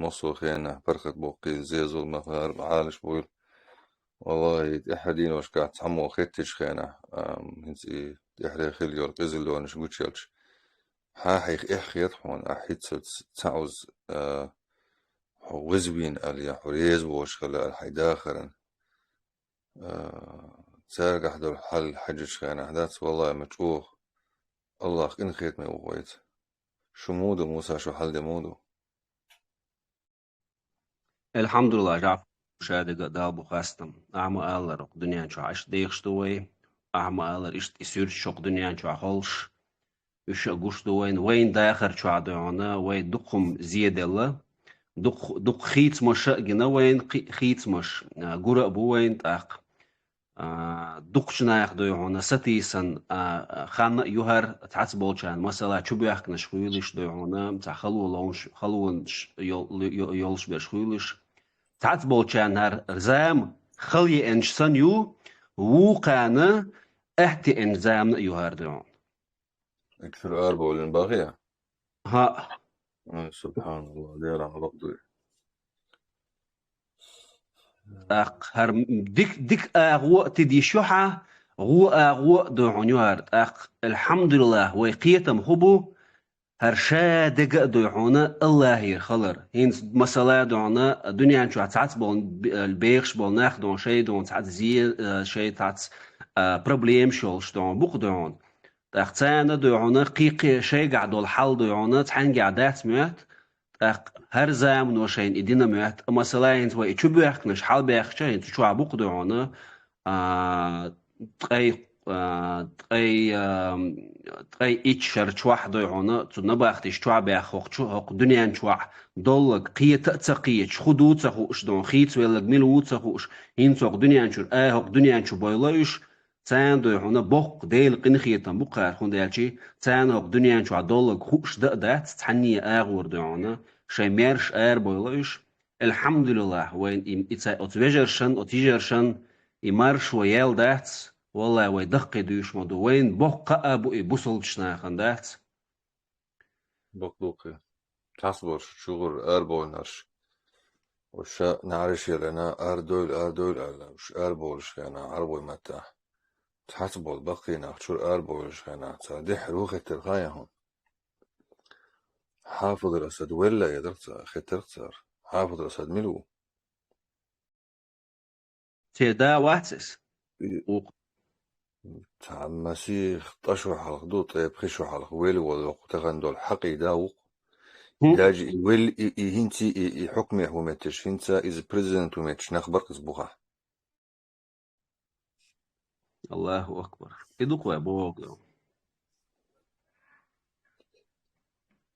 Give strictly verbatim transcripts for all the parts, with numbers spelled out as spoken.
массо а хенахь паргӀатбоккхий, зе-зуламах ларам Ӏалаш буйла. Валлахьи, тӀаьхьара дийнашкахь цхьаммо хеттачу хенахь, ам, хӀинца и тӀаьхьара хилла йолу къизаллонаш гучуелча, хьан хьайх эхь хета хьуна, ахь хӀинца ца Ӏуза, а, хьо везвина аьлла, я хьо реза воцуш хилла аьлла хьайн дахаран. А, цаьргахь долу хьал хьаьжча хенахь дац, валлахьи, ма чӀогӀа Аллах къинхетаме ву вайца. Шу муха ду, Муса, шу хьал де муха ду? Элхьамдулиллахь, Жаъфар, ша дага а Дала бу хастам. Ахьа ма-аллара, хӀокху дуьнен чохь иштта дехаш ду вай. Ахьа ма-аллара, иштта и суьрташ хӀокху дуьнен чохь холуш. Уьш а гуш ду вайна, вайна дахар чохь дуй хьуна, вай дукха хӀума зеделла, дукха, дукха хийцамаш а гина вайна, кхи-, хийцамаш, а, гура а бу вайна тӀаккха. А, дукхачу наха дуй хьуна, сатийсан, а, а, хан а ю хӀара, цхьацца болчарна, масала, чубоьхкинарш хуьлуш дуй хьуна, цхьа хало ловш-, халонаш йол-, йо-, йолуш берш хуьлуш. Цхьацца болчарна хӀара зама хала еанча санна ю, вукхарна аьтта еанча замана а ю хӀара дуй хьуна. Эгчуьра арабовлина бахьа? ХӀаъ. Ай, субхьаналлахь, Дела хьан бакъ дуй. ТӀаккха хӀара дик-, дика агӀо а тидиш ю хьан, гӀо агӀо а дуй хьуна ю хӀара. ТӀаккха, элхьамдулиллахь, вай кхетам хӀун бу, хӀара ша дега а дуй хьуна Аллахьера хилар. ХӀинца, масала, дуй хьуна, дуьнен чохь цхьацца болу, бе-, бехаш болу нах дуй хьуна, шайн дуй хьуна цхьацца зе-, а, шайн цхьацца, а, проблемаш йолуш дуй хьуна, бу-кх дуй хьуна. ТӀаккха царна дуй хьуна кхин-кхин шайгахь долу хьал дуй хьуна цхьаьнгахь дац моьтту, тӀаккха хӀара замано шайна и дина моьтту. Масала, хӀинца вай и чубоьхкинарш хьалабаьхча, хӀинца чохь бу-кх дуй хьуна, а, ткъе, а, ткъе, а, ткъе итт шар чохь дуй хьуна, цу набахташ чохь баьхна хӀокху чу-, хӀокху дуьнен чохь долларг кхета а ца кхеташ, хӀун ду ца хууш дуй хьуна, хийцавелларг мила ву ца хууш, хӀинца хӀокху дуьнен чуьра, а, хӀокху дуьнен чу бойла уьш, царна дуй хьуна боккха Делан къинхетам бу-кх хӀара, хӀунда аьлча царна хӀокху дуьнен чохь долларг хууш дан а дац, цхьанне а агӀор дуй хьуна, шайн маьрша арабойла уьш. Элхьамдулиллахь, вайн и, и ца-, оцу вежаршан, оцу йижаршан и маршо яьлла дац, валлахьи, вай даккхий дуьйш ма ду, вайна боккха а бу и бусалбачу нахана, дац? Бакъ ду-кх. Цхьацца болуш, чугӀур арабовлинарш. Уьш ша наӀараш еллина, арадойла, арадойла аьлла, уьш арабовлуш хенахь, Ӏарбойн маттахь. Цхьацца болу баккхий нах чуьра арабовлуш хенахь, цара дуьххьара хӀун хеттара хаьий хьуна? Хьафизул Асад велла, эдара ца-, хеттара цара. Хьафизул Асад мила ву? Церан да вац иза? И- Ву-кх. Цхьа масех ткъа шо хьалха ду, ткъе пхи шо хьалха велла волу воккха тахана долу хьакъ и да ву-кх. ХӀун? Даже и велла, и, и хӀинца, и, и хьукмехь ву метташ, хӀинца иза президент ву метташ нах бара-кх иза бухахь. Аллаху акбар. И ду-кх вай бохург.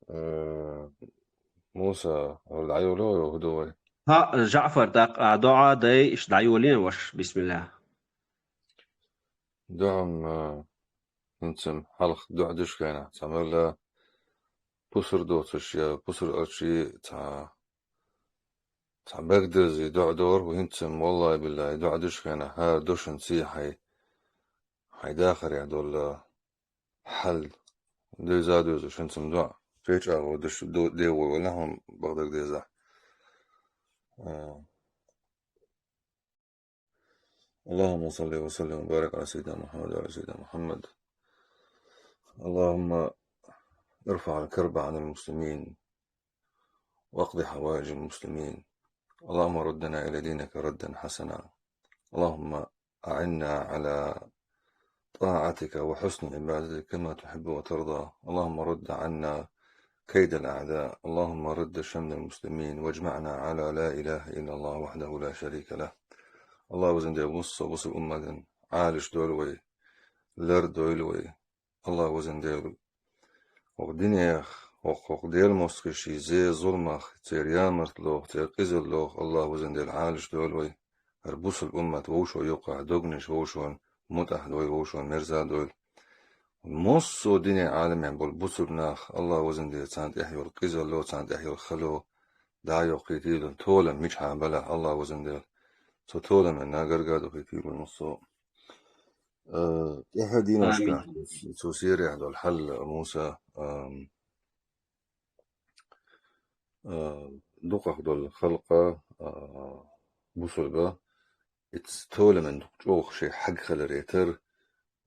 Э, Муса, хӀара дӀайоло, хӀун ду вай? ХӀаъ, Жаъфар, тӀаккха ахьа доӀа дай, иштта дӀайолийна ваша, бисмиллахӀ. ДоӀа-м, э, хӀинца-м хьалха доӀа деш хенахь, цхьа мелла пусар доцуш я пусар арчий цхьа Цхьа бегдерзий доӀа дора хӀу хӀинца-м, валлахӀи-биллахӀи, доӀа деш хенахь, хӀара дошанций хьайн, хьайн дахарехь долу хьал девза а девзаш хӀинца-м доӀа. Кхечу агӀор деш до-, девой валахь хьуна бакъдерг дезахь. А. اللهم صل وسلم وبارك على سيدنا محمد وعلى سيدنا محمد. اللهم ارفع الكرب عن المسلمين واقض حوائج المسلمين. اللهم ردنا إلى دينك ردا حسنا. اللهم أعنا على طاعتك وحسن عبادتك كما تحب وترضى. اللهم رد عنا كيد الأعداء. اللهم رد شمل المسلمين واجمعنا على لا إله إلا الله وحده لا شريك له. Аллах везан Дела, муссо бусулба умматан Ӏалаш дойла вай, лар дойла вай. Аллах везан Дела, хӀокху динех, хӀокху, хӀокху Делан мостагӀийн зе-зуламах, церан ямартлох, церан къизаллох, Аллах везан Дела, Ӏалаш дойла вай. ХӀара бусулба уммат вовшо юккъехь догнаш вовшон мутӀахь дойла, вовшон мерза дойла. Муссо а динан Ӏаламехь болу бусулба нах, Аллах везан Дела, царна тӀехь йолу къизалло, царна тӀехь йолу хало дӀа а йоккхийтийла, толам мичахь а балахь, Аллах везан Дела, цу толаман нагахь гарга а дохийтийла муссо а. Э, тӀаьхьа дийнашкахь Амин. Цу Сирехь долу хьал, Муса, ам, э, дукхах долу халкъа, а, бусулба, ицца толаман дукха чӀогӀа шайн хьагхаларе тар,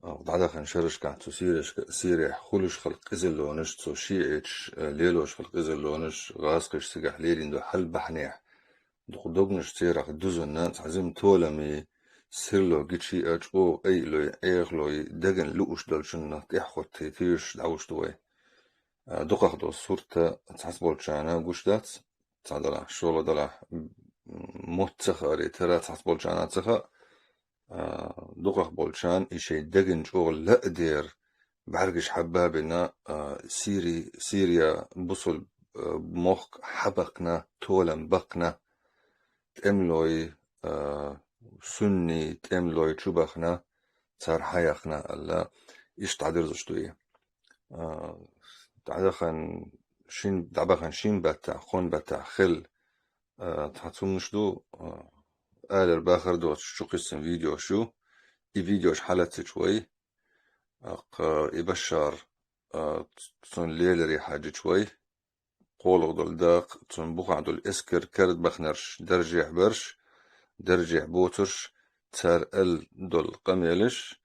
а, дӀадахана шерашкахь цу сирашка, сирехь хуьлуш хала къизаллонаш, цу шиӀиташ, а, лелош хала къизаллонаш, гӀазкхаша цигахь лелийна долу хьал бахьанехь, дукха догнаш церах дузанна, цхьа жима толаман сирло гича а, чӀогӀа айалой, Ӏехалой, дагна лууш долчунна тӀаьхьахӀотта тешаш дӀалуш ду вай. А, дукхах долу сурт цхьацболчарна гуш дац, цхьа далахь, шолгӀа далахь, м, мотт ца хааре тара цхьацболчарна ца хаьа, а, дукхах болчарна и шайн дагна чӀогӀа лаьа дера, бӀаьргаш хьаббабина, а, Сири-, Сирия бусул, а, мохк хьабаккхина, толам баккхина, тӀемалой, а, сунний тӀемалой чу бахана, цара хьаяхна аьлла, иштта дӀадерзош ду и. А, дӀадахана шин, дӀабахана шин баттахь, кхунна баттахь хилла, а, цхьа цумнаш ду, а, алар бахар доцуш чу кхиссина видеош ю. И видеош хьалаццича вай, аккха и Башшар, а, цунна леларе хьаьжча вай, кхоалгӀа долу дакъа, цунна бухахь долу эскар карда баханарш даржехь барш, даржехь боцурш, цара аьлла долу къамелаш,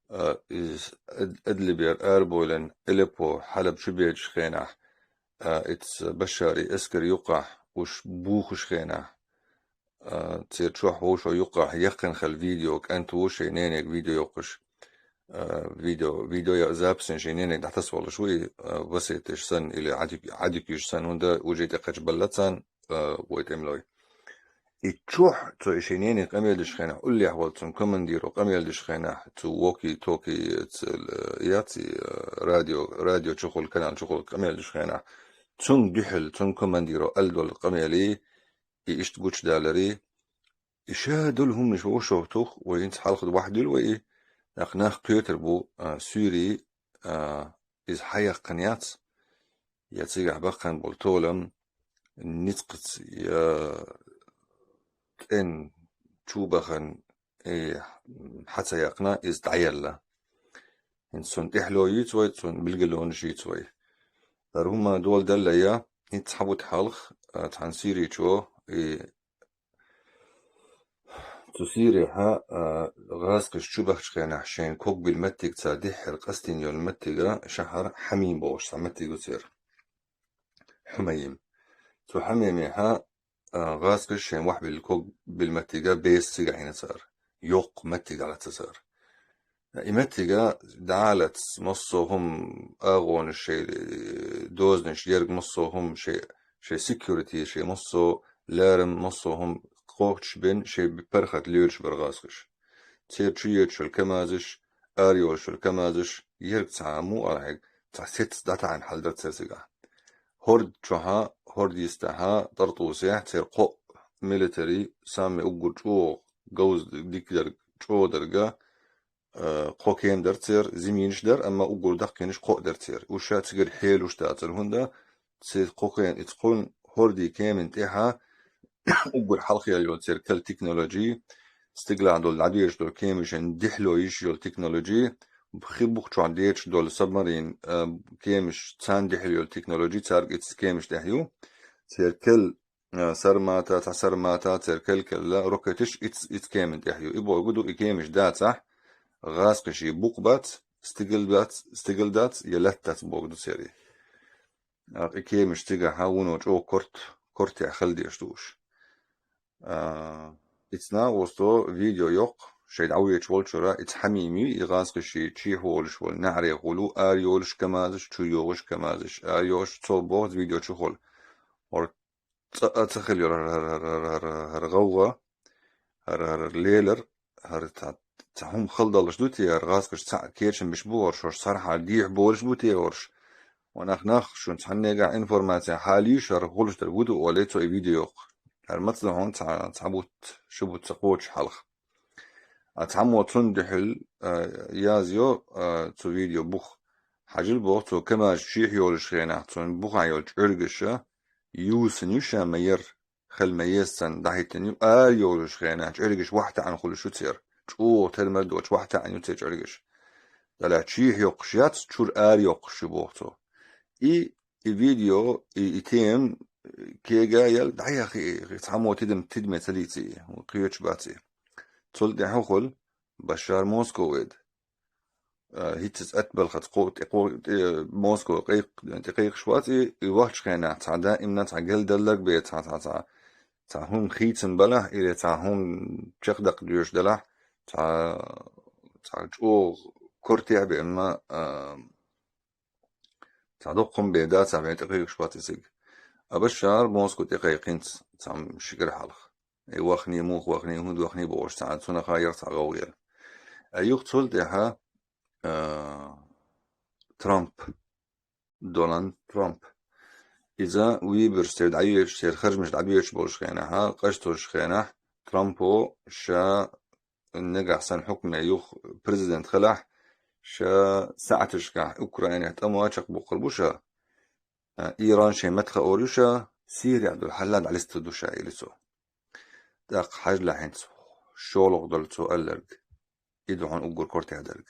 а, иза Ад-, Адлибера арабойлина Алеппо, Хьалаб чу бечу хенахь, а, ицца Башшари эскар юккъахь уьш бухуш хенахь, а, церан чохь вовшо юккъахь яьккхина хилла видео, кӀант ву шайн ненега видео йоккхуш. А, видео, видео я записен шайн ненега дӀатасволуш ву и, а, васийташ санна или Ӏадик-, Ӏадикиш санна, хӀунда уже тӀекхача балла царна, а, вай тӀемалой. И чохь, цо и шайн ненега къамел деш хенахь, уллехь волу цунна командиро къамел деш хенахь, цу воки-токи, ц-, яц и, а, радио, радио чухула, канал чухула къамел деш хенахь, цунна дуьхьал, цунна командиро аьлла долу къамелий, и иштта гучудалари, и ша долу хӀуманаш вовшах тух, вай хӀинца хьалха вахьдуьллу вай и, нах, нах кхетар бу, а, суьйрий, а, иза хьаяьккхина яц, я цигахь баккхина болу толам ницкъаца, я тӀен чу бахана, и хьа ца яьккхина, иза дӀаелла. ХӀинца цунна тӀаьхьало йийца вай, цунна билгалонаш йийца вай. ХӀара хӀума дола делла я, хӀинца цхьа бутт хьалха, а, цхьана сирийчо, и цу сирехьа, а, гӀазкхаша чу бахча хенахь шайн ког билла меттиг ца дихьира къастийна йолу меттига шахьар Хьамим бохуш цхьа меттиг ву церан. Хьумайим. Цу Хьамимехьа, а, гӀазкхаша шайн вахьбилла ког билла меттига беса цигахь йина цара. Йоккха меттиг лаьцна цара. И меттига дӀалац массо а хӀума агӀонаш шайн, э, дозанаш ерг массо а хӀума шайн, шайн security, шайн массо а лерам, массо а хӀума кхочуш бен, шайн паргӀат лоьлуш бара гӀазкхаша. Церан чу йоьдуш йолу камазаш, ара йолуш йолу камазаш, ерг цхьа а муха арахьега, цхьа сецца дӀатаьӀна хьал дара церан цигахь. ХӀорд чохьа, хӀорд йистехьа, Тартусехь церан кхоъ милитари, самый уггар чӀогӀа говза дика дерг, чӀогӀа дерга, а, кхо кема дара церан, зимийнаш дара, амма уггар даккхийнаш кхоъ дара церан. Уьш ша цигара хьелуш дацара, хӀунда церан кхо кема, и кхунна хӀордийн кеман тӀехьа уггар хьалха яьлла йолу церан кал технологи, стигалахь долу дӀадоьдуш долу кемашна дихьало йиш йолу технологи, хи бух чохь дечаш долу сабмарин, а, кемаш, царна дихьало йолу технологи, цаьрга ицца кемаш тӀехь ю. Церан кал, а, сармата, цхьа сармата, церан кал-калла ракеташ ицца, ицца кеман тӀехь ю. И бохург ду, и кемаш дацахь, гӀазкхаший букъ бац, стигал бац, стигал дац, я латта дац бохург ду церан. А, и кемаш цигахьа вуно чӀогӀа корт, кортехь хила дезаш ду уьш. А, ицца нагӀо со видео йоккху, шайн дӀавоьдуш волчуьра, ицца Хьамим ю, и гӀазкхаший чехь волуш волу неӀарехула ву, ара йолуш камазаш, чу йогӀуш камазаш, ара йогӀуш, цо боху видео чухула. ХӀара цкъа а ца хилла йолу хӀара, хӀара, хӀара, хӀара, хӀара гӀовгӀа, хӀара, хӀара лелар, хӀара цхьа, цхьа хӀума хала далуш ду те, хӀара гӀазкхаша цхьаъ кечам беш бу хӀорш, хӀорш цхьанхьа дехьа болуш бу те хӀорш. Ванах нах шуна цхьаннегахь информация хьалийша, хӀара хуьлуш дерг ву ду олий цо и видео йоккху. ХӀара маца ду хьуна цхьа, цхьа бутт, ши бутт ца кхочуш хьалха. А цхьаммо цунна дуьхьал, а, язйо, а, цу видео бух. Хьажал боху, цо камазаш чехь йолуш хенахь, цунна бухахь йолу чӀоьргаша юсана ю ша ма яра. Хила ма еза санна дӀахӀиттина ю, ара йолуш хенахь, чӀоьргаш вахьтаьӀна хуьлуш ю церан. ЧӀогӀа тера мара доцуш вахьтаьӀна ю церан чӀоьргаш. Делахь чехь йоккхуш яц, чуьра ара йоккхуш ю боху цо. И, и видео, и, и тема кега ял дӀаяхи, цхьаммо тидам-, тидаме ца дийци, кхечу баци. Цул тӀаьхьа хӀу хуьлу, Башар Москва веда. А, хӀинццалц атта балхаца кхо-, тӀе-, кхо-, тӀе-, Москва кхайкх-, тӀекхайкхаш вац и, и вахчу хенахь цхьа даимна цхьа гел далларг бен цхьа, цхьа, цхьа, цхьа хӀума хийцам балахь, или цхьа хӀума чекхдаккха доьшуш далахь, цхьа, цхьа чӀогӀа кортехь бен, ма, а, цхьа доккха хӀума бен дац, цхьа бен тӀекхайкхаш вац и цига. А Башар Москва тӀекхайкхинца цхьа ши кӀира хьалха. И вахни, муха вахни, хӀунда вахни бохуш цхьа, цунах а яра цхьа гӀовгӀа яра. А юха цул тӀаьхьа, а, Трамп, Дональд Трамп. Иза выбораш церан дӀайоьдуш, церан харжамаш дӀабоьдуш болуш хенахь, къаьстачу хенахь Трампо ша нагахь санна хьукмехь юха президент хилахь, ша саьӀаташкахь Украинехь тӀом чекхбоккхур бу ша, а, Иран шайн меттах ор ю ша, Сирехь долу хьал а дӀалистур ду ша, или цо. ТӀаккха хьажалахь хӀинца шолгӀа долу цо аьлларг. И ду хьуна уггар кортехь дерг.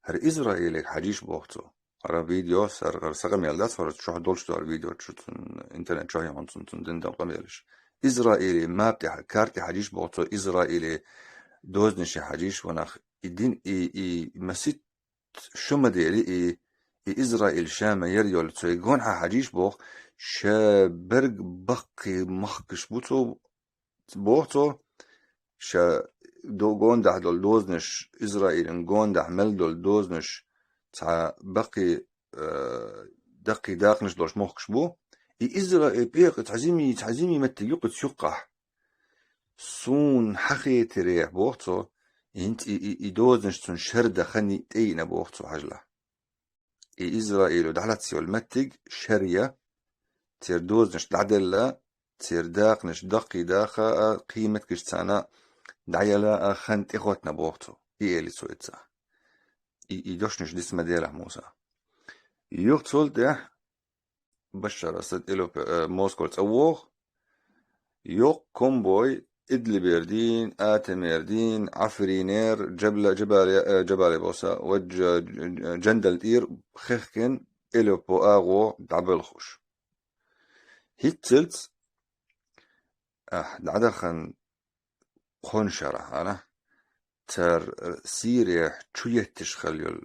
ХӀара Израиле хьажийша боху цо. ХӀара видео, сар-, хӀара сан къамел дац, хӀара чохь долуш ду хӀара видео, чу цунна интернет чохь яхьун цунна, цунна дина долу къамелаш. Израиле мапа тӀехь, карта тӀехь хьажийша боху цо, Израиле дозанашехь хьажийша ванах. И дин, и, и масит шо ма дели, и, и Израиль ша ма яра йолу, цо и гонахьа хьажийша боху, ша берг баккхий махкаш бу цо, боху цо, ша до-, гондахь долу дозанаш, Израилан гондахь мел долу дозанаш, цхьа баккхий, э, даккхий дакъанаш долуш мохкаш бу. И Израиль пекъа цхьа зими, цхьа зими меттиг юкъаца юккъахь. Суна хьахетарехь, боху цо, хӀинца и, и, и дозанаш цунна шер дан хан тӀеиъна, боху цо, хьажалахь. И Израило дӀалаца йолу меттиг шер я, церан дозанаш дӀаделла, церан дакъанаш даккхий даха а, кхин меттигаш царна дӀаяла а хан тӀехӀоттана, боху цо. И эли цо эца. И, и дошнаш диц ма делахь, Муса. Юха цул тӀаьхьа Башар Асад Илупе-, э, Москва цӀа вогӀу. Йоккха комбой Идлибера дийна, Атамера дийна, Ӏафринера, Джабла-, Джабале-, э, Джабале боху сан, ва Дж-, Дж-, Джандал тӀера хехкина Илупо агӀо дӀабелхуш. ХӀинццалц, ахь, дӀадахана кхуншарахь, ана, цара Сирехь чу етташ хила йолу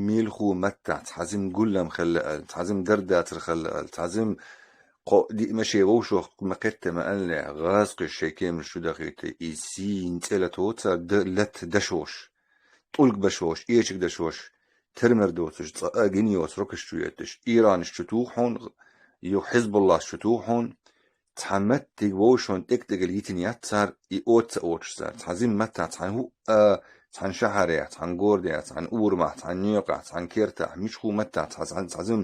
милху маттахь цхьа зим гуллам хилла аьлла, цхьа зим дардацар хилла аьлла, цхьа зим кхо диъ машен вовшах ма кхетта ма аьллехь, гӀазкхиш шайн кеманаш чу дахийта, и сийна цӀе лато цара д-, латта дашош, тӀулг башош, эчиг дашош, термер доцуш, цкъа а гина йоцу рокаш чу етташ, Иранаш чу туху хьуна, юха Хьизбуллас чу туху хьуна, цхьа меттиг вовшашна тӀег-тӀегал йитина яц цара, и оца а оцуш цара. Цхьа зим маттахь, цхьана хӀуъа, цхьана шахьарехь, цхьана гордехь, цхьана урамахь, цхьана некъахь, цхьана кертахь, мичху маттахь, цхьа, цхьа, цхьа зим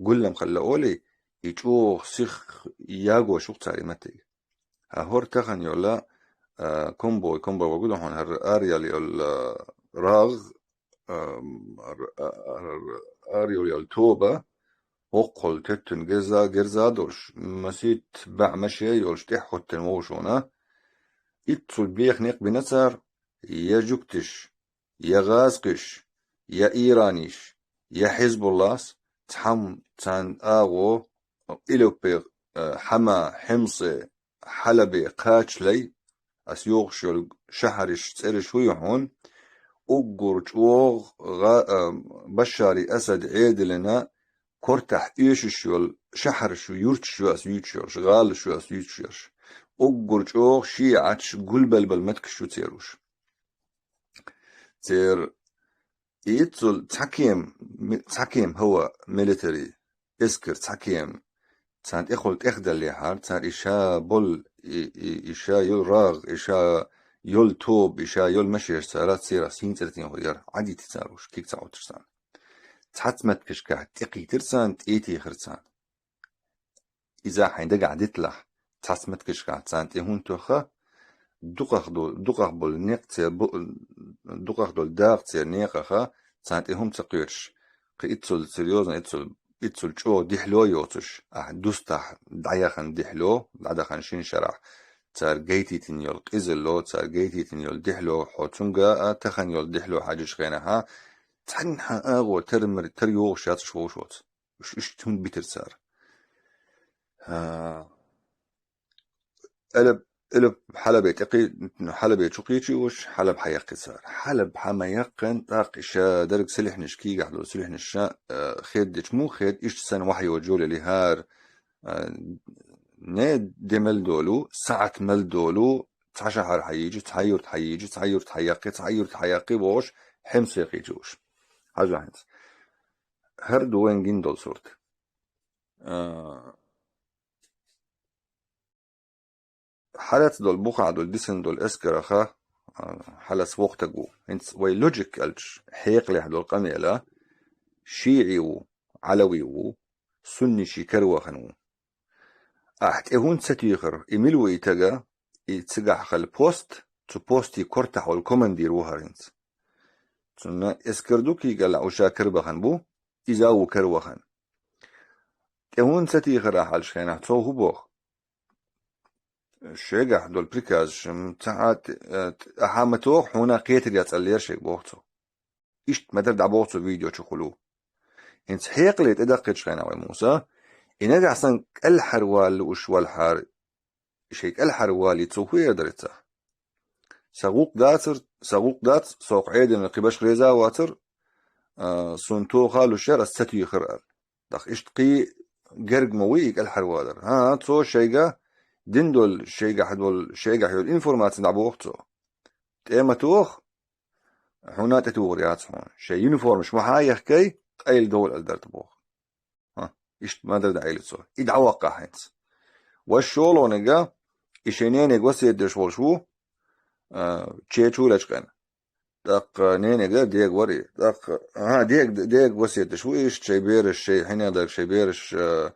гуллам хилла олий, и чӀогӀа сих ягош ву цара и меттиг. ХӀа, хӀора тахана йолла, а, комбой, комбой вагу ду хьуна, хӀара араяьлла йолла рагӀ, ам, ар-, ар-, ар-, ар йолу йолу тоба, хӀоккхул теттина герза, герза а долуш, масийтта баьӀ машен а йолуш, тӀехӀоттина вовшашна. Иццул беха некъ бина цара, я жуьгтиш, я гӀазкхиш, я ираниш, я Хьизбуллас, цхьамма царна агӀо, Илуппе, а, Хьама, Хьимсе, Хьалабе кхачалай, ас йохуш йолу шахьараш цӀераш хӀу ю хьуна, уггар чӀогӀа гӀа-, а, Башари Асад Ӏедална кортахь оьшуш йолу шахьараш ю, юрташ ю ас юьйцуш йолуш, гӀалаш ю ас юьйцуш йолуш. Уггар чӀогӀа шиӀаташ гулбелбала меттигаш ю церан уьш. Церан И иццул цхьа кема, ми-, цхьа кема хӀаваъ, милитари, эскар цхьа кема. Царна тӀехула тӀехдаллехьара, цара и ша болу, и, и, и ша йолу рагӀ, и ша йолу тоба, и ша йолу машеш цара церах сийна цӀерийн хӀу яра, Ӏадийти цара уьш, киг ца Ӏуттуш царна. Цхьацца меттигашкахь тӀекхийтира царна, тӀетехира царна. Иза хьайн дагахь диталахь, цхьацца меттигашкахь царна тӀе хӀунда тоьхха, дукхах ду-, дукхах болу некъ церан бу-, дукхах долу дакъа церан некъаха, царна тӀе хӀума ца кхоьруш, кхин иццул серьёзно, иццул, иццул чӀогӀа дихьло йоцуш, ахь дустахь дӀаяхана дихьло, дӀадахана шина шарахь, цара гайтийтина йолу къизалло, цара гайтийтина йолу дихьло, хьо цуьнга а тахана йолу дихьло хьаьжча хенахьа, цхьанхьа агӀо тар-, тар йогӀуш яцаш вовшашца. Уьш иштта хӀунда битира цара? А, Алаб, Алаб Хьалабе тӀекхи-, Хьалабе чу кхийчи уж, Хьалаб хьаяккхи цар. Хьалаб хьа ма яккхина, тӀаккха иша дерг силихьнаш кийгахь долу, силихьнаша, э, хеддича муха хед, иштта санна вахьйо жолали хӀара, э, не де мел долу, саӀат мел долу, цхьа шахьар хьайийчи, цхьа юрт хьайийчи, цхьа юрт хьаяккхи, цхьа юрт хьаяккхи, бохуш, хьемсекхийчи уж. Хьажа хӀинца. ХӀара ду вайн гин долу сурт. А, хьалаца долу, бухахь долу, дисина долу эскараха, а, хьалаца вокху таг ву. ХӀинца вай лоджик аьлча, хьекъалехь долу къамела, шиӀи ву, Ӏалави ву, сунни ши каравахана ву. Ахь тӀе хӀунда ца тӀехара, и мила ву и тага, и цигахь хала пост, цу пости кортахь волу командир ву хӀара хӀинца. Цунна эскар ду кийгалахь уша карабахана бу, иза а ву каравахана. ТӀе хӀунда ца тӀехара ахь аьлча хенахь, цо хӀу боху? Шегахь долу приказаш, м, ца хьа-, э, ахьа ма тоху, хьуна кхетар яц аьллера шега боху цо. Иштта ма-дарра дӀабоху цо видео чу хуьлу. ХӀинца хьекъале тӀедаккхича хенахь вай Муса, и нагахь санна кӀелхьарвала лууш валахьара, шайн кӀелхьарвалий цо хӀу эр дара цхьа? Сан гӀуллакх дацар, сан гӀуллакх дац, со кху Ӏедална кхин башха реза а вацар, а, суна тоха а луш яра, ас ца тӀехара аьлла. ТӀаккха иштта кхин герга ма вуй и кӀелхьарвалар. ХӀан, цо шайга дин долу, шайгахь долу, шайгахь йолу информаци дӀабоху цо. ТӀе ма тоха, хьуна тӀетухур яц хьуна. Шайн юниформаш ма хьа а яхкай, къайла довла аьлла дара тӀе боху. ХӀа, иштта ма-дарра дӀаайла цо. И дӀаваккха хӀинца. Вай шолгӀаниг, и шайн ненега васет деш волуш ву, а, чечу лечкъина. ТӀаккха ненега дега вари. ТӀаккха, ага, дега, дега васет деш ву, иштта шайн бераш, шайн хьинедарг, шайн бераш, а,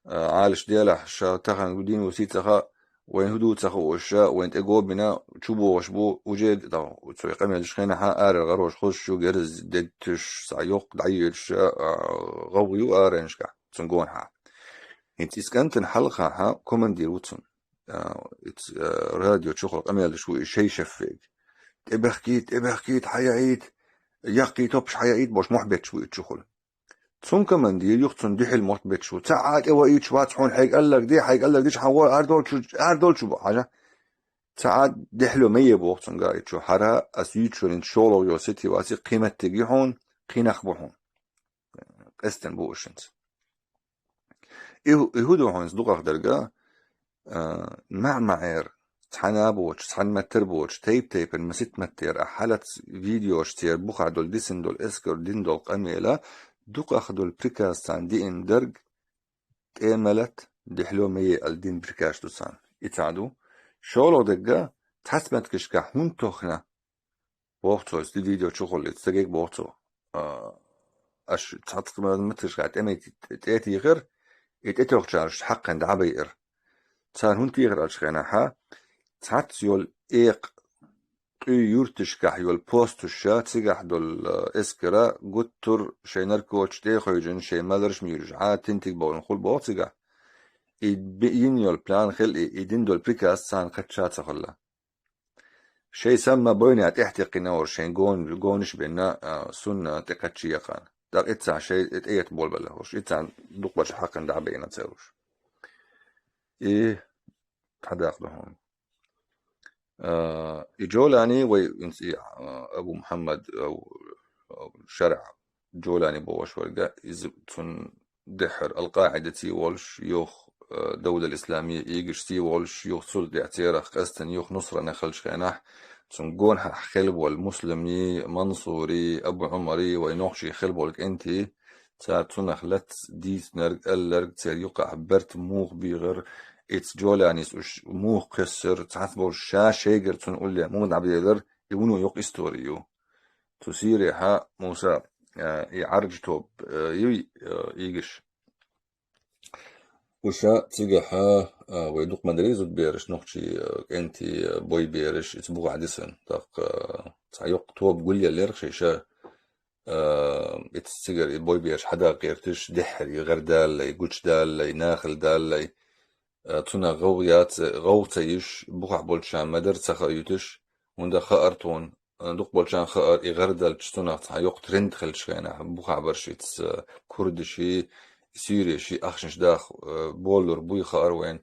а, Ӏалаш делахь, ша тахана дийна ву сица ха, вайн хӀу ду ца хууш, вайн тӀе гобина, чу богӀуш бу, уже, да, цо и къамел деш хенахьа, арара гӀарош хозуш ю, герз детташ, схьа йоккха дӀайоьдуш, а, гӀовгӀа ю аренашкахь, цун гонахьа. ХӀинца иза кӀантана хьалхахьа командир ву цун. А, иц, а, радио чухула къамел деш ву и шай шеффега. ТӀебехкийта, тӀебехкийта, хьаяийта, яккхий топаш хьаяийта, бош мохь бетташ ву и чухула. Цун командир юха цунна дуьхьал мотт бетташ ву. Ца Ӏа тӀе ваийташ вац хьуна хьайга алларг де, хьайга алларг дича хьан гӀо ардолчу, ардолчу бу хьажа. Ца Ӏа дехьло ма е боху цунга и чу. Хьара ас юьйцуш варин шолгӀа йо сети васи кхин меттиг ю хьуна, кхин нах бу хьуна. Къестан бу ушинца. И, и хӀу ду хьуна дукъах дерга, а, маӀ-маӀер, цхьана а боцуш, цхьана маттар боцуш, тайп-тайпана масит маттер, а хьалац видеош цер бухахь долу, дисина долу, эскар дина долу къамела, дукъах долу приказ царна диъна дерг, тӀе ма лат, дехьло ма е аьлла дина приказ ду царна. И цхьа ду. ШолгӀа дерга, цхьац меттигашкахь хӀунда тохна, боху цо, иза видео чухула, иза стаге боху цо. А, аш цхьацца меттигашкахь тӀе-, тӀе тӀехара, и тӀетохучараш хьакхана дӀа а байира. Цара хӀунда техара аьлча хенахьа, цхьацца йолу экха къуьй юрташкахь йолу постуша, цигахь долу, а, эскара гуттар шайн наркотикаш тӀе а хевшина, шайн маларш а муьйлуш, Ӏа тинтиг бовлун хула боху цигахь. И би-, йина йолу план хила и, и дина долу приказ царна кхачча ца хилла. Шайн самма бойна тӀехь текхина вара шайн гон-, гонаш бенна, а, сунна тӀекхаччи яккхана. ТӀаккха иццахь шайн тӀеэта болабелла хӀорш. Иццахь дукхачу хьакхана дӀа а бейна цераш. И тхьадаккха ду хьуна. А, и Джолани вай, инц и, а, Абу Мухьаммад, а, а, ШарӀ Джолани бохуш верг, иза цун дехьара Ал-КъаӀидаций волуш, юха, а, Давлал Исламия игашций волуш, юха цул тӀаьхьа церах къаьстина юха Нусрана хилчу хенахь, цун гонахьа хила болу Муслими, Мансури, Абу Ӏумари вай нохчий хила болу кӀентий, цара цунах лаьцна дийцинарг, алларг, церан юкъахь барт муха бийгӀира, ица Джоланис уьш муха кхессира, цхьацца болуш ша шайгара цунна уллехь муха дӀабелира, и вуно йоккха истори ю. Цу Сирехьа, Муса, а, и Ӏаржа тоба, а, юй, а, игаш. Уьш цигахьа, а, вай дукха ма-дарра зудбераш, нохчий, а, кӀентий, а, бойбераш, ица бухахь дисина. ТӀаккха, а, цхьа йоккха тоба гулъеллера шайша, а, ица цигара и бойбераш хьадаккха гӀерташ, дехьара и гӀар даллалц, гучудаллалц, нахала даллалц, а, цунах гӀовгӀа яц, гӀовгӀа ца йиш, бухахь болчарна ма-дарра ца хаийташ, хӀунда хаьара тхуна, а, дукха болчарна хаьара, и гӀар далча цунах цхьа йоккха тренд хилча хенахь, бухахь барш ица, а, курдаши, сирийши ахчанаш даха, а, болалур буй хаьара вайна.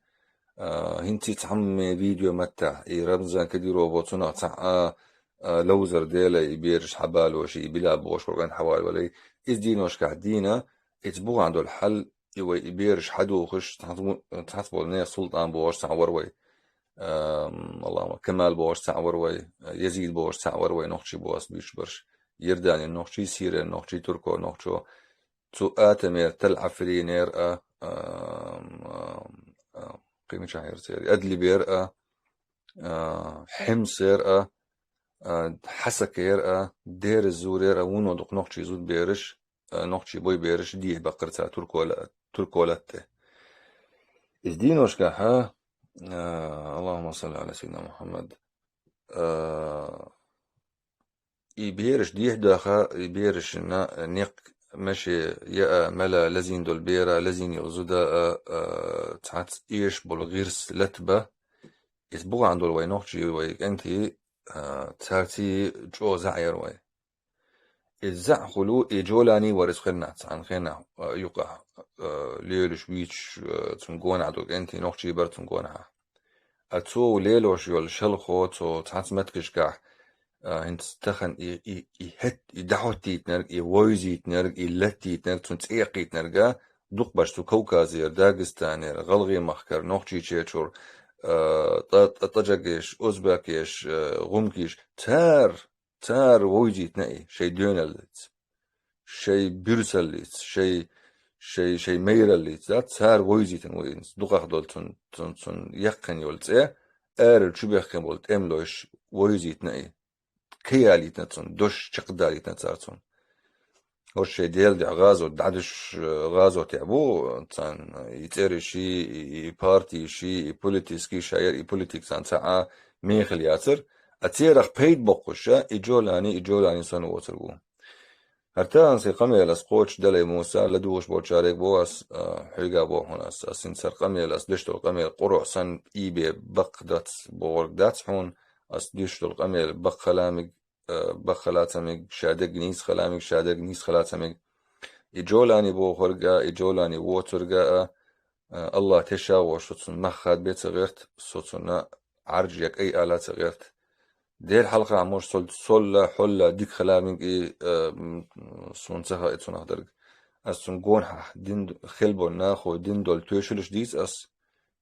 А, хӀинца цхьамме видео маттахь, и Рамзан Кадыров цунах цхьа а, а, ловзар делай, и бераш хьабалош, и била бохуш вара кӀант хьавалавалай. Иза дийношкахь дийна, иза бухахь долу хьал, и вай и бераш хьадухуш, цхьац-, цхьацболу нехан Султан бохуш цхьаъ вара вай. Ам, Аллахьма, Камал бохуш цхьаъ вара вай, Язид бохуш цхьаъ вара вай, нохчий боху ас буьйцуш барш. Иорданин нохчий, Сирин нохчий, Турко нохчо. Цу атамера, Тал-Ӏафринера а, ам, ам, ам, кхин мичахь яра церан, Адлибера а, а, Хьимсера а, а, Хьасакера а, Дерзурера а, вуно дукха нохчий зудбераш, а, нохчий буй бераш дехьа баккхара цара туркола-, турколатте. Иза дийношкахьа, а, Аллахьумма салли Ӏала сайидина Мухьаммад, а, и бераш дехьа даха, и берашна некъ меше яа, мела лазийна долу бера, лазийна йолу зуда а, а, цхьац эш болу гӀирс латба, иза бухахь долу вай нохчий, вай кӀентий, а, царций чӀогӀа заьӀа яра вай. Иза заьӀа хуьлу, и Джолани вара иза хеннахь, цхьана хеннахь, а, юкъахь, а, лелаш вийчуш, а, цунна гонахь долу кӀентий нохчий бара цунна гонахьа. А цо лелош йолу шалхо, цо цхьацца меттигашкахь, а, хӀинца тахана и, и, и хӀетта, и дӀахӀоттийтинарг, и вовзийтинарг, и латтийтинарг, цунна цӀе кхийтинарг а, дукхахберш цу Кавказера, Дагестанера, ГӀалгӀай махкара, Нохчийчоьра, а, тӀа-, тӀа-, таджикаш, узбекаш, а, гӀумкаш, цара, цара вовзийтина и шайн доьналлица, шайн буьрсаллица, шайн, шайн, шайн майраллица, да, цара вовзийтина ву иза. Дукхах долу цун, цун, цун яьккхина йолу цӀе, арара чу бехкина болу тӀемалойша вовзийтина и. Кхиялийтина цунна, дош чекхдалийтина цара цунна. ХӀорш шайн Делан дуьхьа гӀазот дӀадуьсуш, гӀазотехь бу царна и цӀераши, и, и партийши, и политически шайер, и политика царна цхьа а мехала яцара, а церах пайда боккхуша и Джолани, и Джолани санна воцург ву. ХӀара тахана сайн къамел ас кхочуш далай, Муса, ладугӀуш болчарех бо ас, а, хьоьга бо хьуна ас, ас хӀинца хӀара къамел, ас деш долу къамел къуръа санна, и бе баккха дац бохург дац хьуна, ас деш долу къамел баккха хала мега, а, баккха хала ца мега, ша дерг нийса хала мега, ша дерг нийса хала ца мега. И Джолани бохург а, и Джолани воцург а, а, Аллахь тешаш а ву, со цунна мах хадабе ца гӀерта, со цунна Ӏаржъе кӀай ала ца гӀерта. Делан хьалха, может, сол, солла, хьолла дика хала мега и, а, м, суна ца хаьа цунах дерг. Ас цунна гонахьа дин хилла болу нахой дина долу тоьшаллаш дийца ас.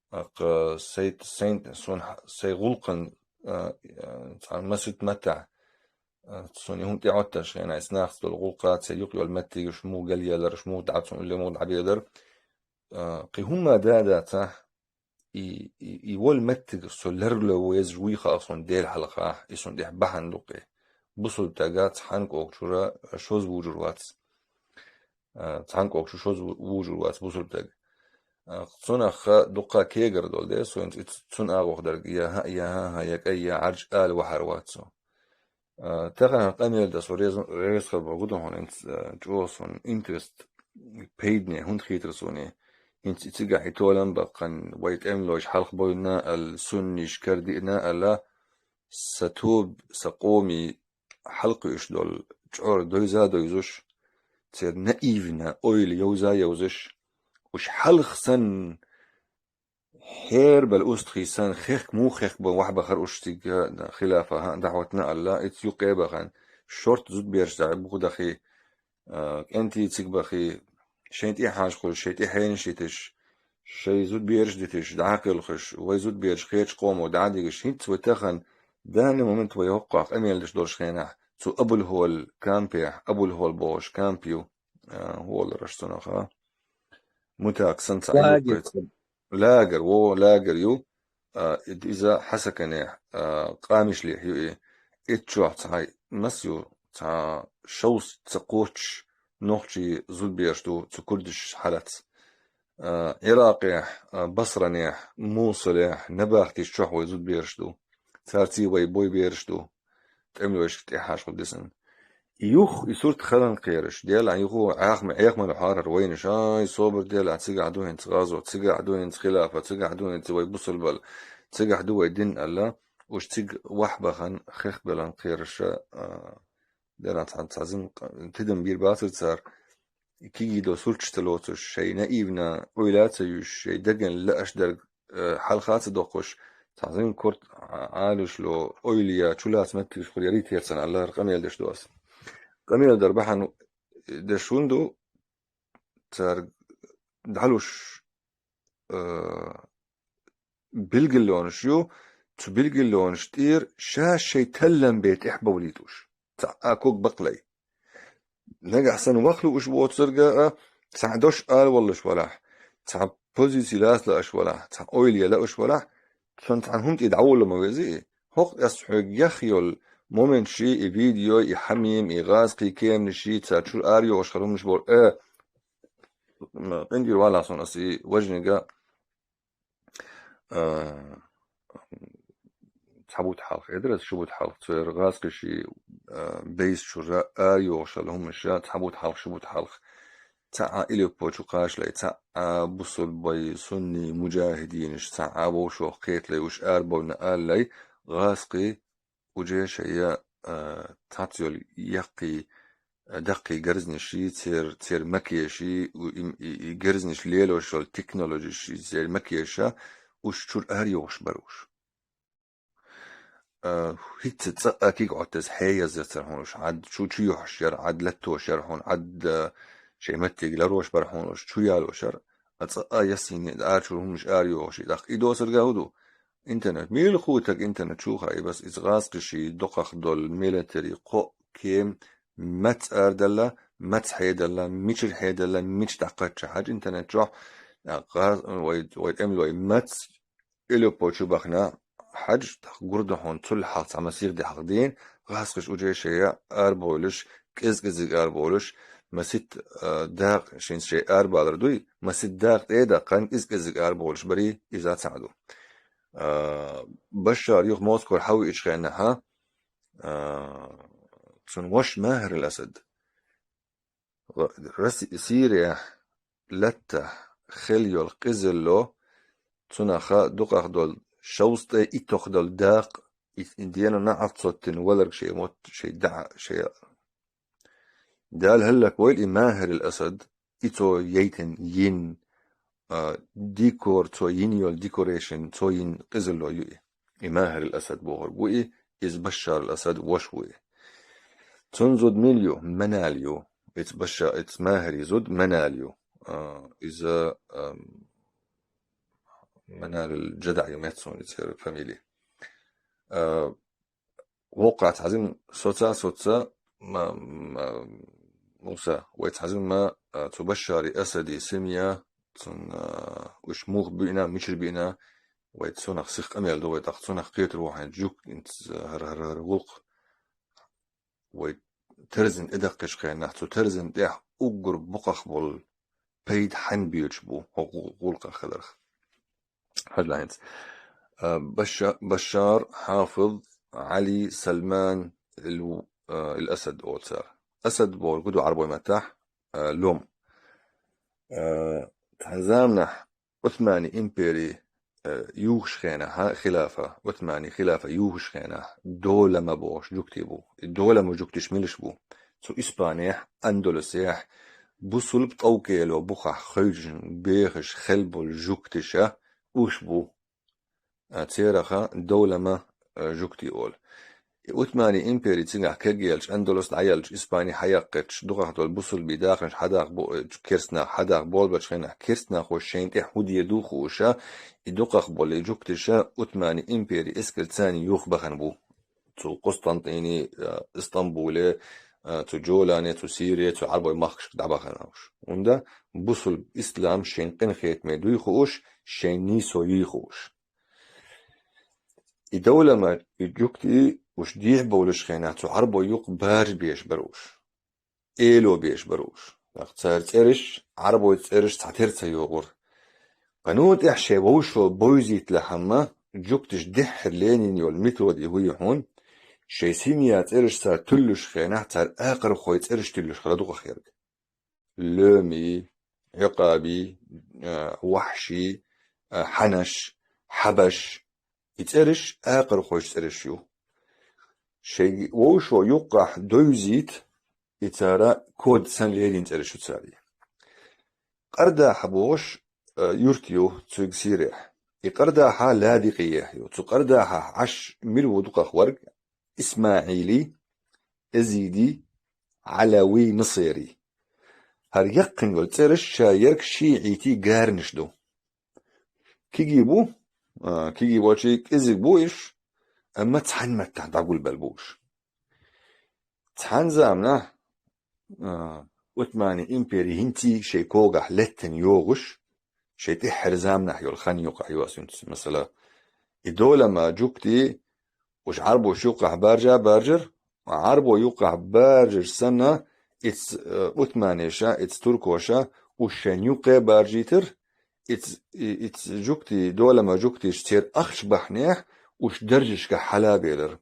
Аккха сайн, сайн, суна хьа-, сайн гӀуллакхан, а, а, цхьана масийтта маттахь, а, суна и хӀума тӀехӀотташ хенахь, ас нахаца долу гӀуллакх, церан юкъа йолу меттигаш муха галъелар, уьш муха дӀа цунна улле муха дӀабелар. А, кхин хӀумма да дацахь, и, и, и волу меттиг со ларло везаш вуй хаьа суна Делан хьалха, и суна тӀехь бахьана ду-кх и. Бусулба стага цхьана кӀогчура шозза вужур вац. А, цхьана кӀогчу шозза ву-, вужур вац бусулба стаг. А, цунах дуккха кегар долу де, со хӀинца и ц-, цунна агӀох дерг, я хьа, я хьа, хьа, я кӀай, я Ӏарж ала вахьар вац со. А, тахана къамел дан со реза, реза хилла бохург ду хьуна, хӀинца, а, чӀогӀа суна интерес, пайдане хӀунда хийтира суна. ХӀинца и цигахь и толам баккхана, вай тӀемалойша хьалха бойна аьлла, сунниш карадиъна аьлла, сан тоба, сан къоми хьалакхуьуш долу чӀор дойза а дойзуш, церан наивна ойла йовза а йовзуш, уьш хьалха санна, хьербала устагӀий санна, хехка муха хехка бан вахьа бахара уьш цига хилафа, хӀа, дӀахӀоттана аьлла, и ца юккъе а бахана, шорта зудбераш дӀа буха дахий, а, кӀентий цига бахий, шайн тӀе хьажа хуьлуш, шайн тӀе хьенаш йиташ, шайн зудбераш диташ, дӀа а кхелхаш, вай зудбераш кхечу къомо дӀа а дигаш, хӀинца вай тахана, данный момент вай хӀокхахь къамел деш долуш хенахь, цу Абулхол кампехь, Абулхол бохуш камп ю, а, хӀоллараш цунах, а? Мутак санна цхьа лагерь юккъе. Лагерь, во, лагерь ю. А, иза Хьасаканехь, а, Къамишлехь ю и. Итт чохь цхьа мас ю, цхьа шовзткъа ца кхоччуш нохчий зудбераш ду цу курдаш хьалаца. А, Ӏиракъехь, а, Басранехь, Мусалехь, набахтеш чохь вай зудбераш ду. Царций вай буй бераш ду. ТӀемалойшка тӀехьашха дисина. И юха, и сурт халан кхераш, делахь юха Ӏехма-, Ӏехман хьархьара вайнаш, ай, собар делахь, цигахь ду хӀинца гӀазот, цигахь ду хӀинца хилафа, цигахь ду хӀинца вай бусалбал, цигахь ду вай дин аьлла, уьш цига вахьа бахана хехбелан кхераша, а, делахь цхьа, цхьа зин къ-, тидам бийр бацара цара, кегий долу сурташ ца лоцуш, шайн наивна ойла а ца юьйш, шайн дагна лааш дерг э, хьалха ца доккхуш, цхьа зин корта Ӏалашо, ойла е, чулаца меттигаш хур ярий терцан, Аллахьара къамел деш ду ас. Къамел дар бахьан деш хӀун ду, цар дӀалуш, э, билгалонаш ю, цу билгалонаш тӀера ша шоай таллам бе тӀехбовлийтуш. Цхьа а ког бакълай. Нагахь санна вахлуш воцурга а, цхьа дош ала воллуш валахь, цхьа позици лаца лааш валахь, цхьа ойла е лааш валахь, цунна цхьана хӀума тӀе дӀаволла ма вези. ХӀокху ас хьоьга яхъйолу моменташи, и видео, и хьамим, и гӀазкхи кеманаши, цара чуьра арайогӀуш хала хӀуманаш боху, э, м, къинтӀера валахь суна ас и важнига, а, цхьа бутт хьалха, эдара аса шу бутт хьалха, церан гӀазкхиши, а, бейса чуьра арайогӀуш хала хӀуманаш, цхьа бутт хьалха, шу бутт хьалха, цхьа а Илиппо чу кхачале, цхьа а бусулбай, сунни, муджахидинаш, цхьа а вовшах кхетале, уьш арабовлина алале, гӀазкхи уже шайя, а, цхьацца йолу яккхий, а, даккхий гарзнаши, цер-, церан макеши, у-, и, и, и гарзнаш лелош йолу технологиши, церан макеша, уьш чуьра арайогӀуш бара уьш. А, хӀинца цкъа а киг Ӏоттаза хье язъяцара хьуна уьш, Ӏад чу, чу юьхьуш яра, Ӏад латтош яра хьуна, Ӏад, а, шайн меттиг ларош бара хьуна уьш, чу ялош яра. А цкъа а яссийна, ара чуьра хӀуманаш арайогӀуш, и тӀаккха и доцург хӀун ду? Интернет. Мила хӀуттаг интернет чухула и бас иза гӀазкхиши, дукхах долу милитари, кхоъ, кем, маца арадалла, маца хьедалла, мичара хьедалла, мича дӀакхачча хьаьжча интернет чохь, а, гӀаз-, вай, вай тӀемалой маца Илиппо чу бахана хьаьжча, тӀаккха гур ду хьуна цул хьалха цхьа масех де хьалха дийна, гӀазкхаша уже шайя арабовлуш, кӀез-кӀеззиг арабовлуш, маситта, а, дакъа шайна шайн арабалар дуй, маситта дакъа тӀе а даккхана, кӀез-кӀеззиг арабовлуш барий, иза цхьаъ ду. А, Башшар юха Москвара хьавеъчу хенахьа, а, цуьнан ваша Махьар ал-Асад. Росси-, Сирехь латтахь хилла йолу къизалло, цунах дукхах долу шовзткъе иттех долу дакъа, и, и дена нахьалт цоттина валарг шайн мотт, шайн даьӀа, шайн Дала хӀаллаквойла и Махьар ал-Асад, и цо яйтина йина, а, декор, цо йина йолу декорейшн, цо йина къизалло ю и. И Махьар ал-Асад бохург ву и, иза Башшар ал-Асад ваша ву и. Цуьнан зуда мила ю? Манал ю. Иза Башша-, иза Махьаран зуда Манал ю. А, иза, ам, Манал ал-Джадаъ ю меттиг цуьнан иза фамили. А, воккхахь цхьа зина соца, соца, ма, ма, Муса, вай цхьа зина ма, а, цу Башшар ал-Асадан семья, цунна, а, уьш муха биъна, мичара биъна, вай цунах сиха къамел ду, вай тӀаккха цунах кхетар ву хьайн жуьгтинца хӀара, хӀара, хӀара гӀуллакх. Вай тарзина тӀедаккхийчу хенахь, цу тарзина тӀехь уггар бакъахь болу пайда хьанна боьдуш бу хӀокху гӀуллакхах хиларх. Хьажал хӀинца. А, Баша-, Башшар Хьафиз Ӏали Салман ал-, а, ал-Асад олу цара. Асад бохург хӀун ду Ӏарбойн маттахь, а, лом. А, цхьана заманахь Ӏусмани импери, а, юхуш хенахь, хилафа, Ӏусмани хилафа юхуш хенахь, долама бохуш жуьгти бу. И долама жуьгтиш милаш бу? Цу Испанехь, Андалусехь, бусулба тӀовкӀело бухахь хевшина бехаш хилла болу жуьгтиша уьш бу. А, цераха довлама, а, жуьгти олу. И Ӏусмани импери цигахь кегъелча, Андалус дӀаелча, Испани хьаяккхича, дукхах долу бусулбий даханаш хьадахбо-, э, керстанах хьадахболбачу хенахь, керстанахоша шайна тӀехь хӀун дийр ду хууша, и дукхах болу и жуьгтиша Ӏусмани импери эскарца юхабахана бу. Цу Къустантини, а, Истамбуле, а, цу Джолане, цу Сире, цу Ӏарбой махкашка дӀабахана уьш. ХӀунда бусулба ислам шайн къинхетаме дуй хууш, шайн нийсо юй хууш. И довлама, и жуьгти уьш дехьа бовлуш хенахь, цу Ӏарбой юккъе баржа беш бара уьш. Эло беш бара уьш. Нах цара цӀераш, Ӏарбой цӀераш цхьатера ца йогӀура. Къанон тӀехь шайн вовшо бовзийта лаьхьамма, жуьгташ дехьара лелийна йолу методи хӀун ю хьуна, шайн семья цӀераш цара туьллуш хенахь, цара акхархой цӀераш туьллуш хила дукхах ерг. Лоьми, Ӏикъаби, а, Вахьши, а, Хьанаш, Хьабаш, и цӀераш акхархойш цӀераш ю. Шайн вовшо юккъехь довзийта, и цара код санна лелийна цӀераш ю цара. Къардахьа бохуш, а, юрт ю цуьнга Сирехь. И Къардахьа Ладикъие ю. Цу Къардахьа Ӏаш мила ву дукхах верг: ИсмаӀили, Эзиди, Ӏалави, Нусайри. ХӀара яьккхина йола цӀераш ша ерг шиӀитий гарнаш ду. Кегий бу, а, кегий болчий кӀезиг бу уж, амма цхьан меттахь дӀагулбаьлла бу уж. Цхьан заманахь, а, Ӏусмани импери хӀинций шайн когахь лаьттина йогӀуш, шайн тӀаьххьара заманахь йолу хан юкъахь ю ас хӀинца, масала, и долама жугтий, уж Ӏарбош юккъахь баржа а баржар, Ӏарбой юккъахь баржаш санна, иц, э, Ӏусманиша, иц туркоша, уж шайн юккъе баржийтар, иц, и-, иц жугтий, долама жугтийш церан ахча бахьанехь, уж даржашка хьала а белар.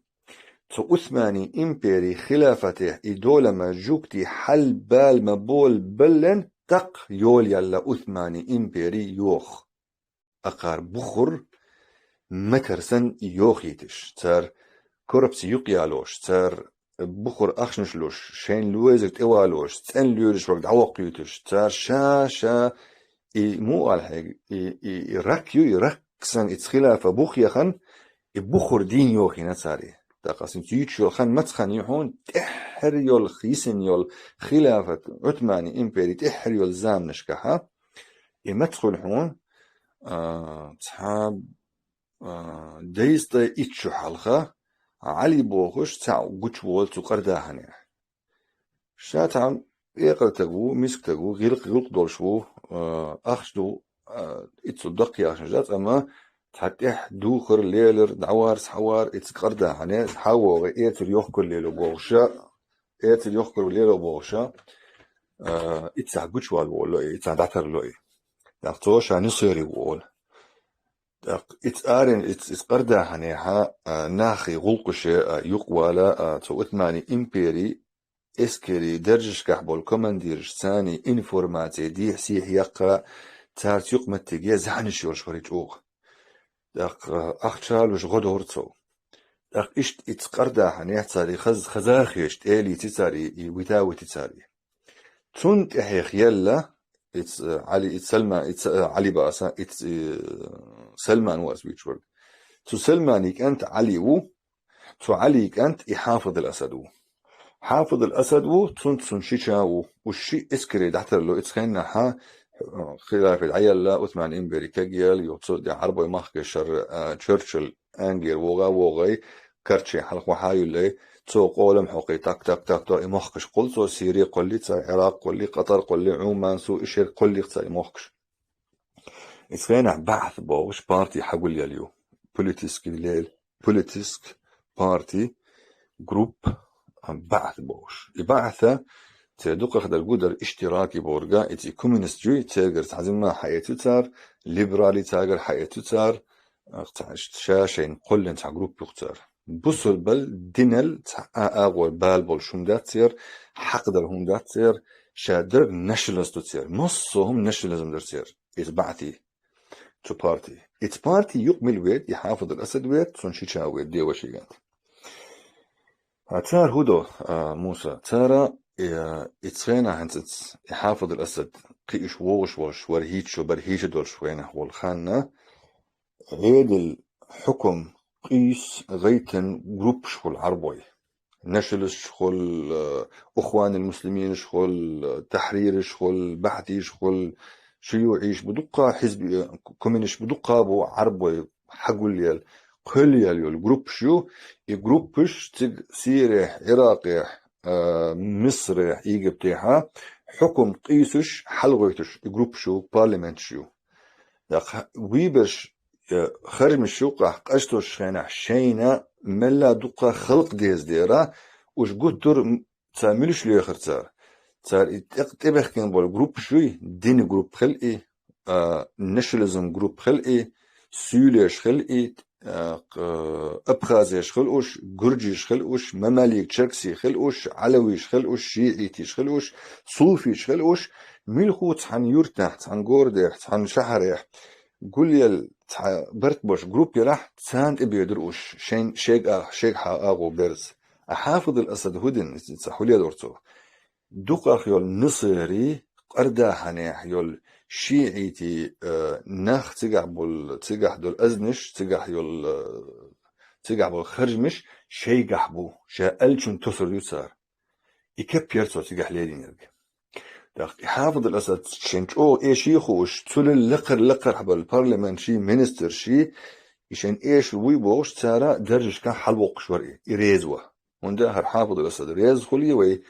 Цу Ӏусмани импери хилафатехь и долама жугтий хьал бала ма болу баллен, тӀаккха йолаелла Ӏусмани импери йоху. Акхар бухур матар санна йохуьйтуш, цара коррупци юкъ ялош, цара бухур ахчанаш луш, шайна лоьзиг тӀевалош, цӀена лоьраш ваг дӀавоккхуьйтуш, цара ша-ша и муха ала хьега, и, и, и рак ю, и рак санна, и хилафа бух яхан, и бухур дийна йохийна цара. ТӀаккха ас хӀинца юьйцуш йолу хан маца хан ю хьуна, тӀаьххьара йолу, йисина йолу хилафат, Ӏусмани импери тӀаьххьара йолу заманашкахьа, и маца хуьлу хьуна, а, цхьа, а, дайстӀе итт шу хьалха, Ӏали бохуш, цхьаъ гучуволу цу Къардахьанехь. Ша цхьа пекъар таг ву, миска таг ву, гӀилкх-, гӀилкх долуш ву, а, ахча ду, а, иццул даккха яханаш дац, амма цхьа тӀехь духар, лелар, дӀавар, схьавар, ица Къардахьане, схьавогӀий, эцар йохкар лело бохуша, эцар йохкар лело бохуша, а, иццахь гучувала волу и, иццахь дӀатарло и. ТӀаккха цо ша Нусайри ву олу. ТӀаккха ица арен, ица, ица Къардахьанехьа, а, нахи гӀуллакхаше, а, юкъвала, а, цо Ӏусмани импери, эскери даржашкахь болу командираш царний информаци дехьа-сехьа яккха, царца юкъаметтиге захьанаш йолуш вара и чӀогӀа. ТӀаккха ахча луш гӀо дора цо. ТӀаккха иштта ица Къардахьанехь царий хаз-, хазахеташ тӀе а лийци царий, и вита а вити царий. Цунна тӀаьхье хиелла, ица, э, Ӏали, ица Салма-, ица, э, Ӏали баса, ица, э, Салман ву ас вийчу верг. Цу Салмани кӀант Ӏали ву, цу Ӏали кӀант и Хьафид ал-Асад ву. Хьафид ал-Асад ву, цунца цунна ши ча ву. Уж ши эскаре дӀатарло, ица хеннахьа, э, хилафе дӀаелла, Ӏусман имбери кегъел, йо цу де Ӏарбой махкешар, э, Черчилль Англера вогӀа а вогӀий, карчий хьалха хьа а юьллий, цо къолам хьокхий, так, так, так, так, и мохкаш кхуллу цо, Сири кхолли цара, Ӏиракъ кхолли, Къатар кхолли, Ӏуман, Су-, и шерг кхоллих цара и мохкаш. Ица хенахь БаӀс бохуш парти хьагулъел ю. Политический лел-, политический парти, группа, а, БаӀс бохуш. И БаӀса церан дукхах дара гу дара иштираки борга, ица и коммунист юй, цергара цхьа зимма хьаэцу цара, либерали цагара хьаэцу цара, а, цхьа ш-, ша шайна кхоллин цхьа группа юх цара. Бусурбал динал цхьа а агӀор бала болуш хӀума дац церан, хьакъ дара хӀума дац церан, ша дерг националист ду церан. Массо а хӀума национализм дара церан. Иза БаӀси. Цу парти. Ица парти юкъ мила вед, и Хьафид ал-Асад вед, цунна ши ча вед, девашиган. А цара хӀу до, а, Муса? Цара, э, и цхьана хӀинца и Хьафид ал-Асад кхиъш вогӀуш волуш, вара хӀийчо, бара хӀийча долуш вайнахь волу ханна, Ӏедал хьукум къийса гӀайтина группаш хуьлу Ӏарбой. Националисташ хуьлу, э, Ухванул Муслиминаш хуьлу, э, Тахьрираш хуьлу, БаӀсиш хуьлу, шуюӀиш бу дуккха хьизби, э, коммунисташ бу дуккха бу Ӏарбой хьагулъел, кхоьллъел йолу группаш ю, и группаш цига Сирехь, Ӏиракъехь, а, Мисрехь, Египтехьа хьукум къийсуш, хьалагӀойтуш и группаш ю, парламенташ ю. ТӀаккха виберш, э, харжамаш юккъахь къаштошчу хенахь шайна мелла дуккха халкъ деза дера, уьш гуттар м-, цара муьлш лоьхура цара. Цара и тӀе-, тӀебехкина болу группаш юй, дина группа хила и, а, национализм группа хила и, суьйлеш хила и, а, к-, абхазеш хила уьш, гуржиш хила уьш, мамалик черкси хила уьш, Ӏалавиш хила уьш, шиӀитиш хила уьш, суфиш хила уьш, муьлхха цхьана юьртахь, цхьана городехь, цхьана шахьарехь, гулъел цхьа барт бош группа ярахь, царна тӀе бедира уьш, шайн, шег а-, шег хьа агӀо берз. А Хьафид ал-Асад хӀу дина, ца хьуле дора цо. Дукхах йолу нусайри, къардахьанехь йолу шиӀитий, э, нах цигахь болу, цигахь долу азнаш, цигахь йолу, э, цигахь болу харжамаш шайгахь бу, ша аьллачун тосур ю цара. И кеп яра цо цигахь лелийнарг. ТӀаккха и Хьафид ал-Асад шен чӀогӀа эший хууш, цулил лакхара-лакхархьа болу парламентший, министрший, и шен эшал вуй бохуш, цара даржашкахь хьалавоккхуш вара и, и реза ван. ХӀунда хӀара Хьафид ал-Асад реза хуьлий вай,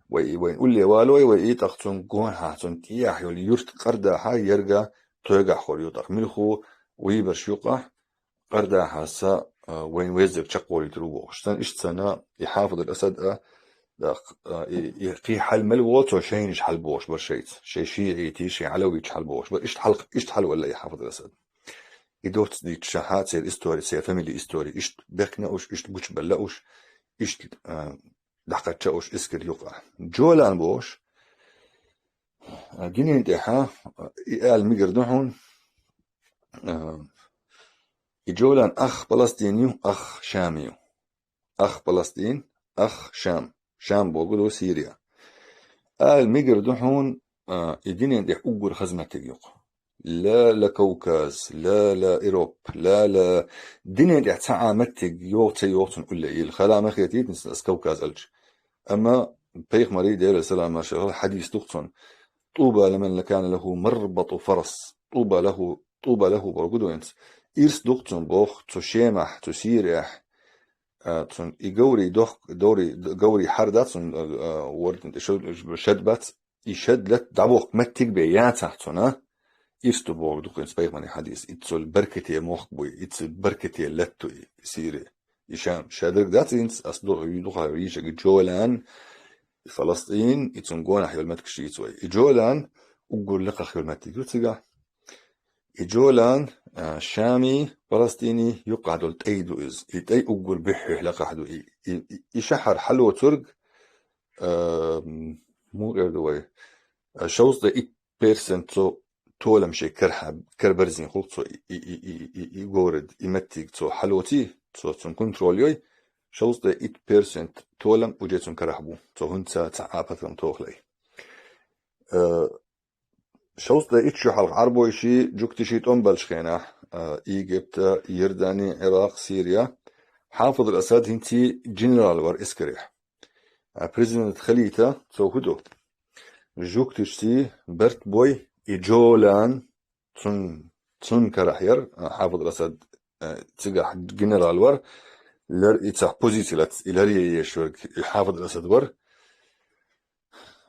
вай, вайн улле валой вай, и тӀаккха цунна гонахьа, цунна тӀехьа йолу юрт къардахьа, ерга тойгахь хуьлу ю, тӀаккха муьлхха вийбарш юкъахь къардахьа са, а, вайн веззиг чекхволуьйтур ву бохуш. Сан иштта санна, и Хьафид ал-Асад а, тӀаккха, а, и, и кхин хьал мел ву, цо шайнаш хьал бохуш бара шайца. Шайн шиӀитий, шайн Ӏалавиташ хьал бохуш бара. Иштта хьал, иштта хьал валла и Хьафид ал-Асад. И доцца дийцча шаьхьа церан истори, церан фамилин истори, иштта бехкина уьш, иштта гучубелла уьш, иштта, а, дӀакхачча уьш эскар юкъахь. Джолан бохуш, а, динан тӀехьа, а, и ала мегар ду хьуна, а, и Джолан ах Палестин ю, ах Шам ю. Ах Палестин, ах Шам. Шам бохург ду Сирия. Ала мегар ду хьуна, а, и динан тӀехь уггар хаза меттиг ю-кх. Ла, ла Кавказ, ла, ла Европа, ла, ла динан тӀехь цхьа а меттиг йогӀу ца йогӀу цунна улле йилла. Хала ма хетийта ас Кавказ аьлча. Амма пайхамаран, Делера салам-маршалла, хьадис ду-кх цунна: «طوبى لمن كان له مربط فرس». طوبى له, طوبى له бохург ду хӀинца. Ирс ду-кх цунна боху, цу Шемахь, цу Сирехь, а, цунна и говрий дохк-, доврий, говрий хьар дац цунна, а, а, вордин тӀе шо-, шад бац, и шад латта дӀабохку меттиг бен яцахь цунна, ирс ду бохург ду хӀинца пайхамаран хьадис. Иза цул баркате мохк буй, иза цул баркате латта ю и Сири. И Шам, шадерг дац хӀинца, ас ду-, дукха йийшаг Джолан, и Фаластин, и цунна гонахь йолу меттигаш йийцу вай. И Джолан уггар лакхахь йолу меттиг ю цигахь. И Джолан, а, Шамий, Палестиний юккъахь долу тӀай ду иза. И тӀай уггар буьххьехь лакхахь ду. И, и, и, и шахьар хьалоцург, а, м, муха эр ду вай, а, шовзткъе итт персент цо толам шайн карахь, карабарзийна хуьлу цо и, и, и город, и меттиг цо хьалоций, цо цунна контроль йой, шовзткъе итт персент толам уже цунна карахь бу. Цо хӀинца цхьа а патрон тохале. А, шовзткъе итт шо хьалха Ӏарбойший, жуьгташий тӀом баьллачу хенахь, а, Египта, Иордани, Ӏиракъ, Сирия, Хьафид ал-Асад хӀинца генерал вара эскарехь. А президент хилийта цо хӀун ду? Жуьгташций барт бой, и Джолан цун, цун карахь яра, а, Хьафид ал-Асад, а, цигахь генерал вара, лер и цхьа позици лац, и лер еш верг, и Хьафид ал-Асад вара.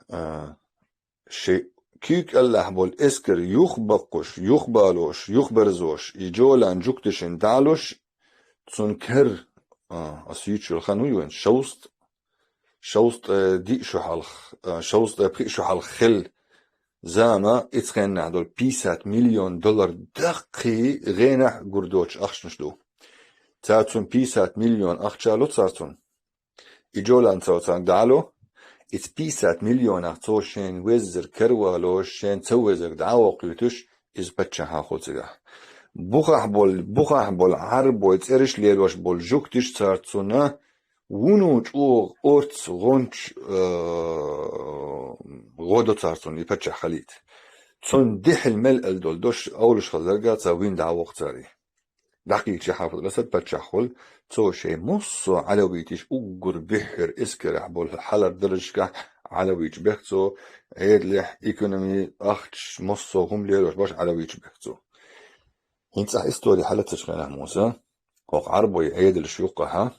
А, шайн куьйга кӀелахь болу эскар юхабаккхуш, юхабалош, юхаберзош, и Джолан жуьгташна дӀалуш, цунна кер, а, ас юьйцуш йолу хан ю вайн, шовзткъе, шовзткъе диъ шо хьалха, а, шовзткъе пхиъ шо хьалха хилла зама, иза хенахь долу пятьдесят миллион доллар даккхий гӀенахь гур доцуш ахчанаш ду. Цара цунна пятьдесят миллион ахча ло цара цунна. И Джолан цо царна дӀало, иза пятьдесят миллионах цо шен веззар каравалош, шен ца везарг дӀа а воккхуьйтуш, иза паччахьа хуьлу цигахь. Бухахь болу, бухахь болу Ӏарбой цӀераш лелош болу жуьгташ цара цунна вуно чӀогӀа орц гӀончу, а, гӀо до цара цунна и паччахь хилийта. Цунна дехьал мел ала долу дош овлуш хилларга цара вина дӀа а воккху цара и. ДӀакхийча Хьафид ал-Асад паччахь хуьлу, цо шайн массо а Ӏалавиташ уггар буьххьера эскарехь болу хьалар даржашкахь Ӏалавиташ бехк цо, Ӏедалехь, экономи, ахча, массо а хӀума лелош баш Ӏалавиташ бехк цо. ХӀинца ахь истори хьалаццачу хенахь, Муса, хӀокху Ӏарбой Ӏедалш юккъахьа,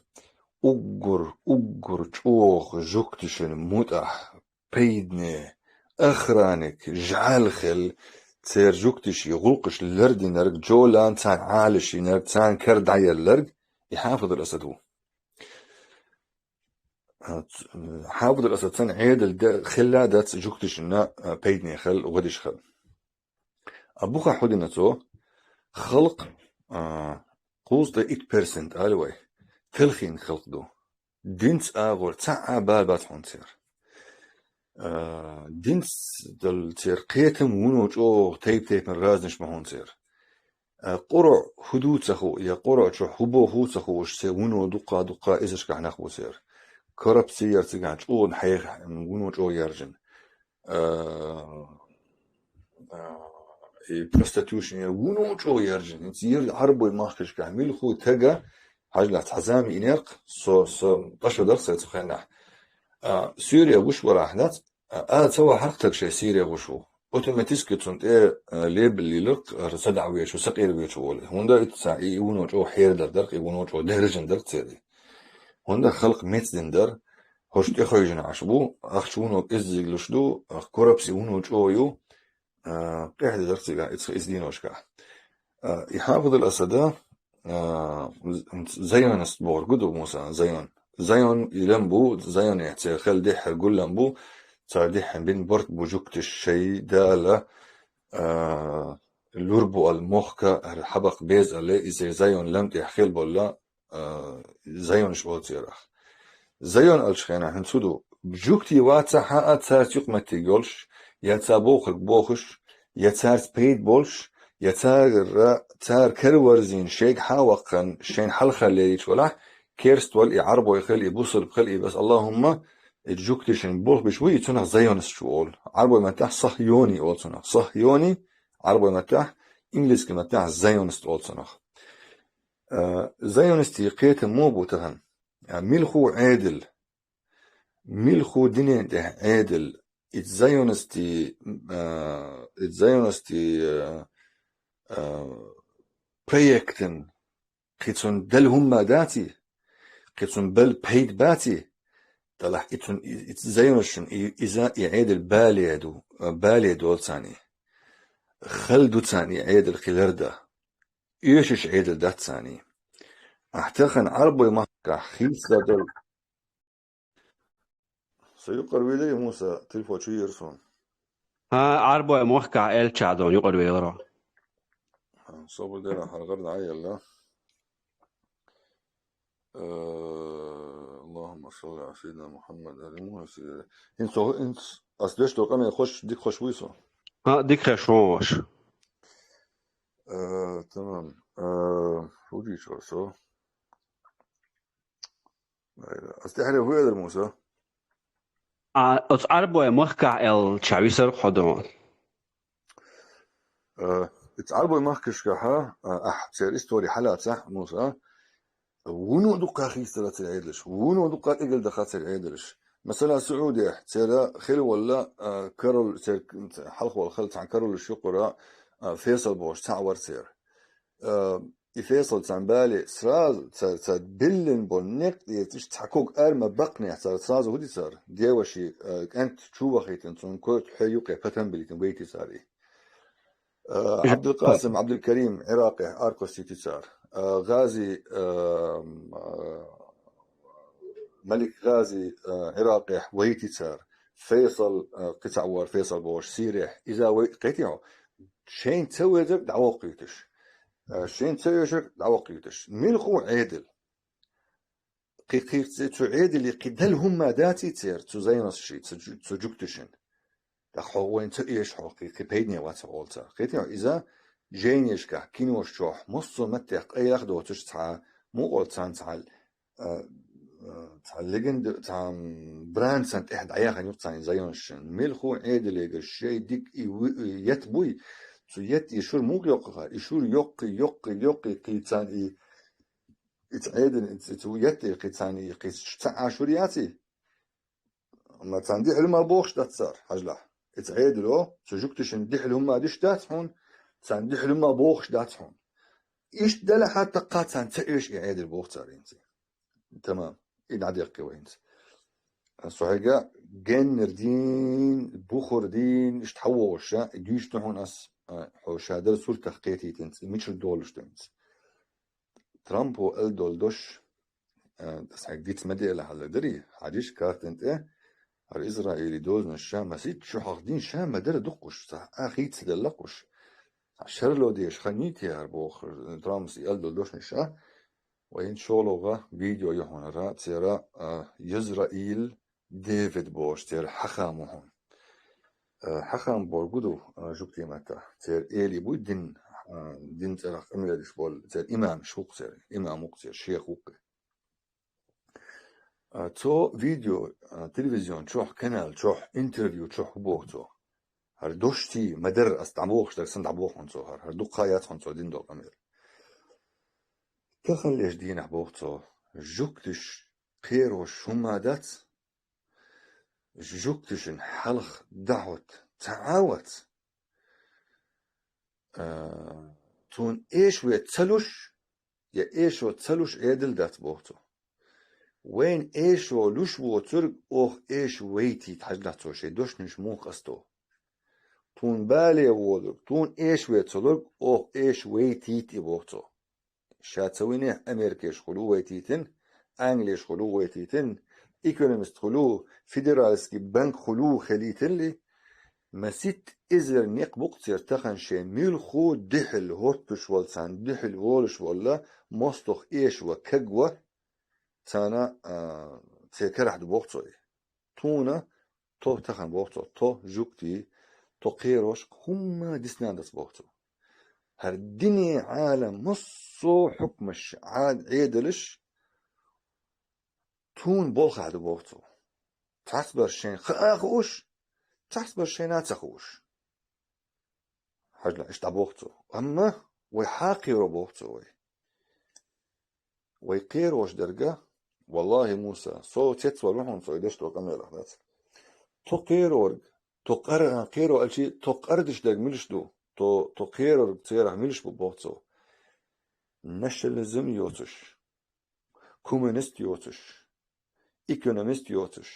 уггар, уггар чӀогӀа жуьгташна мутӀахь, пайдане, охранник, жӀаьла хилла, церан жуьгташий гӀуллакхаш лардинарг, Джолан царна Ӏалашйинарг, царна кара дӀаелларг, и Хьафид ал-Асад ву. Хьафид ал-Асад санна Ӏедал де-, хилла дац жуьгташна, а, пайдане хила, гӀо деш хила. А бухахь хӀун дина цо? Халкъ, а, кхузткъе итт персент ала вай, талхийна халкъ ду. Динца агӀор цхьа а бала бац хьуна церан. А, динца долу церан кхетам вуно чӀогӀа тайп-тайпана разнаш ма хьуна церан. А, КъуръӀа хӀун ду ца хуу, я КъуръӀа чу хӀун боху ца хууш, церан вуно дуккха-дуккха эзаршкахь нах бу церан. Коррупци яра цигахь чӀогӀа хьеха, вуно чӀогӀа яржина. А, а, и проституtion яр, вуно чӀогӀа яржина. ХӀинца ер Ӏарбой махкашкахь милху тага, хьажлахь, цхьа зама инеркх, со, со, къашо дарх сай цу хеннахь. А, Сирия гуш варахь дац, а, а, ца вахьарх таг шай Сирия гуш ву. Автоматически цун тӀе, а, лебал лиларх, а, са дӀа вечу, са къера вечу волу. ХӀунда итт са, и, и вуно чӀогӀа хьерадар дарх, и вуно чӀогӀа деррижин дарх церий. ХӀунда халкъ мецдин дар, хӀорш тӀехойжина Ӏаш бу, ахча вуно кӀеззиглуш ду, ах, коррупция вуно чӀогӀа ю, а, къехьа дарх цигахь, ицха иза дийношкахь. А, и Хьафидул Асада, а, з-, зайонист бохург ду, Муса, зайон. Зайон и лам бу, зайонехь церан хел дехьара гуллам бу, цара дехьа бин барт бу жуктиш шай дала, а, лур бу ал мохка, хьабакъ беза алле, иза зайон лам тӀехь хел болла, а, зайонаш олу церах. Зайон алчу хенахь хӀинца хӀун ду? Жуьгти вацахьа а царца юкъаметтиг йолуш, я цара бохург бохуш, я царца пайда болуш, я цара, цара караварзийна шайга хьан а ваккхана, шайна хьалха лелийча валахь, керст вал и Ӏарбой хила, и бусалба хила, и бас Аллахумма, и жуьгтишин болх биш ву, и цунах зайонисташ ву олу. Ӏарбой маттахь сахьйони олу цунах. Сахьйони, Ӏарбой маттахь, инглизский маттахь зайонист олу цунах. Э, зайонистийн кхетам муха бу тахана? А, милху Ӏедал? Милху динен тӀехь Ӏедал? Иза зайонистийн, э, иза зайонистийн, э, э, проектан кхин цунна дала хӀумма даций? Кхин цунна бала пайда баций? Далахь и цунна, и, и зайонисташна и, иза и Ӏедал бале ду, э, бале долу царний. Хала ду царний Ӏедал хилар дан. Оьшуш Ӏедал дац царний. Ахь тахана Ӏарбой махкахь хийцадала. Со юкъара вийла, Муса, телефон чу йира суна. ХӀа, Ӏарбой махкахь элча дона юкъара вейларо. Хьан собар дера хьаргара дӀа а елла. Э, Аллахумма салли ала сайидина Мухаммад, али Мухаммад. ХӀинца, хӀинца ас деш долу къамел хош, дика хош вуй со? ХӀа, дика хеш вон ваша. Э, тамам. Э, хӀун дийцор со? Ас тӀаьхьаре хӀун элира, Муса? А, оцу Ӏарбой махкахь аьлла ча висар хьо дон. Э, оцу Ӏарбой махкашкахьа, а, ахь церан истори хьалацахь, Муса, вуно дуккха хийцадала церан Ӏедалш, вуно дуккха кӀегилдаха церан Ӏедалш. Масала, Саудехь церан хилла волла, а, король, церан хьалха волу хилла цхьана королаш юкъара, а, Фейсал бохуш цхьаъ вара церан. А, и Фейсал царна бале, сразу цара, цара биллина болу некъ тӀера иштта цхьа ког ара ма баккхинехь цара, сразу хӀун ди цара? Деваши, а, кӀант чу вахийтина, цунна коьрта хье юкъе патан билийтина вайти цара и. А, Ӏабдулкъасим, Ӏабдулкарим Ӏиракъехь аркъостийти цара. А, ГӀази, а, а, Малик ГӀази, а, Ӏиракъехь вайти цара. Фейсал, а, кхин цхьаъ вара, Фейсал бохуш, Сирехь. Иза вай, кхетий хьо? Шайна ца везарг дӀавоккхуьйтуш. Э, шен ца оьшург дӀавоккхуьйтуш. Милху Ӏедал? Кхин кхийрца цу Ӏедале кхин дала хӀумма даций церан, цу зайонисташий, цу жу-, цу жуьгташин? ТӀаккха хьо вайна ца оьшу хьо, кхин, кхин пайдане вац хьо олу цара. Кхетий хьо, иза жайнашкахь, кинош чохь, массо а маттех къайлаха доцуш цхьа, мукъа олу царна цхьа, а, а, цхьа легенда, цхьа, м, бранд санна тӀехь дӀаяхана юкъа царна и зайонисташин. Милху Ӏедалегара шайн дика и ву-, и етт буй, цу етт и шура муха йоккху хьара? И шура йоккхий, йоккхий, йоккхий, кхин царна и, и цу Ӏедал, и цу, цу етт и кхин царна и кхин ца Ӏа шура яций? Амма царна дехьа хӀума бохуш дац цара, хьажалахь. И цу Ӏедало, цу жуьгташин дехьа хӀума диш дац хьуна, царна дехьа хӀума бохуш дац хьуна. Иштта делахь а, тӀаккха царна ца оьшу и Ӏедал боху цара хӀинца. Тамам. И дӀадеккхи вай хӀинца. Со хьайга геннара дийна, бухара дийна, иштта хьан вогӀуш ша, и дуьйцу хьуна ас, а, хьо ша дара суртах кхетийтинца, и мичара долуш ду хӀинца. Трампо аьлла долу дош, а, ас хьайга диц ма дела хьалла дарий, хьажиш картан тӀе, хӀара Израиле дозанаш ша, масийтта шо хьахдина ша ма дара дуккхуш, цхьа а хийца ца делла кхуш. Цхьа шарло дезаш хан йий те хӀара боху, Трампс и аьлла долу дошнаш ша, Вайн шолгӀа видео ю хьуна хӀара, церан, а, Езраил Дэвид бохуш, церан хьахам ву хьуна. А, хьахам бохург хӀун ду, а, жуьгтийн маттахь? Церан эли буй дин, а, дин цӀарах къамел деш болу, церан имамаш ву-кх церан, имам ву-кх церан, шех ву-кх. А, цо видео, а, телевизион чохь, канал чохь, интервью чохь хӀун боху цо? ХӀара дошти ма дарра ас дӀабохуш дерг санна дӀабоху хьуна цо хӀара. ХӀара дукха яц хьуна цо дина долу къамел. Таханлерчу дийнахь боху цо, жуьгташа кхерош хӀумма дац, жуьгташна хьалха дӀахӀотта цхьа а вац. А, цунна эшо ца луш, я эшо ца луш Ӏедал дац, боху цо. Вайна эшо луш воцург оха эшо вайтийта хьажна цо шайн дошнаш муха къасто. Тхуна бале волург, тхуна эшо ца лург оха эшо вайтийта и, боху цо. Ша ца винехь, америкаш хуьлу вайтийтина, англиш хуьлу вайтийтина, экономист хуьлу, федеральский банк хуьлу хилийталли, маситта эзар некъ бу-кх церан тахана шайн муьлхха а дуьхьал хӀоттуш волу, царна дуьхьал волуш волу, мостагӀа эшо, кагвар царна, а, церан карахь ду, боху цо и. Тхуна тхо тахана, боху цо, тхо жуьгтий, тхо кхерош хӀумма дисна дац, боху цо. ХӀара динан Ӏалам массо а хьукмаш, Ӏад-, Ӏедалш тхуна болх хьаду, боху цо. Цхьацбарш шайна хаа хууш, цхьацбарш шайна ца хууш. Хьажал, иштта дӀабоху цо. Амма вай хьакхеро, боху цо, вай. Вай кхерош дерг, валлахӀи, Муса, со цецвар ву хьуна, со и деш долу къамелах дац. Тхо кхерорг, тхо къар-, кхеро аьлчи, тхо къардаш дерг милаш ду, тхо, тхо кхерорг церах милаш бу, боху цо. Национализм йоцуш, коммунист йоцуш, экономист йоцуш,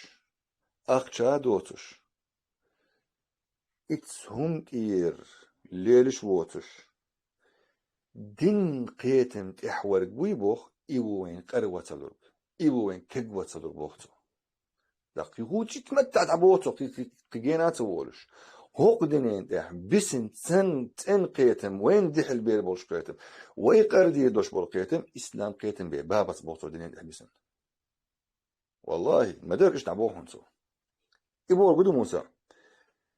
ахча доцуш, иццу хӀума тӀера лелаш воцуш, дин кхетам тӀехь верг вуй, боху, и ву вайн къарвацалург, и ву вайн кагвацалург, боху цо. Даккхий хӀу чит маттахь дӀабоху цо, кхи-, кхи-, кхи гена ца волуш. ХӀокху динан тӀехь бисина цӀен-, цӀена кхетам, вайна дуьхьал бер болуш кхетам, вай къардийр долуш болу кхетам, ислам кхетам бен бабац, боху цо, динан тӀехь бисина. ВаллахӀи, ма дерг иштта дӀабоху хьуна цо. И бохург ду, Муса.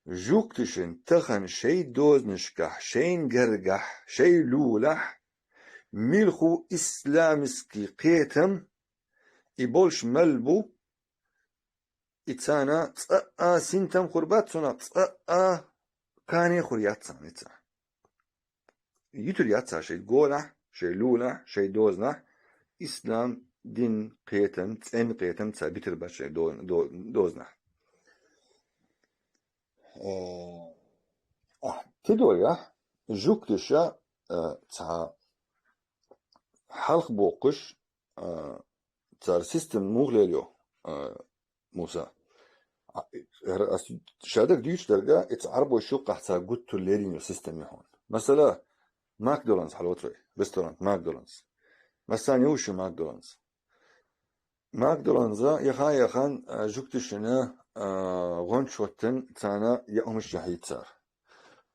Жуьгташна тахана шайн дозанашкахь, шайн гергахь, шайн лулахь, муьлхха а исламский кхетам, и болуш мел бу, и царна цкъа а синтем хир бац, цунах цкъа а кхане хир яц царна и цхьа. Йитур яц цара шайн гонахь, шайн лулахь, шайн дозанахь, ислам дин кхетам, цӀена кхетам ца битар бац шайн до-, до-, дозанахь. Э, ахь, тидо яхь, жуьгташа, э, цхьа хьалха боккхуш, а, цара система муха лелайо, а, Муса? А, эр-, ас шадерг дуьйцуш дерг, иза Ӏарбойн юккъехь цара гуттар лелийна йолу система ю хьуна. Масала, Макдоналдс хьалоцу вай, ресторан Макдоналдс. Массарна ю шу Макдоналдс. Макдоналдс яха-яхан, а, жуьгташна, а, гӀончу хӀоттан царна яа хӀумаш яхьийта цара.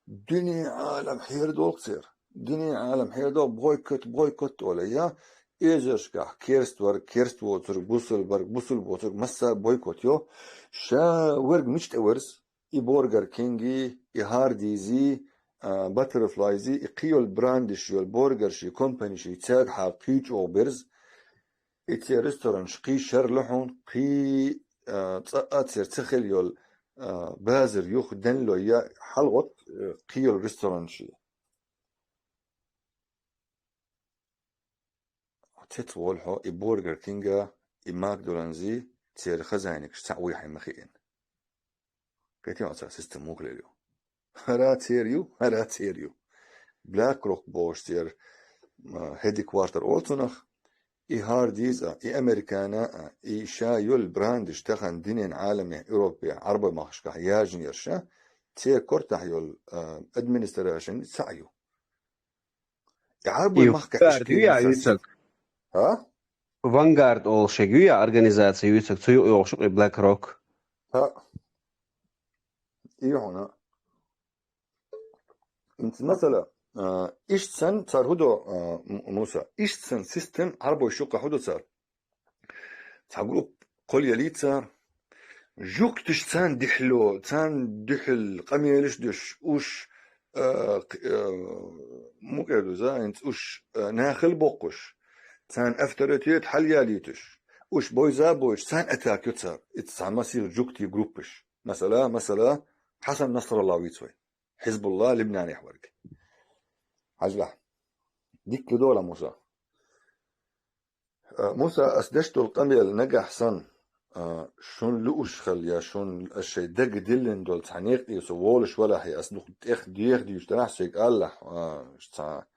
Динан Ӏалам хьерадолу церан. Динан Ӏалам хьерадолу, бойкот, бойкот олу я. Эзаршкахь керст верг, керст воцург, бусул верг, бусул воцург, массара бойкот йо. Ша верг мича тӀе верз? И Бургер Кинги, и Хардизи, а, Баттерфлайзи, и кхин йолу брандаш йолу бургерши, компаниши, цаьргахьа кхин чӀогӀа берз. И церан ресторанаш кхин шарла хьуна, кхин, а, цкъа а церан ца хила йолу, а, базар юха денло я хьалагӀотта, а, кхин йолу ресторанаш. Цецволу хьо и Бургер Кинга, и Макдоналдзи, церан хозяинаш цхьаъ вуй хьайна ма хиъна. Кхетий хьо цара система муха лелайо ю? ХӀара церан ю, хӀара церан ю. BlackRock бохуш церан, а, headquarter олу цунах, и Хардиз а, и Американа а, и ша йолу брандаш тахана динан Ӏаламехь, Европехь, Ӏарбойн махкашкахь яьржинарш а, церан кортахь йолу, а, администраци цхьаъ ю. И Ӏарбойн махкаш Вангард ю я, юьйцург? ХӀа? Вангард олуш ерг ю я организаци юьйцург, цу юкъа йогӀуш ю и BlackRock? ХӀа. И ю хьуна. ХӀинца масала, а, иштта санна цара хӀу до, а, М-, Муса, иштта санна система Ӏарбойн юккъехь хӀу до цара? Цхьа группа кхолъялий цара, жуьгташ царна дуьхьало, царна дуьхьал къамелаш деш, уьш, а, кх-, а, мукъер ду за, хӀинца уьш, а, нахала боккхуш, царна авторитет хьалаялийтуш, уьш бойза а бойуш, царна атака йо цара, иза цхьа масийттаза жуьгтийн группаш. Масала, масала, Хьасан Насралла вийца вай. Хьизбулла Либнанехь верг. Хьажалахь. Дика ду дола, Муса. Э, Муса, ас деш долу къамел нагахь санна, э, шун лууш хилла я шун ас шайн дага диллина долу цхьа некъа тӀе со волуш валахь, я ас дукха тӀех деха дуьйцуш дарахь, соьга алалахь, э, цхьа,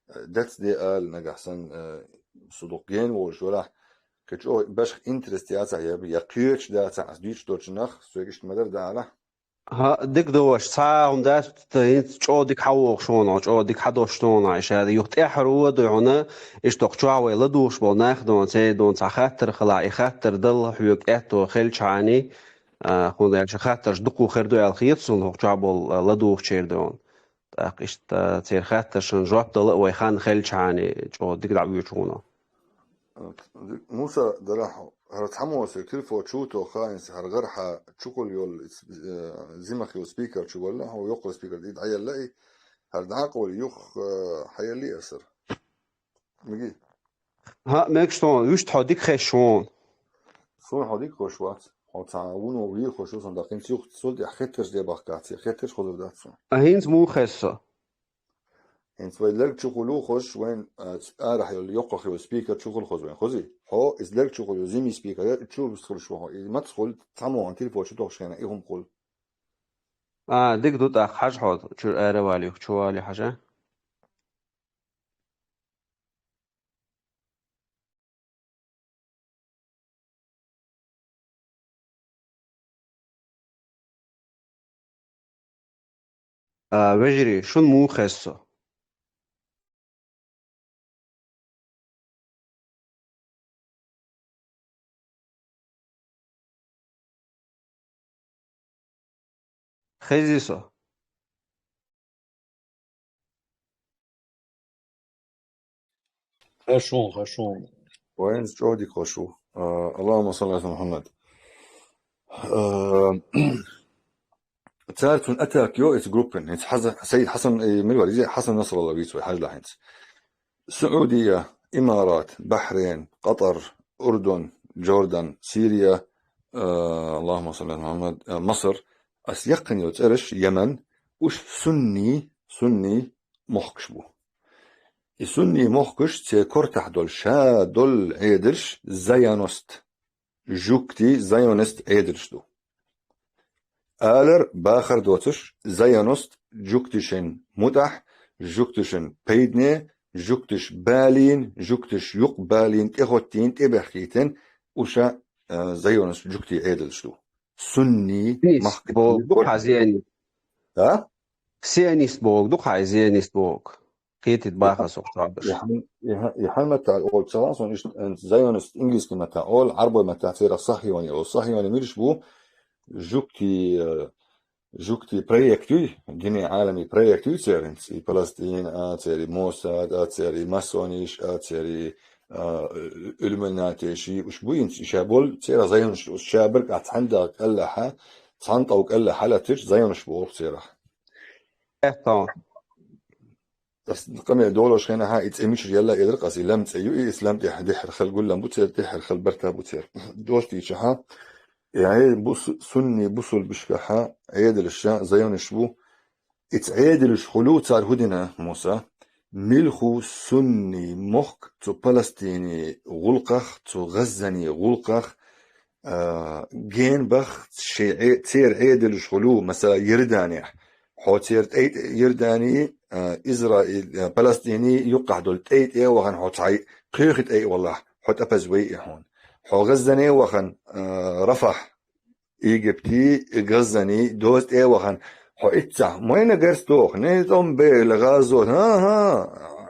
э, дац де ала нагахь санна, э, со дукха гена волуш валахь, кхин чӀогӀа башха интерес яцахь я, я кхечу дацахь ас дуьйцуш долчунах, соьга иштта ма-дарра далахь. ХӀаъ, дика ду ваша, цхьа а хӀума дац, хӀинца чӀогӀа дика хьан вогӀуш ву хьуна, чӀогӀа дика хьан дош ду хьуна, иштта юха тӀаьхьара вон а дуй хьуна, иштта чохь вай ладугӀуш болу нах а дуй хьуна, церан дуй хьуна цхьа хаттар хилахь, и хаттар дала хьоьга аьтто хилчхьана, а, хӀунда аьлча хаттарш дукха хир ду аьлла хета суна, хӀокху чохь болу, а, ладугӀучеран дуй хьуна. ТӀаккха иштта церан хаттаршна жоп дала а вай хан хилчхьана, чӀогӀа дика дӀавоьдуш ву хьуна. Муса, дарахь, хӀара цхьаммо аса телефон чу ву тоху хаинца, хӀара гӀарахь чухула йолу, э, зимах йолу спикер чу валла, хьо йоккхалла спикер, и дӀаелла и, хӀара дӀакъовла юха, э, хьаелли асар. Миги? ХӀаъ, мегаш тхуна, вуьшта хьо дика хезаш ву хьуна. Суна хьо дика хозуш вац. Хьо цхьа вуно вийр хозуш ву суна, даккхинца юха цул тӀаьхьа хеттарш де бахкац, я хеттарш хозур дац суна. А хӀинца муха хеза со? ХӀинца вай лерг чухула ву хозуш, вайн, а, арахь йолу, йоккхах йолу спикер чухула хоза вайн, хозий? Хьо иза лерг чухула йолу зими спикер, чу вуьсур ву хьо, и маца хуьлу, цхьаммо хьан телефон чу тохуш хенахь, и хӀума хуьлу. А, дика ду тӀаккха, хьажа хьо, чуьра ара валийла, чу валийла хьажа. А, вежарий, шуна муха хеза со? Хезий со? Хезаш ву, хезаш ву. Вайна чӀогӀа дика хозуш ву. А, Аллахумма салли Ӏала Мухаммад. А, цара цунна атака йо, эцу группин. ХӀинца Хьаза-, Сайид Хьасан, э, мила вара, иза Хьасан Насралла вийца вай, хьажалахь хӀинца. Саудия, Имарат, Бахрейн, Къатар, Урдун, Джордан, Сирия, э, Аллахумма салли Ӏала Мухаммад, э, Маср. Ас яьккхина йолу цӀераш, Йемен, уьш сунний, сунний мохкаш бу. И сунний мохкаш церан кортахь долу ша долу Ӏедалш зайоност, жуьгтий зайоност Ӏедалш ду. Алар бахар доцуш, зайоност жуьгтишин мутӀахь, жуьгтишин пайдане, жуьгтиш балийна, жуьгтиш юкъ балийна, тӀехӀоттийна, тӀебехкийтина, уьш а, а, зайоност жуьгтий Ӏедалш ду. Сунний Зионист махкахь боху ду хьан зионист? А? Сионист боху ду хьан, зионист боху. Кхетийта баха со хьоьгуш. И хьан-, и хьан-, и хьан маттахь олу ца хаьа суна, иштта, э, зайонист инглизский маттахь олу, Ӏарбой маттахь церах сахьионий олу. Сахьионий мираш бу, жуьгтий, э, жуьгтий проект юй, дини Ӏаламий проект юй церан, и Палестин а, церан и Моссад а, церан и масониш а, церан и, а, иллюминатиш и, уьш бу хӀинца, и ша болу церан зайонаш, уьш ша барг а цхьаьна дагӀа кӀеллахьа, цхьаьна тӀов кӀеллахьа латташ зайонаш боху церах. Эхь, тхьо. Ас къамел долуш хенахьа, и цӀе мичара елла элира ас, и лам цӀе ю, и ислам тӀехь дехьара хила гуллам бу церан, дехьара хила барта бу церан. Достийчахьа, и бус-, сунний бусулбашкахьа, Ӏедалша, зайонаш бу. Ица Ӏедалш хуьлу цара хӀу дина, Муса? Милху сунний мохк цу Палестиний гӀуллакхах, цу ГӀаззаний гӀуллакхах, а, ген бах шайн Ӏе-, церан Ӏедалш хуьлу, масала, Йорданехь. Хьо церан тӀе-, Йордани, а, Израил, а, Палестини юккъахь долу тӀе-, тӀе а вахана, хьо цхьа кхоьхи тӀе а валахь, хьо тӀапаза вай и хьуна. Хьо ГӀаззане а вахана, а, Рафахь, Египти, ГӀаззани, доза тӀе а вахана, хьо иццахь, майна герз тоху, не тӀом бела гӀазот, хӀа-хӀа,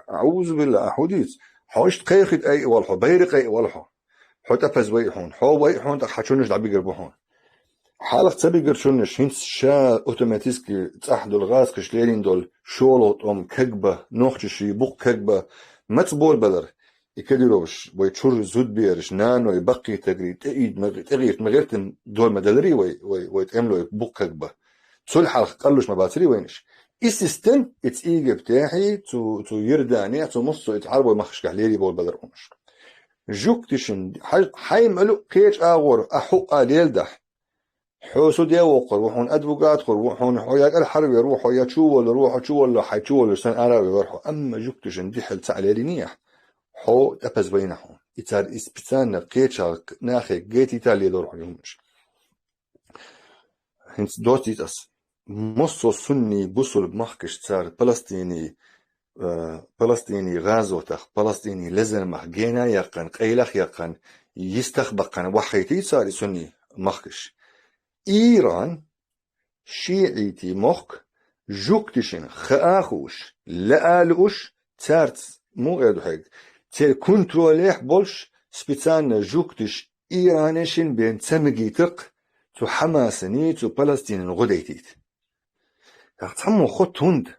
аӀузубилла, хьо дийца. Хьо иштта кхоьхи тӀе а вала хьо, байракъ а вала хьо. Хьо тӀапаза вай хьуна, хьо вай хьуна, тӀаккха хьан чуннаш дӀабигар бу хьуна. Хьалха ца бигар чуннаш, хӀинца ша автоматически цӀахь долу гӀазкхаш лерина долу шолгӀа тӀом кагба, нохчаший букъ кагба, маца болабалар? И Кадыровш, вай чуьра зудбераш, наной, баккхий тагри, тӀеийд ма-, тӀегӀийрта ма гӀертан дой ма даларий вай, вай, вай тӀемлой букъ кагба. Цул хьалха къаллуш ма бацарий вайнаш. И систем, и цӀийгаб техьий, цу, цу Йордане, цу Муссо, и Ӏарбой махкашкахь лерий болабалар хьунаш. Жуьгтишин, хьай-, хьай мелу кхечу агӀор, а хьу а леладахь. Хьо судья воккхур ву, хьуна адвокат хур ву, хьуна хьо я кӀал хьарвер ву, хьо я чуволлар ву, хьо чуволла, хьай чуволлар сан ара вер хьо. Амма жугтишин дихьал ца леринехь, хьо тӀапаз вайна хьо. И цар и специально кхечал нахе гетита лелор хьо юмаш. ХӀинца доцийт ас. Массо сунни бусулб махкаш цар Палестини, э, Палестини гӀазотах, Палестини лезармах гена яккхан, къайлах яккхан, йистах баккхан ваххайтий цар и сунни махкаш. Иран, шиити мохк, жугтишин хаа хууш, лаа лууш, царц мугӀед хьег, цер контролехь болш специально жугтиш Иранешин бен ца мегийтаркх, цу Хьамасани, цу Палестинан гӀо дайтийта. Тах цхьаммо хот хӀунда?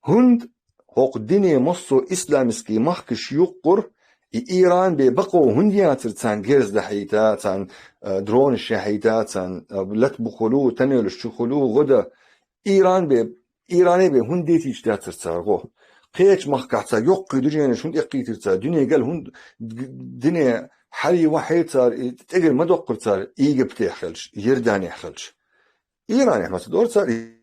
ХӀунда хӀокху дине массо исламский махкаш юккъур, и Иран бе бакъо хӀунда яцар царна герз дахьийта, царна, э, дронаш яхьийта, царна, э, лат бухулу, тоннелаш чухулу, гӀо дан. Иран бе, Иране бе хӀунда дитийча дацар цар гӀо? Кхечу махкахь цар йоккхий дуьненаш хӀунда эккхийтира цар? Дуьне гал хӀунда д-, дине хьари вахье цар, и тӀегар ма доккхура цар Египтехь хилча, Иорданехь хилча? Иранехь ма ца дора цар, и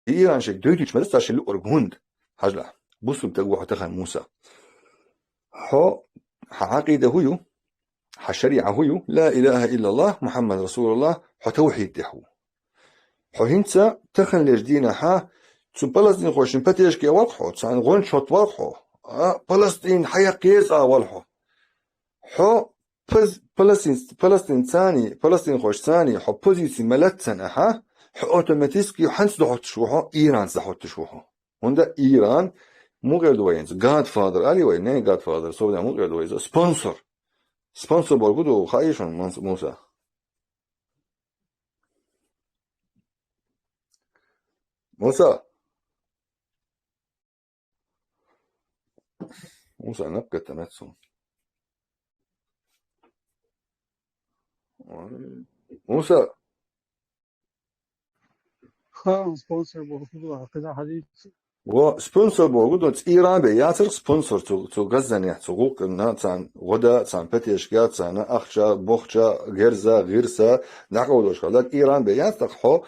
Иран шег дойтуьйтуш ма дац цар шин луург хӀунда? Хьажалахь, бусулб таг ву хьо тахана, Муса. Хьо, хьан Ӏакъида хӀу ю? Хьан шариӀа хӀу ю? Ла илаха иллаллах, Мухаммад Расулуллах, хьо тавхьид тӀехь ву. Хьо хӀинца таханлерчу дийнахьа цу палестинхойшна патешке валх хьо, царна гӀончохь валх хьо, а, Палестин хьаяккхеза а валх хьо. Хьо паз-, палестин-, палестинцани, палестинхойшцани хьо позици ма лаццан ахьа, хьо автоматически хьанца дохьуттуш ву хьо, Иранца дохьуттуш ву хьо. ХӀунда Иран, мугӀер ду вайнца, Godfather, али вай, не Godfather, собадан мугӀер ду вайза, спонсор. Спонсор бор гу ду, хаий шун, Мус-, Муса? Муса! Муса, наб гатта меццу. Муса! Ха, спонсор боху, хӀокхуза хьадийц. Во, спонсор боху, ду, Иран бе яцарх спонсор цу, цу Газзанехь, цу гӀуллакхна, царна гӀо дан, царна патешка, царна ахча, бохча, герза, гӀирса, дӀакъовлуш хилла, Иран бе яцарх хьо,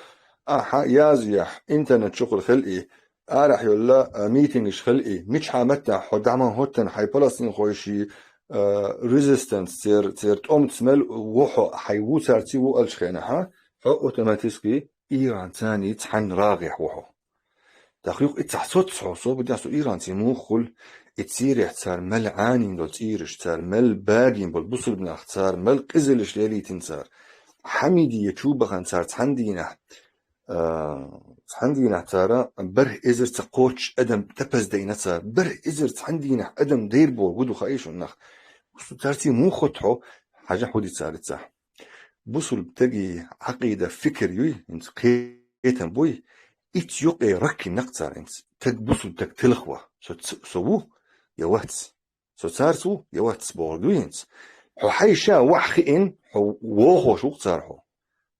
ахьа язъяхь, интернет чухула хила и, арахь йолла, а, митингаш хила и, мичхьа меттахь хьо дӀа ма хӀоттан хьайн палестинхойши, а, резистенс, цер, цер тӀомца мел ву хьо, хьайн ву царций ву алчу хенахьа, хьо автоматически Иран царний цхьаьна рагӀехь ву хьо. ТӀаккха юха и цхьа соц хьо, собар де, со Иранций муха хуьлу, и Сирехь цара мел Ӏанийна долу цӀийраш, цара мел багийна болу бусулба нах, цара мел къизаллаш лелийтина цара. Хьамидия чу бахана цара цхьана дийнахь, а, цхьана дийнахь цара бархӀ эзар ца кхоччуш адам тӀепаздайна цара. БархӀ эзар цхьана дийнахь адам дайр боху гу ду хаий шуна нах. Царций муха хӀотта хьо, хьажа хӀу ди цара цахь. Бусулба таги Ӏакъида фикр юй, хӀинца кхетам буй, иццу юкъе раккхиннакх цара хӀинца. Таг бусулба таг телхва. Со ц-, со ву, я вац. Со царца ву, я вац бохург ду хӀинца. Хьо хьайша ваьхьа хиъна, хьо вохош ву-кх цара хьо.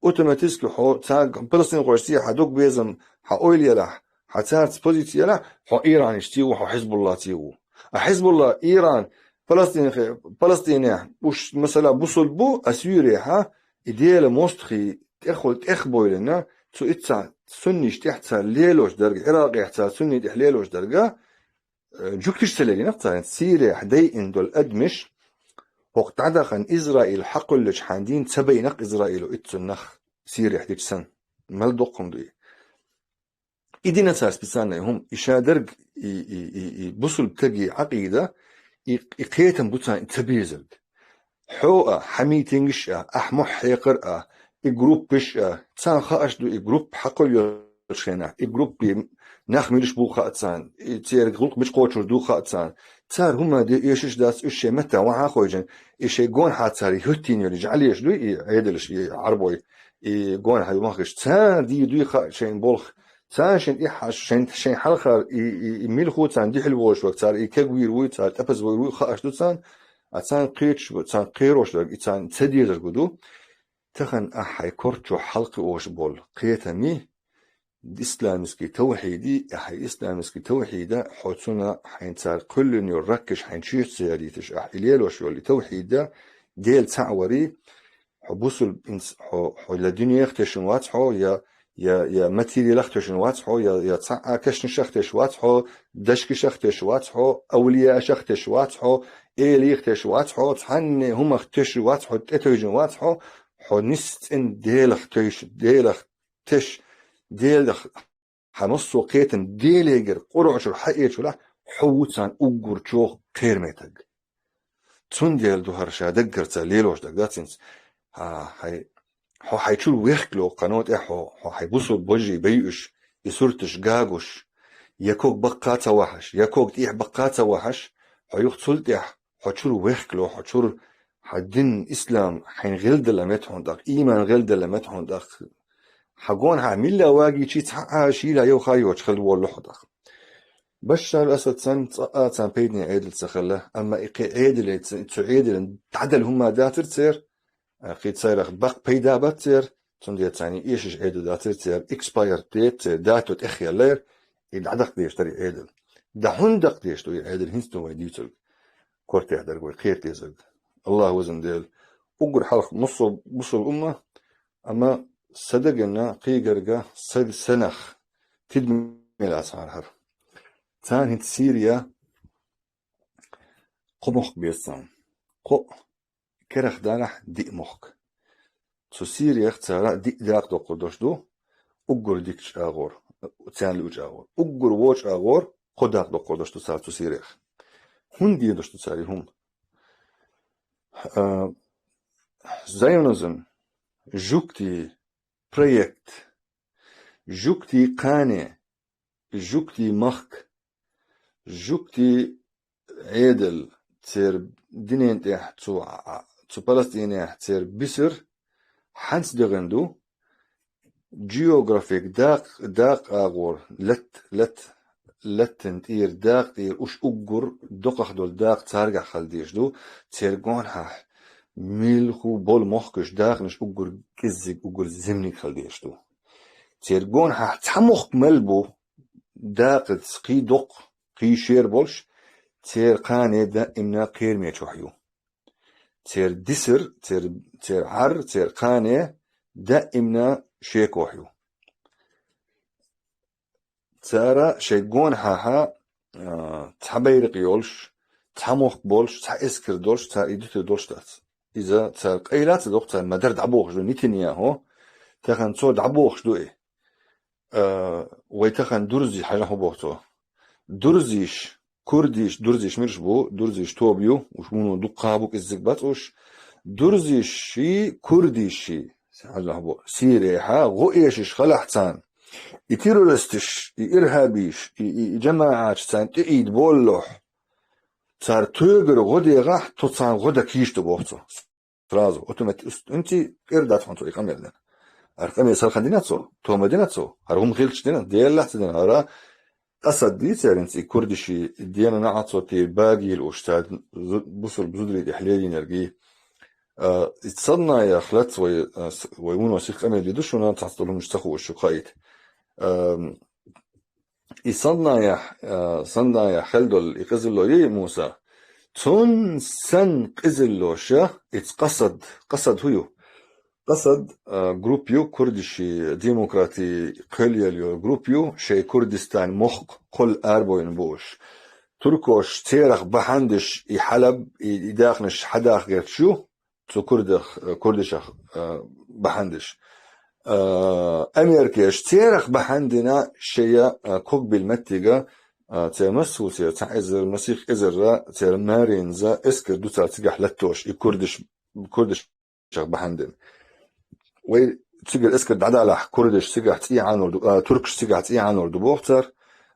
Автоматически хьо царга палестинхойшций хьан дог безам, хьан ойла елахь, хьан царца позици елахь, хьо Иранишций ву, хьо Хьизбуллаций ву. А Хьизбулла, Иран, Палестинхе-, Палестинехь уьш, масала, бусулба бу, а Сирехьа, и Делан мостагӀий тӀехула тӀехбойлина, цу иццахь сунниш тӀехь цара лелош дерг, Ӏиракъехь цара сунни тӀехь лелош дерга, э, жуьгтиш ца лелийнакх цара, Сирехь дайина долу адамаш, хӀокху дӀадахана Израил хьакхуьллучу хьан дийна ца байнакх Израило иццун нах Сирехь дича санна. Мел доккхун ду и. И дина цара специально и хӀума, и шадерг, и, и, и, и бусулба таги Ӏакъида, и, и кхетам бу царна и ца безарг. Хьо а, хьан митингаш а, ахь мохь хьекхар а, и группаш а, царна хаарш ду и группа хьакхуьллучу хенахь, и группе нах милаш бу хаа царна, и церан гӀуллакх мича кхочур ду хаа царна. Цара хӀума де эшаш дац, уьш шайн меттан вахьа а хойжина, и шайн гонахьа цара хӀоьттийна йолу жӀалеш дуй, и Ӏедалш, и Ӏарбой, и гонахьа махкаш. Цара дийр дуй хаа шайн болх. Царна шайн тӀехьа, шайн, шайн хьалхара и, и, и мила ху царна дихьал волуш вара, цара и кегвийр вуй, цара тӀепаза вуй, хаарш ду царна, а царна кхеташ, царна кхерош дерг, и царна ца дезарг ду. Тахана ахь хьайн кор чохь хьалакхиош болу кхетамий, исламский тавхьидий, ахь хьайн исламский тавхьида, хьо цунна хьайн цара кхуьллина йолу раккаш хьайн чуьйца ца ядийташ, ахь и лелош йолу и тавхьида, Дела цхьаъ варий, хьо бусулб инс-, хьо, хьо ла дуьнех тешна вац хьо, я, я, я материалах тешна вац хьо, я, я цхьа а кашнашах теш вац хьо, дашкашах теш вац хьо, авлияшах теш вац хьо, элих теш вац хьо, цхьанне хӀумах теш вац хьо, тӀетевжина вац хьо, хьо нисцӀин Делах тевш, Делах теш, Делах хьан массо а кхетам Делегара къуръачура хьаэчулахь, хьо ву царна уггар чӀоагӀа кхерамеча стаг. Цундела ду хӀара ша даггара ца лелош даг дац инца. Хьа, хьай, хьо хьай чура вехкало кхано тӀехь хьо, хьо хьай бусулба божий байуш, и сурташ гагуш, я ког баккха ца вахьаш, я ког тӀехь баккха ца вахьаш, хьо юха цул тӀехь, хьо чура вехкало, хьо чура хьа дин ислам, хьайна гӀелдала мет хьона тӀаккха, иман гӀелдала мет хьона тӀаккха. Хьа гонахьа милла вагийчи цхьа а шийла йовха йоч хила воллу хьо тӀаккха. Башшар Асад санна цкъа а царна пайдане Ӏедал ца хилла, амма и кхе Ӏедале ц-, цу Ӏедалан дӀадала хӀумма дацар цер, а, кхе царах бакъ пайда бац цер, цундела царна эшаш Ӏедал дацар цер, экспайр дет цер, дато тӀехъяллар, и дӀадаккха деш дара и Ӏедал. ДӀа хӀунда даккха деш ду и Ӏедал, хӀинца ду вай дийцарг, кортехь дерг вай кхета дезарг. Аллах везан Дела, уггар хьалха мусул-, мусул умма, амма са дагана кхийгарга са-, санах тидмелац хьархьар. Царна хӀинца Сирия кхо мохк беза царна. Кхо керах дарахь диъ мохк. Цу Сириях цара диъ дакъа доккхур дош ду, уггар дикача агӀор, царна лууча агӀор. Уггар воча агӀор кхо дакъа доккхур дош ду цара цу Сириях. ХӀунда ден дош ду цара и хӀума? А, зионизм, жугтий проект, жугтий кхане, жугтий махка, жугтий Ӏедал, цер динен тӀехь цу, цу Палестинехь цер бисар хьанца дегӀан ду, географик дакъ-, дакъа агӀор, лат-, лат-, латтан тӀера дакъа тӀера уш уггар докхах долу дакъа царгахь хила дезаш ду, цер гонахьа милху болу мохкаш дакъанаш уггар кӀеззиг, уггар зимниг хила дезаш ду. Цер гонахьа цхьа мохк мел бу, дакъаца кхий доккха, кхий шера болуш, цер кхане даимна кхерамечохь ю. Цер дисар, цер, цер Ӏар, цер кхане даимна шекохь ю. Цара шайн гонахьа, а, цхьа байракъ йолуш, цхьа мохк болуш, цхьа эскар долуш, цара и дуьтур долуш дац. Иза цара къайла а ца доккху, цара ма-дарра дӀабохуш ду Нетаньяху, тахана цо дӀабохуш ду и. А, вай тахана дурзий хьажа хӀун боху цо? Дурзийш, курдийш, дурзийш мирш бу, дурзийш тоба ю, уж вуно дуккха а бу, кӀеззиг бац уж. Дурзийши, курдийши, хьажа хӀун бу, Сирехьа гӀо эшаш халахь царна. И террористаш, и ирхьабийш, и, и, и жамаӀаташ царна тӀеийда боллохь, цара тоьгара гӀо дегӀахь, тхо царна гӀо дан кийш ду боху цо. Сразу, автомати-, ус-, инци кӀира дац хьуна цо и къамел дина. ХӀара къамел сархан дина цо, тома дина цо, хӀара хӀума хилча дина, Деллахь ца дина, хӀара Асад дийцаринца и курдиши, дена наӀа цо те багийла уш, цара зу-, бусулба зударий тӀехь лелийнаргий. А, и саннаях лац вай, а, с-, вай вуно сих къамел ди ду шуна, цхьацца долу хӀумаш ца хууш шу хаийта. Ам, И саннаях, а, саннаях хел долу и къизалло йий, Муса? Цун сан къизаллоша, иц Къасад, Къасад хӀу ю? Къасад, а, групп ю, курдиши, демократий кхел ял йолу групп ю, шайн Курдистан мохк кхол арбойн бу уш. Туркош церах бахьандиш и Хьалаб, и, и дакънаш хьадаха герчу, цу курдах, курдишах, а, бахьандиш. А, Америкеш церах бахьандина шея, а, когбил меттига, а, церан массо церан цхьа эзар, масих эзарра, церан маринза эскар ду цара цигахь латтош, и курдиш, курдишах бахьандина. Вай цигара эскар дӀадалахь, курдиш цигахь цӀий Ӏанор ду, а, туркаш цигахь цӀий Ӏанор ду боху цара,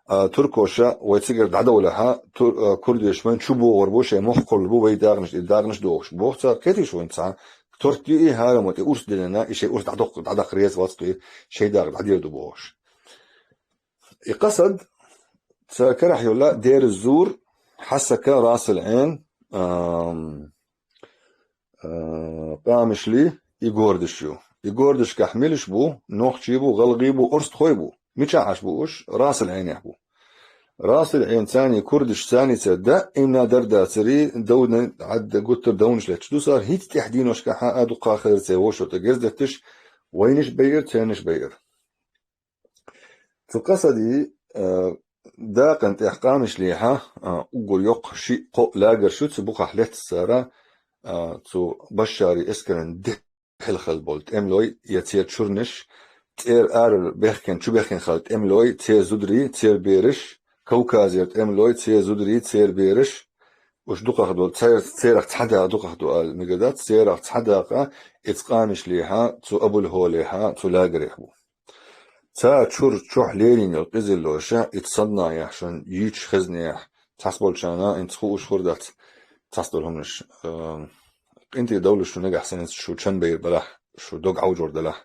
а, туркоша вай цигара дӀадовлахьа, тур-, а, курдиш вайн чу богӀур бу, шайн мохк кхоллур бу, вай дагӀнаш, и дагӀнаш дохуш боху цара, кхетий шу вайн цхьа, торт ю и хӀарамот, и урс динана, и шайн урс дӀадоккху, дӀадаккха реза вац кху, шайн дагӀа дӀадер ду бохуш. И Къасад, цара карахь йолла, Дер зур, Хьасака, Расал Ӏен, ам, а, къамишли и гордаш ю. И гордашкахь милаш бу, нохчий бу, гӀалгӀий бу, орстхой бу. Мичахь Ӏаш бу уш? Расал Ӏенехь бу. Расил Ӏен царний курдаш царница даимна дар дацари, довна Ӏадда гуттар довнаш летташ ду цар, хӀинца тӀехь дийношкахьа а дукха хилар церан вошо тӀа герз детташ, вайнаш байар, цернаш байар. Цу Къасади, а, дакъан тӀехь къанашлехьа, а, уггар йоккха шиъ-кхоъ лагерш ю цу бухахь летташ цара, а, цу Башшари эскаран дехьал хилла болу тӀемалой, я церан чурнаш, церан ара бехкина, чу бехкина хилла тӀемалой, церан зударий, церан бераш, Кавказера тӀемалой, церан зударий, церан бераш, уьш дукхах ду, цер-, церах цхьа дакъа дукхах ду аьлла мегар дац, церах цхьа дакъа, иза къанашлехьа, цу Абулхьолехьа, цу лагерехь бу. Цара чуьра чохь лерина йолу къизаллоша, иза Саднаехь шуна юьйцуш хезнехь, цхьацца болчарна хӀинца хууш хир дац, цхьацца долу хӀуманаш, а, къинтӀера довлуш шу нагахь санна шу чан байр балахь, шу дог Ӏовжор далахь.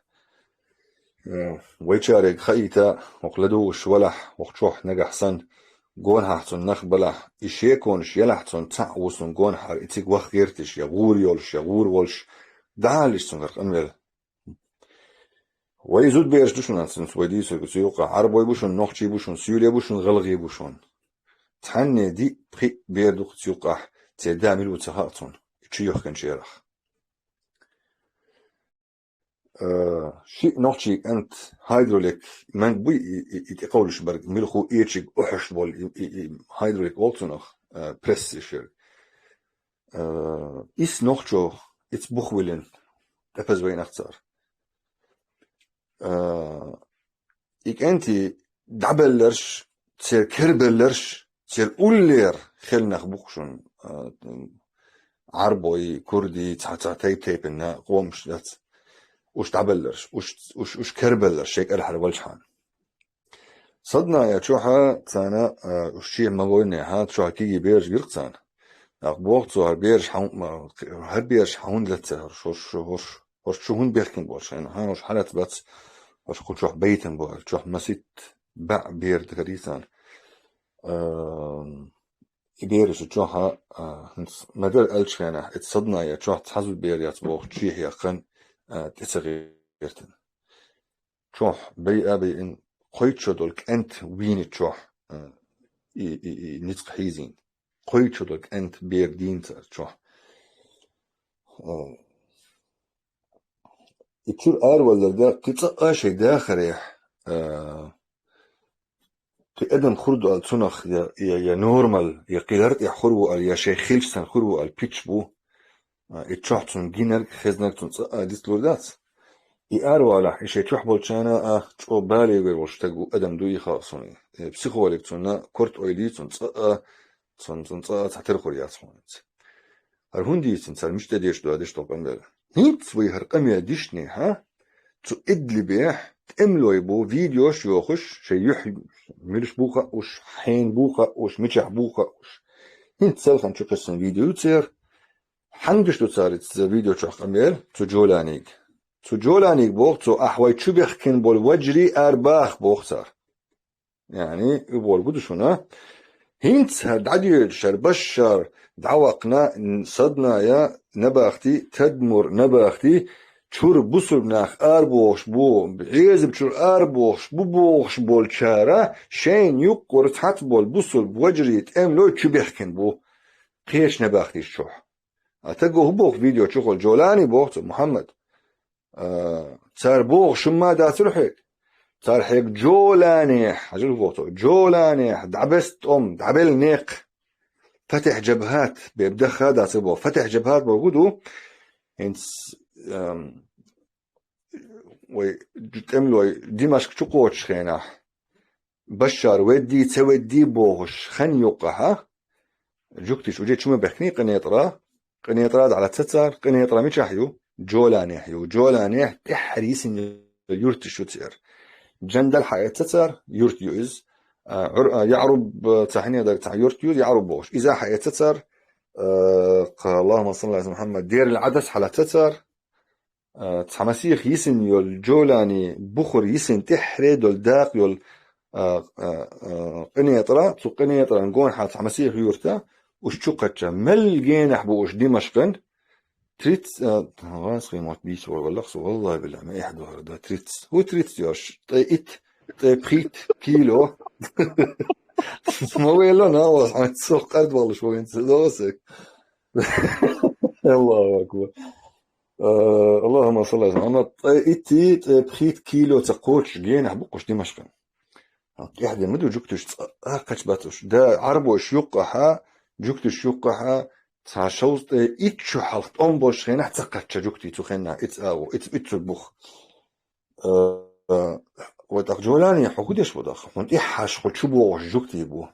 А, вайчарега хаийта, хӀокху ладугӀуш валахь, хӀокху чохь нагахь санна, гонахьа цунна нах балахь, и шеконаш елахь цунна цхьаъ ву цунна гонахьара, и цига ваха гӀерташ, я гӀур йолуш, я гӀур волуш, дӀахьаллиш цуьнгара къамел. Вай зудбераш ду шуна, цуьнца вай дийцург цу юкъахь. Ӏарбой бу шуна, нохчий бу шуна, суьйле бу шуна, гӀалгӀий бу шуна. Цхьанне диъ-пхиъ бер ду-кх цу юкъахь, церан да мила ву ца хаьа цунна, чу йохкинчарах. Э, шиъ нохчий кӀант Хайдрулик, ман буй и, и, и тӀекховлуш берг, муьлхха эчиг охьуш болу и, и, и Хайдрулик волу цунах, э, прессе шерг. Э, исс нохчо, иза бух вилина, тӀепаза вайнах цара. Э, и кӀентий дӀабелларш, церан кербелларш, церан уллера хелла нах бу-кх шуна, э, Ӏарбой, курдий, цхьа, цхьа тайп-тайпана къомаш дац. Уьш дӀабелларш, уьш, уьш, уьш кербелларш, шайн кӀелхьара валчхьана. Садная чохьа царна, а, уьш чехьа ма войнехьа, чохь кегий бераш гира-кх царна. ТӀаккха боху цо, хӀара бераш хьан-, ма, хӀара бераш хьан хӀунда лаьцна хӀорш, хӀорш, хӀорш, хӀорш чу хӀунда бехкина болуш хьайна, хьан хӀорш хьан лаьцна бац, хӀорш кху чохь байтина бу аьлла, чохь маситта баьӀ бер дара царна. А, и бераш чохьа, а, хӀинца ма-дарра аьллачу хенахь, иза Садная чохь цхьа зудбер яц боху чехьа яьккхина, а, тӀе ца гӀертина. Чохь байа а байина, кхойтта шо долу кӀант вийна чохь, а, и, и, и ницкъ хьийзийна. Кхойтта шо долу кӀант бер дийна цара чохь. А, и чуьра араваллар да, кхин цкъа а шайн дахарехь, а, кхин адам хир ду аьлла цунах я, я, я нормал, я кхин лар тӀехь хир ву аьлла, я шайн хилча санна хир ву аьлла, пич бу. А, и чохь цунна гинарг, хезнарг цунна цкъа а дицлур дац. И аравалахь, и шайн чохь болчарна а чӀогӀа бале вер волуш стаг ву, адам ду и хаьа суна. Э, психолог цунна корта ойла йий, цунна цкъа а, цунна, цунна цкъа а цхьа тера хир яц хьуна иза. ХӀара хӀунда дийцина цара, мича тӀе деш ду аьлла, деш долу къамел? ХӀинца вай хӀара къамел дишнехьа, цу Идлибехь тӀемалой бу, видеош йохуш, шайн юьхь муьлш бу хаьуш, хьенан бу хаьуш, мичахь бу хаьуш. ХӀинца селхана чу кхиссина видео ю церан. Хьан гуш ду цара иза видео чохь къамел? Цу Джоланига. Цу Джоланига боху цо, ахь вай чу бехкина болу ваджри ара баха боху цара. Яъни, и бохург ду шуна, хӀинца хӀара дӀадоьдуш, хӀара Башшар дӀаваккхина, Садная набахти, Тадмур набахти, чуьра бусулба нах арабохуш бу, Ӏезаб чуьра арабохуш бу бохуш болчара, шайна юккъера цхьацца болу бусулба ваджри тӀемалой чу бехкина бу кхечу набахтиш чохь. А таго хӀун боху видео чухула, Джолани боху цо, Мухьаммад? А, цара бохуш хӀумма а дацара хьоьга? Цара хьоьга Джоланехь, хьажал хӀун боху цо, Джоланехь, дӀабеста тӀом, дӀабелла некх. Фатихь Джабхат, бен даха а дацара боху. Фатихь Джабхат бохург хӀун ду? ХӀинца, ам, вай тӀемалой Димашк чу кхочуш хенахь, Башшар веддий, ца веддий бохуш хан юккъахьа, жуьгтиш уже чу ма бехкиний Къинетара, Къинетара дӀалаца цара, Къинетара мичахь ю? Джоланехь ю. Джоланехь тӀаьххьара йисина юьрташ ю церан. Джандал хьаэца цара, юрт ю иза. А, Ӏур-, а, Яъруб, а, цхьа хьинедар цхьа юрт ю, Яъруб бохуш. Иза хьаэца цара, а, кха, Аллахумма салли Ӏала Мухьаммад, Дер-аль-Ӏадас хьалаца цара, а, цхьа масех йисина йолу Джолани бухара йисина тӀаьххьара долу дакъа йолу, а, а, а, Къинетара, цу Къинетаран гонахьа цхьа масех юрта, уьш чу кхачча, мел генахь бу уьш Димашкъан, тридцать, а, ван схемот бийца валлахь, со, валлахь, билла, ма эхь дохар, да, тридцать. ХӀун тридцать йош? Ткъе итт, ткъе пхийтта кило. Ма вай ло, на, ва, хьан цох къард валуш вай, ца догӀа саг. Аллаху акбар. Э, Аллахумма салли ала Мухаммад. Э, итти, э, пхийтта кило ца кхочуш генахь бу-кх уьш Димашкъан. ТӀехь де ма ду жугтуш цкъа а кхача бацуш. Да, Ӏарбойш юккъахьа, жугтуш юккъахьа, цхьа шовзткъе итт шу хьалха тӀом болчу хенахь ца кхачча жугтий цу хенахь, ица агӀо, ица, иццуг бух. Э, э, вай тӀаккха Джолани, хьо хӀун деш ву тӀаккха? Хьуна тӀехьаш хьо чу богӀуш жугтий бу.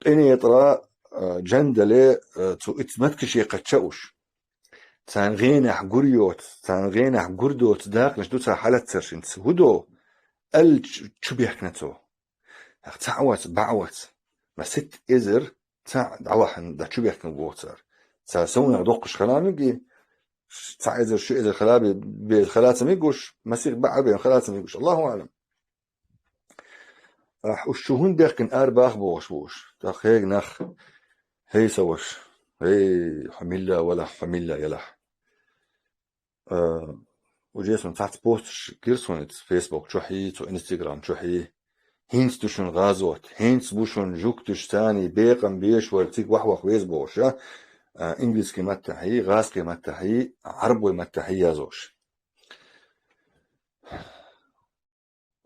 КъинетӀара, э, Джандале, э, цу ица маткаше кхачча уьш. Царна гӀенахь гур йоцу, царна гӀенахь гур доцу дакъанаш ду цара хьалаццаршинца. ХӀун до? Аьлла чу-, чу бехкна цо. Ах, цхьаъ вац, баъ вац. Ма ситт эзар цхьаъ дӀавахьана, да чу бехкна боху цара. Цара совнах доккхуш хала мега, цхьа эзар, ши эзар хала бе-, бе-, хала ца мегуш, масех баъ бен хала ца мегуш. Аллаху аълам. Ахь уьш чу хӀунда бехкина ара баха бохуш бу уьш? ТӀаккха хьега нах: «ХӀей, сан ваша, хӀей, хьо милла валахь, хьо милла ялахь». Э, уже сан цхьацца посташ гира суна иза Facebook чохь, цу Instagram чохь. ХӀинца ду шуна гӀазот, хӀинца бу шуна жугтуш царний бекъам беш вара цига ваха-ваха веза бохуш, а? Э, инглизский маттахь, гӀазкхий маттахь, Ӏарбой маттахь язош.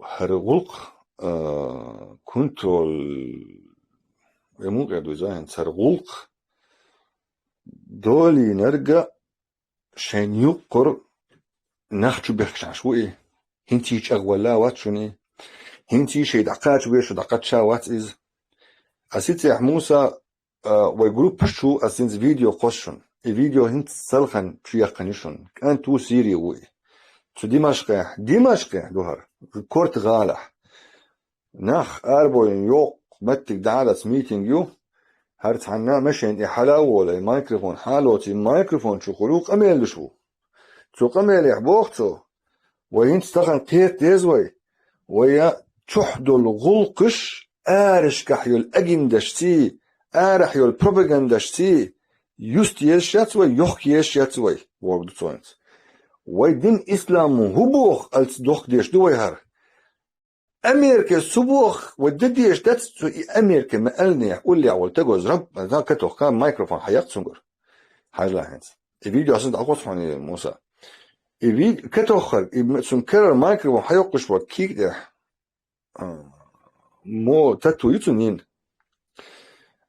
ХӀара гӀуллакх, а, контроль, э, муха эр ду иза хӀинца, хӀара гӀуллакх долийнарг шайн юккъара нах чу бехкаш Ӏаш ву и. ХӀинца и чӀагӀвелла вац шуна и. ХӀинца и шайн дӀакхача везаш дӀакхачча вац иза. Ас и цехь, Муса, а, вай группаш чу ас хӀинца видео кхосс шуна. И видео хӀинца селхана чу яьккхина ю шуна. КӀант ву, Сири ву и. Цу Димашкъехь, Димашкъехь ду хӀара, корта гӀалахь. Нах арабойн йоккха меттиг дӀалаца митинг ю. ХӀара цхьанна машен тӀе хьала а волий, микрофон хьалоций, микрофон чу хуьлу, къамел луш ву. Цу къамелехь боху цо: «Вай хӀинца тахана кхета деза вай. Вай чохь долу гӀуллакхаш арашкахь йолу агиндашций, арахь йолу пропагандашций юста езаш яц вай, йохка езаш яц вай», — боху ду цо хӀинца. Вай дин ислам хӀун боху алц дохка деш ду вай хӀара? Америка су боху, вай де дезаш дац, цу и Америка ма аьллинехь, уллехь волу таго зраб, зраб катохка микрофон хьаяккха цуьнгара. Хьажа хӀинца. И видео сан дӀакхосс хьуна, Муса. И ви-, катоххар, и м-, цуьнан карара микрофон хьайоккхуш вара кийга тӀехь. А, мо тату ю цуьнан йина.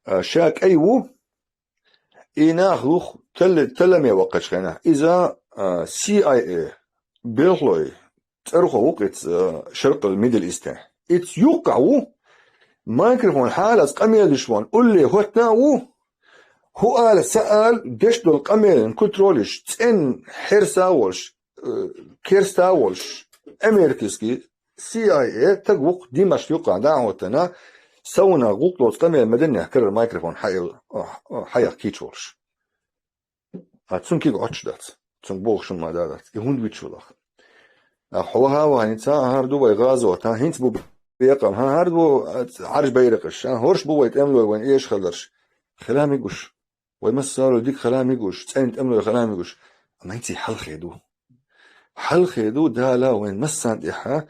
А, ша кӀай ву, и нах лух талла-, талламе ваккхачу хенахь. Иза, а, си ай эй, белхалой, цӀархо ву-кх иза, а, Шаркъал Мидл Истехь. Иза юккъахь ву, микрофон хьалаца къамел деш ван, улле хӀоттана а ву, хӀу ала, са ала, деш долу къамелан контроль еш, цӀенна хьерса а волуш, э, керста а волуш, американский си ай эй таг ву-кх Димашкъ юккъахь дӀа а хӀоттана, совнах гӀуллакх лоцу къамел ма-даннехь карара микрофон хьаил-, хьаяккха кийча волуш. А цуьнан кийга Ӏоттуш дац, цуьнга бохуш хӀума ма дац, и хӀунда витчу лаха. А хьо ваха а вахана, ца а хӀара ду вай гӀазот, а хӀинца бу бекъам, хӀара ду Ӏаржа байракхаш, а хӀорш бу вай тӀемалой вайн эшахаларш. Хила мегаш. Вай массарал дика хила мегаш, цӀена тӀемалой хила мегаш. Амма хӀинца хьалхе ду. Хьалхе ду, Дала вайн массарна тӀехь,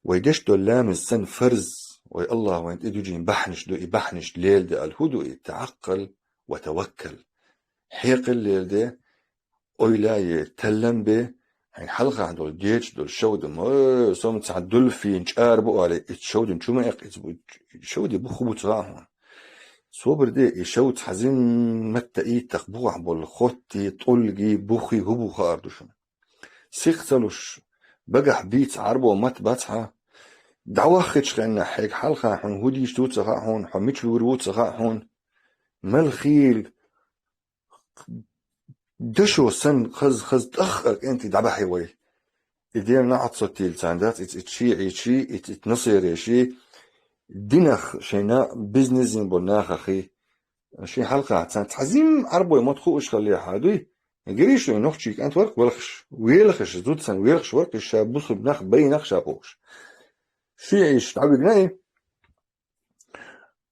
вай деш долу ламаз санна фарз, вай Аллах вайн тӀе дуьжийна бахьанаш ду, и бахьанаш леладе аьлла, хӀун ду и? «Таъаккъал ва таваккал». Хьекъал леладе, ойла е, таллам бе, хьайн хьалхахь долу, гечдолу шовда ма, э, со-м цхьа дульфин чӀара бу олий, и шовдан чу ма эккха, иза бу, шовде бу, хӀун бу ца хаьа хьуна. Собар де, и шовда цхьа зимматта иттакх бухахь болу хоттий, тӀулгий, бухий, хӀун бу хаар ду шуна. Сих ца луш, багахь бийца Ӏарбо мотт бац хьан. ДӀаваххачу хенахь хьайга хьалха хьуна хӀун дийш ду ца хаьа хьуна, хьо мича вуьгур ву ца хаьа хьуна. Мел хийла дашо санна, хаза, хаза тӀахкъара кӀентий дӀабахьи вай. И дера нахьа ца тилла царна дац, ицит шиӀийчий, ицит нусайрийчий, динах шайна бизнес йина болу нахахий. Шен хьалха царна цхьа зим Ӏарбой мотт хууш хиллехьа дуй? Гириш вайн нохчий кӀант вара-кх велхаш, велхаш, зудсан велхаш вара-кх, ша бусург нах, бай нах ша бохуш. ШиӀийш дӀавигна и,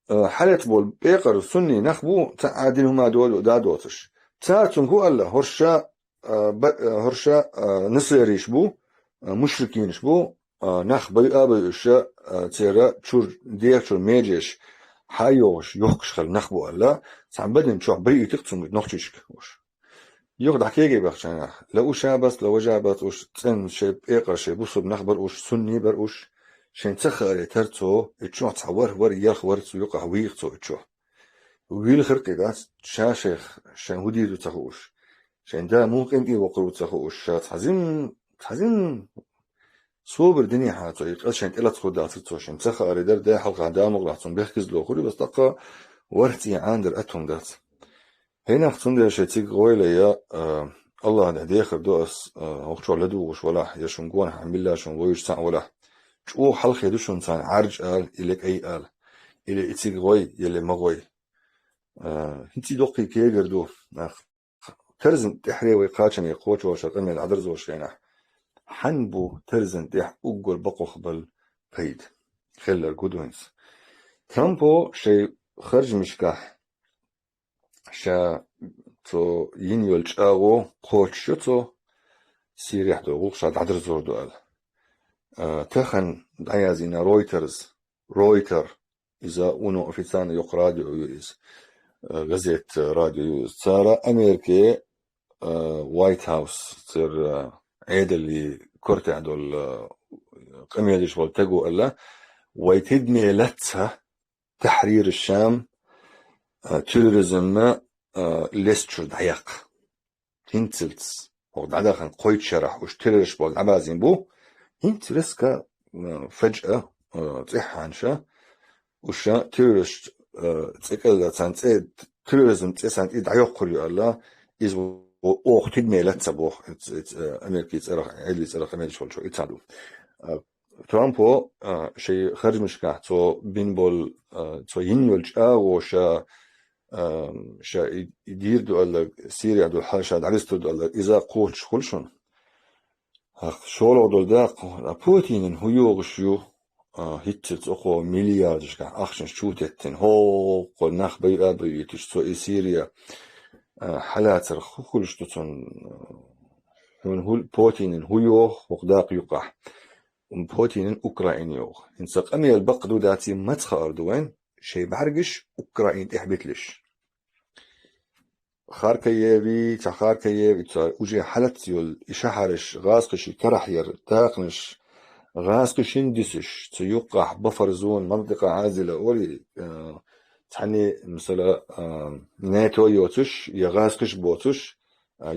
э, хьалец болу пекъар сунний нах бу, цхьа а дин хӀума до-, да доцуш. Цара цунга хӀу аьлла, хӀорш ша, э, ба-, э, хӀорш ша, э, нусайрийш бу, э, мушрикинаш бу, а, нах байа а байуш, а, церан чура, дегӀа чура межеш хьайогӀуш, йохкуш хила нах бу аьлла, цхьана баден чохь байуьйту-кх цунна нохчашка уьш. Юха дӀакеге баьхча хьанах, ла уьш а бац, ла важа а бац уьш, цӀена шайн пекъар, шайн бусурба нах бара уьш, сунний бара уьш, шайн ца хааре тара цо, и чохь цхьа варх вара, ярх вара цу юкъахь, вийгӀа цо и чохь. Вийла хир кхин дац, ша шайх, шайн хӀун дийр ду ца хууш, шайн да муха къинтӀера воккхур ву ца хууш, ша цхьа зим, цхьа зим собар динехьа цо, и къа шайн тӀелаца хӀун дацар цо, шайн ца хааре дара, да хьалха да мукъалахь цунна бехказло хуьлу, бас тӀаккха варх цӀий Ӏанадар атум дац. ХӀинах цундела шайн цига гӀойла я, а, Аллах дехар ду ас, а, хӀокху чохь ладугӀуш валахь, я шун гонахьа милла шун вуьйш цхьаъ валахь, чӀогӀа хьалхе ду шуна царна Ӏаьржа ала, или кӀай ала, или и цига гӀой, или ма гӀой. А, хӀинца и доккхий кегар ду, нах. Терзан тӀаьхьаре вай кхачаме кхочуш, къамел Ӏадарзош хенахь. Хьан бу терзан тӀехь уггар бакъахбала пайда? Хилларг хӀун ду хӀинца? Трампо шайн харжамашкахь ша цо йина йолу чӀагӀо кхочуш ю цо, Сирехь долу гӀуллакх ша дӀадерзор ду аьлла. А, тахана дӀаяздина Reuters, Ройтер, иза вуно официально йоккха радио ю иза, а, газет, радио ю иза. Цара Америке, а, White House, церан, а, Ӏедалан кортехь долу, а, къамелаш волу таго аьлла, вай тидаме лаьцна Тахьрир аш-Шам, а, терроризмна, а, леста чуьра дӀаяккха. ХӀинцалц, хӀокху дӀадахана кхойтта шарахь уьш террористаш боху дӀабазийна бу, хӀинца резко, а, фаджа, а, цӀеххьана ша, уьш ша террористаш, а, цӀе кӀелла царна цӀе, терроризм цӀе царна тӀе дӀайоккхур ю аьлла, иза оха тидаме лаьцна боху, иц-, иц-, а, Америкин цӀерах, Ӏедалан цӀерах къамелаш волчо, и ца ду. А, Трампо, а, шайн харжамашкахь цо бина болу, а, цо йина йолу чӀагӀо ша, а, ша и, и дийр ду аьлларг, Сирехь долу хьал ша дӀадистур ду аьлларг, иза кхочуш хуьлу шуна. ХӀокху шолгӀа долу дакъа, а, Путинан хӀун йогӀуш ю, а, хӀинццалц оцу миллиардашкахь ахчанаш чу теттина, хӀокху нах байа а байуьйтуш, цо и Сирия, а, хьалацар хӀун хуьлуш ду цунна, а, хьуна хӀун, Путинан хӀун йогӀу хӀокху дакъа юкъахь? Путинан Украина йогӀу. ХӀинца къамел бакъ ду даций, маца хаар ду вайн, шайн бӀаьргаш Украина тӀехь биталаш. Харкаеви, ца Харкаеви, ца уже хьалаца йолу и шахьараш, гӀазкхаши карахь яр, дакъанаш, гӀазкхашин дисуш, цу юккъахь буфер зона, мантикъа Ӏазила ори, а, цхьанне, масала, а, НАТО йоцуш, я гӀазкхаш боцуш, а,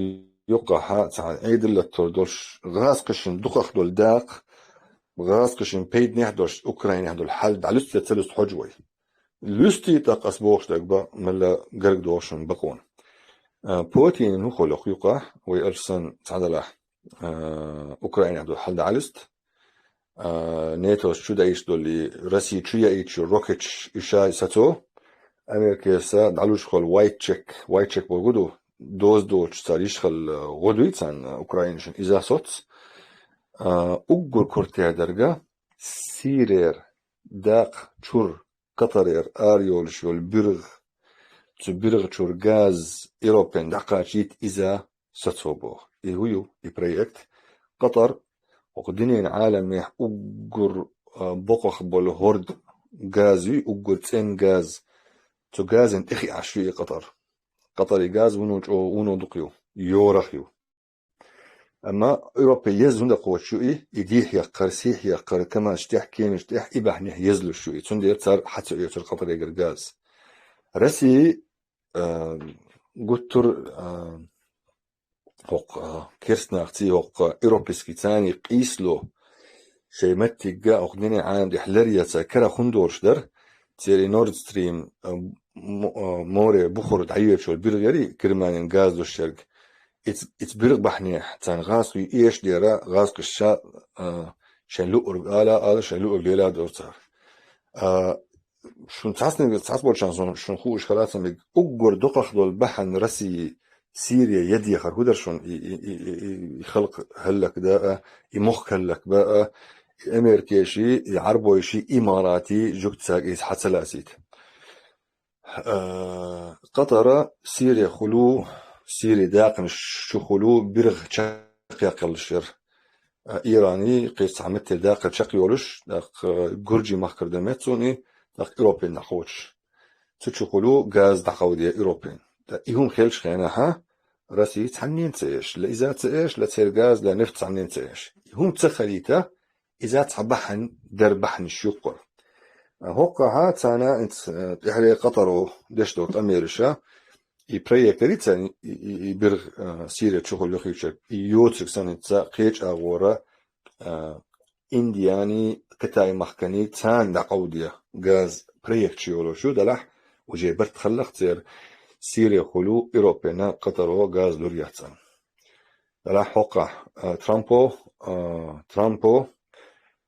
юккъахьа цхьа Ӏедал латтор долуш, гӀазкхашна дукхах долу дакъа, гӀазкхашна пайданехь долуш, Украинехь долу хьал дӀалуьсту я ца луьсту хьожу вай. Луьстий тӀаккха ас бохуш дерг бан, мелла гарга дохуш хӀун бакъонан. А, Путинан хӀун хуьлу хӀокху юкъахь, вай аьлча санна цхьадалахь, а, Украинехь долу хьал дӀалуьсту. А, НАТОс чу даийша долу, Россия чу яийча рокеташ и ша сацо, Америкеса дӀалуш хилла white check, white check бохург ду, доза доцуш цара йиш хилла гӀо дуй царна Украинашна, иза соц. А, уггар кортехь дерг Сирера дакъа чуьра Катарера ара йолуш йолу биргӀа, цу биргӀа чуьра газ Европина дӀакхачийта иза сацо боху. И хӀун ю, и проект? Катар, хӀокху дуьненан Ӏаламехь уггар, а, боккхах болу хӀорд газ ю, уггар цӀена газ. Цу газина тӀе хиъаш ю и Катар. Катаран газ вуно чӀогӀа, вуно дукха ю, йорах ю. Амма Европе еза хӀунда кхочуш ю и, и дехьа яккхар, сехьа яккхар, командаш тӀехь, кеманаш тӀехь, и бахьанехь езлуш ю и. Цундела цара хьа ца оьцура Катарегара газ. Россия, а, гуттар, а, хӀокху, а, керстанахций, хӀокху европейский царний къийсало, шайн меттигга хӀокху дуьненан Ӏалам тӀехь ларъян цара карах хӀун долуш дара, церан Nord Stream, а, мо-, а, море бухара дӀайоьдуш йолу биргӀа яра, Германин газ луш ерг. Иц-, иц биргӀа бахьанехь царна гӀазкхий эшаш дара, гӀазкхаша, а, шайн луург ала а ала, шайн луург лела а дора цара. А, шун цхьацниг, цхьацболчарна шун, шун хууш хилац, амма уггар дукхах долу бахьана Россия Сирия ядехар хӀун дара шун, и, и халкъ хӀаллакдан а, и мохк хӀаллакбан а, и америкаши, и Ӏарбойши, имарати, жуьгтаца иза хьа ца лацийта. Э, Катара Сирия хуьлу, Сирия дакъанаш чу хуьлу, биргӀа чекхъяккхаллаш яра. а, Ирани, кхечу цхьа меттера даккхар чекхйолуш, тӀаккха Гуржи махкара дан меттаца и, тӀаккха Европина дӀакхочуш. Цу чухула газ дӀакховдаде Европина. ТӀаккха и хӀума хилчу хенахьа, Россия цхьаннена ца эш, ла иза ца эш, ла церан газ, ла нефть цхьаннена ца эш. И хӀума ца хилийта, иза цхьа бахьана дара бахьанаш юккъара. ХӀокхахьа царна инца, э, тӀаьхьаре Катаро деш долу къамелаша, и проект ари царна, и, и, и биргӀа, э, Сирия чухула юххийчуьра, и йоцург санна хӀинца кхечу агӀора, э, Индияни, Китай махкани царна дӀакховдаде газ проект шу йолуш ю, делахь уже барт хиллакх церан, Сирехула Европина Катаро газ лур яц царна. Делахь хӀокхахь, а, Трампо, а, Трампо,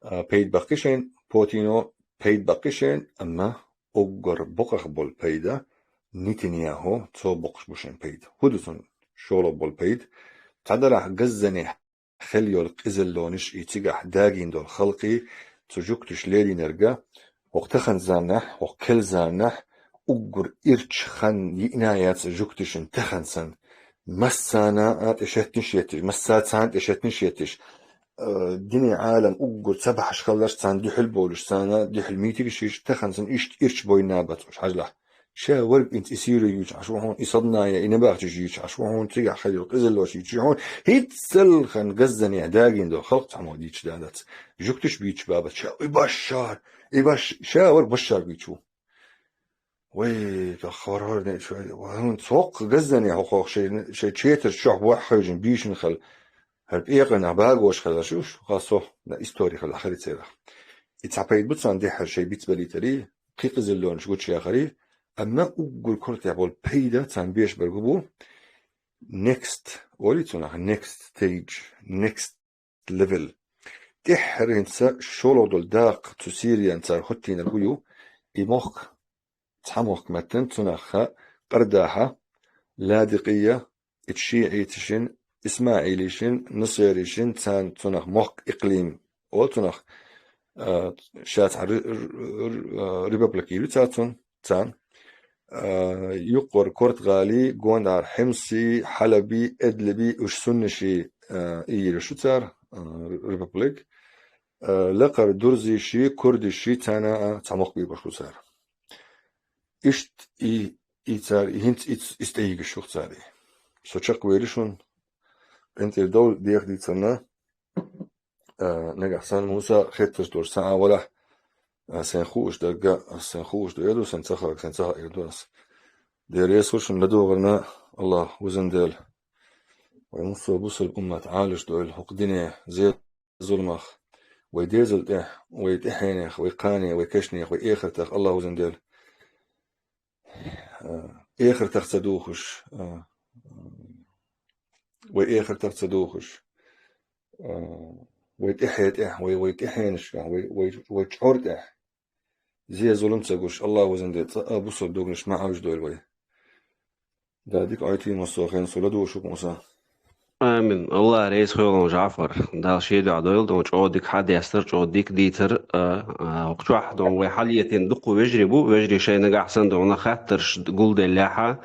а, пайда баккхи шайна, Путино пайда баккхи шайна, амма уггар бакъах болу пайда Нетаньяху, цо боккхуш бу шайн пайда. ХӀун ду цунна шолгӀа болу пайда? Цхьа делахь Газзане хила йолу къизаллонаш и цигахь дагийна долу халкъий, цу жуьгташа лелийнарг, хӀокху тахана заманахь, хӀокху керла заманахь уггар ирча хан йиъна яц жуьгташна тахана санна. Массарна а тӀе шеттинаш етташ, массара царна тӀе шеттинаш етташ, э, динан Ӏалам уггар ца бахьаш хилларш царна дуьхьал болуш, царна дуьхьал митигаш йеш, тахана санна иштта ирча бойна бац уьш, хьажалахь. Ша верг инца и Сири юьйцуш Ӏаш ву хьуна, и Садная, и набахташ юьйцуш Ӏаш ву хьуна, цигахь хила йолу къизаллош юьйцуш ю хьуна, хӀинццалхана Газзане дагийна долу халкъ цхьаммо дийцуш дан дац. Жуьгташ буьйцуш бац, ша, и Башшар, и Баш-, ша верг Башшар буьйцуш ву. Вай, таххар хӀорне чу, вай, хӀунда цхьоккха Газзане хӀокхох шайн, шайн четар чохь бохь хевшина, буьйшина хила. ХӀара пекъанах багош хила шу, хасо, на истори хила хили церах. И цхьа пайда бу царна дехьара шайн биц балийтари, кхин къизаллонаш гучуяхари, амма уггар кортехь болу пайда царна беш берг бу next, олий цунах, next stage, next level. ТӀеххьара хӀинца шолгӀа долу дакъа цу Сириян цара хӀоттийнарг ю, и мохк, цхьа мохк меттан цунах ха, Къардахьа, Ладикъия, и шиӀиташин, исмаилишин, нусеришин, царна цунах мохк икълим, олу цунах, а, ша цхьа ре-, ре-, ре-, а, република йийр ю цара цунна, царна. А, юккъара Корт-ГӀали, гондӀара Хьимси, Хьалаби, Эдлиби, уьш суннаши, а, и йийр ю шу цара, а, републик. А, лакхара дурзиши, курдиши, царна а цхьа мохк бийр бу шу цара. Иштта и, и цара, и хӀинца и, и стӀейгаш ю цара. Со чекхвели шуна, къинтӀера дов деха дийцарна, а, нагахь санна Муса хеттарш долуш ца Ӏа валахь, а, сайн хууш дерг, а, сайн хууш ду эр ду, сайн ца хаарг, сайн ца хаийр ду ас. Дера реза хуьлда шуна ладогӀарна, Аллах вузан Дела. Вай муссо бусалба уммат Ӏалаш дойла, хӀокху дине зе зуламах, вай дезал тӀехь, вай тӀаьхьенех, вай кхане, вай кешнех, вай эхартах, Аллах вузан Дела. А, эхартах ца духуш, а, вай эхартах ца духуш, а, вай тӀаьхье тӀехь, вай, вай тӀаьхьенашкахь, вай, вай, вай чӀор тӀехь. Зе зулам ца гуш, Аллах вузан Дела, цкъа а бусалба догнаш ма Ӏовжадойла вай. Да, дика Ӏойти, массо хен со ладугӀуш ву-кх, Муса. Амин. Аллах реза хуьлда, Жафар. Дала шен дуьхьа дойла, дон чӀогӀа дика хьадестар, чӀогӀа дика дийцар, а, а, хӀокху чохь, дон вай хьалетина дуккха вежарий бу, вежарий шайн нагахь санна, дон хаттарш гулделлехьа,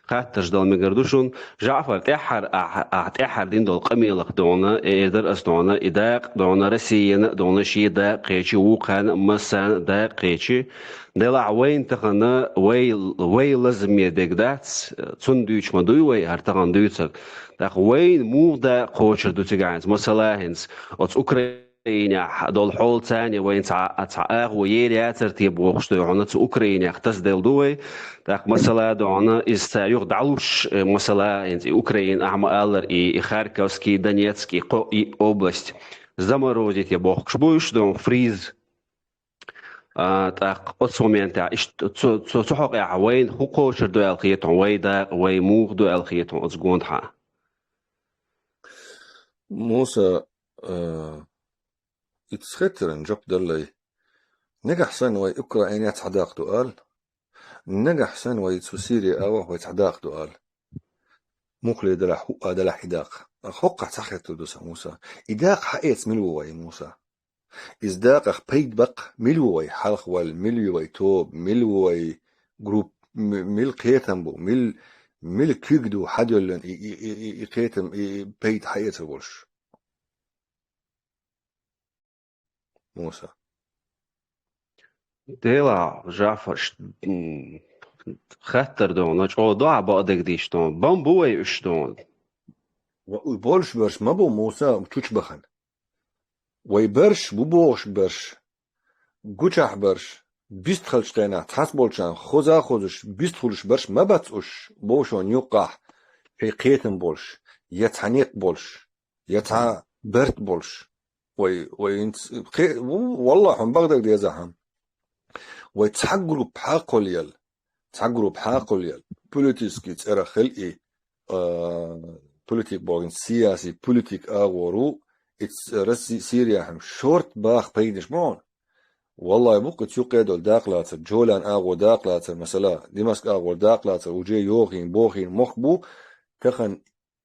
хаттарш дала мегар ду шуна. Жафар, тӀаьххьара ахь, ахь тӀаьххьара дина долу къамелах дона, э, эр дара ас дона, и дакъа дона, Россияна дона, шен дакъа кхечи, вукхана, массарна дакъа кхечи. Делахь вайна тахана, вай, вай лазаме дерг дац, цунна дуьйцуш ма дуй вай, хӀара тахана дуьйцург. ТӀаккха вайна муха дакъа кхочур ду цигахь хӀинца, масала хӀинца, оцу Украинехь долу хьолаца вайна цхьа, цхьа агӀо ер яцара те бохуш ду хьуна, цу Украинех тасаделла ду вай. ТӀаккха масала ду хьуна, иза цара юха дӀалуш, э, масала хӀинца и Украина, ахьа ма-аллара, и, и Харьковский, Донецкий, кхо и область заморозить е бохкуш бу уьш, ду хьуна, фриз. А, тӀаккха оцу моментехь иштта цу, цу, цу хьокъехь вайна хӀун кхочур ду аьлла хета хьуна, вай дакъа, вай муха ду аьлла хета хьуна оцу гондахьа? Муса, а, итс хеттаран жоп даллай. Нагахь санна вай Украинехь цхьа дакъа ду ала. Нагахь санна вай цу Сирия агӀор вай цхьа дакъа ду ала. Муххале далахь, хӀуъа далахь и дакъа. ХӀокхахь цхьа хеттар ду сан, Муса. И дакъа хьаэца мила ву вай, Муса? Иза дакъах пайда баккха мила ву вай, хьалха ваьлла, мила ю вай тоба, мила ву вай группа, м-, мила кхетам бу, мила, мила куьг ду хьадоьллина и, и, и, и, и кхетам, и, и пайда хьаэцар волуш? Муса. Дела, Жафар, ш-, м, хаттар дона, чӀо доа бакъдерг дийш дона. Бан бу вай уьш дона. Ва уй болш берш ма бу, Муса, чучбахан. Вай берш, бу бохуш берш, гучахь берш, бист халчкъенахь цхьац болчарна хоза хозуш, бист хуьлуш берш ма бац уьш, бохушон юккъахь, шайн кхетам болш, я цхьа некъ болш, я цхьа берт болш. Вай, вай инц-, кхе-, ву-, валлахь, хьуна бакъдерг деза хьан. Вай цхьа группа хьакхолъял, цхьа группа хьакхолъял, политический цӀера хилий, а, политик бохин, сияси политик агӀору, и ц-, Росси-, Сирия хьам шорт бах пайдаш бон. Валлахь, бу-кх и цу къедол дакълацар, Джолан агӀо дакълацар, масала, Димаск агӀор дакълацар, уже йохин, бохин мохк бу, тахан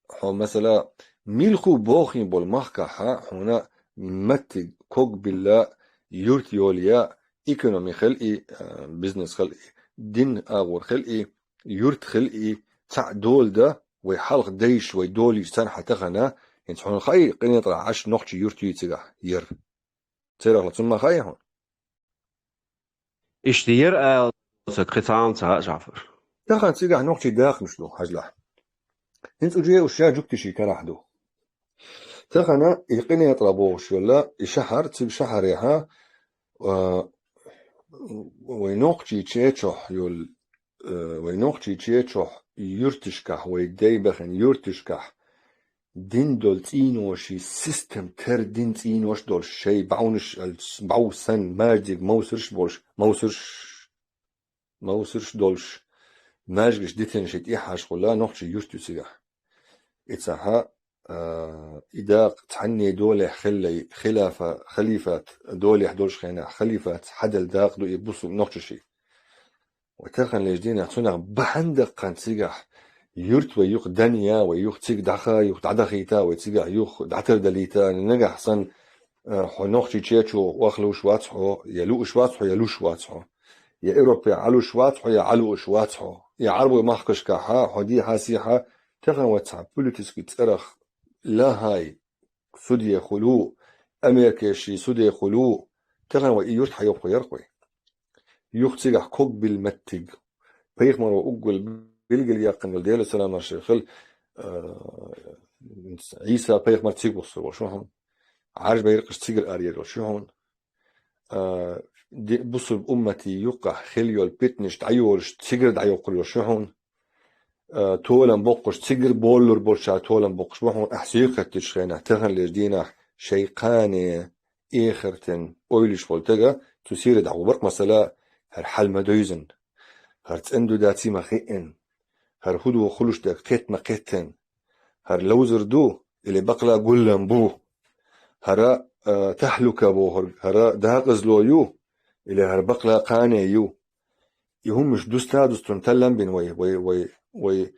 хьо, масала, милху бохин бол махкахьа, хьуна маттиг ког билла, юрт йолия, экономи хилий, а, бизнес хилий, дин агӀор хилий, юрт хилий, цхьаъ дола да, вай хьалха дайш, вай долийш царна хьа тахана, хӀинца хьуна хаий, къинетӀарахь Ӏаш нохчий юрт юй цигахь, яр. Церахла цунна ма хаий хьуна. Иштта яр ала, ца кхин цхьа а ца хаьа, Жафар. Тахан цигахь нохчий даккхамаш ду, хьажлахь. ХӀинца уже уж ша жугтиши карахь ду. Тахана и къинетӀара бохуш йолла, и шахьар, цига шахьарехьа, а, вай нохчий чечохь йолу, э, вай нохчий чечохь юрташкахь, вай дай бахана юрташкахь, дин долу цӀийноший систем тера дин цӀийнош долуш, шай бӀаунаш алц-, бӀов сан, маьждиг мовсарш болуш, мовсарш, мовсарш долуш, маьжгаш дитина ши тӀехьашхула нохчий юрт ю цигахь. И цхьа, а, и дакъа цхьанне долехь хиллай, хилафа-, халифат долехь долуш хенахь, халифат хьадал дакъа ду и бусу нохчаший. Ва таханлеш дийнахь цунах бахьана даккхан цигахь, юрт вай юха данъя, вай юха цига дӀаха, юха дӀадахийта, вай цигахь юха дӀатардалийта, нагахь сан, а, хьо нохчий чечо ваха лууш вац хьо, я лууш вац хьо, я луш вац хьо. Я Европе Ӏалуш вац хьо, я Ӏалууш вац хьо. Я Ӏарбой махкашкахьа, хьо дийхьа-сийхьа, тахан вай цхьа политический цӀерах лахьай, судехула, Америкеший судехула, тахан вай и юрт хьайоккху ярх вай. Юха цигахь ког билла меттиг. Пайхамаро уггул билгал яьккхина йолу Делан саламаш хила, а, Ӏийса пайхамар цига бухсур волуш ву хьуна. Ӏаржбайракъаш цигара аръяр волуш ву хьуна. А, ди-, бусурба умматий юккъахь хила йолу питнаш дӀайолуш цигара дӀайоккхур йолуш ву хьуна. А, толам боккхуш, цигара боллур болчара толам боккхуш бу хьуна, ахь сийрхаттачу хенахь, таханлеш дийнахь, шайн кхане, эхартан, ойлуш волу тага, цу сийра дӀагӀо баркъ масала, хӀара хьал ма девзина, хӀара цӀена ду даций ма хиъна, хӀара хӀу ду хуьлуш дерг кхетта ма кхеттина, хӀара ловзар ду, или бакъла гуллам бу, хӀара, а, тахьлука бохург, хӀара дакъазло ю, или хӀара бакъла кхане ю. И хӀумаш дуста а дустун таллам бина вай, вай, вай, вай,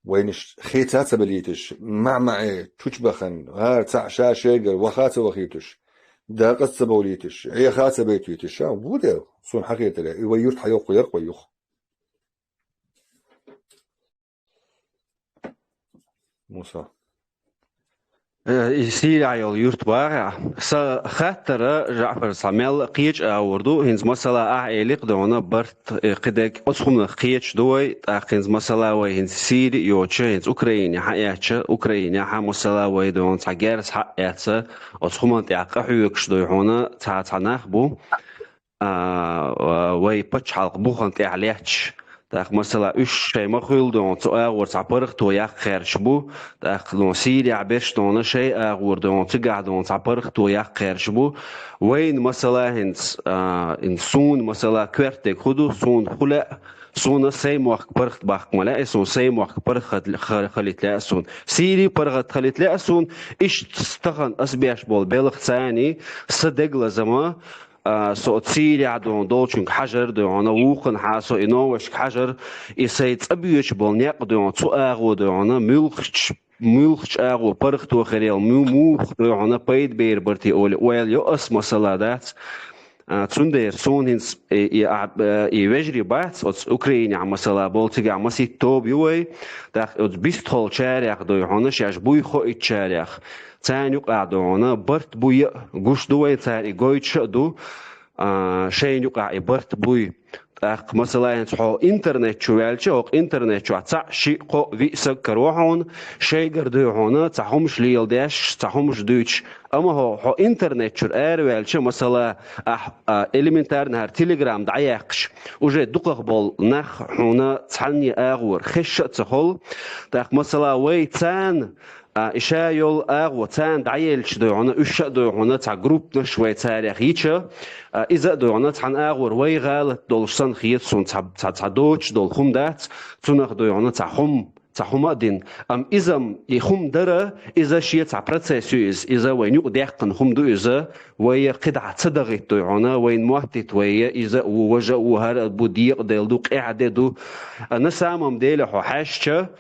вайнаш хеца ца белийташ, маӀ-маӀе, чучбахан, гӀара цхьаъ ша шегара ваха ца вахийташ, дакъа ца бовлийташ, Ӏеха ца байтуьйташ, ша ву де, суна хьахетара, и вай юрт хьайоккху ярх вай юха. Муса. Э, и Сирия йолу юрт бахьа. Сан хаттара, Жаъфар, сан мел кхечу агӀор ду, хӀинца масала ахь элира дона барт, э, кхидерг оцу хӀуманах кхечу ду вай, тӀаккха хӀинца масала вай хӀинца Сири йоцу, хӀинца Украине хьаэцча, Украине хьа масала вай дона цхьа герз хьаэца, оцу хӀуманна тӀехь къахьоьгуш ду хьуна цхьа, цхьа нах бу. А, а, вай пачхьалкх бухана тӀехь летташ. ТӀаккха, масала, уьш шайн ма хуьлу дона, цу агӀор цхьа паргӀато яккха гӀерташ бу. ТӀаккха дона Сирехь берш дона, шайн агӀор дона, цигахь дона цхьа паргӀато яккха гӀерташ бу. Вайна, масала, хӀинца, а, хӀинца суна, масала, коьртаниг хӀу ду, суна хӀу лаьа, суна сайн мохк паргӀат баккха ма лаьа, суна сайн мохк паргӀат ха-, ха-, хилийта лаьа суна. Сири паргӀат хилийта лаьа суна, иштта тахана ас беш болу белхан царний, сан дегалазама, а, со оцу Сирехь дона долчуьнга хьажар дона, вукхунна хьа со и новашка хьажар, и сайн цӀа боьдуш болу некъ дона, цу агӀо дона, муьлххачу, муьлххачу агӀо паргӀато хир йолу му-, муха дона пайда бер бара те олий, ойла йо ас, масала дац. А, цундела суна хӀинца и, и, а, э, и вежарий бац, оцу Украинехь масала болу, цигахь масийтта тоба ю вай, тӀаккха оцу бистхолчарех дуй хьуна, шаьш буй хоуьйтучарех. Царна юкъахь дуй хьуна, барт буй а гуш ду вай, цара и гойтуш а ду, а, шайна юкъахь и барт буй. ТӀаккха, масала, хӀинца хьо интернет чу ваьлча, хӀокху интернет чохь цхьаъ, шиъ, кхоъ, виъ саг каро хьуна, шайгара дуй хьуна, цхьа хӀумаш леладеш, цхьа хӀумаш дуьйцуш. Амма хьо, хьо интернет чуьра ара ваьлча, масала, ахь, а, элементарно хӀара Telegram дӀаяьккхича, уже дукхах болу нах хьуна цхьанне агӀор хезаш а ца хуьлу. ТӀаккха, масала, вай царна А, и ша йолу агӀо царна дӀаелча дуй хьуна, уьш а дуй хьуна, цхьа группанаш вай царех йича, а, иза а дуй хьуна, цхьана агӀор вай гӀалат долуш санна хета суна, цхьа, цхьа, цхьа доцуш долу хӀума дац, цунах дуй хьуна, цхьа хӀума, цхьа хӀума а дина. Амма иза-м, и хӀума дара, иза шен цхьа процесс ю иза, иза вайна юкъадаьккхина хӀума ду иза, вай кхидӀа ца дахийта дуй хьуна, вайна моттийта вай, иза а ву, важа а ву, хӀара а бу, декъаделла ду, къаьхьа де ду. А, на самом деле хьо хьаьжча,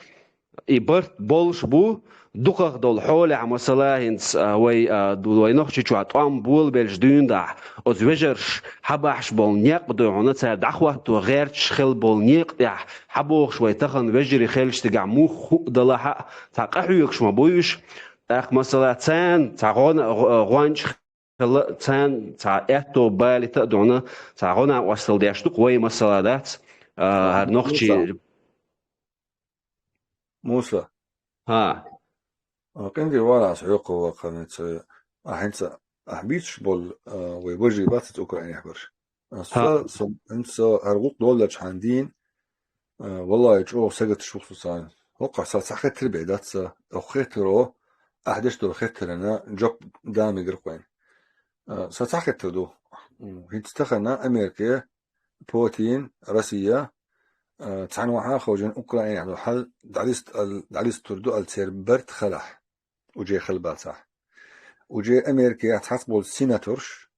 И барт болуш бу, дукхах долу хьолехь, масала, хӀинца, а, вай, а, ду-, вай Нохчийчохь тӀом болабелча дуьйна дахь, оцу вежарша хьабахьаш болу некъ дуй хьуна, цара дӀахӀотто гӀерташ хила болу некъа тӀехь хьабохуш вай тахана вежарий хилча цигахь муха хӀуъа далахь а, цхьа къахьоьгуш ма бу уьш. ТӀаккха, масала, царна цхьа гӀона-, гӀо-, гӀонча хила, царна цхьа аьтто балийта а дуй хьуна, цхьа гӀо-накъосталла деш ду-кх вай, масала, дац, а, хӀара нохчий Муса. Муса. ХӀа. А, къинтӀера валахь ас хьоькху вахана ца, а, хӀинца, ахь буьйцуш болу, а, вай вежарий бац иза Украинехь берш. А, ХӀа. Со, со, хӀинца со хӀара гӀуллакх доллучхьана дийна, а, валлахӀи, чӀогӀа сагатдеш ву со царна. ХӀокхахь сан цхьа хеттар бен дац сан, хӀокху хеттаро, ахь деш долу хеттарна жоп дан мегар вайна. А, сан цхьа хеттар ду. М, хӀинца тахана Америка, Путин, Россия, а, цхьаьна вахьа а хевшина Украинехь долу хьал дӀалист-, ал-, дӀалистур ду аьлла церан барт халахь, уже хала бацахь. Уже Америкехь цхьацца болу сенаторш,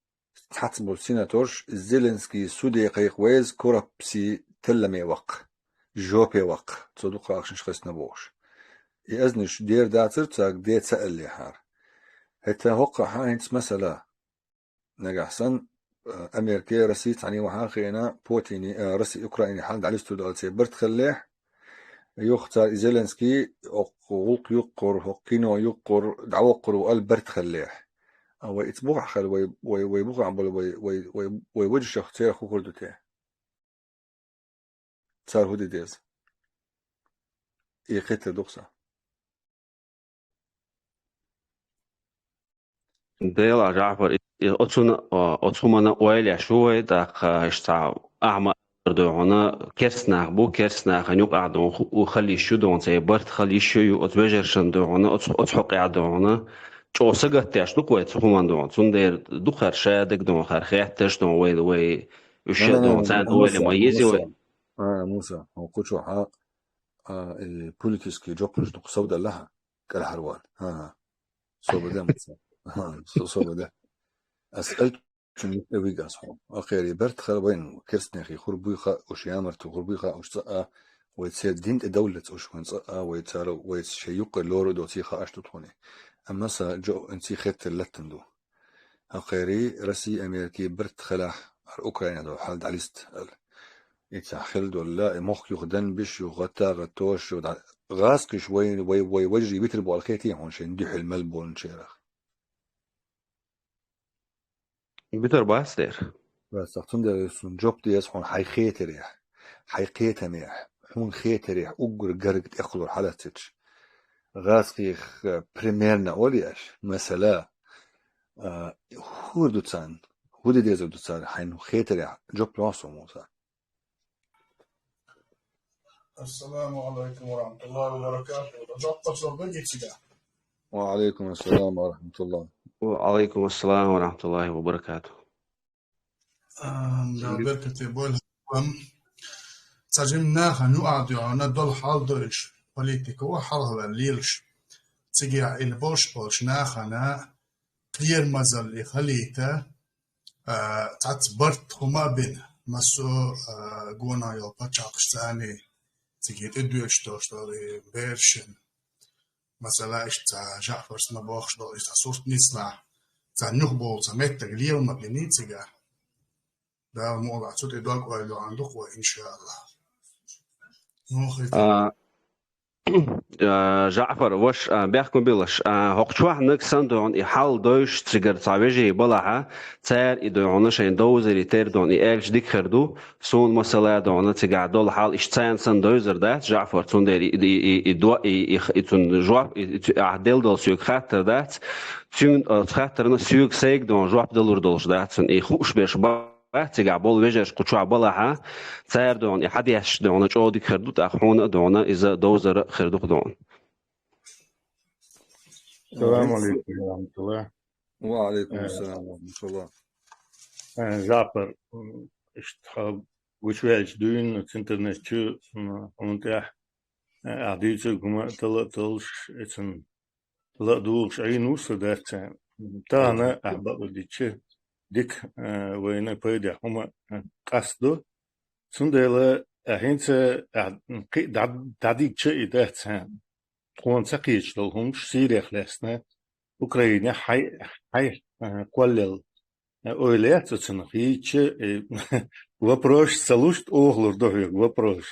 цхьацца болу сенаторш Зеленский суде кхайкха веза коррупци талламе ваккха, жопе ваккха, цо дукха ахчанаш хезна бохуш. И азнаш дера дацара цаьрга де ца аьллехьара. ХӀетта хӀокхахь хӀинца масала. Нагахь санна, а, Америка, Россия цхьаьна вахьа а хиъна, Путин, а, Россия, Украина хьал дӀалистур ду аьлла церан барт хиллехь, юха цара и Зеленский, хӀокху гӀуллакх юккъур, хӀокху кино юккъур, дӀавоккхур ву аьлла барт хиллехь. А вай ица бухахь хила, вай, вай, вай бухахь болу, вай, вай, вай, вай вежаршах церах хӀун хир ду те? Цара хӀун де деза? И хеттар ду-кх сан. Делахь, Жаъфар, и, и оцунна, а, оцу хӀуманна ойла еш ву вай, тӀаккха иштта цхьа ахьа ма-, дуй хьуна, керста нах бу, керста нахана юкъахь дуй хьуна, ху-, хила йиш ю дуй хьуна, церан барт хила йиш ю, оцу вежаршна дуй хьуна, оцу, оцу хьокъехь дуй хьуна, чӀогӀа сагатдеш ду-кх вай цу хӀуманна дуй хьуна. Цундела дукха хӀара шадерг дуй хьуна, хӀара хеттарш дуй хьуна, вай, вай, уьш а дуй хьуна, царна ойла ма еза вай. А, Муса, хьо кхучо хьакъ, а, и политический жопаш дукха совдалахьа, кӀелхьарван. ХӀан-хӀа. Собаде, Муса. ХӀан, со-, собаде. Ас аьлчун вигас хьо. Акхери барт хала вайн керстанехи хӀур буй хаьа, уьш ямарта хӀур буй хаьа, уьш цӀа а, вай церан дин тӀе довллац уьш вайн цӀа а, вай цара, вай шайн юккъе лору доций хаьаш ду тхуни. Амма сан жо-, анций хеттар латтан ду. Акхери Россия, Америка барт халахь, ар Украина до хьал дӀалист, ал. Ица хила долла, и мохк юха дан биш, юха гӀатта гӀаттош, ю дӀа-, гӀазкхиш вай, вай, вай вежарий витар бу аьлла хетий хьуна шайн дуьхьал мел болчарах? Битар бац дера. Бац, цундела сун жоп деза хьуна хьайн хетарехь, хьайн кхетамехь, хьуна хетарехь уггар гарга тӀекхалур хьалаццича. ГӀазкхих, э, примерно олу еш, масала, а, хӀун ду царна? ХӀун де дезар ду царна? Хьайн хетарехь жоп лохьа со, Муса. Ассаламу алайкум ва рахматуллахи ва баракатух. Жоп ца лору ду гицига? Ва алайкум ассалам ва рахматуллах. Ва алайкум ассалам ва рахматуллахи ва баракатух. Ам, да, беркате бойла. Ам, ца жим наха ну а дуьхьа на дол хьал дойш, политика ва хьал хьал лелаш. Цига ил бош болш нахана, кхер мазалли халита, а, цац барт хума бин, масо, а, гона йол пачалкш цани, циги тӀе дуьш то, что ли, бершин. Масала, иштта Жаъфарс ма бохуш долу, иштта сурт нислахь, царна юха болу ца меттаг лела ма бини цига. Дала мукъалахь цу тӀе дог ойла йоӀан ду-кх вай, иншааллахӀ. Ну, хӀета. А, а, ЖаӀфар, ваша, а, бехк ма биллалаш, а, хӀокху чохь-м санна догӀна и хьал девзаш цигара цхьа вежарий балахь, цара и догӀна шайн довзаре терра догӀна и аьлча дика хир ду, суна масала догӀна цигахь долу хьал иштта царна санна девзар дац, ЖаӀфар, цундела и, и, и, и до-, и, и, и цунна жоп, и, и цу-, ахь делла долу соьга хаттар дац, цуьнан, а, хаттарна соьга сайга догӀна жоп далур долуш дац, цунна и хууш берш ба-, бац цигахь болу вежарш кху чохь балахь, цара догӀна и хьадеш догӀна чӀогӀа дика хир ду, тӀаккха хьуна а догӀна иза довзар а хир ду-кх догӀна. Салам алейкум ва рахматуллах. Ва алейкум салам ва рахматуллах. Э, ЖаӀфар, м, иштта хьо гучуваьлча дуьйна цу интернет чу, м, хьуна тӀехь, э, ахь дуьйцург хӀума тала а талуш, эцан ла а дугӀуш Ӏийна ву со дац. Тахана ахь бакъдерг дича, дика, э, вайна пайдехь хӀума, э, къастадо. Цундела, э, хӀинца, э, кхин а дӀа-, дӀадигча и дац, э, тхуна ца кхеташ долу хӀумаш Сирех лаьцна, Украинехь хьай, хьай, э, кхоллал, э, ойла яц оцунах. Хийча, э, вопрос ца луш, тӀохалур ду хьоьга вопрос.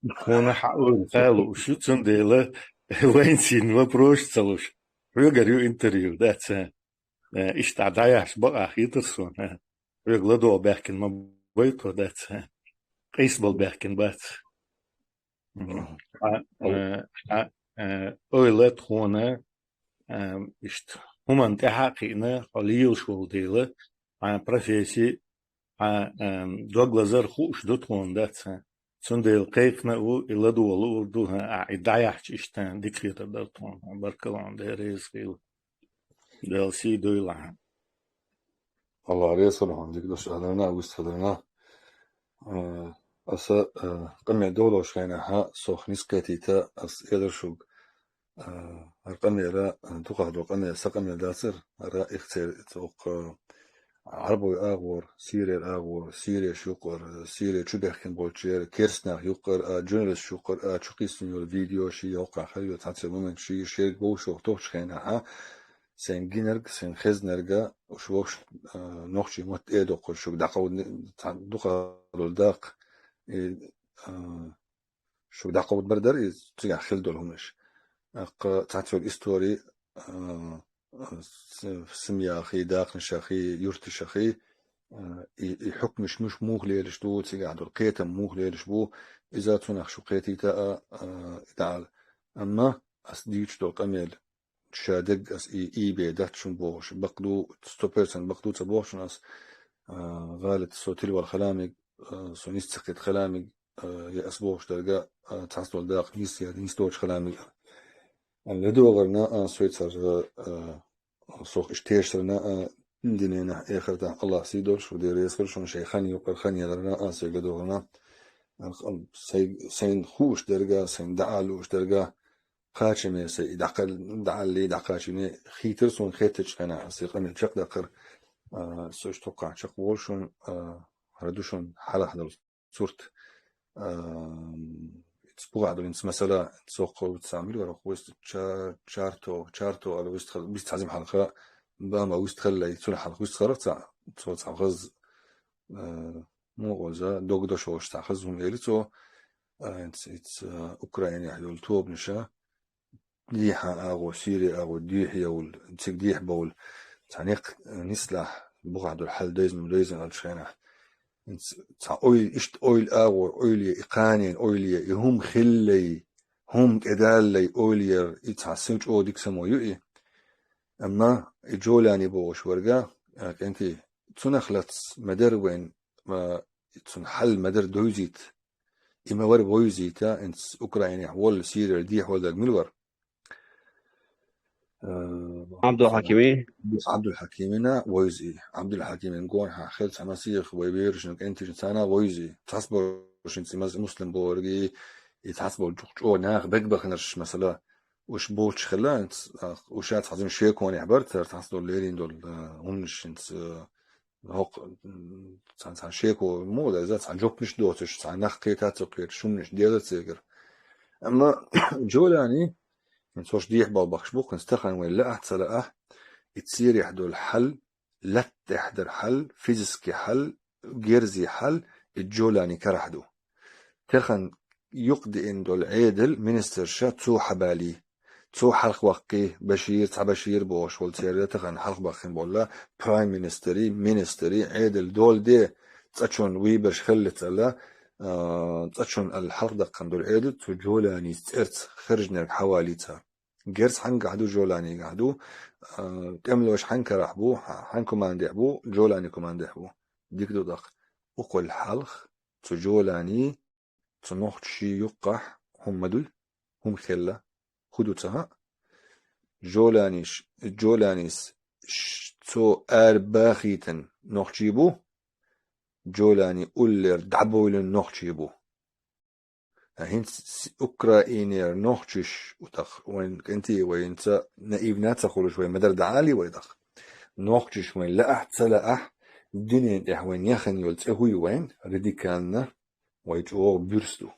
Тхуна хьан ойла ца лууш ю, цундела вайна цхьанна вопрос ца луш. Хьоьгара ю интервью, дац, э? Э, иштта дӀаяхьаш бакъахь хетара суна, э. Хьоьга ладогӀа баьхкина ма бай тхо, дац, э? Къийса бала баьхкина бац. Мгм. Хьан, э, хьан, э, ойла тхуна, э, иштта хӀуманна тӀаьхьа а кхиъна, хьо лелаш волу дела, хьан професси, хьан, э, дог лазар хууш ду тхуна, дац, э? Цундела кхайкхина а ву, и ладогӀа луур ду, хьан, ахь и дӀаяхьча иштта дика хетар дара тхуна, хьан, баркалла хьуна, Дела реза хуьлда. Дала сий дойла хьан. Алла реза хуьлда хьуна, дика дош а дарна, вистхиларна. Э, аса, э, къамел довлуш хенахь, сох низ кхетийта, ас элира шуьга, э, хӀара къамела, э, дукхах долу къамел, сан къамел дацара, хӀара их церан, цо, э, Ӏарбойн агӀор, Сирера агӀор, сиреш юккъара, Сире чу баьхкина болчеран, керстанех юккъара а, журналисташ юккъара а, чу кхийсина йолу видеош, хӀокхахь хьайо цхьацца моменташ, шерга вовшах тохучу хенахь, сайн гинарг, сайн хезнарг, уьш вовш, а, нохчийн мотт тӀе а доккхуш, шуьга дӀакховда, цхьа дукха долу даккха, и, а, шуьга дӀакховдабар дара иза, цигахь хилла долу хӀуманаш. ТӀаккха цхьацца йолу истори, а, с-, семьяхий, даккханашахий, юьрташахий, а, и, и хьукмаш муш муха лелаш ду, цигахь долу кхетам муха лелаш бу, иза цунах шу кхетийта а, а, и даьлла. Амма ас дуьйцуш долу къамел, ша дерг ас и, и бен дац шуна бохуш, бакъ ду, сто процент бакъ ду ца боху шуна ас, а, гӀалат со тилвала халамиг, а, со низ ца кхета халамиг, а, я ас бохуш дерг, а, цхьацца долу дакъа нийса я, нийса доцуш халамиг. ЛадогӀарна, а, соьцара, а, сох иштта тешарна, а, диненахь, эхартахь Аллах сий долуш, шу де реза хуьлда шуна шайн хан юккъара хан яларна, а, соьга ладогӀарна. А, сайн, сайн хууш дерг, сайн дӀа а лууш дерг, кхачаме сайн и дӀакхал-, дӀа а лий, дӀакхачаме хийтира суна хеттачу хенахь, сайн къамел чекхдаккхар, а, со иштта хӀокхахь чекхволу шуна, а, хӀара ду шуна хьалха долу сурт. Ам, ца бухахь долу хӀинца масала, цо кховда цхьа мила вара, хӀокху вист ча-, чарто, чарто аьлла вистхила, вист хьазим хьалха, бама вистхиллай, цуьнан хьалха вистхилара цхьа, цо цхьа хаза, а, муха ваза, дог дошуш цхьа хаза хӀума эли цо, а, хӀинца, хӀинца, а, Украинехь йолу тобанаша, дехьа агӀо, Сири агӀо, дехьа йовла, цига дехьа бовла. Цхьа некъ нислахь, бухахь долу хьал дайзина, дайзина аьллачу хенахь. ХӀинца цхьа ойла, иштта ойла агӀор, ойла е, и кханенан ойла е, и хӀума хиллай, хӀума тӀедаллай ойла яр, и цхьа син чӀогӀа дика само ю и. Амма и Джолани бохуш верг, а, кӀентий, цунах лац ма дара вайн, а, цуьнан хьал ма дара довзийта. И ма вара вовзийта, хӀинца Украинехь волу, Сирера дехьа волу дерг мила вара? Э, Абдулхьакими? Абдулхьакимина вовза и. Абдулхьакимин гонахьа хила цхьа масех вай берашна, кӀенташна царна вовза и. Цхьацца болчу хӀинца и маз-, муслим бохург и, и цхьацца болчу чӀогӀа наха бегбахнарш, масала, уьш боцуш хилла, хӀинца, а, уьш а цхьа зина шеконехь бара, цара цхьацца долу лерина долу, а, хӀуманаш хӀинца, а, хӀокху, м, цхьа, цхьа шеко муха дара иза, цхьа жопнаш доцуш, цхьа нах кхета а ца кхеташ, хӀуманаш дезара цигара. Амма Джолани, хӀинца хӀорш дехьа бала бахаш бу, хӀинца тахана вайн лаахь а ца лаахь, и Сирехь долу хьал, лаьтта тӀехь дара хьал, физически хьал, герзи хьал и Джолани карахь ду. Тахан юкъ деана долу Ӏедал министрша цо хьабалий. Цо хьалхаваккхий, Башир, цхьа Башир бохуш волу церан тахана хьалхабаххина болу прайм-министри, министри, Ӏедал дола де, цкъачунна выбораш хиллалц аьлла, а, цкъачунна аьлла хьалхадаккхина долу Ӏедал цу Джоланис цӀерца хержинарг хьавалий цара. Герз хьаьнгахь ду, Джоланигахь ду, а, тӀемалош хьаьнга карахь бу, хьан командехь бу, Джолани командехь бу. Дика ду тӀаккха. Укхул хьалха цу Джолани, цу нохчаши юккъахь хӀума ма дуй, хӀума хилла, хӀу ду ца хаьа. Джоланиш, Джоланис ш-, цо арабахийтина нохчи бу, Джолани уллера дӀабовлина нохчи бу. Ткъа хӀинца с-, Украинера нохчаш, утӀах вайн кӀентий, вайца наивна ца хуьлуш, вай ма-дарра дӀаалий вай тӀаккха. Нохчаш вайн лаахь, ца лаахь, дуьнен тӀехь вайн яхана йолу цӀе хӀу ю вайн, радикально, вай чӀогӀа буьрса ду,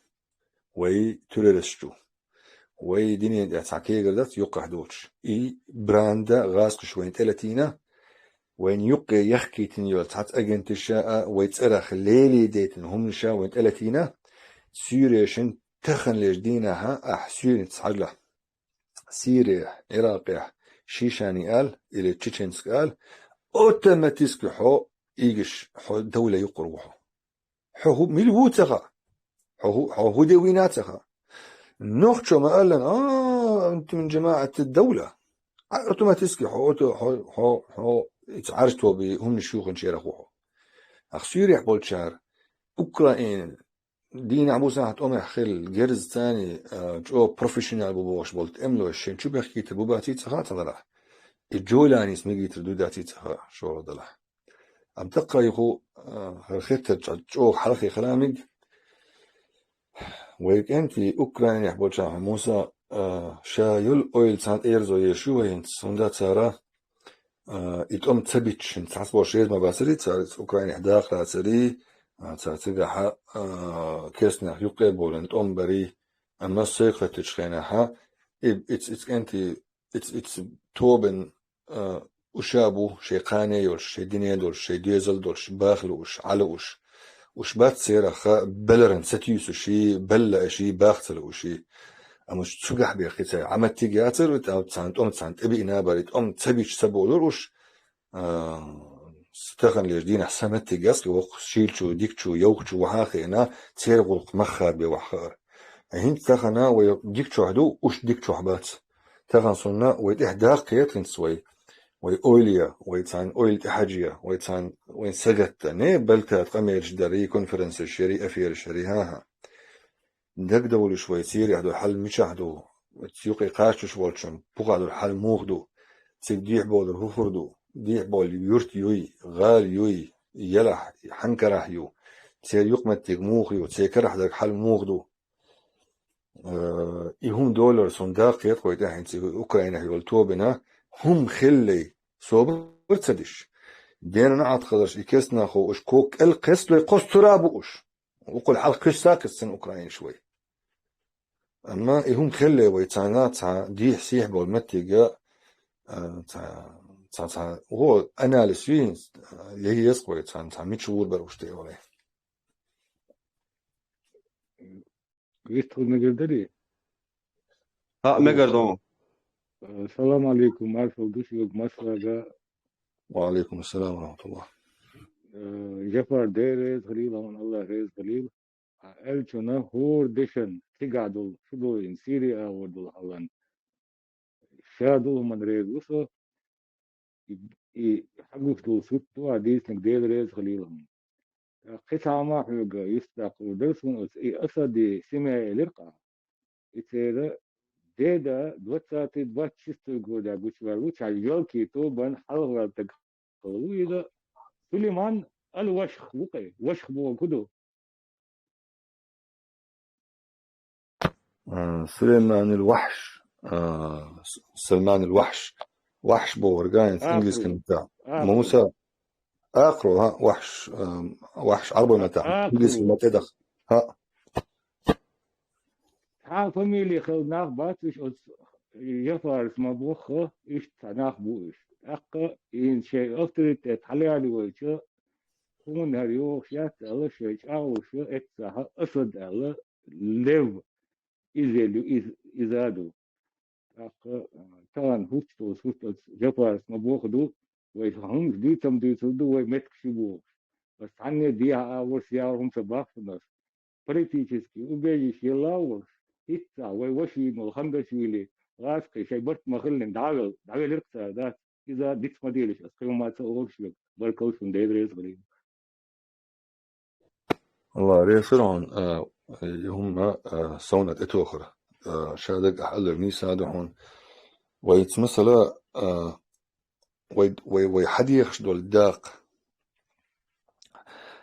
вай террористаш ду, вай дуьнен тӀехь цхьа кегар дац юккъехь доцуш. И бранда гӀазкхаша вайна тӀелатийна, вайна юккъе яхкийтина йолу цхьацца агенташа а, вай цӀарах лелий дейтина хӀуманаша вайна тӀелатийна, суьйрешан таханлерчу дийнахьа ахь суьйранца хьажалахь. Сирехь, Ӏиракъехь, Шишани аьлла, или Чеченск аьлла, автоматически хьо ийгаш, хьо давла юккъур ву хьо. Хьо хӀу-, мила ву ца хаьа? Хьо хӀу-, хьо хӀу де вийна ца хаьа? Нохчо ма-аллана, а, антум жамаӀат давла. А, автоматически хьо, хьо, хьо, хьо, хьо, ица Ӏарш тоби хӀуманаш юханчерах ву хьо. Ах суьйрехь болчара, Украина, дийнахь бусахь тӀомехь хилла, герз цани, а, чӀо профессионал бу бохуш болу тӀемалош шен чу бехкийтар бу баций ца хаьа цхьа далахь? И Джоланис мегийтар дуй даций ца хаьа, шолгӀа далахь? Амма тӀаккха юху, а, хӀара хеттарчу чӀогӀа хьалхе хала мега. Вай кӀентий Украинехь болчарна Муса, а, ша йолу ойла царна тӀеерзо еш ю вай хӀинца, хӀунда цара, а, и тӀом ца биччина цхьацца болуш реза ма бацарий, цара Украинехь даха лацарий, а, цара цигахьа, а, керстанех юккъе а болийна тӀом барий, амма сойкхеттачу хенахьа, и, иц-, иц кӀентий, иц-, иц тобин, а, уьш а бу, шайн кхане йолуш, шайн дине долуш, шайн доьзал долуш, баха лууш, Ӏа лууш. Уьш бац церахха, беларан ца туьйсуший, белла аший, баха ца лууший. Амма уьш цуьгахь бехкий цара, Ӏа меттиг яцара, тӀа-, царна тӀом царна тӀебиъна бара, тӀом ца бича ца болура уьш, а, с-, таханлерчу дийнахь сан меттиг яц, воккха шийлачу, дикачу, йовхачу вахьа а хиъна, церан гӀуллакх маххара бен вахьа хаара. ХӀинца тахана вай дика чохь ду, уьш дика чохь бац. Тахана суна вай тӀехь даккхийта хӀинца вай, вай ойла е, вай царна ойла тӀехьажа е, вай царна, вайн сагатта, не балтат къамелаш дарий, конференцеш ярий, афераш ярий, хӀан-хӀа. Дагадовлуш вай церехь долу хьал мичахь ду, оцу юкъе кхачош волчун пухахь долу хьал муха ду, цига дехьа болур хӀун хир ду, дехьа болу юрт юй, гӀала юй, елахь, хьан карахь ю, церан юкъаметтиг муха ю, церан карахь дерг хьал муха ду. Э, и хӀума долара суна даккхийта вай тӀехь хӀинца Украинехь йолу тобина, хӀума хиллий, собар ца деш. Дена Ӏаткъаларш и кест нахо уьш ког кӀел кхеслой кхостура бу уьш. Укхул хьалха кхуьсса а кхуьссина Украинаш вай. Амма и хӀума хиллий вай царна цхьа дехьа-сехьа болу меттига, а, цхьа, цхьа, цхьа, гӀо анализ юй, я еза вай царна цхьа мича гӀур бара уьш тӀе валай. Вистхур мегар дарий? ХӀаъ, мегар ду. Э, салам алейкум, маршал ду шуьга массарга. Ва алейкум ассалам ва рахматуллах. Э, Жафар, Дела реза хилийла хьуна, Аллах реза хилийла. Ткъа аьллачунна хӀора дешан цигахь долу, шу долу, Сири агӀор долу хьалан. Ша долу хӀуманна реза ву со, и, и хьан гуш долу сурт ду, ахь дийцинарг, Дела реза хилийла хьуна. Ткъа кхин цхьа хӀума хьоьга юьстах даккхалур дара суна оцу, и Асади семья элира-кх. И церан деда двадцатый, двадцать шестой годехь гучуваьлла ву, цхьа Ялкий тобан хьалхара стаг хилла ву иза. Сулейман аль-Вашх ву-кх, Вашх бохург хӀун ду? А, Сулейман аль-Вахьш, а, С-, Салман аль-Вахьш. Вахьш бохург а, хӀинца инглизский маттахь. Муса, акхару, хӀаъ, Вахьш, а, Вахьш Ӏарбойн маттахь. Инглизский маттахь. ХӀаъ. Цхьа фамили хилла нах бац уьш, оцу Жафарас ма-бохху, иштта цхьа нах бу уьш. ТӀаккха хӀинца шайн авторитет хьалаяьлла волчу тхуна хӀара йогӀуш яц аьлла, шоай чӀагӀлуш эццахьа Асад аьлла, лев, иза ел ю, из-, иза ду. ТӀаккха, а, тахана хӀутту, хӀутту Джафарас ма боху ду, вай хӀумаш дуьйцам дуьйцур ду, вай меттиг ши бохуш. Ас цхьанне дехьа агӀор, яхар хӀума ца бахфанас. Политически убежище елла а волуш, хӀинца вай ваша йийна волу Хандашвили, гӀазкхий шайн барт ма хиллина дӀавелла, дӀавелира-кх цара, дац? Иза диц ма делаш, ас кхин хӀума ца олуш верг, баркалла шуна, Дела реза хуьлийла. Алла реза хуьлда хьуна, а, и хӀума, а, совнаха тӀетохура. А, шадерг ахь аьлларг нийса ду хьуна. Вайца масала, а, вай, вай, вай хьан дехаш долу дакъа?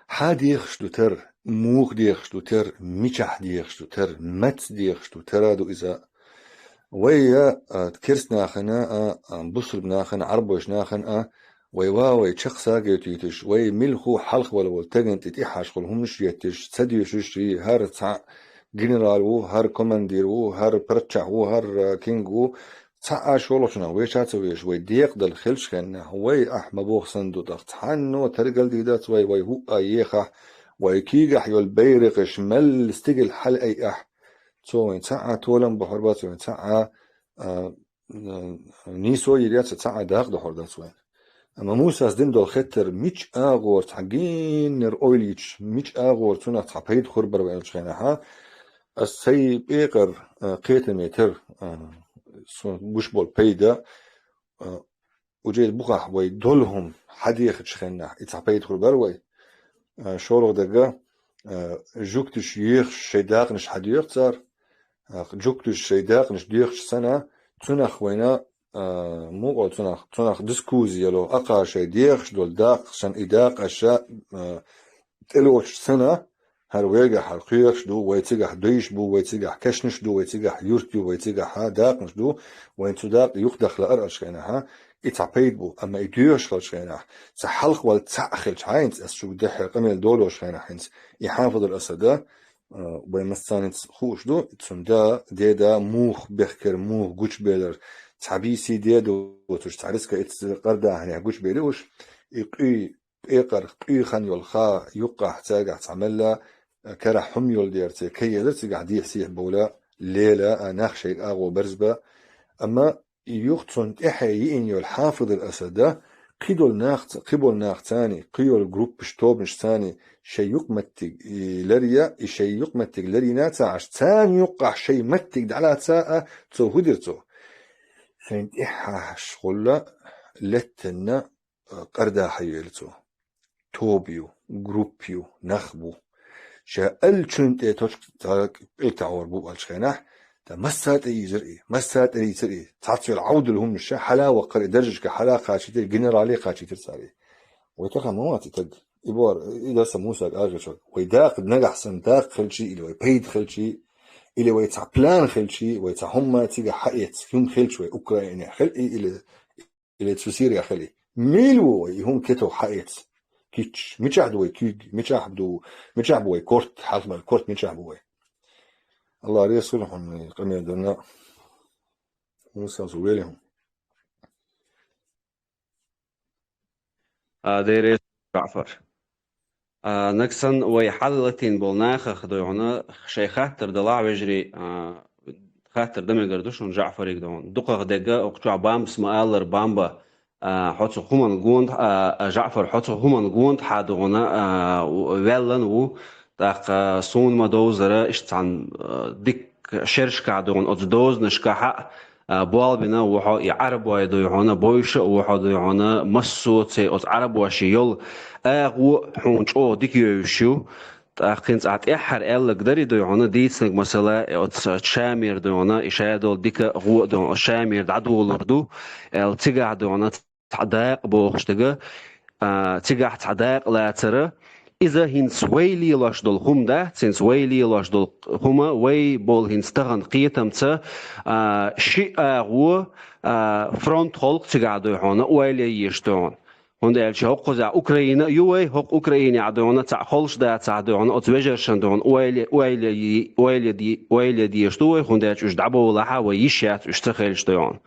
Хьан дехаш ду тера, муха дехаш ду тера, мичахь дехаш ду тера, маца дехаш ду тера ду иза. Вай я, а, керст нахана а, а, бусург нахана, Ӏарбойш нахана а, вай ва вай чекх сагойтуьйтуш, вай милху хьалхавала волу теган тӀе тӀехьашхула хӀуманаш етташ, ца доьшуш, и хӀара цхьаъ генерал ву, хӀара командир ву, хӀара паччахь ву, хӀара, а, кинг ву, цхьа а шолгӀачунах вешан ца веш, вай декъадала хилчу хеннахь, вай ахь ма боху санна ду тӀаккха. Цхьанно тергал дийр дац вай, вай хӀуъа ехахь, вай куьйгахь йолу байракхаш мел стигала хьалаайахь. Цо вайн цхьа а толам бохьур бац, вайн цхьа а, а, а, нийсо йийр яц, цхьа а дакъа дохьур дац вайн. Амма Мусас дина долу хеттар мича агӀор цхьа геннара ойла йича, мича агӀор цунах цхьа пайда хур бара вай аьллачу хенахьа, ас сайн пекъар, а, кхетаме тера, а, суна гуш болу пайда, а, уже бухахь вай долу хӀума хьан дехачу хеннахь, и цхьа пайда хур бара вай. А, шолгӀа дага, а, жуьгташ ехаш шайн дакъанаш хьан доьху цара? А, жуьгташ шайн дакъанаш доьхуш санна, цунах вайна, а, мукъа цунах, цунах дискуссия ло, акхаша шайн дехаш долу дакъа, шайн и дакъа аша, а, тӀелоцуш санна, хӀара вайгахь хӀара кхоьруш ду, вай цигахь дайш бу, вай цигахь кешнаш ду, вай цигахь юрт ю, вай цигахь дакъанаш ду, вайн цу дакъа юхадахла ара аьллачу хенахьа, и цхьа пайда бу, амма и доьхуш хилчу хенахь, цхьа хьалхавала цхьаъ хилча хьайнца, ас шуьга дуьххьара къамел долош хенахь хӀинца, и Хьафизул Асада, а, вай массаьрца хууш ду, цуьнан да, деда муха бехкера, муха гучубелира, цхьа бийсий де доцуш, цхьа риска эццара къардахьанехь гучубели уьш, и къуьй, пекъар къуьйхан йолу ха юккъахь цаьргахь цхьа мелла, а, карахь хӀума йолу дера церан кайелира цигахь дехьа-сехьа бовла, лела, а, нах шайга агӀо берзабан. Амма и юха цунна тӀаьхье йиъна йолу Хьафизул Асада, кхидолу нах ца-, кхиболу нах царний, кхийолу группаш, тобанаш царний, шайн юкъаметтиг и ларъя, и шайн юкъаметтиг ларйина ца Ӏаш, царна юккъахь шайн меттиг дӀалаца а, цо хӀун дира цо? Шайн тӀаьхьа хьаьжча гӀулла леттанна, а, къардахьа йойла цо. Тоба ю, группа ю, нах бу. Ша аьллачунна тӀе точка, цхьа пӀелг тӀехьор бу аьллачу хенахь, ткъа масса тӀе ийзира и, масса тӀе ийцира и, цхьацца йолу Ӏовдал хӀуманаш ша хьала а ваккхара и, даржашка хьала а кхачийтира, генерале а кхачийтира цара и. Вай тахана ма вац и таг. И бохура, и дар сан Мусага агӀечо. Вай дакъа нагахь санна дакъа хилчий или вай пайда хилчий, или вай цхьа план хилчий, вай цхьа хӀумма цигахь хьаэца, хӀума хилча вай Украинехь хила и или, или цу Сирехь хила и. Мила ву вай и хӀума кето хьаэца? Кийча. Мичахь ду вай куьг? Мичахь ду, мичахь бу вай корта? Хьалха мара корта мичахь бу вай? Алла реза хуьлда хьуна, къамел дина. Муса, со вели хьуна. А, Дела реза хуьлда, Джаъфар. А, нагахь санна вай хьалалатийна болу нахах дуй хьуна, шайн хаттар далахь, вежарий, а, хаттар дан мегар ду шуна Джаъфарига дуй хьуна. Дукхах дерг, окху чохь бамбас ма-аллара, бамба, а, хьо цу хӀуманна гонахьа, а, а, Джаъфар, хьо цу хӀуманна гонахьа дуй хьуна, а, ваьллан ву, тӀаккха суна ма-довзара, иштта цхьана, а, дикка шерашкахь дуй хьуна, оцу дозанашкахь а, а, болх бина ву хьо, и Ӏарбой дуй хьуна, бовзуш а ву хьо дуй хьуна, массо а церан оцу Ӏарбошна йолу агӀо хьуна чӀогӀа дика йовзуш ю. ТӀаккха хӀинца ахь тӀаьххьара аьлларг дара и дуй хьуна, дийцинарг масала, оцу Шамера дуй хьуна, и ша долу дика гӀо а дуй хьуна, оцу Шамера дӀадолур ду, аьлла, цигахь дуй хьуна, цхьа дакъа бохуш дерг, а, цигахь цхьа дакъа лацара, иза хӀинца вай лелош долу хӀума дац, хӀинца вай лелош долу хӀума, вай болу хӀинца тахана кхетамца, а, ши агӀо, а, фронт холкъу цигахь дуй хьуна, ойла е езаш дуй хьуна. ХӀунда аьлча хӀокхузахь Украина а ю вай, хӀокху Украинехь дуй хьуна, цхьаъ холуш дацахь дуй хьуна, оцу вежаршна дуй хьуна, ойла, ойла е-, ойла де-, ойла дезаш ду вай, хӀунда аьлча уьш дӀабовлахь а, вай йиш яц уьш ца хилча дуй хьуна.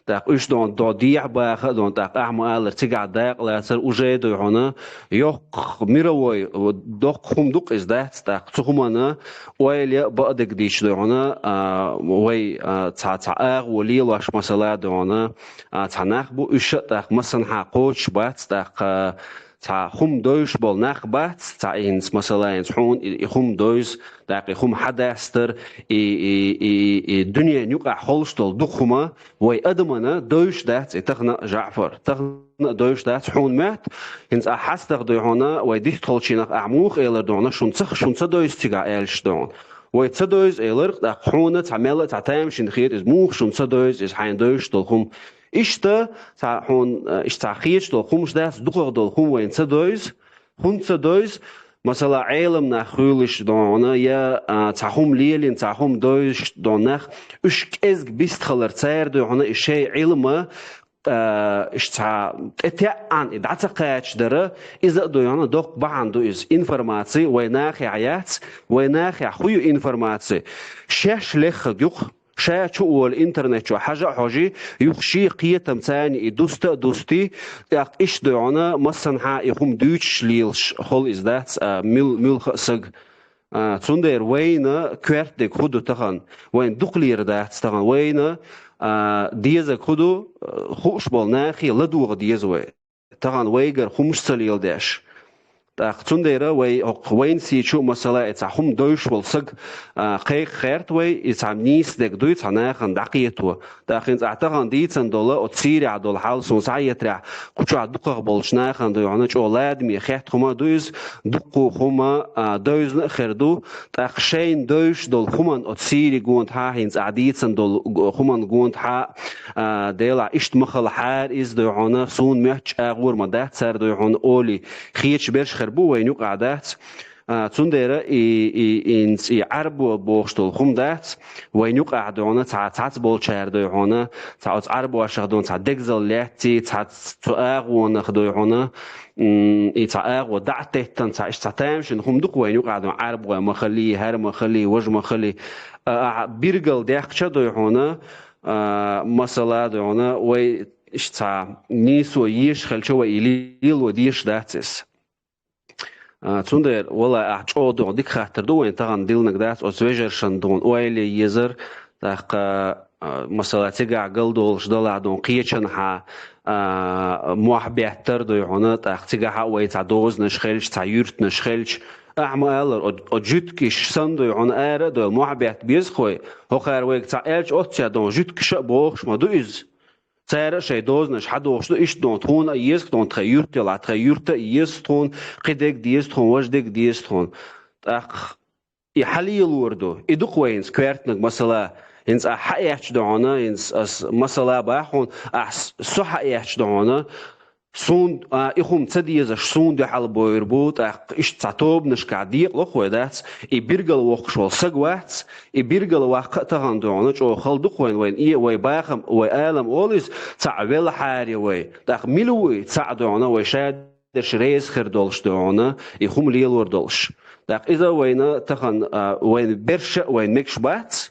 ТӀаккха уьш дон, дон дехьа баха а дон, тӀаккха ахьа ма-аллара, цигахь дакъа лацар уже дой хьуна, йоккха мировой, доккха хӀума ду-кх иза, дац, тӀаккха цу хӀуманна ойла а бакъдерг дийцча дой хьуна, а, вай, а, цхьа, цхьа агӀо лелош масала дой хьуна, а, цхьа нах бу, уьш а тӀаккха массанхьа кхочуш бац, тӀаккха цхьа хӀума довзаш болу нах бац, цхьа хӀинца масала, хӀинца хьуна и, и хӀума довза, тӀаккха и хӀума хьадастар, и, и, и, и дуьненан юкъахь холуш долу дукха хӀума, вай адамана довзаш дац и тахана а, ЖаӀфар, тахана а довзаш дац хьуна моьтту. ХӀинца ахьа хьастагӀа дой хьуна, вай дистхолчийнах ахьа муха элар дой хьуна, шуна ца, шуна ца довза цигахь аьлча дой хьуна. Вай ца довза элар, тӀаккха хьуна цхьа мел а цхьа тамашийна хета иза, муха шуна ца довза иза хьайна довзаш долу хӀума. Иштта цхьа хьуна, иштта цхьа хеташ долу хӀумаш дац, дукхах долу хӀума вайна ца довза, хӀунда ца довза, масала, Ӏелам нах хуьлуш дой хьуна, я, а, цхьа хӀума лелийна, цхьа хӀума довзаш дой нах, уьш кӀезиг бистхилар цара дой хьуна, и шайн Ӏилма, а, иштта цхьа тӀетеӀана и дӀа ца кхачадара, иза а дой хьуна доккха бахьана ду иза. Информаци вай нахехь яц, вай нахехь хӀун ю информаци? Шаьш леххарг ю-кх. Ша чу а волу интернет чу хьажа а хьожий, юха шен кхетам царна и дуста а дустий, тӀаккха иштта дой хьуна, массанхьа и хӀума дуьйцуш лелаш холу иза дац, а, мил-, муьлхха а саг. А, цундела вайна коьрта дерг хӀун ду тахана? Вайна дукха лер дац тахана. Вайна, а, дезарг хӀун ду, а, хууш болу нахе ладогӀа деза вай. Тахана вайгара хӀумаш ца леладеш. ТӀаккха цундела вай, хӀокху вайна сийчу а масала, и цхьа хӀума довзаш волу саг, а, кхайкха гӀерта вай, и цхьа нийса дерг дуй, цхьа нахана дӀакхето. ТӀаккха хӀинца ахь тахана дийцина долу, оцу Сирехь долу хьал суна схьахетарехь, кху чохь дукхах болчу нахана дой хьуна чӀогӀа ладаме хетта хӀума а ду иза, дуккха хӀума, а, довзна а хир ду, тӀаккха шайна довзаш долу хӀуманна оцу Сири гонаха, хӀинца ахь дийцина долу го-, хӀуманна гонаха, а, Делахь иштта ма хилахьара иза дой хьуна, суна моьттуш агӀор ма дац цара дой хьуна олий, хеташ берш хир бу вайна юкъахь дац. А, цундела и, и, и, и Ӏарбо бохуш долу хӀума дац, вайна юкъахь дой хьуна, цхьа цхьацца болчара дой хьуна, цхьа оцу Ӏарбошах дой хьуна, цхьа дегзал лаьцций, цхьа цу агӀонах дой хьуна, м, и цхьа агӀо дӀа а теттина, цхьа иштта цхьа тамашийна хӀума ду-кх вайна юкъахь дой хьуна, Ӏарбой ма хилий, хӀара ма хилий, важа ма хилий. А, ахьа биргал даьккхича дой хьуна, а, масала дой хьуна, вай иштта цхьа нийсо езаш хилча, вай и лело дезаш дац иза. А, цундела, валлахӀи, ахь чӀогӀа дукха дика хаттар ду вайна тахана диллинарг дац, оцу вежаршна дой хьуна ойла ян езар, тӀаккха, а, масала, цигахь галдолуш далахь дой хьуна кхечанхьа, а, мохь беттар дой хьуна, тӀаккха цигахь а вай цхьа дозанаш хилча, цхьа юьртанаш хилча, ахьа ма-аллара, о, о жуьгташ санна дой хьуна ара а дой, мохь бетта беза-кх вай, хӀокхара вайга цхьа аьлча оццехь дой хьуна жуьгташ а бохуш ма ду иза. Цара а шайн дозанаш хьадохуш ду, иштта дой хьуна тхуна а еза-кх дой хьуна тхайн юрт ялахь, тхайн юрта а еза-кх тхуна, кхидерг деза тхуна, важдерг деза тхуна. ТӀаккха и хьалелор ду, и ду-кх вай хӀинца коьртаниг масала, хӀинца ахь хьаэцча дой хьуна, хӀинца ас масала боху хьуна, ахь с-, со хьаэцча дой хьуна, суна, а, и хӀума ца дезаш, суна дуьхьал бовр бу, тӀаккха иштта цхьа тобанашкахь декъалуш вай дац, и биргал воккхуш волу саг вац, и биргал ваккха а тахана дой хьуна, чӀогӀа хала ду-кх вайна, вайна э, вай бахам, вай алам олу иза, цхьаъ велахьара вай. ТӀаккха мила ву и цхьаъ дой хьуна, вай шадерш реза хир долуш дой хьуна, и хӀума лелор долуш. ТӀаккха иза вайна тахана, а, вайна берш а вайна мегаш бац,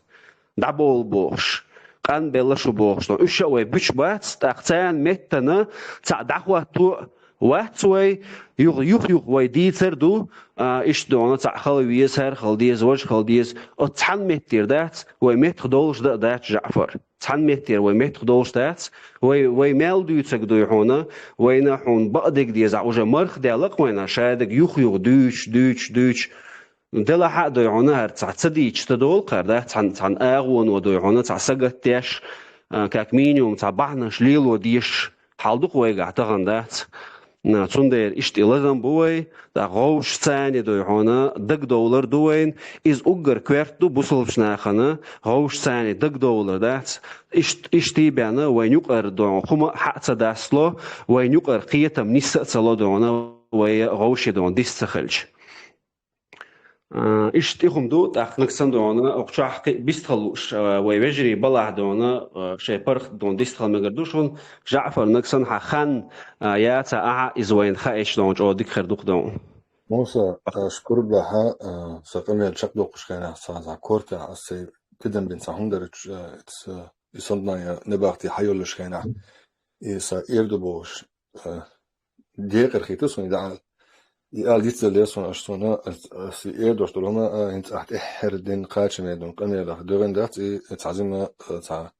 дӀабовла бохуш, къанбелла шу бохуш, уьш а вай буьтуш бац, тӀаккха царна меттана цхьаъ дӀахӀотто а вац вай, юха, юха-юха вай дийцар ду, а, иштта дой хьуна, цхьаъ хила веза, хӀара хила деза, важа хила деза, оцу цхьана меттера дац, вай меттах долуш дан а дац, ЖаӀфар. Цхьана меттера вай меттах долуш дац, вай, вай мел дуьйцург дой хьуна, вайна хьуна бакъдерг дезахь, уже марха даьлла-кх вайна, шадерг юха-юха дуьйцуш, дуьйцуш, дуьйцуш, делахь а дой хьуна, хӀара цхьа ца дийцича ца долу кхара, да, цхьана, цхьана агӀоно дой хьуна, цхьа сагатдеш, а, как минимум, цхьа бахьанаш лело дезаш хьал ду-кх вайгахь тахана, дац. На, цундела иштта и лазам бу вай, тӀаккха гӀовшашца а дой хьуна, дагадовлар ду вайна, иза уггар коьрта ду бусалбачу нахана, гӀовшашца а дагадовлар, дац. Ишт-, иштта а баьнна, вайна юкъара дой хьуна хӀума хьа а ца дастло, вайна юкъара кхетам нис а ца ло дой хьуна, вай гӀовше дой хьуна дис ца хилча. А, иштта и хӀума ду, тӀаккха нагахь санна дой хьуна, окху чохь кхин а бистхила лууш, а, вай вежарий балахь дой хьуна, а, шайн паргӀат дой хьуна дистхила мегар ду шуна, ЖаӀфар, нагахь санна хьан хан, а, яцахь ахьа, иза вайна хаийтича дой хьуна чӀогӀа дика хир ду-кх дой хьуна. Муса, а, шуьйра бахьа, а, сан къамел чекхдоккхуш хенахь цхьа, цхьа корта, ас сайн тидам бина цхьа хӀума дара, а, ица, а, и Садная набахти хьайоллаш хенахь, и са эр ду бохуш, э, декъар хийту суна и дӀа. И ала дицдаллера суна, аш суна, ас, ас и эр дош долу хӀума, а, хӀинца ахь тӀеххьара ден кхачаме дун къамелах дуьгӀина дац, и, и цхьа зима, э, цхьа,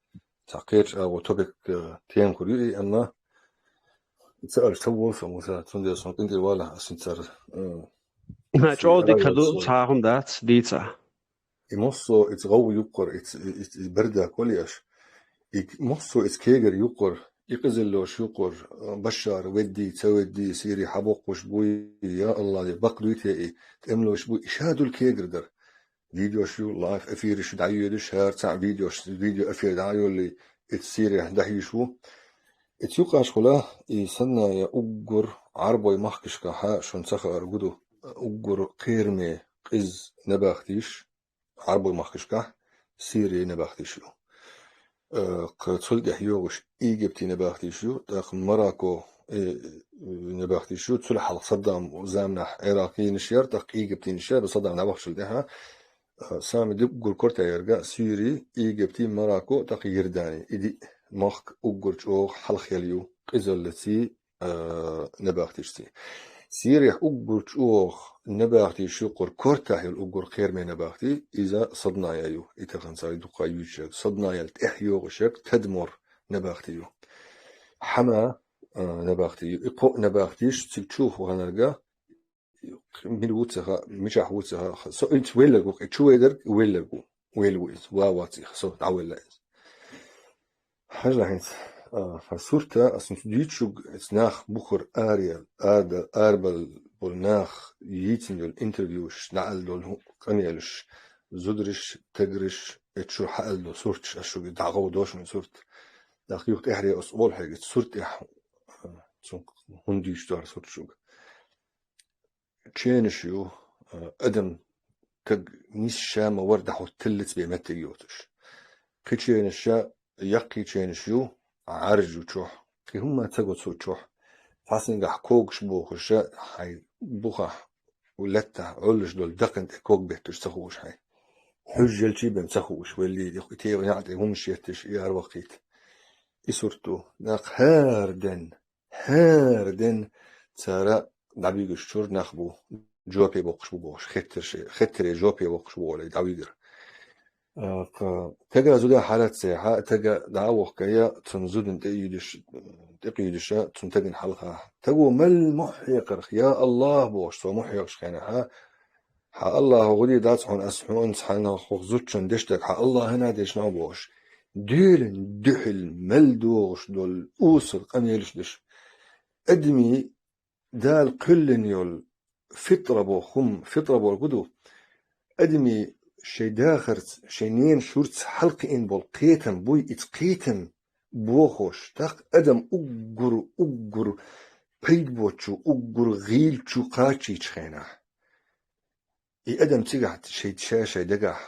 цхьа кхечу агӀо топик, э, тема хуьлу и, амма ца алш ца волу со, Муса, цундела сон къинтӀера валахь, ас хӀинца цара, э, ХӀа, чӀогӀа дика ду, цхьа хӀума дац, дийца. И массо, и ца гӀовгӀа юккъара, и ца, и, и, и барда колеш, и массо, и ца кегар юккъара, и къизаллош юккъара, э, Башшар ведди, ца ведди, Сири хьабоккхуш буй, я Аллах, я бакъ дуй те и, тӀемлош буй, и ша дул кегар дар. Видеош ю, лайв эфираш дӀайоьдуш, хӀара цхьаъ видеош, видео эфир дӀайолли, и ца Сирехь дӀахьийш ву. И ца юкъаш хуьла, и Садная уггар Ӏарбой махкашкахьа шун ца хаар гу ду, уггар кхераме къиза набахтиш, Ӏарбой махкашкахь Сирия набахтиш ю. Э, кх-, цул тӀехь йогӀуш Египти набахтиш ю, тӀаккха Марокко, э, э, набахтиш ю, цул хьалха Саддам заманахь Ӏиракъ йинаш яр, тӀаккха Египт йинаш яр, Саддам дӀавахчул тӀехьа, э, сами дика уггар кортаярга Сири, Египти, Марокко, тӀаккха Йордани. И диъ махка уггар чӀогӀа хьалхел ю, къизаллаций, э, набахтишций. Сирехь уггар чӀогӀа набахтиш юккъара кортахь йолу уггар кхераме набахти, иза Садная ю, и тахана цара дукха юьйцуш яр. Саднаял тӀехь йогӀуш яр Тадмор набахти ю. Хьама, э, набахти ю. И кхоъ набахтиш цига чу ваханарга, мила ву ца хаьа, мичахь ву ца хаьа, со, иза велларг ву, и чу ведарг велларг ву. Велла ву иза, ва вац и, со дӀавелла иза. Хьажа хӀинца, а, хӀара сурта, ас хӀинца дуьйцу шуьга, иза нах бухара араял, арада-, арабал болу нах йийцина йолу интервьюш, дӀаала долу хӀу-, къамелаш, зудариш, тегриш, эцу шура хьаала долу сурташ, ас шуьга дӀагӀовдошу хӀун сурт. ТӀаккха юха тӀаьхьаре ас олу хьоьга, иза сурт тӀехь, а, цунах хӀунда дуьйцу хӀара сурт шуьга. Ченаш ю, а, адам таг нис ша ма вара дӀахӀутталлица бен меттиг йоцуш. Кхин ченаш ша, яккхий ченаш ю, Ӏаьржа ю чохь, кхин хӀумма ца го цу чохь. Цхьа сингахь когаш бохуш ша, хьайн бухахь, лаьттахь Ӏуьллуш долу дакхана тӀе ког бетташ ца хууш хьайн. Хьуьжжалчий бен ца хууш, веллий, и тӀе, и тӀе, и тӀе хӀумаш етташ, и ара ваккхийта. И сурт ду. ТӀаккха хӀара ден, ХӀара ден цара дӀабигаш чуьра нах бу, жопе боккхуш бу бохуш, хеттарше, хеттаре жопе боккхуш бу олий дӀавигар. А, кха, тага зуда хьалаццехьа, тага дӀа а вохкая, цунна зудана тӀе а йуьдуш, тӀе кхуьйдуша, цунна тагана хьалха. Таго мел мохь хьекхарх, я Аллах бохуш, цо мохь хьекхаш хенахьа, хьан Аллахо гӀуди дац хьуна, ас хьуна цхьана хӀокху зудчун деш дерг хьан Аллахана дешна бохуш. Дуьйлина дуьхьал мел догӀуш долу усал къамелаш деш. Адамийн Дала кхоьллина йолу фитра боху хӀума, фитра бохург хӀун ду? Адамийн шайн дахарца, шайн ненан шурца хьалакхиъна болу кхетам буй, иза кхетам бохуш, тӀаккха адам уггар, уггар пайда боцучу, уггар гӀийлачу кхачийчу хенахь. И адам цигахь шайн, ша шайн дагахь,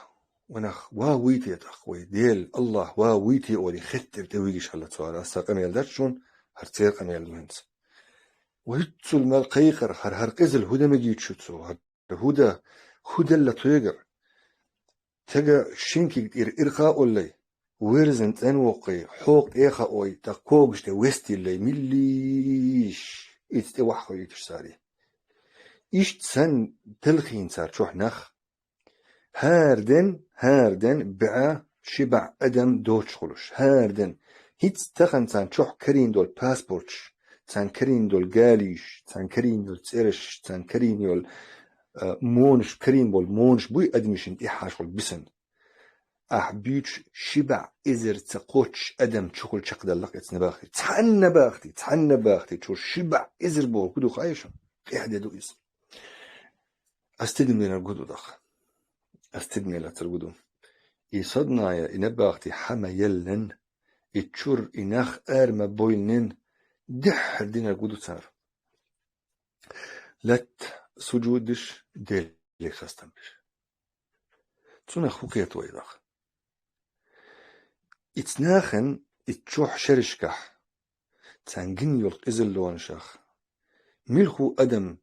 ванах, ва вуй те тӀаккха вай, Дела, Аллах, ва вуй те олий, хеттар тӀе вигаш хьала цара, аса къамел дац шуна, хӀара церан къамел ду хӀинца. Вай цул мел кхайкхар, хӀара, хӀара къизал хӀуда мегийчу цо, хӀара хӀуда, хӀудалла тхоьгар. Тага шинкиг тӀера ирха а оллай, верзан цӀен воккхий, хьокху тӀе а хаой, тӀаккха когаш тӀе вестиллай, миллийш, иза тӀе вахьхуьйтуш цари. Иштта санна талхийна цара чохь нах. ХӀара ден, хӀара ден бӀе ши бӀе адам доцуш хуьлуш. ХӀара ден. ХӀинца тахана царна чохь карийна долу паспорташ, царна карийна долу галийш, царна карийна йолу цӀераш, царна карийна йолу, а, монаш, карийна болу монаш буй адамашна тӀехьашхула бисан. Ахь буьйцуш ши бӀе эзар ца кхоччуш адам чухула чекхдаллакх эцна бахти. Цхьанна бахти, цхьанна бахти, чуьра ши бӀе эзар боху хӀун ду хаьий шуна? Къехьде ду иза. Ас тидам динарг хӀун ду даха? Ас тидаме лацар хӀун ду? И садная, и набахти хьама еллан, и чуьра, и нах ара ма бойнан, дуьххьара динарг хӀун ду цара? Латта сужудаш, Деле хастам беш. Цунах хӀун кхета вай даха? Ица нахана, и чохь шерашкахь, царна гина йолу къизаллонашах, милху адам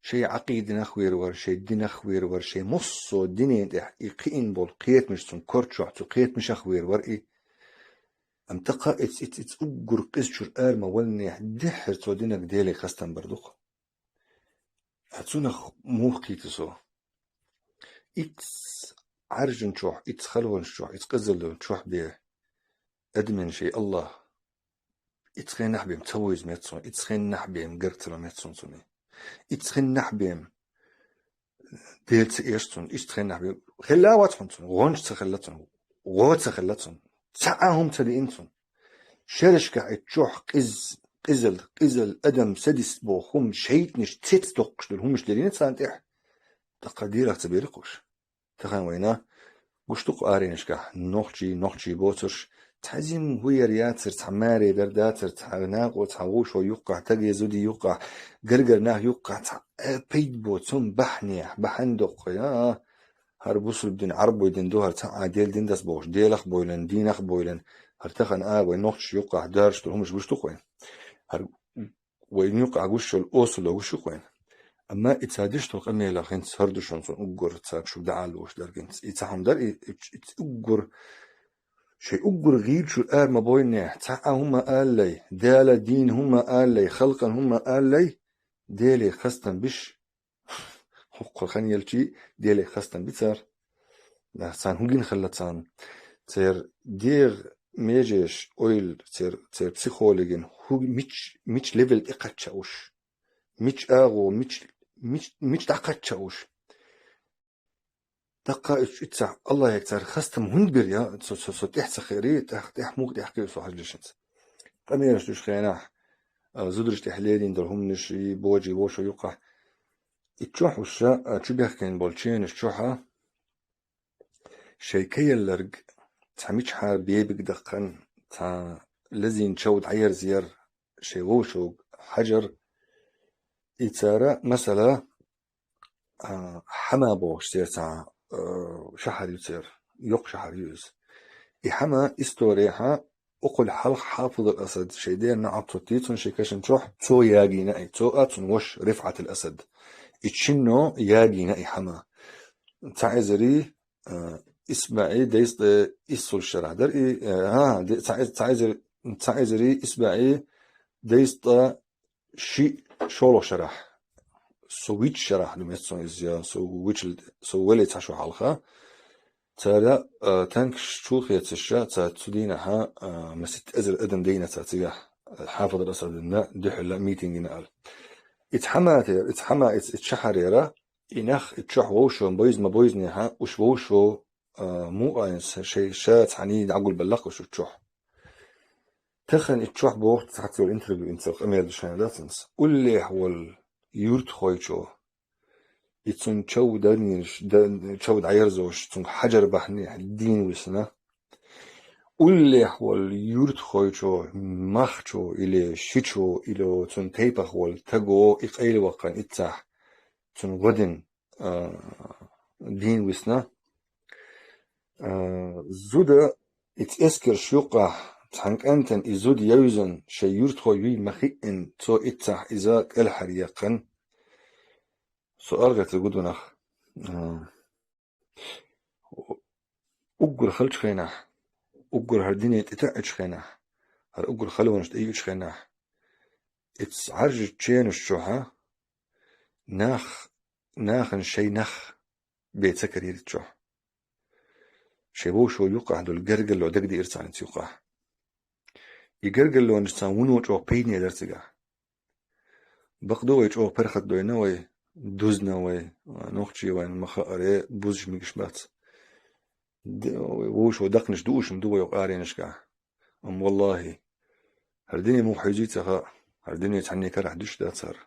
шайн Ӏакъидинах вер вара, шайн динах вер вара, шайн массо а динен тӀехь и кхиъна болу кхетамаш цунна кор чохь, цу кхетамашах вер вара и. Амма тӀаккха иц, иц, иц уггар къиза чура ара ма валлинехь, деххьара цо динарг Деле хастам бар ду-кх. Ткъа цунах муха кхийттар со? Иц Ӏаржа чохь, иц халонаш чохь, иц къизалла чохь бен адамийн шен АллахӀ. Иц хенахь бен ца вовза меца суна, иц хенахь бен гарга ца ло меца суна цунна. Иц хенахь бен Дела ца эшна цунна, иц хенахь бен хилла а вац хьуна цунна, гӀонча ца хилла цунна, гӀо ца хилла цунна, цхьа а хӀума ца деана цунна. Шерашкахь и чохь къиз-, къизал, къизал адам садист боху хӀума шайтӀанаш цецдоккхуш долу хӀумаш дерина царна тӀехь, тӀаккха дийрах ца бери кхуш. Тахана вайна гуш ду-кх аренашкахь нохчий, нохчий боцурш, цхьа зим хӀу яр яцар, цхьа маре дар дацар, цхьа накъо, цхьа вовшо юккъахь, таге зуди юккъахь, гаргара нах юккъахь, цхьа, э, пайда боцу хӀума бахьанехь, бахьана доккху, а, хӀара бусулба дин, Ӏарбой дин ду, хӀара цхьа а Дела дин дац бохуш, Делах бойлан, динах бойлан, хӀара тахана а вай нохчаш юккъахь дараш долу хӀумаш гуш ду-кх вайна. ХӀара вайна юккъахь гуш йолу осало гуш ю-кх вайна. Амма и ца деш долу къамелах хӀинца хӀара ду шуна цунна уггар цаьрга шуьга дӀа а луш дара хӀинца. И цхьа хӀума дара, и, и, и уггар, шайн уггар гӀийла чуьра ара ма бойнехь, цхьа а хӀума алалай, Дала дийна хӀума алалай, халкъан хӀума алалай, Деле хастам биш. ХӀокху хан елчий, Деле хастам би цара. Нах царна хӀун гина хилла царна? Церан дегӀан межеш ойла, церан, церан психологин хӀу-, мич-, мича левел тӀе кхачча уш? Мича агӀо, мич-, мич-, мича дӀакхачча уш? ТӀаккха уьш иццахь АллахӀе цара хастам хӀунда бира, я? Со, со, со тӀехь ца хиъри, тӀех-, тӀех муха тӀехь кхиъ со хьажа дешинца. Къамелаш дуьш хенахь, а, зударш тӀехь лерина долу хӀуманаш, и божий вовшо юккъахь. И чохь уьш, а, чу бехкийна болу ченаш чохьа, шайн каялларг цхьа мичахьара бебиг даккхан, цхьа лазийна чов дӀаерзаяр, шайн вовшуг хьажар. И цара, масала, а, Хьама бохуш церан цхьа, а, шахьар ю церан, йоккха шахьар ю иза. И Хьама исторехьа, укхул хьалха Хьафизул Асад шайн дена Ӏад цо тийцина шайн кашан чохь, цо ягийна и, цо а цуьнан ваша Рифатул Асад. И чинно ягийна и Хьама. Цхьа эзари, а, исбаӀи дайста иссул шарахь дара и, а, а, де-, цхьа эз-, цхьа эзар-, цхьа эзари исбаӀи дайста ши шолгӀа шарахь. Со вич шарахь ду меца сон иза, я со вичл-, со вале цхьа шо хьалха. Цара, а, танкаш чу хецаш, цара цу дийнахьа, а, масит эзар адам дайна цара цигахь, Хьафизул Асадна дуьхьал митинг йина аьлла. Ица Хьама тера, ица Хьама, ица, ица шахьар яра, и нах и чохь вовшо бойза ма бойзинехьа, уьш вовшо, а, мукъа ша-, шай-, ша цхьаний дӀагулбеллакх уьш чохь. Тахана и чохь боху цхьацца интервью инца къамел ду шайна дац инца. Уллехь волу юьртахойчо, и цунна чов данийш, да-, чов дӀаерзош, цунга хьажар бахьанехь дийна висна. Уллехь волу юьртахойчо, махчо, или шичо, или цунна тайпах волу таго, и къайлаваккхана иццахь, цунна гӀо дина, а, дийна висна. А, зуда, и эскарш юккъахь, цхьана кӀантана и зуда евзина, шайн юьртахой юй ма хиъина, цо иццахь иза кӀелхьаръяьккхина. Со аргӀецар гу ду нах. А, уггар халчу хенахь, уггар хӀара дине тӀетаьӀачу хенахь, хӀара уггар халонаш тӀеиъачу хенахь, ица Ӏаржачу ченаш чохьа нах, нахана шайн нах бен ца карийра чохь. Шайн вовшо юккъахь долу гергарло дагадеира царна ца юккъахь. И гергарлонаш царна вуно чӀогӀа пайдане дара цигахь. Бакъду вай чӀогӀа паргӀатдойна вай, дузна вай, нохчий вайна ма хааре, бузаш мегаш бац. Де-, вай вовшо даккханаш дууш ма ду вай оха аренашкахь. Амма валлахӀи, хӀара дине муха хьуьзий ца хаьа, хӀара дине цхьанне карахь дуьш дац хӀара.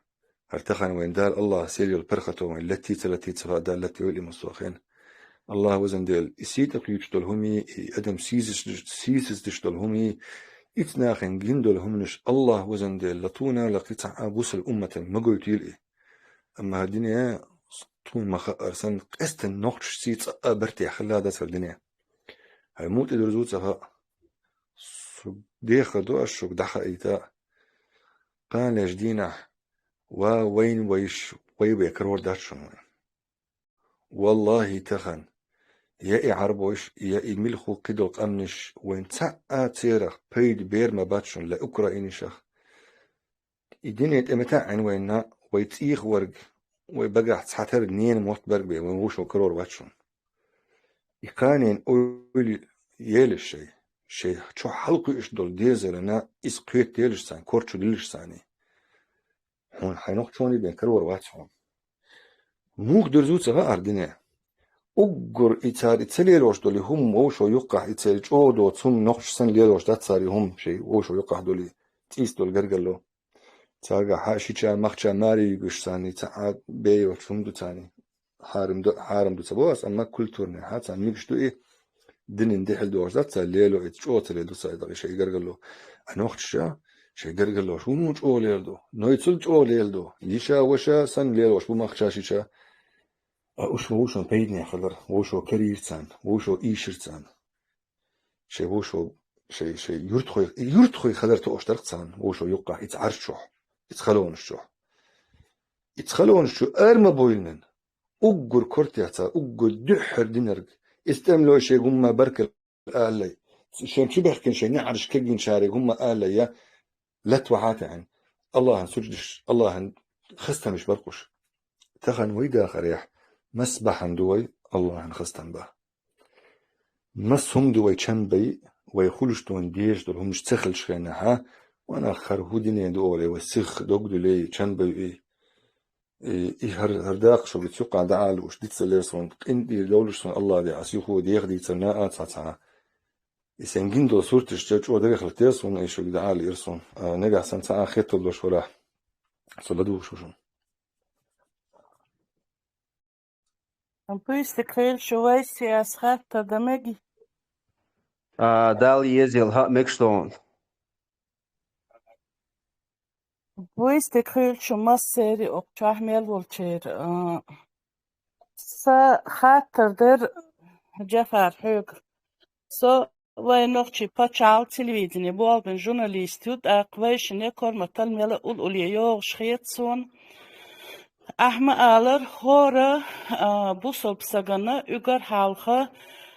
ХӀара тахана вайн Дала АллахӀа сел йолу паргӀато вайн латте ца латте ца хаьа, Дала латте вайла и массо а хен. АллахӀ везан Дела, и сий тӀекхуьйтуш долу хӀумий, и адам сийсаз-, сийсаздеш долу хӀумий, ица нахана гина долу хӀуманаш АллахӀ везан Дела, латуна лакхи цхьа а бусал умматан ма гойтийла и. Амма хӀара дине тхуна ма хаара санна, къестан нохчаш сий цкъа а бартехь хилла дац хӀара дине. ХӀара муха тӀедурзу ца хаьа. Со дехар ду ас шуьга дӀахаийта. Кханалерчу дийнахь, ва вайна вайш, вай вай карор дац шуна вайн. ВаллахӀи, тахана, я и гӀарбойш, я и мила хул кхыдола къаьмнаш, вайн цхьаъ а церах пайда бер ма бац шуна, ла украинашах. И дине тӀе мета Ӏен вайна, вай цӀийх верг, вай багахь цхьатарра ненан мотт берг бен, вайн вовшо карор вац шуна. И кханенан ойла елаш шай, шай чохь хьалакхуьуш долу дезарана, иза кхетаделаш царна, корчу дилаш царна. Хьуна хьайн нохчоний бен карор вац хьуна. Муха дерзу ца хаьара дине? Уггар и цара и ца лелош долу хӀума вовшо юккъахь, и церан чӀогӀа доцу хӀума нохчаш санна лелош дац цара и хӀума шай вовшо юккъахь долу, цӀийс долу гергарло. Царгахь хьа шича, махча маре юьгуш царна, цхьа а бен йоцуш хӀума ду царна. Хьарам ду, хьарам ду ца боху ас, амма культурный хьа царна мегаш ду и, динан дехьал дохуш дац цара лело, и чӀогӀа ца лело ду цара дагахь и шайн гергарло. А нохчаша шайн гергарло хӀунда чӀогӀа лело ду? Нойцул чӀогӀа лело ду. Йиша, ваша санна лелош бу махча шича. А уьш вовшан пайдане хилар, вовшо карийра царна, вовшо ийшира царна. Шайн вовшо, шайн, шайн юьртахой, юьртахой хилар тоъуш дара царна, вовшо юккъахь, и цхьа Ӏарш чохь, и цхьа халонаш чохь. И цхьа халонаш чу ара ма буьйланан, уггар кортехь цара, уггар дуьххьара динарг, и стӀемалой шайн гӀумма баркалла алалай, шайн чу баьхкина шайн неӀарш кегийначарех хӀумма алалай, я латта вахьа а таьӀна, Аллахьан суждаш, Аллахьан хастамаш бара уьш. Тахана вай дахарехь, мас бахьана ду вай Аллахьан хастам бан? Мас хӀума ду вай чан бай, вай хуьлуш долу дезаш долу хӀумаш ца хилча хенахьа, ванах хӀара хӀун дине ду олий, вай сих дог дуьлий, чан бай и. И, и хӀара, хӀара даккха шуьга цуьнга дӀа а лууш, дицлера суна, къинтӀера довлуш суна Аллах де, ас юхо деха дийцар наа а цхьа-цхьа. И сайн гина долу сурташ чӀогӀа дагахь латера суна, и шуьга дӀа а лира суна. А, нагахь санна цхьа а хеталлаш варахь, со ладугӀуш ву шуна. Буьйса дика хуьлда шун, Вайсе, ас хаттар дан мегий? А, Далла езийла, хӀаъ, мегаш ду хьуна. Буьйса дика хуьлда шун массеран, окху чохь мел волчеран. А, сан хаттар дара, Джафар, хьоьга. Со вайн нохчийн пачхьалкхан телевидене болх бина журналист ю, тӀаккха вайшинна корматалла мел а уллохь йогӀуш хета суна. Ахьа ма аллара, хӀора, а, бусалба стагана уггар хьалха,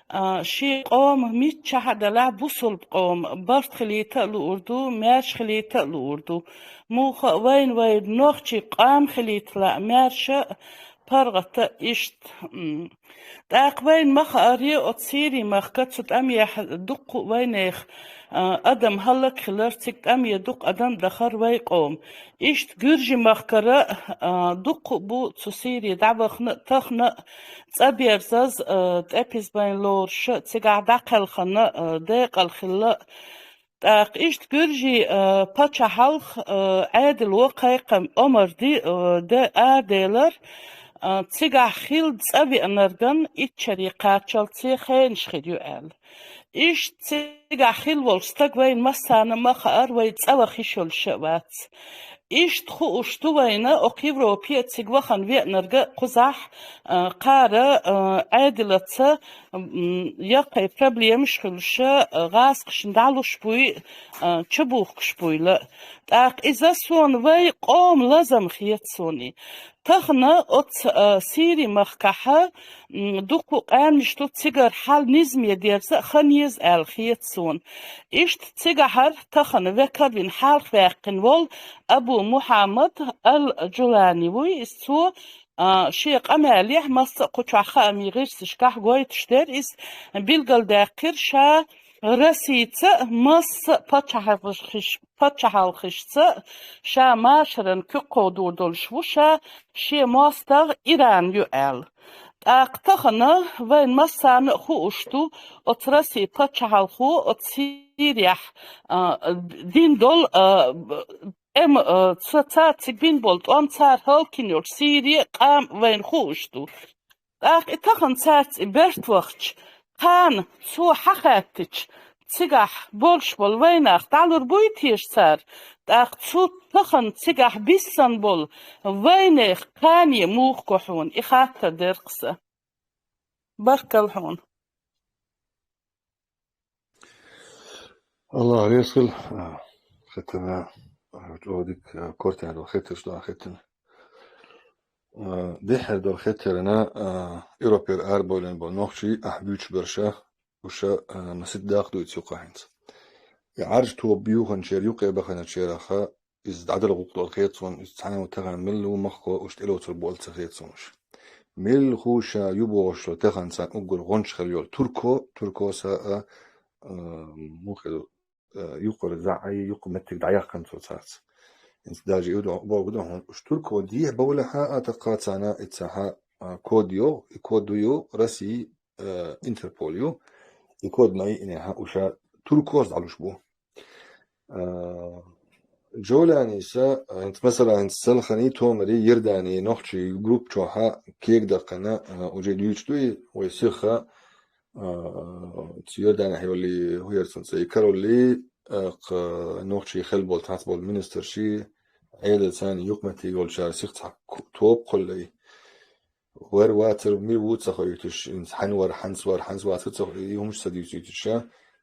а, шен къоман миччахь а далахь, бусалба къоман барт хилийта а луур ду, маьрша хилийта а луур ду. Муха а вайна вайн нохчийн къам хилийта лаьа маьрша а, паргӀата а иштта, м, тӀаккха вайна ма хаара, оцу Сирин махка цу тӀамехь дуккха а вайнех, а, адам хӀаллакьхилар, цига тӀаме дукха адам дахар вай къоман. Иштта Гуьржийн махкара, а, дуккха а бу цу Сири дӀавахана а, тахана а, цӀа берзаза, а, тӀепизбайн лоруш а, цигахь дӀакхелхина а, декъала хилла а. ТӀаккха иштта Гуьржийн, а, пачхьалкх, а, Ӏедало кхайкхам омар ди, а, де араделар, а, цигахь хилла цӀа веанарган иччаре кхаччалц хенаш хир ю аьлла. Иштта цигахь хилла волчу стаг вайна массарна а ма хаара, вай цӀа ваха йиш йолуш а вац. Иштта хууш ду вайна, окху Европе а цига вахана веанарг а кхузахь, а, кхара, а, Ӏедалца, м, яккхий проблемаш хуьлуш а, гӀазкхашна дӀалуш буй, а, чубухкуш буйла. ТӀаккха иза суна вай къоман лазам хета суна. Тахана оцу, а, Сирин махкахь, м, дуккха а къаьмнаш ду, цигара хьал низаме дерза а хан еза аьлла хета суна. Иштта цигахьара тахана векал вина хьалха ваьккхина волу Абу Мухьаммад ал-Джулани вуй иза. Цо, а, шен къамелехь, масса а кху чохь хаамийн гӀирсашкахь гойтуш дара иза, билгалдаьккхира ша Россица а, масса а пачхьалкхаш-, пачхьалкхашца а, ша машаран куьг кховдор долуш ву, ша шен мостагӀ Иран ю аьлла. ТӀаккха тахана вайн массарна а хууш ду, оцу Россин пачхьалкхо оцу Сирехь, а, дина долу, а, тӀем-, а, ца-, цара цига бина болу тӀом, цара хӀаллакйина йолчу Сирин къам вайна хууш ду. ТӀаккха и тахана цаьрца и берт вахча, кхана цо хьахаьттича, цигахь болуш болу вайнах дӀалур буй теша цара? ТӀаккха цу тахана цигахь биссана болу вайнех кхане муха го хьуна? И хаттар деркъа сан. Баркалла хьуна. Аллах реза хила, а, хетарна, а, чӀогӀа дика, а, кортан долу хетарш ду хетарна. А, дехьара долу хетарна, а, Европера арабевлла болу нохчий ахь буьйцуш берш, уьш, а, масийтта дакъа ду иза юкъа хӀинца. И Ӏаьржа тоба буханчеран юкъе баханчарех иза дӀадала гӀуллакх долу хета суна, иза цхьана тахана мила ву махкахо уьш тӀелоцур бу аьлла ца хета суна уьш. Мила хӀу ша ю бохуш долу тахана царна уггар гӀонча хила йолу турко, турко са а, а, муха ду, а, юкъара заьӀай, юкъа меттиг дӀаяьккхина цо царца. ХӀинца даже и ду, боху ду хьуна, уьш турко дехьа бовлахьа а, тӀаккха царна и цхьа, а, код йо, и код ду ю, Россия, а, Интерпол ю, и код ма йиънехьа, уьш туркос дӀалуш бу. А, Джолани са, а, хӀинца, масала, хӀинца Салхани, Томари, Йордани, нохчий группа чохьа кег даккхина, а, уже дуьйцуш ду и, вай сиха, а, цу Йорданехь йолу, хӀу яра цунна цӀе, и Каролли, а, кху нохчий хила болу, цхьацца болу министрши, Ӏедал царна юкъаметтиг йолчара сиха цхьа ку-, тоба кхуллай. Вар вацар мила ву ца хоуьйтуш, хьан вар, хьанца вар, хьанца вацар ца хоуьйтуш, и хӀумаш ца дуьйцуьйтуш,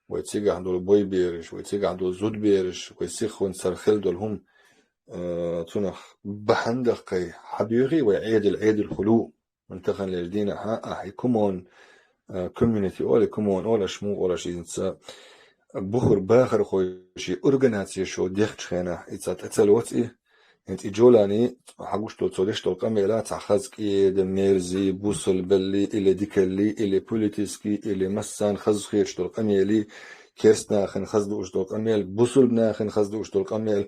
вай цигахь долу бой бераш, вай цигахь долу зуда бераш, вай сихонца цара хила долу хӀума, а, цунах бахьана дахкай, хьан боьхий вай Ӏедал, Ӏедал хуьлу. Вайн таханлерчу дийнахьа ахь и кумон, а, комьюнити олий, кумон олаш, муха олаш иза, бухара бахархой шен организацеш дехначу хенахь, и цхьа тӀе ца лоцу и, хӀинца и Джолани, хьан гуш долу цо деш долу къамела, цхьа хаза кӀеда, мерзи, бусалбалли, или дикалли, или политически, или массарна хаза хеташ долу къамели, керстанахана хаза дууш долу къамел, бусалбанахана хаза дууш долу къамел,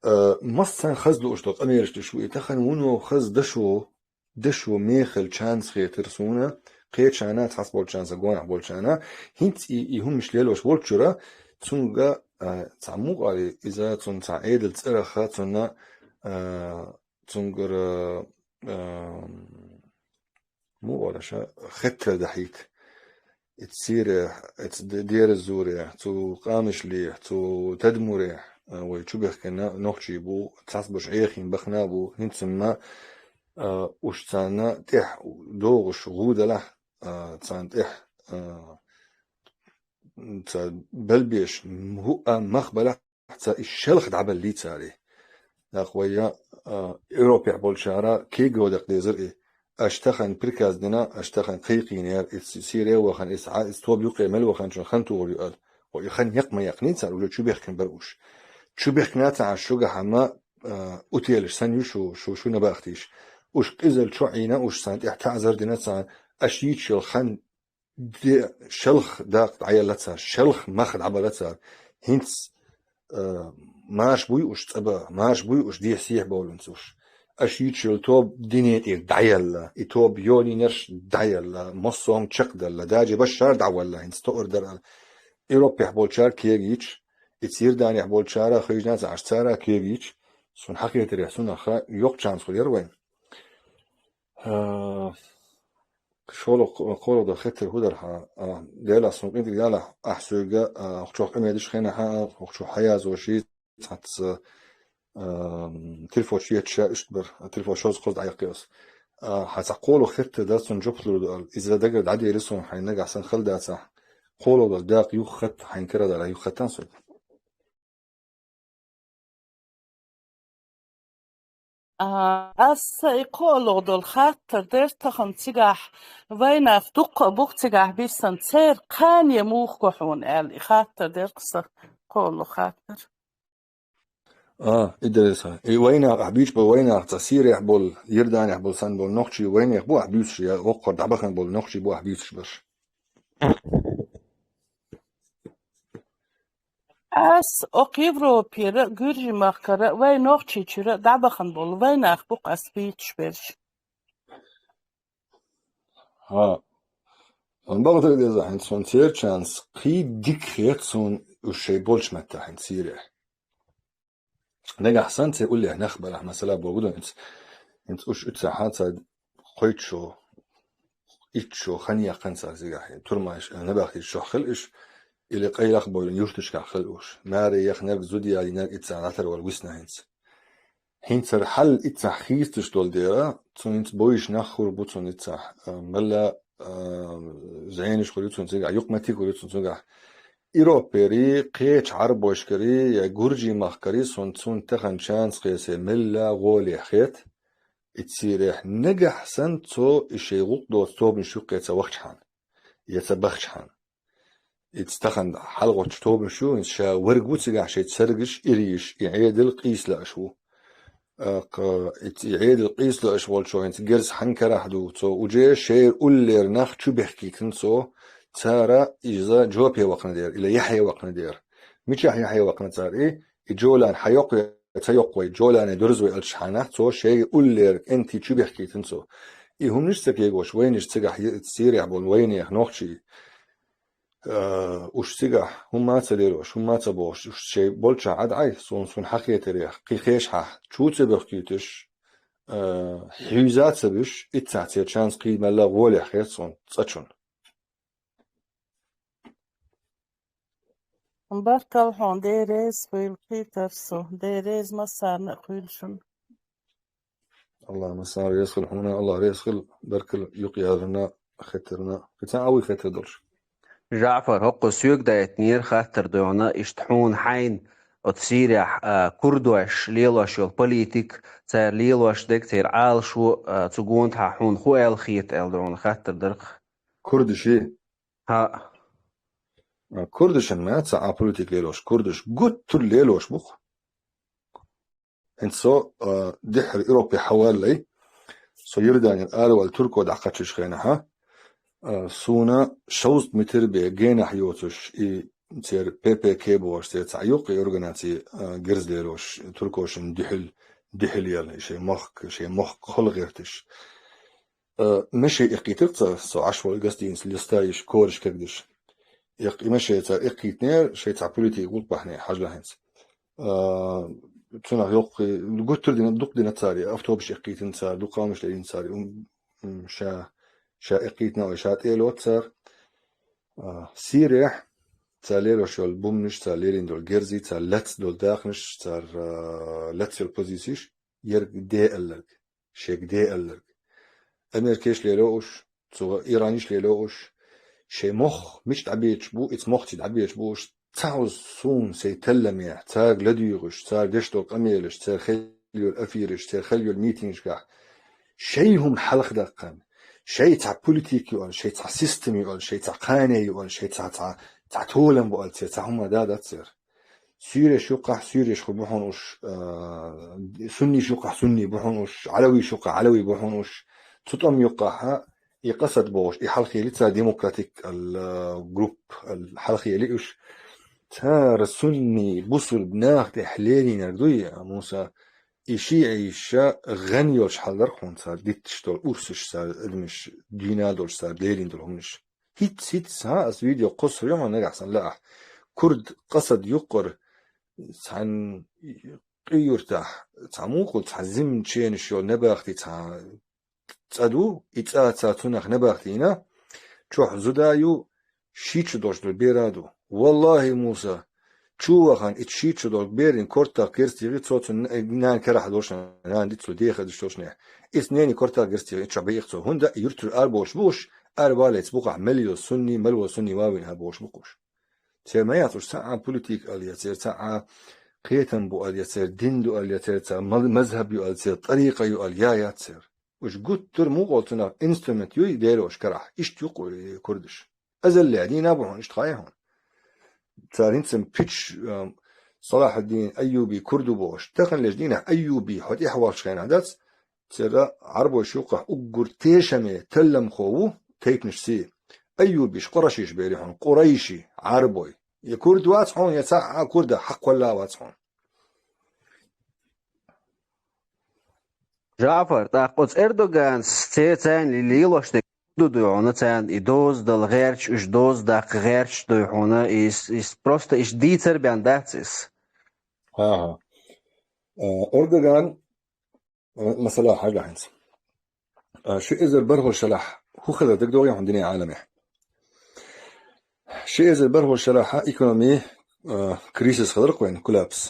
а, массарна хаза дууш долу къамелаш деш ву и тахана вуно хаза дашо, дашо мехала чанца хетара суна, кхечарна цхьацца болчарна, сан гонах болчарна, хӀинца и, и хӀуманаш лелош волчуьра, цунга, а, цхьа мукъали, иза цунна цхьа Ӏедал цӀарахха, цунна, а, цунгара, а, мукъалаша хеттар дахьийта. Эца сире, эца де-, дерзуре, цу къамишли, цу тадмуре, а, вай чубехкина нохчий бу, цхьацбарш Ӏехийна бахана бу, хӀинца ма, а, уьш царна тӀехь догӀуш гӀу далахь, а, царна тӀехь, а, ца балбеш, хӀуъа мах балахь, ца и шалха дӀабаллий цари. ТӀаккха вай, а, Европехь болчара кегаво дакъа дезар и. Аша тахана приказ дина, аша тахана кхайкхийнера, и Си-, Сире вахана, и Саха-, и тоба юкъе мел ваханчун хан тухур ю аьлла. Хьо и хан яккха ма яьккхинийн цара, уже чубехкина бара уьш. Чубехкина ца Ӏаш шуьгахьа ма, а, утелаш санна ю шу, шу, шу набахтийша. Уьш къизалла чу Ӏийна, уьш царна тӀехь таӀзар дина царна, аша йийцаш йолу хан де шалха дакъа дӀаелла цара, шалха мах дӀабала цара. ХӀинца, а, марш буй уьш цӀа бан, марш буй уьш дехьа-сехьа бовлуьйтуш уьш. Аша йийцаш йолу тоба дине тӀера дӀаелла, и тоба йолийнарш дӀаелла, массо а хӀума чекхдаьлла, даже Башшар дӀавалла, хӀинца тоъар дара аьлла. Европехь болчара кега йийцаш, и Йорданехь болчара, хӀийжна ца Ӏаш цара кега йийцаш, суна хьан хетарехь, сунаха йоккха чанс хуьлу яра вайн. А, шолгӀа, кхоалгӀа дан хеттар хӀу дара хьан? А, Делахь, суна къинтӀера ялахь, ахь соьга, а, хӀокху чохь къамел деш хенахь, а, хӀокху чохь хьан язо ши цхьацца, а, телефон чу етташ ша иштта бара, а, телефон шозза-кхозза дӀаяккхи ас. А, хьан цхьа кхоалгӀа хеттар дар, цунна жоп лур ду аьлла. Иза дагара дӀаделира суна, хьайн нагахь санна хала дацахь, кхоалгӀа дан дакъа юххатта, хьайн кара дара юххаттан соьга. А, аса и кхоалгӀа долу хаттар дер тахана цигахь, вайнах дуккха а бу-кх цигахь биссина, церан кхане муха го хьуна аьлла, и хаттар дер-кх сан кхоалгӀа хаттар. А, и дерриса. И вайнах, ахь буьйцуш болу вайнах, цхьа Сирехь болу, Йорданехь болу санна болу нохчий вайнех бу ахь буьйцуш, я воккхара дӀабахана болу нохчий бу ахь буьйцуш берш? Ас окху Европера а, Гуьржийн махкара а, вай Нохчийчуьра а дӀабахана болу вайнах бу-кх ас буьйцуш берш. ХӀа. Сан бакъдерг деза, хӀинца суна церачарна кхин дика хета суна уьш шайн болчу меттехь хӀинца Сирехь. Нагахь санна церан уллехь нах балахь, масала, боху ду хӀинца. ХӀинца уьш уьццехьа цара кхойтта шо, итт шо хан яьккхина цара цигахь, турмайш, набахтийчу чохь хила уьш, или къайлах а бовлина юьрташкахь хила уьш. Маре яхнарг, зуда ялийнарг итцахь латар вала висна хӀинца. ХӀинцара хьал итцахь хийцалуш долу дела, цунна хӀинца бовзуш нах хир бу цунна итцахь, а, мелла, а, зӀенаш хир ю цунна цигахь, юкъаметтиг хир ю цунна цигахь. Европери, кхечу Ӏарбошкари, я Гуржийн махкари, суна цунна тахана чанца кхесий мелла гӀоле хета. И Сирехь нагахь санна цо и шайн гӀуллакх доцу тобанаш юккъе ца вахчахьана, я ца бахчахьана. Ица тахана хьалгӀоттуш тобанаш ю, хӀинца ша верг ву цигахь шайн цергаш, ирийш, и Ӏедал къийсалааш ву. ТӀаккха и Ӏедал къийсалааш волчо хӀинца герз хьан карахь ду, цо уже шайра уллера нах чу бехкийтина цо, цара иза жопе вакхна дера, или яхье вакхна дера. Мичахь яхье вакхна цара и? И Жолан хьайоккху я ца йоккху вай, Жолане дурза вай аьлча хьанах, цо шайга уллера кӀентий чу бехкийтина цо. И хӀуманаш ца кегош, вайнаш цигахь е-, Сирехь болу вайнех нохчий, а, уьш цигахь хӀумма а ца лелош, хӀумма а ца бохуш, уьш шайн болчохь Ӏад Ӏай, суна, суна хьан хетарех, кхин хешахь, чу ца бехкийтуш, а, хьуьйза а ца буьш, иццахь церан чанца кхиймалла гӀолехь хета суна цкъачунна. Баркалла хьуна, Дела реза хуьлда, кхийтар со, Дела реза массарна а хуьлда шуна. Аллах массарна реза хуьлда хьуна, Аллах реза хуьлда, баркалла юкъаяларна, хеттарна. Кхин цхьа а вуй хеттар долуш? ЖаӀфар, хӀокхо соьга дайтинера хаттар ду хьуна, иштта хьуна хьайна оцу Сирехь, а, курдош лелош йолу политика, цара лелош дерг, церан Ӏалашо, а, цу гонахьа хьуна хӀун аьлла хета аьлла ду хьуна хаттар дарх. Курдаший? ХӀаъ. А, курдашан ма ца а политика лелош, курдаш гуттар лелош бу-кх. ХӀинца со, а, дуьххьара Европе хьаваллалц, со Иорданера аравала турко дӀакхаччучу хенахьа, а, суна шовзткъа метр бен генахь йоцуш и церан П П К бохуш церан цхьа юккъе организаци, а, герз лелош, туркошна дуьхьал, дуьхьал яьлла, и шайн мохк, шайн мохк хала гӀерташ. Э, мешен эккхийтира цара, со Ӏаш волу гостиница листаеш, кораш кегдеш. Эккх-, и мешен цара эккхийтинера, шайн цхьа политика гӀуллакх бахьане, хьажа хӀинца. Э, цунах йоккхий, гуттар а дина, дукха дина цара, автобус эккхийтина цара, дукха къамаш лелийна цара, ум, м, ша, ша эккхийтина, ой, ша тӀе а лоцу цара. Э, Сирехь цара лелош йолу бумнаш, цара лелийна долу герзий, цара лаьцна долу дахнаш, цара, э, лаьцна йолу позицеш, ерг де аьлларг. Шега де аьлларг. Америкаш лело уьш, цо Ираниш лело уьш, шайн мохк мича дӀабоьдуш бу, ица мохций дӀабоьдуш бу уьш, цхьа хьоза суна сайн талламехь, цаьрга ладуьйгӀуш, цара деш долу къамелаш, церан хелла йолу эфираш, церан хелла йолу митингашкахь, шайн хӀума хьалхадаккхана, шайн цхьа политика ю аьлла, шайн цхьа система ю аьлла, шайн цхьа кхане ю аьлла, шайн цхьа, цхьа, цхьа толам бу аьлла, церан цхьа хӀума да дац церан. Суьйреш юккъахь суьйреш хуьлу бу хьуна уьш, а, сунниш юккъахь сунни бу хьуна уьш, Ӏалавиш юккъахь Ӏалави бу хьуна уьш. Цу тӀом юккъахьа и Къасад бохуш, и хьалхе лица демократик ал, а, групп ал хьалхе ли уьш. Цара сунни, бусулба нах тӀехь лелийнарг дуй, Муса, и шиӀийша гӀан йолуш хьал дара хьуна цара дитташ долу урсаш цара адамаш, дийна долуш цара лелийна долу хӀуманаш. ХӀиц, хӀиц, хӀа, ас видео кхуссур ю хьуна нагахь сан лаахь. Курд Къасад юккъара цхьана къий юьртахь, цхьа мукъа, цхьа зимченаш йолу набахти цхьа цӀа ду, и цӀа ца цунах набахтийна, чохь зуда ю, шийтта шо долуш долу бер а ду. Валлахи, Муса, чу вахана, и шийтта шо долу берийн кортах герз тӀехь, цо цунна нана карахь долуш, нана дицло деха деш долуш нехь. Иза нени кортах герз тӀехь, и чохь беха цо. ХӀунда и юьртара ара болуш бу уьш, ара валлалц букъахь мел йо сунни, мел во сунни вавина хьа болуш бу уьш. Церан ма яц уьш цхьа а политика аьлла, я церан цхьа а кхетам бу аьлла, я церан дин ду аьлла, я церан цхьа мал-, мазхаб ю аьлла, церан тӀарикъа ю аьлла, я яц церан. Уьш гуттар а мукъа цунах инструмент юй лелош карахь. Иштта юкъа, э, курдаш. Азаллехь дийна бу хьуна, иштта хаа хьуна. Цара хӀинца пич, а, Салахьуддин Айюби курду бохуш. Таханлерчу дийнахь Айюби хьо тӀехь волчу хенахь дац, церан Ӏарбойш юккъахь уггар тешаме талламхо ву, тайпанаш сий. Айюбиш, къурайшиш бери хьуна, къурайши, Ӏарбой. Я курд вац хьуна, я цхьа а курда хьакхолла вац хьуна. ЖаӀфар, тӀаккха оцу Эрдоганс церан царна лелош дерг ду дуй хьуна, царна и доза дала гӀерташ, уьш доза даккха гӀерташ дуй хьуна, и с-, и с-, просто иштта дийцар бен дац иза. ХӀа-хӀа. Э, Эрдоган, э, масала хьажа хӀинца. Э, ши эзар бархӀалгӀа шарахь хӀун хилар дагадогӀий хьуна дуьненан Ӏаламехь? Ши эзар бархӀалгӀа шарахь экономи, э, кризис хилар-кх вайн, коллапс.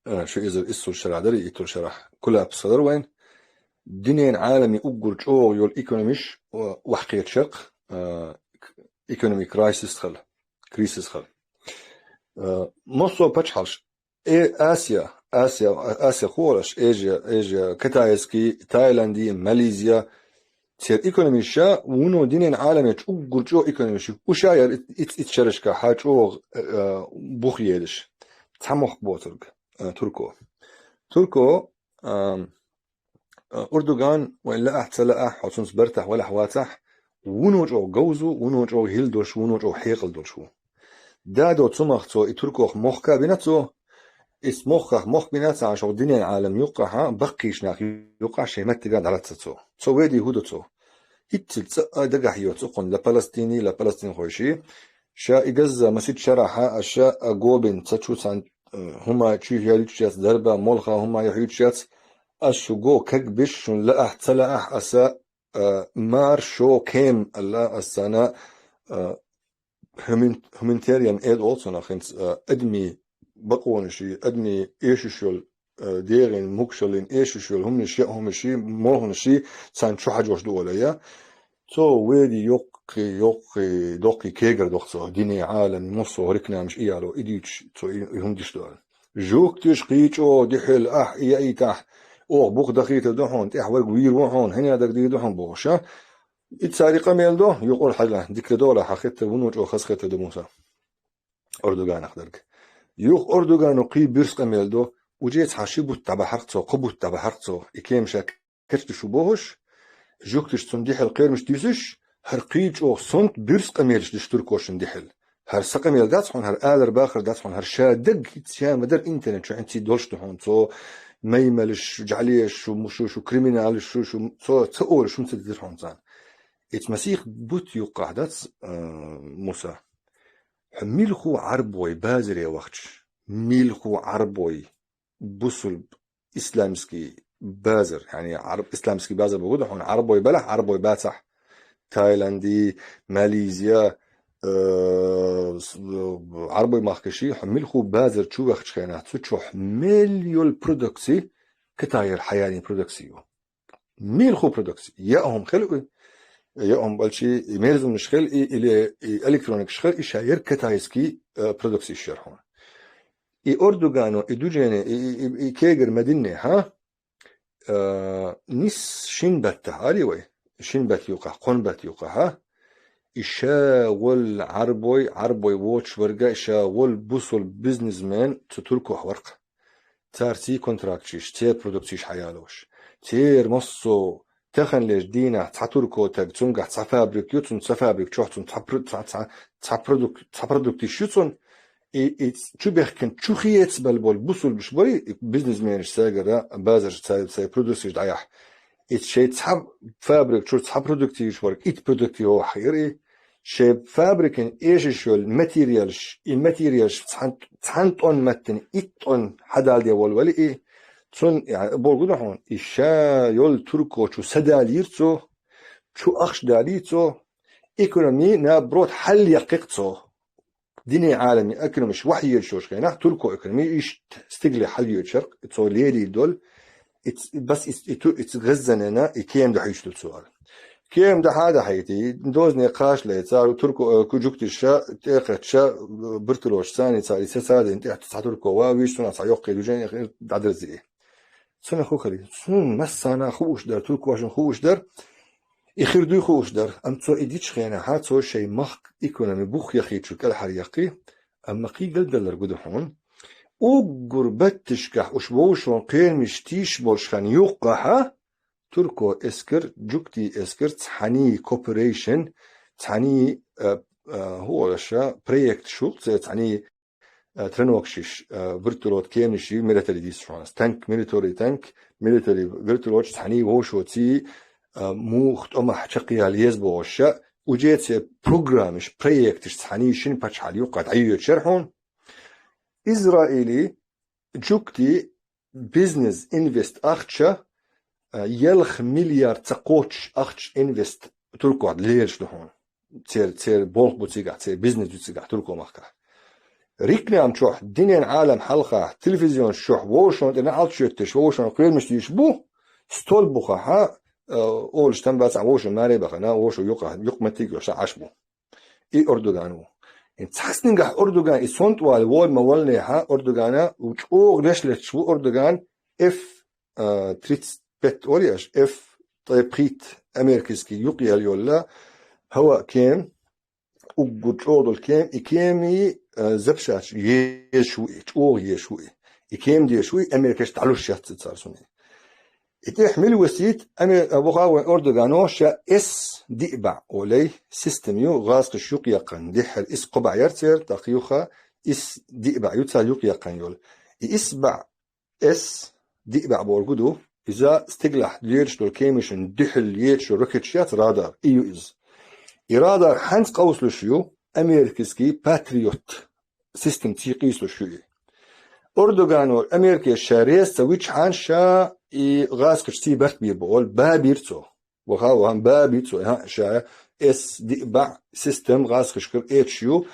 Э, ши эзар иссалгӀа шарахь дара, итталгӀа шарахь коллапс хилар вайн. Дуьненан Ӏаламийн уггар чӀогӀа йолу экономиш, э, охьакхеташ яра-кх, э, к-, экономи кризис хила, кризис хила. Э, массо а пачхьалкхаш Э, Асия, Асия, Асия холаш, Эжия, Эжия, китайский, Таиланди, Малайзия, цер экономиша, вуно динен Ӏаламечу уггур чӀо экономиша, уша яр иц, иц, иц шерашка хьа чӀо, э, бух елаш. Цхьа мохк боцург, э, Турко. Турко, ам, э, Урдуган, вай лаахь, ца лаахь, хьо цунца бартахь, валахь, вацахь, вуно чӀо говзу, вуно чӀо хӀил долуш, вуно чӀо хьекъал долуш ву. Дадо цумах цо и туркох мохка бина цо, и мохках мохк бина ца шух динен Ӏалам юккъахьа, баккхийчу нах юккъахь шайн меттиган дӀалаца цо. Цо ведий хӀу до цо. ХӀинццалц цӀа а дагахь йоцу кхунна ла Палестини, ла палестинхойши. Ша и Газза масит шарахьа, аша а гобин ца чу цхьан, э, хӀума чуьйхьелуьйтуш яц, дарба, молха хӀума яхьуьйтуш яц, аш шу го каг биш, шун лаахь, ца лаахь, аса, э, мар шо кем, Алла, ас сана, э, хьумин-, хьуминтериан эд олцунах хинц, э, адми бакъонаши, адми эшуш йолу, э, дегӀин мукшаллин эшуш йолу хӀуманаш, я хӀуманаши, молханаши, царна чу хьажош ду олая. Цо веди йоккхи, йоккхи, доккхи кегар дохцо, дине Ӏалам, муссо, рикнамаш ияло, и дуьйцуш, цо и, и хӀума диш ду ала. Жуктиш кхийчо, дихьел ахь, и яитахь, оха бух дахийта ду хьуна, тӀехь варг вийр ву хьуна, хӀина даг дийр ду хьуна бохуша. И цари къамел до, юкъур хьала, дикра дола хьан хетта вуно чӀо хас хетта ду Муса. Ордуганах дарг. Юха Ордугано кхий буьрса къамел до, уже цхьа ши бутт дӀабахьарх цо, кху бутт дӀабахьарх цо, и кемша кечдуш ву бохуш, жукташ цунна дихьал кхерамаш дуьсуш, хӀара кхий чӀогӀа сонт буьрса къамелаш деш туркошна дихьал. ХӀара са къамел дац хьуна, хӀара алар бахар дац хьуна, хӀара ша даг, ша ма-дарра интернет чу хьинций долуш ду хьуна, цо маймалаш, жаьлеш, шу, шу, шу криминалаш, шу, шу, цо ца олуш хӀума ца дезар хьуна царна. Эца масийх бутт юккъахь дац, а, Муса. Хьо милху Ӏарбой базаре вахча, милху Ӏарбой бусулб исламский базар, яъни Ӏарб-, исламский базар богу да хьуна, Ӏарбой балахь, Ӏарбой бацахь, Таиланди, Малайзия, э, с-, Ӏарбой махкаши, хьо милху базар чу вахча хенахь, цу чохь мел йолу продукци, Китайра хьаялин продукци ю. Милху продукци. Я хӀума хел и, я хӀума балчи, и мерзумаш хел и, или и электроникаш хел и, ша яр китайский, э, продукци иш яр хьуна. И Ордугано, и Дуджене, и, и, и, и кегар Мединне, хьа? Э, нис шин баттахь, али вай? Шин батт юкъахь, кхун батт юкъахь, хьа? И ша волу Ӏарбой, Ӏарбой воцуш варга, и ша волу бусул бизнесмен цу туркох варх. Цара ций контрактчиш, церан продукциш хьаялош. Церан массо таханлерчу дийнахь цхьа турко таг, цуьнгахь цхьа фабрик ю, цунна цхьа фабрик чохь цунна цхьа пр-, цхьа, цхьа, цхьа продукт, цхьа продукт йиш ю цунна, и, и ц-, чу бехкина чу хецбала болу бусулбаш бара, и бизнесменаш цаьргара базарш цаьрга цаьрга продукциш дӀаяхь. И шайн цхьа фабрик чуьра цхьа продукт йиш вара, итт продукт йохьа хир и, шайн фабрикан эшаш йолу материалш, и материалш цхьан, цхьан тонн маттана итт тонн хьадалде волу вали и, цунна, я, богу ду хьуна, и ша йолу турко чу са далийра цо, чу ахча далийра цо, экономи, наоборот, хьал яккхира цо. Дине Ӏалами экономиш вахьа езаш йолуш хенахь, турко экономи иштта стигле хьал йоьдуш яра, цо лелийр долу, и ц-, бас и ц-, и ту-, и ц-, Газзанена, и кема дахьуьйтуш ду цо ала. Кема дахьа а дахьийти, дозане кхашле, цара турко, э, ку-, жуктиша, тӀекхетча, э, бирталоша, царна цара и ца цадина тӀехь цхьа турко ва, вуьйш цунах цхьа йоккхий движение хир, дӀадерзи и. Цунах хӀу хили? Цунна массарна хууш дара, туркошна хууш дара, и хир дуй хууш дара. Амма цо и дича хенахьа, цо шайн махка экономи бух яхийчу кӀелхьаръяккхи, амма кхин галдаллар гу ду хьуна. Уггар батташкахь уьш вовшашна кхерамаш тийш болуш хан юккъахьа, турко эскар, жуктий эскар, цхьаний cooperation, цхьаний, а, а, хӀу олуша, проект шул, цхьаний, а, тренокшиш, а, вертолет кемнаш ю, милитари дийцу хьуна. Танк, милитари танк, милитари вертолеташ цхьаний вовшоций, а, мух тӀомахь чекхъяла еза бохуша, уже церан программаш, проекташ цхьаний шина пачхьалла юккъа дӀайоьдуш яра хьуна. Израили, жуктий, бизнес инвест ахча, а, ялх миллиард ца кхоччуш ахча инвест туркохь лелаш ду хьуна. Цер-, церан болх бу цигахь, церан бизнес ду цигахь турко махкахь. Рекламчохь, динен Ӏалам хьалха, телевизионаш чохь вовшашна тӀе неӀалт шоьттуш, вовшашна кхерамаш дийш бу, стол бухахьа, а, олуш там бацахь вовшашна маре бахана, вовшашна юкъа, юкъаметтиг йоша Ӏаш бу. И Ордуган ву. Цхьаснигахь Эрдоган и сонтӀа вале вор ма валлехьа, Эрдогана чӀогӀа леш летташ ву Эрдоган F, а, тридцать пять олу аш, F тридцать пять американский юкъ ял йолла, хӀаваъ кем, уггар чӀогӀа долу кем, и кеми, а, запчасташ езаш ву и, чӀогӀа езаш ву и. И кем дезаш ву и, Америкаш дӀалуш яц цара цунна. И тӀехь мила висийта, Амер-, а, ваха вайн Эрдогано ша эс диъ баӀ олу система ю, гӀазкхаш юкъ яккхина, дехьара исс кхо баӀ яра церан, тӀаккха юха исс диъ баӀ ю цара юкъ яккхина йолу. И исс баӀ, эс диъ баӀ бохург ду, иза стигалахь лелаш долу кеманашна дуьхьал лелаш йолу ракеташ яц, радар, и ю иза. И радар хьаьнца къовсалуш ю, американский Патриот системаца къийсалуш ю и. Эрдогано Америкаца ша реза ца вичхьана, ша и гӀазкхашций барт бийр бу олу, ба бийр цо. Ваха вахан ба бийр цо, хӀа, ша эс диъ баӀ система гӀазкхашкара эцаш ю,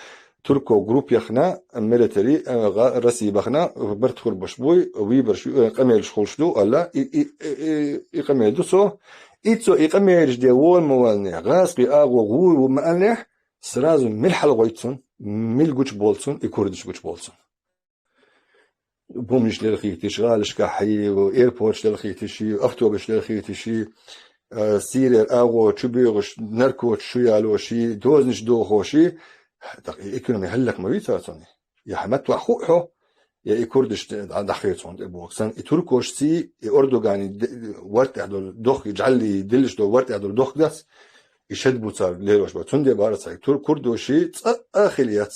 турко группа яхна, милитари, э, гӀа-, Россия бахна, барт хурбаш буй, вибарш ю, э, къамелаш хуьлуш ду, аьлла, и, и, и, и, и къамел ду цо. И цо и къамелаш де вон ма валлехь, гӀазкхий агӀо гӀур ву ма аьллехь, сразу мила хьалагӀойту цунна, мила гучуболу цунна, и курдаш гучуболу цунна. Бумнаш лелхийташ, гӀалашкахь, аэропорташ лелхийташ, автобусаш лелхийташ, а, Сирера агӀо чубоьгӀуш, наркотикаш чу ялош, дозанаш дохош, тӀаккха и экономи хӀаллак ма вийцара цунна. Я хьан маттахь хуу хьо, я и курдаш дӀа-, дӀахецун тӀе боху. Сан и туркошций, и Эрдогани д-, вартӀехь долу дохк, и жӀалли диллаш долу вартӀехь долу дохк дац, и шед бу цара лелош бара. Цундела бара цхьа тур-, курдоши цкъа а хила яц.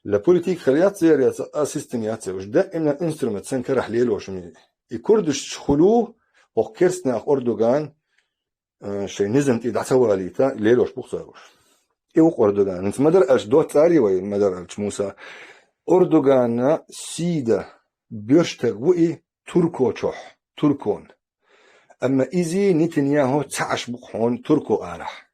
Ла политика хила яц, яр яц, а система яц, уж даимна инструмент сан карахь лелош ми. И курдаш хуьлу, хӀокху керстанах Эрдоган, э, шайн низам тӀе дӀа ца валийта, лелош бу цара уж. И ву Эрдоган. ХӀинца ма-дарра аьлча, доццари вай, ма-дарра аьлча, Муса. Эрдоганна сийда боьрша стаг ву и турко чохь, туркон. Амма изий Нетаньяху ца Ӏаш бу-кх хьуна турко арахь.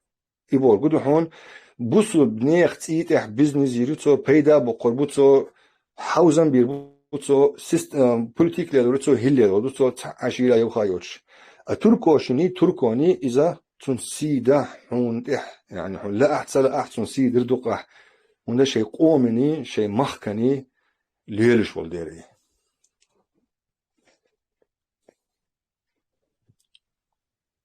И бохург ду хьуна, бусулба нехан цӀий тӀехь бизнес йийр ю цо, пайда боккхур бу цо, хьовзам бийр бу цо, сис-, а, политика лелор ю цо, хӀилла лелор ду цо, ца Ӏаш йийр ю юха йоцуш. А туркошний, турконий иза цунна сийда хьуна тӀехь, яъни хьуна лаахь, ца лаахь, цунна сийдира дукъахь. ХӀунда шайн къоманий, шайн махканий лелаш волу дера и.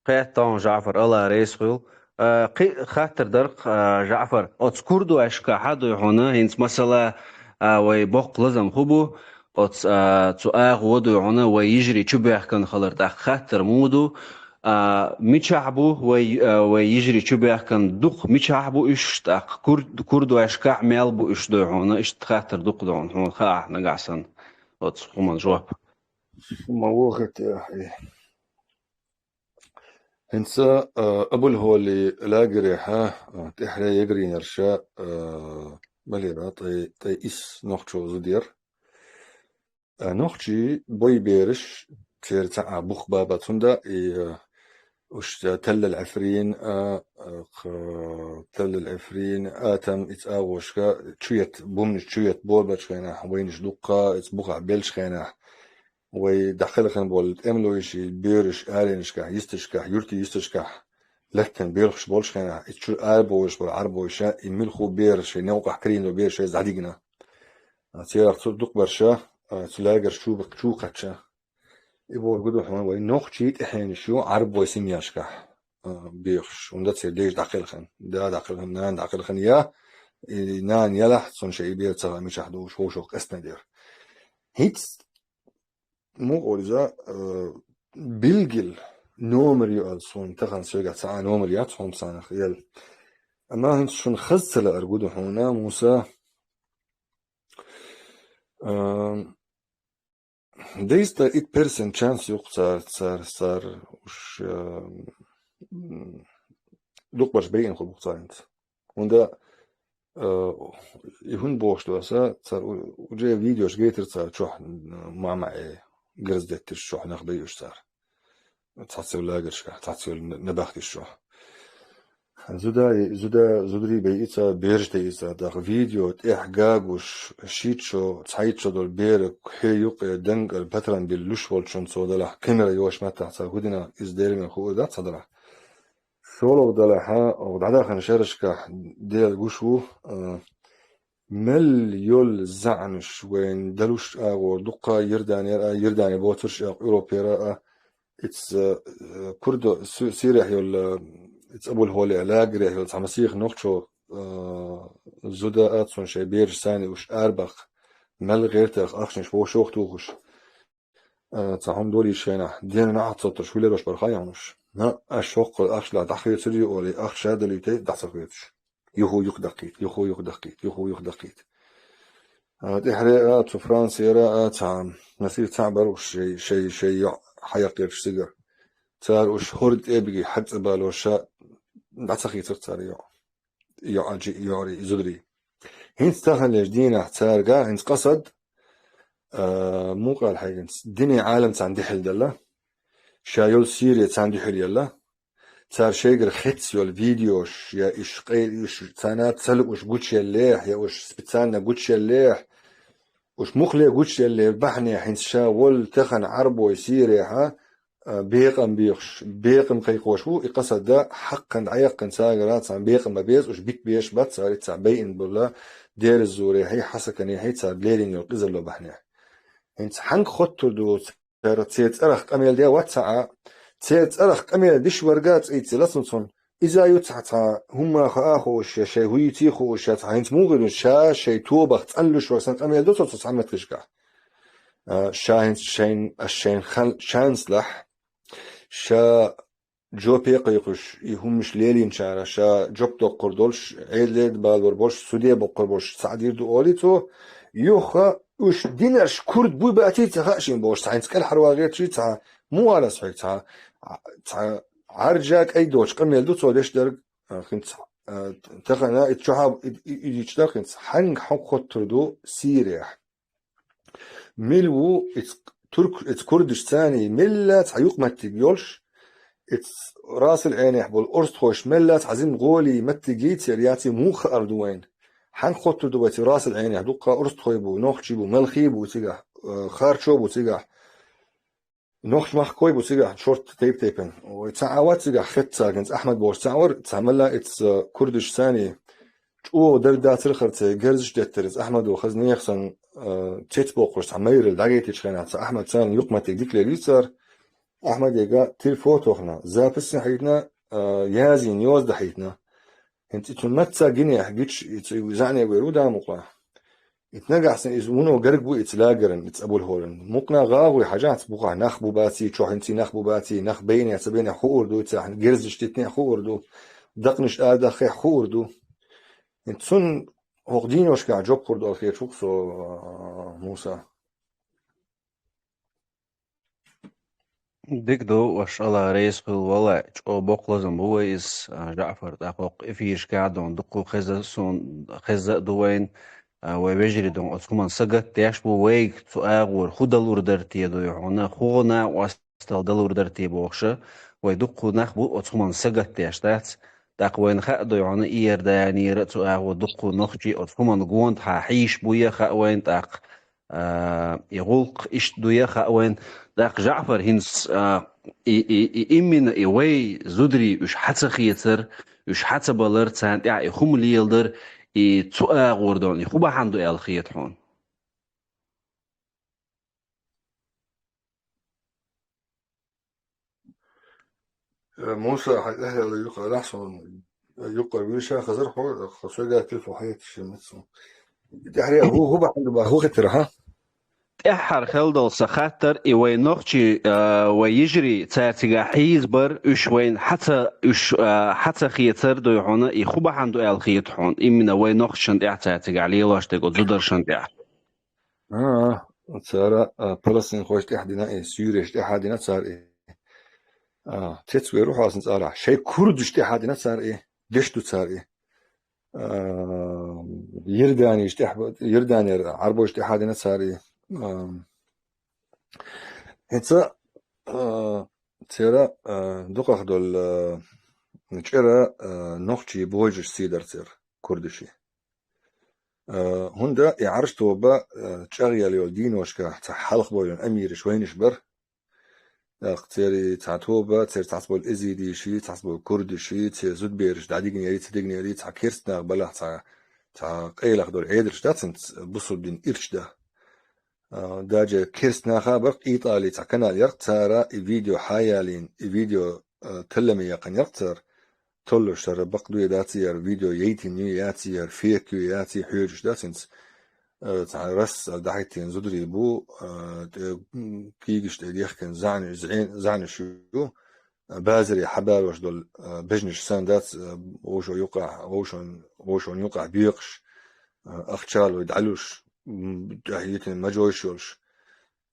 Кхетта хьуна, ЖаӀфар, Алла реза хуьлда. А, кхин а хаттар дара-кх, а, ЖаӀфар, оцу курдошка хьа дуй хьуна, хӀинца масала, а, вай боккха лазам хӀун бу, оцу, а, цу агӀо дуй хьуна, вай йижарий чубоьхкина хилар, тӀаккха хаттар муха ду, а, мичахь бу вай, а, вай йижарий чубоьхкина, дукха мичахь бу уьш, тӀаккха кур-, курдошка мел бу уьш дуй хьуна, иштта хаттар дукха ду хьуна, хьуна хаахь нагахь санна оцу хӀуманна жоп. Ма вохат, э, э. ХӀинца, э, Абулхоли лагерехьа, э, тӀаьхьара ягрийнарша, э, балера тӀе, тӀе исс нохчо зуда яра. Э, нохчий бой бераш, церан цхьа а бух баба цунда, и, э, уьш, э, Таллал Ӏифрин, э, э, кх-, Таллал Ӏифрин, Атам, и цӀа агӀошка, чует, бумнаш чует борбачу хенахь, вайнаш дуккха, и цӀа бухахь беллачу хенахь, вай дӀакхелхина болу тӀемалойши, боьраш, аренашкахь, йисташкахь, юьртийн йисташкахь лаьттина боьлхуш болчу хенахь, и чуьра арабовлуш болу Ӏарбойша, и муьлхха бер шайн новкъахь карийна бераш шайца дӀадигна. А, церах цу дукхабарша, а, цу лагерш чу, чу кхаьчча. И бохург ду хьуна, вай нохчий тӀаьхьенаш ю Ӏарбой семьяшкахь, а, бехаш. ХӀунда церан дайша дӀакхелхина, да дӀакхелхина, нана дӀакхелхина, я, и нана ялахь, цунна шайн и бер ца хаьа мичахь ду, шовшо къестина дера. ХӀинца муха олу иза, э, билггал номер ю аса суна тахана соьгахь цхьа а номер яц хьуна царнах ел. Амма хӀинца шуна хаза ца лаьара гу ду хьуна, Муса. Э, дайста ит персен чанс юкъ цар, цар, цар уж, э, м, дукхабарш байина хуьлу бу царна. ХӀунда, э, и хӀунда бохуш ду аса, цара у-, уже видеош гайтира цара чохь, м, ма-, маӀе герз детташ чохь нах байуш цара. Цхьацца йолу лагершкахь, цхьацца йолу н-, набахтиш чохь. Зуда, зуда, зударий байица, бераш тайица, даха видео тӀехь гагуш, шийтта шо, цхьайтта шо долу бераг, хье юкъе дангар патран билла луш волчун цо далахь, камера йош маттахь цара хӀу дина, иза Делан хуур дац цхьа далахь. ШолгӀа далахьа, оха дӀадахана шерашкахь Дела гуш ву, а, Мел йолу заьӀнаш вайн далуш агӀор дуккха Йорданера а, Йордане боцурш а, Европера а, ица, э, курдо-, Су-, Сирехь йолу, э, ица Абуль-Холехь лагерехь йолу цхьа масех нохчо, э, зуда а, цунна шайн бераш санна уьш арабаккха, мел гӀертарх ахчанаш вовшах тухуш. Э, цхьа хӀума долийчу хенахь, дена нахьа ца таш хӀуллерош бара хьан яхьанаш. На, аш хӀокху ахча дӀахецар ю олий, ахча ша далуьйтий, дӀа ца хецаш. Юху-юха даккхийта, юху-юха даккхийта, юху-юха даккхийта. А, тӀаьхьаре а, цу Францера а, цхьа, насир цхьаъ бара уьш шай, шай, шай йоӀ хьаяккхирчу цигара. Цара уьш хӀорда тӀебиги хьаца балош ша дӀа ца хийцира цара йоӀ. ЙоӀ-, йоӀарий, зударий. ХӀинца таханлерчу дийнахь цаьрга хӀинца къасад, а, мукъал хьегинца, динан Ӏалам царна дуьхьал делла, ша йолу Сири царна дуьхьал елла, цара шайгара хеца йолу видеош, я уьш къе-, уьш царна ца лууш гучуеллехь, я уьш специально гучуеллехь, уьш муххале гучуеллехь бахьанехь хӀинца ша волу тахана Ӏарбой Сирехьа, а, бекъам бехаш, бекъам кхайкхош ву, и къасада хьакхана дӀаяьккхина цаьргара цхьа бекъам бан беза, уьш битбеш бац цара, цхьа байина болу, дерриг зурехьий, хьасаканехьий, цара лерина йолу къизалло бахьанехь. ХӀинца хьанга хоттур ду, цара церан цӀарах къамел де вац цхьа а, церан цӀарах къамел диш варга а цӀийци лацунцун, иза ю цхьа, цхьа хӀумма хаа а хууш, я шайн хӀуйций а хууш, я цхьа хӀинца муха хир ю, ша шайн тобах цӀанлуш вара сан къамел ду цо цу цхьа меттигашкахь. А, ша хӀинца шайн, аш шайн хан-, шанслахь, ша жоп а кхайкхуш, и хӀуманаш лелийначара, ша жоп доккхур долуш, Ӏедале балор болуш, суде боккхур болуш, цхьаъ дийр ду олий цо, юха уьш динарш курд буй баций ца хаьа шен бохуш, цхьа хӀинца кӀелхьарван гӀерташ цхьа, муха ала ас хьоьга цхьа, цхьа Ӏаржа кӀай доцу къамел ду цо деш дерг, а, хӀинца, а, тахана и чохьа, и, и, и, и, и, хӀинца хьанга хьо хоттур ду Сирехь. Мила ву иза турк-, иза курдаш царний, мелла цхьа юкъаметтиг йолуш, иза Расул Ӏенехь болу орстхойш мелла цхьа зим гӀолий меттиг йийцар яций муха хаар ду вайна? Хьанга хоттур ду вай цу Расул Ӏенехь? Дуккха орстхой бу, нохчий бу, малхий бу цигахь, э, харчо бу цигахь. Нохч-махкой бу цигахь шорта тайп-тайпана. Вай цхьа а вац цигахь хетта царгинца Ахьмад бохуш цхьа а вара, цхьа мала ица курдаш царний чӀогӀа дара дацара хар цай герзаш деттара иза Ахьмадо хаза нехан санна, а, цец боккхуш цхьа майралла дӀагайтичу хенахь, цхьа Ахьмад царна юкъаметтиг дика лелийцара. Ахьмадега телефон тохна, запись а хьийна, а, язйина, йоза дахьийтина. ХӀинца и цунна мацца гинехь гича, и цу заьӀне вер ву да мукъа. Ит нагахь сан иза вуно гарг ву ица лагеран, ица Абуль-Холан. Мукъна гӀагӀуй хьажахьца бухахь нах бу баций, чохь хӀинций нах бу баций, нах байнехь, ца байнехь хуур ду, ица герзаш дитнехь хуур ду, дакъанаш арадаххехь хуур ду. Цунна хӀокху дийношкахь жоп хир ду аьлла хеташ ву-кх со, Муса. Дика ду, ваша Алла реза хуьлда, валлай, чӀогӀа боккха лазам бу вай иза, а, ЖаӀфар, тӀаккха хӀокху эфирашкахь а дон дуккха хеза суна, хеза а ду вайна, а, вай вежарий дон оцу хӀуманна сагатдеш бу, вайга цу агӀора хӀун далур дара те дуй хьуна, хӀун накъосталла далур дара те бохуша, вай дуккха нах бу оцу хӀуманна сагатдеш дац, тӀаккха вайна хаа дуй хьуна, Иорданера а цу агӀо дуккха нохчий оцу хӀуманна гондахьа хьийзаш буй а хаьа вайна тӀаккха. А, и гӀуллакх иштта дуй а хаьа вайна. ТӀаккха ЖаӀфар хӀинца, а, и, и, и иммина и вай зударий уьш хьа ца хецар, уьш хьа ца балар, царна тӀехь и хӀума леладар, и цу агӀор дон, и хӀун бахьана ду аьлла хета хьуна? Э, Муса, хьан тӀаьхьа юкъа лахь суна, юкъа вуьйша хазар хьо, хьо соьга телефон хьаетташ шен меца суна. ТӀаьхьаре хӀу, хӀу бахьана ду бах, хӀу хетара, хьа? ТӀаьххьара хелдал сан хаттар, и вай нохчий, а, вай йижарий, цара цигахь хьийзабар, уьш вайна хьа ца, уьш, а, хьа ца хецар дуй хьуна, и хӀун бахьана ду аьлла хета хьуна, иммина вай нохчашна тӀехь цара цигахь лелош дерг оцу зударшна тӀехь? А, а, цара, а, палестинхойш тӀехь дина и, суьйреш тӀехь а дина цара и. А, цец вер ву хьо сан цӀарахь. Шайн курдаш тӀехь а дина цара и, деш ду цара и. А, Йорданиш тӀехь, Йорданера Ӏарбойш тӀехь а дина цара и. А, хӀинца, а, цера, а, дукхах долу, а, чӀера, а, нохчий божаш сийдар цера, курдаший. Э, хӀунда и Ӏарш тоба, э, чӀагӀъелла йолу дийношкахь цхьа хьалха бовлина амираш вайнаш бара. ТӀаккха церий цхьа тоба, церан цхьацца болу эзидийший, цхьацца болу курдаший, церан зудбераш дӀадигнерий, ца дигнерий, цхьа керстанах балахь, цхьа Цхьа къайлаха долу Ӏедалш дац хӀинца бусулба дин ирча да. А, даже керст наха бара, Итали цхьа канал яра, цара и видео хьаялийна, и видео, а, талламе яьккхина яра цара, толлуш хӀара бакъ ду я дац яра, видео яйтина ю яц яра, фейк ю яц, хьоьжуш дац хӀинца. А, цхьа расса дӀахӀиттийна зударий бу, а, тӀе, м, кийгаш тӀе дехкина зӀаьн-, зӀе-, зӀаьнаш ю, а, базаре хьабалош долу, а, бежнаш санна дац, а, вовшо юкъахь, вовшон-, вовшон юкъахь боькъуш, а, ахчалой дӀалуш, м, тӀехь йитина мажойш йолуш.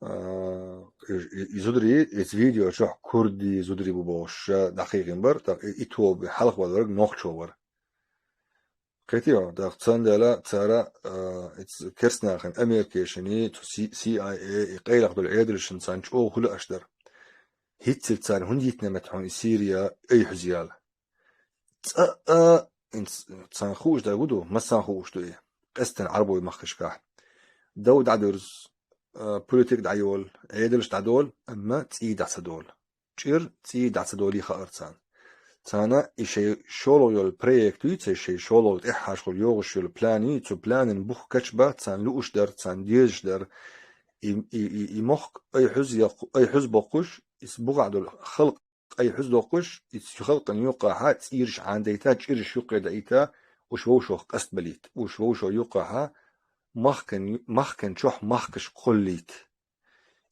А, и, и, и зударий, иза видео чохь курди зударий бу бохуш, ша дӀакхайкхина бара, тӀаккха и, и тоба хьалха валарг нохчо вара. Кхетий хьо, тӀаккха цундела цара, а, иц-, керстанахана Америкешина, цу Си-, си ай эй, и къайлаха долу Ӏедалшна царна чӀогӀа хуьлу аш дара. ХӀинццалц цара хӀунда йитина меттахь хьуна и Сирия ай хьузъяла? Цкъа а, инц-, царна хууш дай ву ду, массарна хууш ду и, къестан Ӏарбой махкашкахь. Дов дӀадуьрзу, а, политик дӀайолу, Ӏедалш дӀадолу, амма цӀий дӀа ца долу. ЧӀир цӀий дӀа ца долий хаара царна. Царна и шайн шолгӀа йолу проект ю, цай шайн шолгӀа тӀехь хьашхула йогӀуш йолу план ю, цу планан бух качба, царна лууш дара, царна дезаш дара. И, и, и, и мохк ай хьуз яккху-, ай хьуз боккхуш, иза бугӀа долу халкъ ай хьуз доккхуш, иза халкъана юккъахьа цӀийраш Ӏандайта, чӀираш юккъе даийта, уьш вовшох къастбалийта, уьш вовшо юккъахьа махкан, махкан чохь махкаш кхоллийта.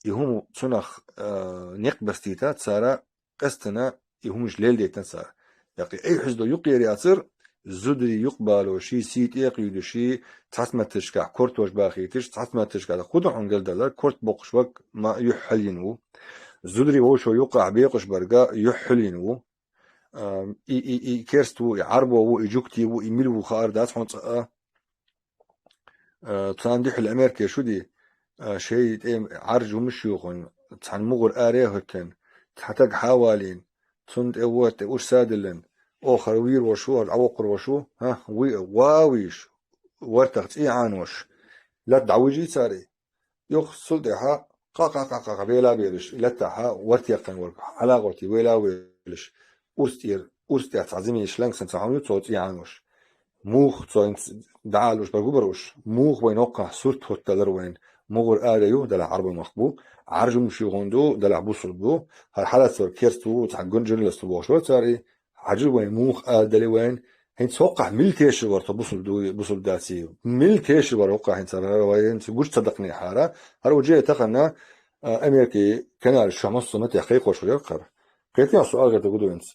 И хӀума цунах, а, некъ бастийта, цара къаьстина и хӀумаш лелдайтина цара. Яккхий, ай хьуьзда юккъера яцара, зударий юкъабалоший, сий тӀекхуьйдуший, цхьацметташкахь кортош бахийташ, цхьацметташкахь хӀун ду хьуна галдалар, корт боккхуш ваг ма юьхь хьалйина ву. Зударий вовшо юккъахь бекъуш барга юьхь хьалйина ву. А, и, и, и керст ву, и Ӏарбо ву, и жугти ву, и мила ву хаар дац хьуна цкъа а. Э, царна дуьхьал Америке шу ди, э, шайн тӀе Ӏаржа хӀумаш юхун, цхьана мугӀар аре а хӀоьттина, цхьа таг хьавалийна, цунна тӀе вон тӀе уьш садиллина, оха хӀара вийр вашу, хӀара дӀавоккхур вашу, хӀа, вуй, ва вийш, вартах цӀий Ӏанваш, латта дӀавижий цара и. Юха цул тӀаьхьа къа-къа-къа-къа вела а велаш, и латтахьа варт яьккхина вара, хьалагӀоти вела а велаш, урс тӀера, урс тӀехь цхьа зимийш ланксан ца хьуна ю цо цӀий Ӏанваш. Муха цо хӀинца дӀаалуш бар гу бара уьш? Муха вайн хӀоккхахь сурт хӀотталар вайн? МугӀар аре ю, делахь Ӏарбой махка бу, Ӏаржа хӀумаш ю хӀунда ду, делахь бусулба бу, хӀара хьалацвар керст ву, цхьа гун-, журналист ву бохуш вара цара и, Хьажа вайн муха арадали вайн, хӀинца хӀоккхахь мила тешар вара тхо бусулба ду-, бусулба даций? Мила тешар вара хӀоккхахь хӀинца хӀара вай хӀинца гуш ца даккханехьара? ХӀара ву же тахана, а, Америкин каналаш чохь массо а маттехь кхайкхош ву яра хӀара. Кхетий хьо, суал гӀерта гу ду хӀинца.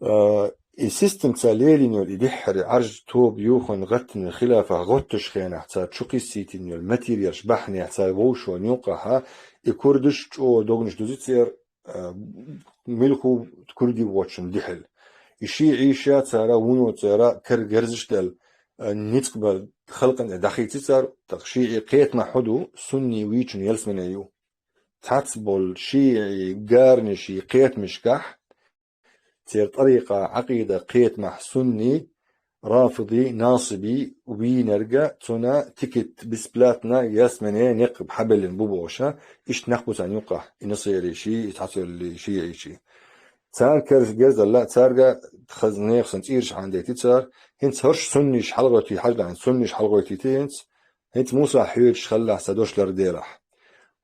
А, и системца лелийна йолу и дуьххьара Ӏаржа тоба юхун гӀаттина хилафах гӀотташ хенахь цара чу кхиссийтина йолу материалш бахьанехь цара вовшо нюкъахьа и курдаш чӀогӀа догнаш дузицера, а, милху курди вочун дуьхьал. И шиӀийша цара вуно цара кар герзаш дал, а, ницкъ бал халкъан тӀе дахийци цара, тӀаккха шиӀий кхетамахь хӀу ду, сунний вийчун ялсмане ю. Цац болу шиӀий гарниший кхетамашкахь, церан тӀарикъа, Ӏакъида кхетамахь сунний, рафиди, насиби вийнарга, цуьнан тикет бесплатно ялсмане некъ хьабеллина бу бохуша, иштта нах бу царна юккъахь, и насарийший, и цхьацарли шиӀийший. Царна керс герзалла, царга хаза нехан сан цӀийраш хьандайти цара, хӀинца хӀорш сунниш хьалгӀойтий хьаждахьна, сунниш хьалгӀойтийти хӀинца, хӀинца Муса хьоьжуш хилла сан дош лар делахь.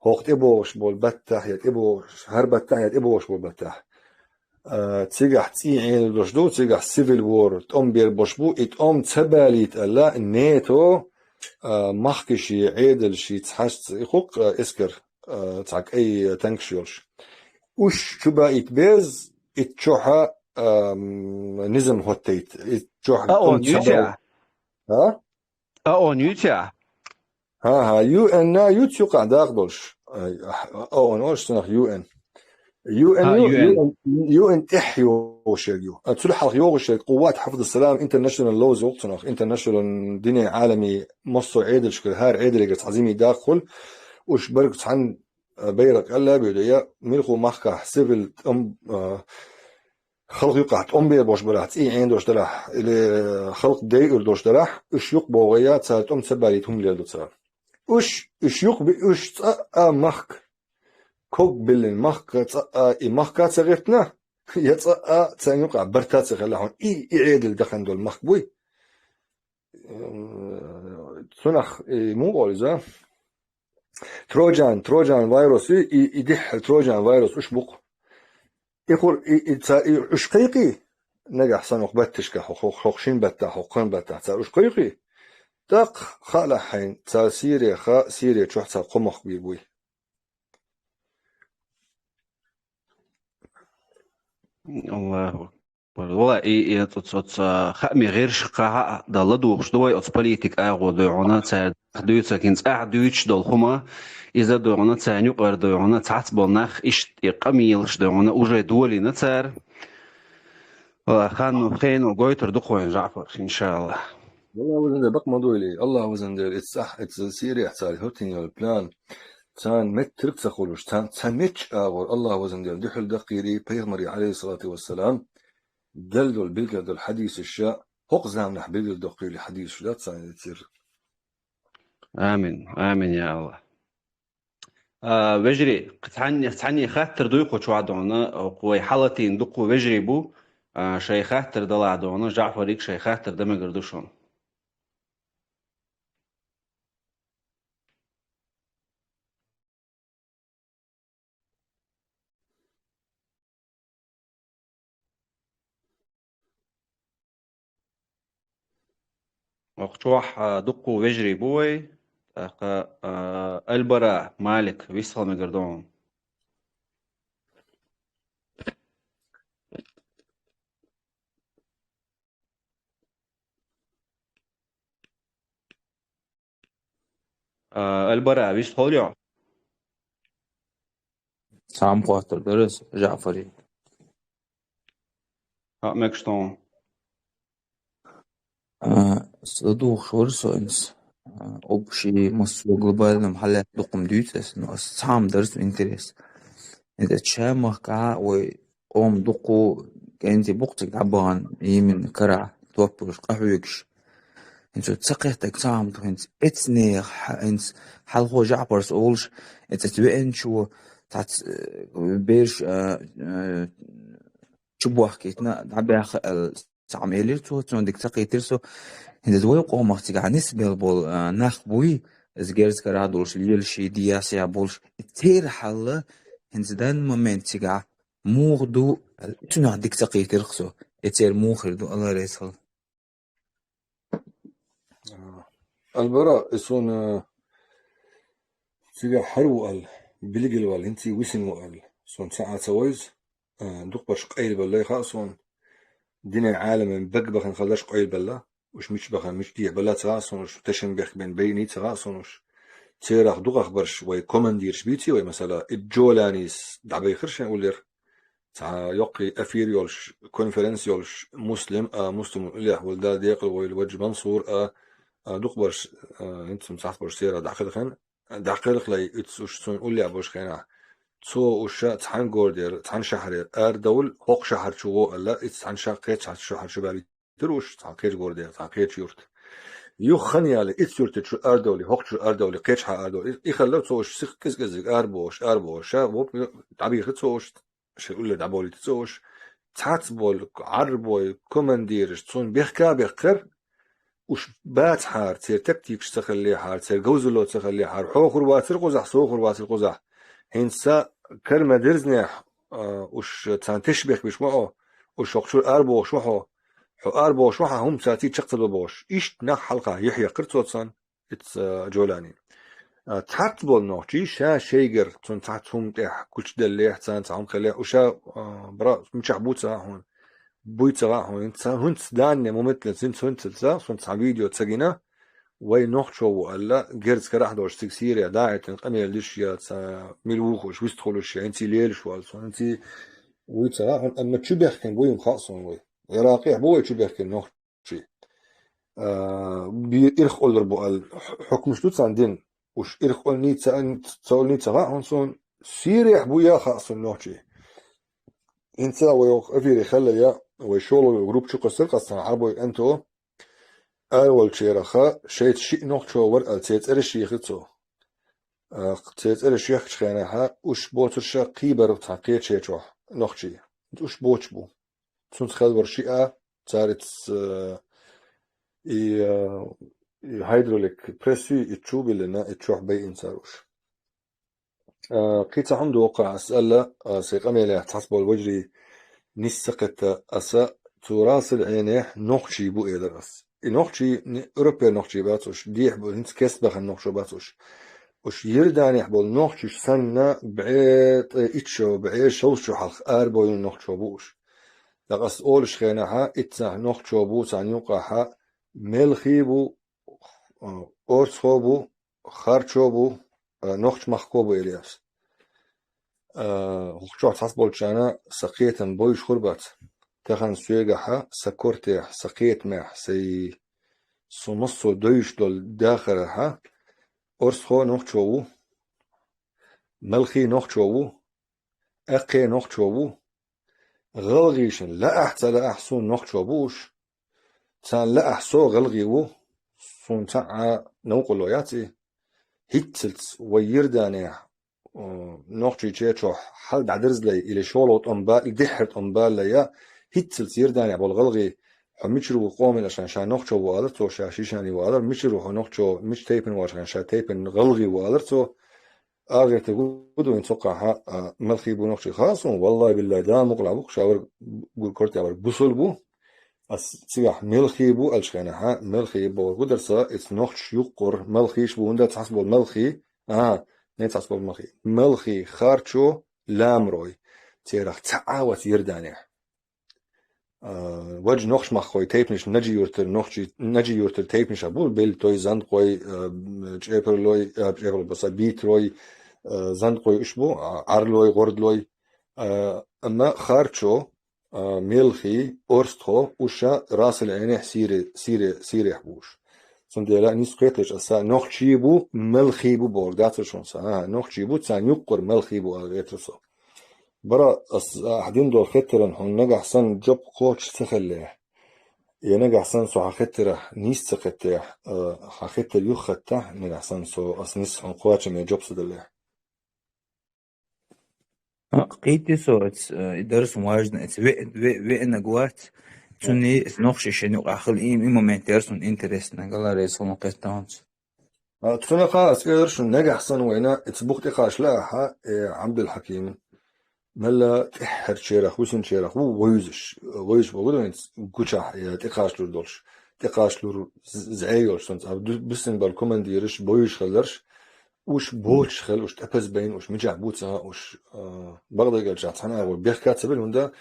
ХӀокху тӀебогӀуш болу баттахь я тӀебогӀуш, хӀара баттахь я тӀебогӀуш болу баттахь. А, цигахь цӀий Ӏенадош ду, цигахь сивил вор, тӀом бер бош бу, и тӀом ца балийта аьлла, нето, а, махкаши, Ӏедалши, цхьашца и хукъ, а, эскар, а, цхьа кӀай танкаш йолуш. Уьш чу баийта беза, ит чохьа, а, м, низам хӀоттайта, ит чохьа А, тӀом он ца юьйця? балийта. А? А он юьйця? ХӀан-хӀа, ю эн а юьйц юкъахь дакъа долуш. А он олуш цунах ю эн. Ю эн А, ю, ю эн. Ю эн, ю эн тӀехь йогӀуш ерг ю. А, цул хьалха йогӀуш ерг Къувват Хьафиз Салам Интернешнл ловза воккху цунах. Интернешнл дине Ӏалами массо а Ӏедалшкара, хӀара Ӏедалегара цхьа зими дакъа хуьлу. Уьш берг цхьаьна, а, байракъ кӀелла а буьйду, я милху махкахь сивил тӀом, а, халкъ юкъахь тӀом бер бош барахь, цӀий Ӏен дош дарахь, или халкъ дайур дош дарахь, уьш юкъ богӀая, цара тӀом ца балийта хӀума лел ду цара. Уьш, уьш юкъ би-, уьш цкъа а махка, ког биллина махка, цкъа а и махка ца гӀиртина, я цкъа а царна юкъахь барта ца хилла хьуна, и, и Ӏедал дахана долу махка буй. э, цунах, э, мугӀолиза, Троджан, Троджан вирус, и, и, и дихьа Троджан вирус уш букъ. И хур, и, и, ца, и уш кхайкхи, нагахь санна хӀокху батташка, хӀокху, хӀокху шин баттахь, хӀокху кхин баттахь, цара уш кхайкхи, тӀаккха хаалахь хьайна, цара Сиреха, Сире чохь цара кхо мохк бийр буй. Аллаху акбар. Вала, и, и, цо, цо, цо, хаамийн гӀирсашкахь а, Дала духуш ду вай оцу политик агӀо дуьйхьуна, цара дуьйцург хӀинца ахь дуьйцуш долу хӀума, иза дуьйхьуна, царна юкъара дуьйхьуна, цхьацца болу нах иштта и къамелаш дуьйхьуна уже долийна цара. Вала, ханна, хено гойтур ду кхуьнан ЖаӀфарх, иншаллах. Аллах вазан дер, бакъ ма дуйли, Аллах вазан дер, эццахь, эццахь Сирехь цара хӀоттийна йолу план, царна меттиг ца хуьлуш, царна ца меттачу агӀор Аллах вазан дер дуьхьал даккхийрий, пайхамаре, алейхиссалату вассалам, делла долу, билггал долу хьадисаш, хӀокху заманахь билггал доккхийла хьадисаш дац царна эцира. Амин, амин, я Аллах. А, вежарий, цхьанне, цхьанне хаттар дуй кху чохь дуьйхьуна, вай хьалатийна дуккха вежарий бу, а, шайн хаттар далахь дуьйхьуна, ЖаӀфариг шайн хаттар дан мегар ду шуна. Окху чохь, а, дуккха вежарий бу вай, тӀаккха, а, Аль-Бара Малик, вистхила мегар ду хьуна. А, Аль-Бара, вистхуьлу хьо? Цхьа хаттар дара аса, ЖаӀфаре. ХӀаъ, мегаш ду хьуна. А, аса духуш вара со хӀинца. А, общий массо глобальном хьалаьцна дуккха-м дуьйцу аса, но аса цхьа-м дара сан интерес. ХӀинца Шемахкахь вай къоман дуккха кӀентий бу-кх цига дӀабахана, именно карахь топ болуш къахьоьгуш. ХӀинца ца кхеттарг цхьа хӀума ду, хӀинца эцнех, хӀинца хьалхо ЖаӀфарс олуш, эццахь веанчо, цхьацца, э, бераш, а, а, чубохкийтина, дӀабаьхна аьлла, цхьа хӀума элира цо, цунна дика ца кхийтира со. ХӀинца вай къомах цигахь нисбелла болу, а, нах буй, иза герз карахь долуш, лелаш, дехьа болуш. Церан хьал хӀинца данна момент цигахь муха ду, цунах дика ца кхийтира-кх со. И церан муха хир ду, Алла реза хуьлда. Аль-Бара, и суна цигахь хьара ву аьлла, билггал ваьлла, хӀинца висина ву аьлла, суна цхьа а ца вевза, а, дукхахберш къайлабелла хаьа суна, динан Ӏаламийн бага бахана хиларш къайлабелла, уьш мича бахана, мича дехьабелла ца хаьа суна уьш, тешнабехк бина байиний ца хаьа суна уьш. Церах дукхахберш вай командираш бийци вай, масала, и Джоланис дӀабайхира шайн уллера. Цхьа йоккхий эфир йолуш, конференс йолуш, Муслим а, Муслиман уллехь волу, Дала декъала войла, Ваджа Мансур а, а, дукхахберш, а, хӀинца-м цхьацца берш церах дӀакхелхина, дӀакхелхале, иза уьш цунна уллехь болчу хенахь, цо уьш цхьана городера, цхьана шахьарера арадовла, хӀокху шахьар чу гӀо аьлла, иза цхьана ша-, кхечу шахьар чу баьлла, тира уьш цхьа кхечу городера, цхьа кхечу юрта. Юха хан яле, ицу юрта чу арадовлий, хӀокху чу арадовлий, кхечахьа арадовлий. И, и хилла цо уьш сиха кӀез-кӀеззиг арабохуш, арабохуш, ша, воп, дӀабийхира цо уьш, шайн уллера дӀаболийта цо уьш. Цхьацца болу Ӏарбой, командираш, цунна бехка а бехкара, уьш бацахьара, церан тактикаш ца хиллехьара, церан говзалло ца хиллехьара, хьо хӀур вацара кхузахь, со хӀур вацара кхузахь. ХӀинца кара ма-дерзинехь, а, уьш царна тешнабехк беш ма хьо, уьш хӀокху чуьра арабохуш ма хьо, хьо арабохуш ма хьо, хӀума цаьрца чекх ца до бохуш. Иштта нах хьалха юьхьекхира цо царна, ицца, а, Джолани. А, цхьацца болу нохчий ша шайгара, цунна цхьацца хӀума тӀехь кучаделлехь, царна цхьа хӀума хиллехь, уьш ша, а, бара, мичахь бу ца хаьа хьуна, буй ца хаьа хьуна, хӀинца, хӀинца данне моменталца, хӀинца, хӀинцалца, суна цхьа видео ца гина, вай нохчо ву аьлла, герз карахь долуш цига Сирехь дӀахӀиттина къамел деш я, цхьа мила вухуш, вистхуьлуш я, хӀинца лелаш ву аьлла, суна хӀинца вуй ца хаьа хьуна, амма чу бехкина буй-м хаьа суна вай. Иракъехь бу вай чу бехкина нохчий. А, бе-, ирх олур бу аьлла, хьу-, хьукмаш ду царна дина. Уьш ирх олний ца, ца олний ца хаьа хьуна суна, Сирехь буй а хаьа суна нохчий. ХӀинца вай оха эфире хилла я, вай шолгӀа группа чу кхуьссура, кхассана Ӏарбой кӀанто, араволчарех шайца шиъ нохчо вара аьлла, церан цӀераш йихира цо. А, церан цӀераш йихкачу хенахь, уьш боцурш кхийбар цхьа кхечу чохь нохчий. Уьш боцуш бу. Цуьнца хилла вара шиъ а, цаьрца, а, и, а, и гайдролик пресс ю, и чу биллина, и чохь байина цара уш. А, кхин цхьа хӀума доккха ас аьлла, а, сайн къамелехь цхьацца болу вежарий нис ца кхетта аса, цу Расул Ӏийнехь нохчий бу элира ас. И нохчий, ни-, Европера нохчий бац уш, дехьа бу, хӀинца кест бахана нохчо бац уш. Уш Йорданехь болу нохчаш санна, бӀе ткъе итт шо, бӀе шовзткъа шо хьалха арабевлла нохчо бу уш. ТӀаккха ас олуш хенахьа, иццахь нохчо бу, царна юккъахьа мелхий бу, а, орцахо бу, харчо бу, а, нохч-махко бу элира ас. А, хӀокху чохь цхьацца болчарна сан кхетам бовзуш хир бац. Тахана соьгахьа, сан кортехь, сан кхетамехь, сайн, со массо а довзуш долу дахарехьа, орцахо нохчо ву, мелхий нохчо ву, аьккхий нохчо ву, гӀалгӀайшна лаахь а, ца лаахь а суна нохчо бу уш. Царна лаахь а со гӀалгӀай ву, суна цхьа а новкъарло яц и. ХӀинццалц вай Йорданехь, э, Нохчийчоь чохь хьал дӀадерзале, или шолгӀа тӀом ба-, или дуьххьара тӀом балале, хӀинццалц Йорданехь болу гӀалгӀай, хьо мичара ву къоман аьлча, ша нохчо ву алара цо, ша шишани ву алара, мичара ву хьо нохчо, мича тайпана ву аьлча, ша тайпана гӀалгӀай ву алара цо. Ара гӀерта гу ду вайн цоккхахьа, а, мелхий бу нохчий хаа суна, валлахӀи биллахӀи, Дала мукъалахь бу, ша вара гур кортехь вара бусул бу. Ас цигахь мелхий бу аьлча хенахьа, мелхий бохург хӀун дара сан, иза нохчаш юккъур, мелхийш бу, хӀунда цхьацца болу мелхий, а, не цхьацца болу мелхий. Мелхий, харчо, ламрой. Церах цхьа а вац Йорданехь. А, важа нохч-махкахой тайпанаш Наджи-Юьртара нохчий, Наджи-Юьртара тайпанаш а бу, бельтой, зандакъой, а, чӀепарлой, а, чӀепарло баса, бийтрой, а, зандакъой уьш бу, а, Ӏарлой, гӀордалой. А, амма харчо, а, мелхий, орстхо, уьш а Расул Ӏийнехь сийре-, сийре-, сийрехь бу уьш. Цундела нис кхеталаш аса, нохчий бу, мелхий бу бохург дацара шуна сан. А, нохчий бу, царна юккъара мелхий бу аьлла гӀертара со. Бара ас, а, ахь дина долу хеттаран хьуна нагахь санна жоп кхочуш ца хиллехь, я нагахь санна со хьан хеттарехь нийса ца кхеттехь, а, хьан хеттар юхахеттахь, нагахь санна со ас нис хьуна кхочаме жоп ца даллехь. А, кхийтти со, эц, э, и дарс важно, эц ве-, ве-, веанаг вац, цунни эц нохчий шен юкъахь хила, и, и момент яра суна интересно, гала реза хила кхеттанца. А, цунах ас элира шуна, нагахь санна вайна, эц бух тӀекхача лаахьа, э, Ӏабдул-Хьаким, мелла тӀаьххьарчарах, висинчарах ву вевзаш, вевзаш боху вайна гучахь, э, тӀекхачалур долуш, тӀекхачалур з-, зӀе йолуш санна, а, ду-, бисина болу командираш, бовзаш хилларш, уьш боцуш хила, уьш тӀепаза байна, уьш мичахь бу ца хаьа, уьш, а, бакъдерг аьлча цхьана агӀор бехке ца бина, хӀунда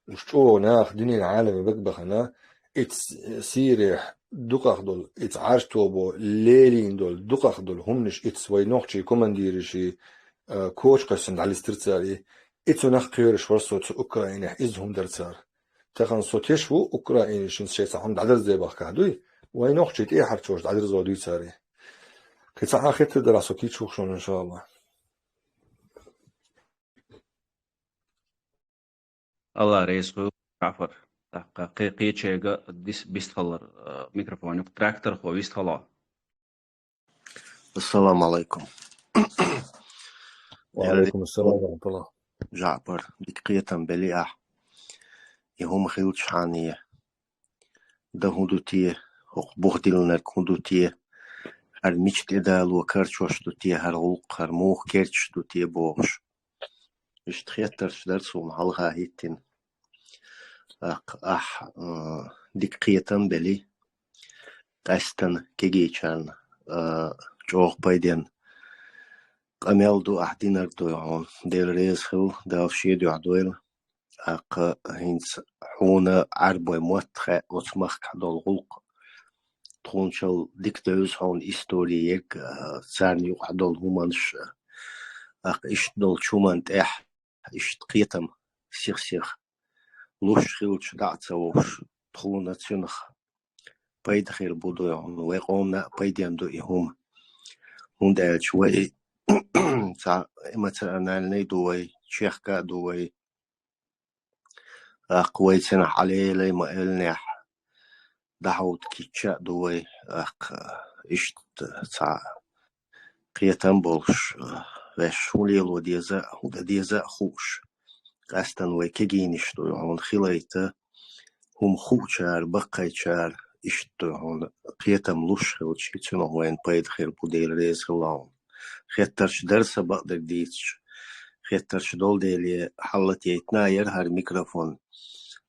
уьш чӀогӀа наха динан Ӏаламе бага бахана, ицу сийрехь дукхах долу, ицу Ӏарш тобо лелийна долу, дукхах долу хӀуманаш ицу вай нохчий командираши, а, коча кхоьссина дӀалистира цара и, и цунах кхоьруш вара со цу Украинехь, иза хӀума дара цара. Тахана со теш ву, Украинашна шайн цхьа хӀума дӀадерзаде бахкахь дуй, вай нохчий тӀехьарчош дӀадерзо дуй цара и. Кхин цхьа хьан хеттар дара со кийча ву шуна, иншааллахӀ. Алла реза хуьлда, Джаъфар. ТӀаккха кхе-, кхечега дис-, бистхалар, а, микрофон юкъа тракторхо вистхало. Ассаламу алайкум. Ва алайкум ассалам ва рахматуллах. Джаъфар, дика кхетам бели ахь. И хӀума хилчхьана, дан хӀун ду те, хӀокху бух диллинарг хӀун ду те, хӀара мича тӀедало карчош ду те, хӀара гӀуллакх, хӀара муха керташ ду те бохуш. Иштта хеттарш дара суна хьалха хӀиттина. ТӀаккха ахь, а, дика кхетам бели, къаьстина кегийчарна, а, чӀогӀа пайденна къамел ду ахь динарг дуй хьуна. Дела реза хила, Дала шен дуьхьа дойла. ТӀаккха хӀинца хьуна Ӏарбой мотт хаьа, оцу махкахь долу гӀуллакх. Тхуначул дика девза хьуна истори ерг, а, царна юкъахь долу хӀуманаш, а, тӀаккха иштта долчу хӀуманна тӀехь, иштта кхетам сих-сиха луш хилча дӀа а ца вовш, тхуна цуьнах пайда хир бу дуй хьуна, вай къомана а пайденна ду и хӀума. ХӀунда аьлча вай цхьа эмоциональный ду вай, чехка а ду вай, тӀаккха вай цунах Ӏалелай ма-эллинехь, дӀахьовда кийча а ду вай, тӀаккха иштта цхьа кхетам болуш, ваьш хӀун лело деза а, хӀун дан деза а хууш. Къаьстина вай кегийнаш дуй хьуна хилийта, хӀума хуучара, баккхийчара, иштта дуй хьуна, кхетам луш хилча, цунах вайна пайда хир бу, Дела реза хилва хьуна. Хеттарш дар са бакъдерг дийцача. Хеттарш долу деле хьаллатейтина яра хӀара микрофон.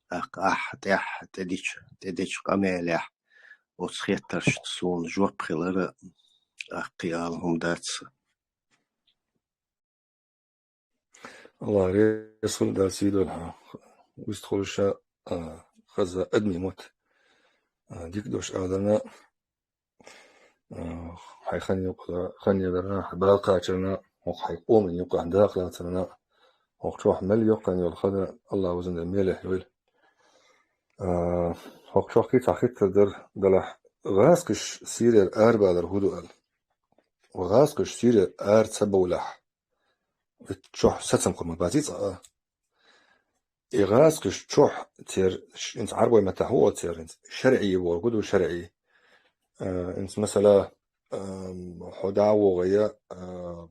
ТӀаккха ахь тӀехь тӀедича, тӀедечу къамелехь оцу хеттаршна суна жоп хилар, тӀаккха кхин ала хӀума дац. Аллах реза хуьлда, сий дойла хьан. Вистхуьлуш а, хаза адми мотт. А, дика дош аларна, а, хьайн хан юкъа, хан яларна, хьайн бала кхачарна, хӀокху хьайн къоман юкъахь дакъа лацарна, хӀокху чохь мел йоккхана йолу хан Аллах везан Дела мелехь йойла. А, хӀокху чохь кхин цхьа хиттар дара, делахь, гӀазкхаш Сирера арабалар хӀун ду аьлла. ГӀазкхаш Сирера ара ца бовлахь, чохь сацам хир ма баций цкъа а. И гӀазкхаш чохь церан, ш-, хӀинца Ӏарбойн маттахь хӀун олу церан, хӀинца шарӀий бохург хӀун ду, шарӀий. Э, хӀинца масала, эм, хьо дӀа а вогӀий, э,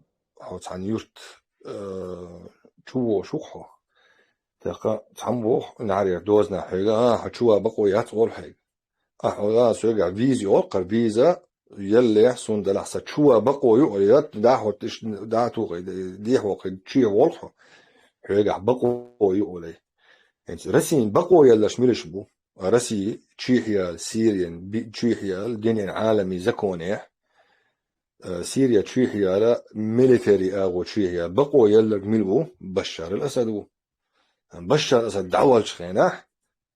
хьо цхьана юьрта, э, чу вогӀуш ву-кх хьо. ТӀаккха цхьамма вогӀу, нахьарера дозанехь хьоьга, а, хьо чу ван бакъо яц олу хьоьга. Ахьа, а, соьгахь виза йолу-кх хӀара, виза еллехь суна делахь, сан чу ван бакъо ю олий, я дӀахӀотта иштта дӀа а тухий, дехьо кхин чу ван волу-кх хьо, хьоьгахь бакъо ю олий. ХӀинца Россин бакъо елларш милаш бу? Россия чу яьлла, Сириян би-, чу яьлла, динан Ӏаламийн законехь, э, Сирия чу яьлла, милитари агӀо чу яьлла, бакъо елларг мила ву? Башшар ал-Асад ву. Башшар ал-Асад дӀаваьллачу хенахь,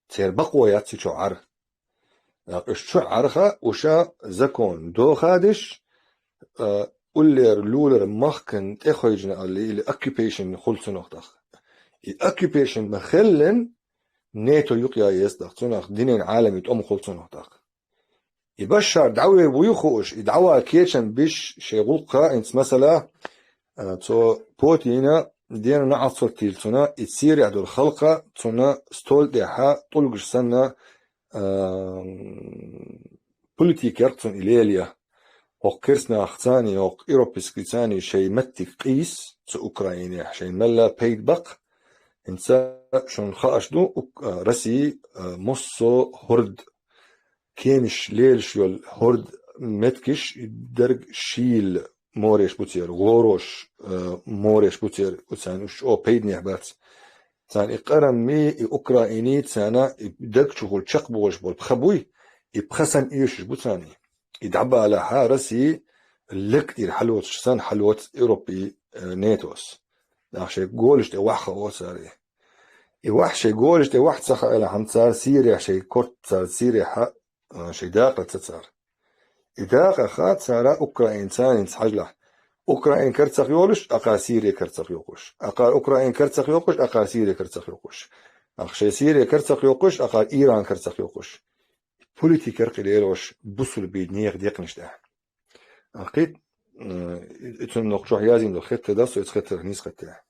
церан бакъо яц цу чу Ӏар. ТӀаккха уьш чу Ӏарха, уьш а закон дохадеш, а, уллера лулара махкана тӀехуьйжина аллий, или occupation хуьлу цунах тӀаккха. И occupation ма-хиллина, НАТО юкъа ян еза тӀаккха, цунах динан Ӏаламийн тӀом хуьлу цунах тӀаккха. И Башшар дӀавер вуй хууш, и дӀаван кечам беш шайн гӀуллакхах, хӀинца масала, а, цо Путина дена неӀалт соттийла цунна, и Сирехь долу халкъ цунна стол тӀехь тӀулгаш санна, а, политика яра-кх цунна и лелаян. ХӀокху керстанашцаний, хӀокху европейскийцаний шайн меттиг къийса цу Украинехь, шайн мелла пайда баккха. ХӀинца шуна хууш ду, Ук-, а, Россия, а, массо а хӀорд кеманаш лелаш йолу хӀорд меттигаш дерг шийла мореш бу церан, гӀорош, э, мореш бу церан, царна уьш чӀогӀа пайданехь бац. Царна и Къарми, и Украини, царна и даг чухула чекхбохуш болу пха буй, и пха санна оьшуш бу царна. И дӀабалахь а, Россия лаг тӀера хьалоцуш санна хьалоцу Европи, э, НАТОс. Нах шайн голаш тӀе ваха хао цара. И ваха шайн голаш тӀе ваха ца хаалахь-м цара Сирехь шайн корта цара Сирехь а, а, шайн дакъа ца цара. И дакъа ха цара Украинцаний хьажалахь. Украин карцах йолуш, акхар Сири карцах йоккхуш. Акхар Украин карцах йоккхуш, акхар Сири карцах йоккхуш. Ах шайн Сири карцах йоккхуш, акхар Иран карцах йоккхуш. Политика яркъи лелош бусулба нехан декъанаш тӀехь. Ахкхит, э, и цунна нохчохь язйина долу хетта дац, со иза хеттарх нийса хетта.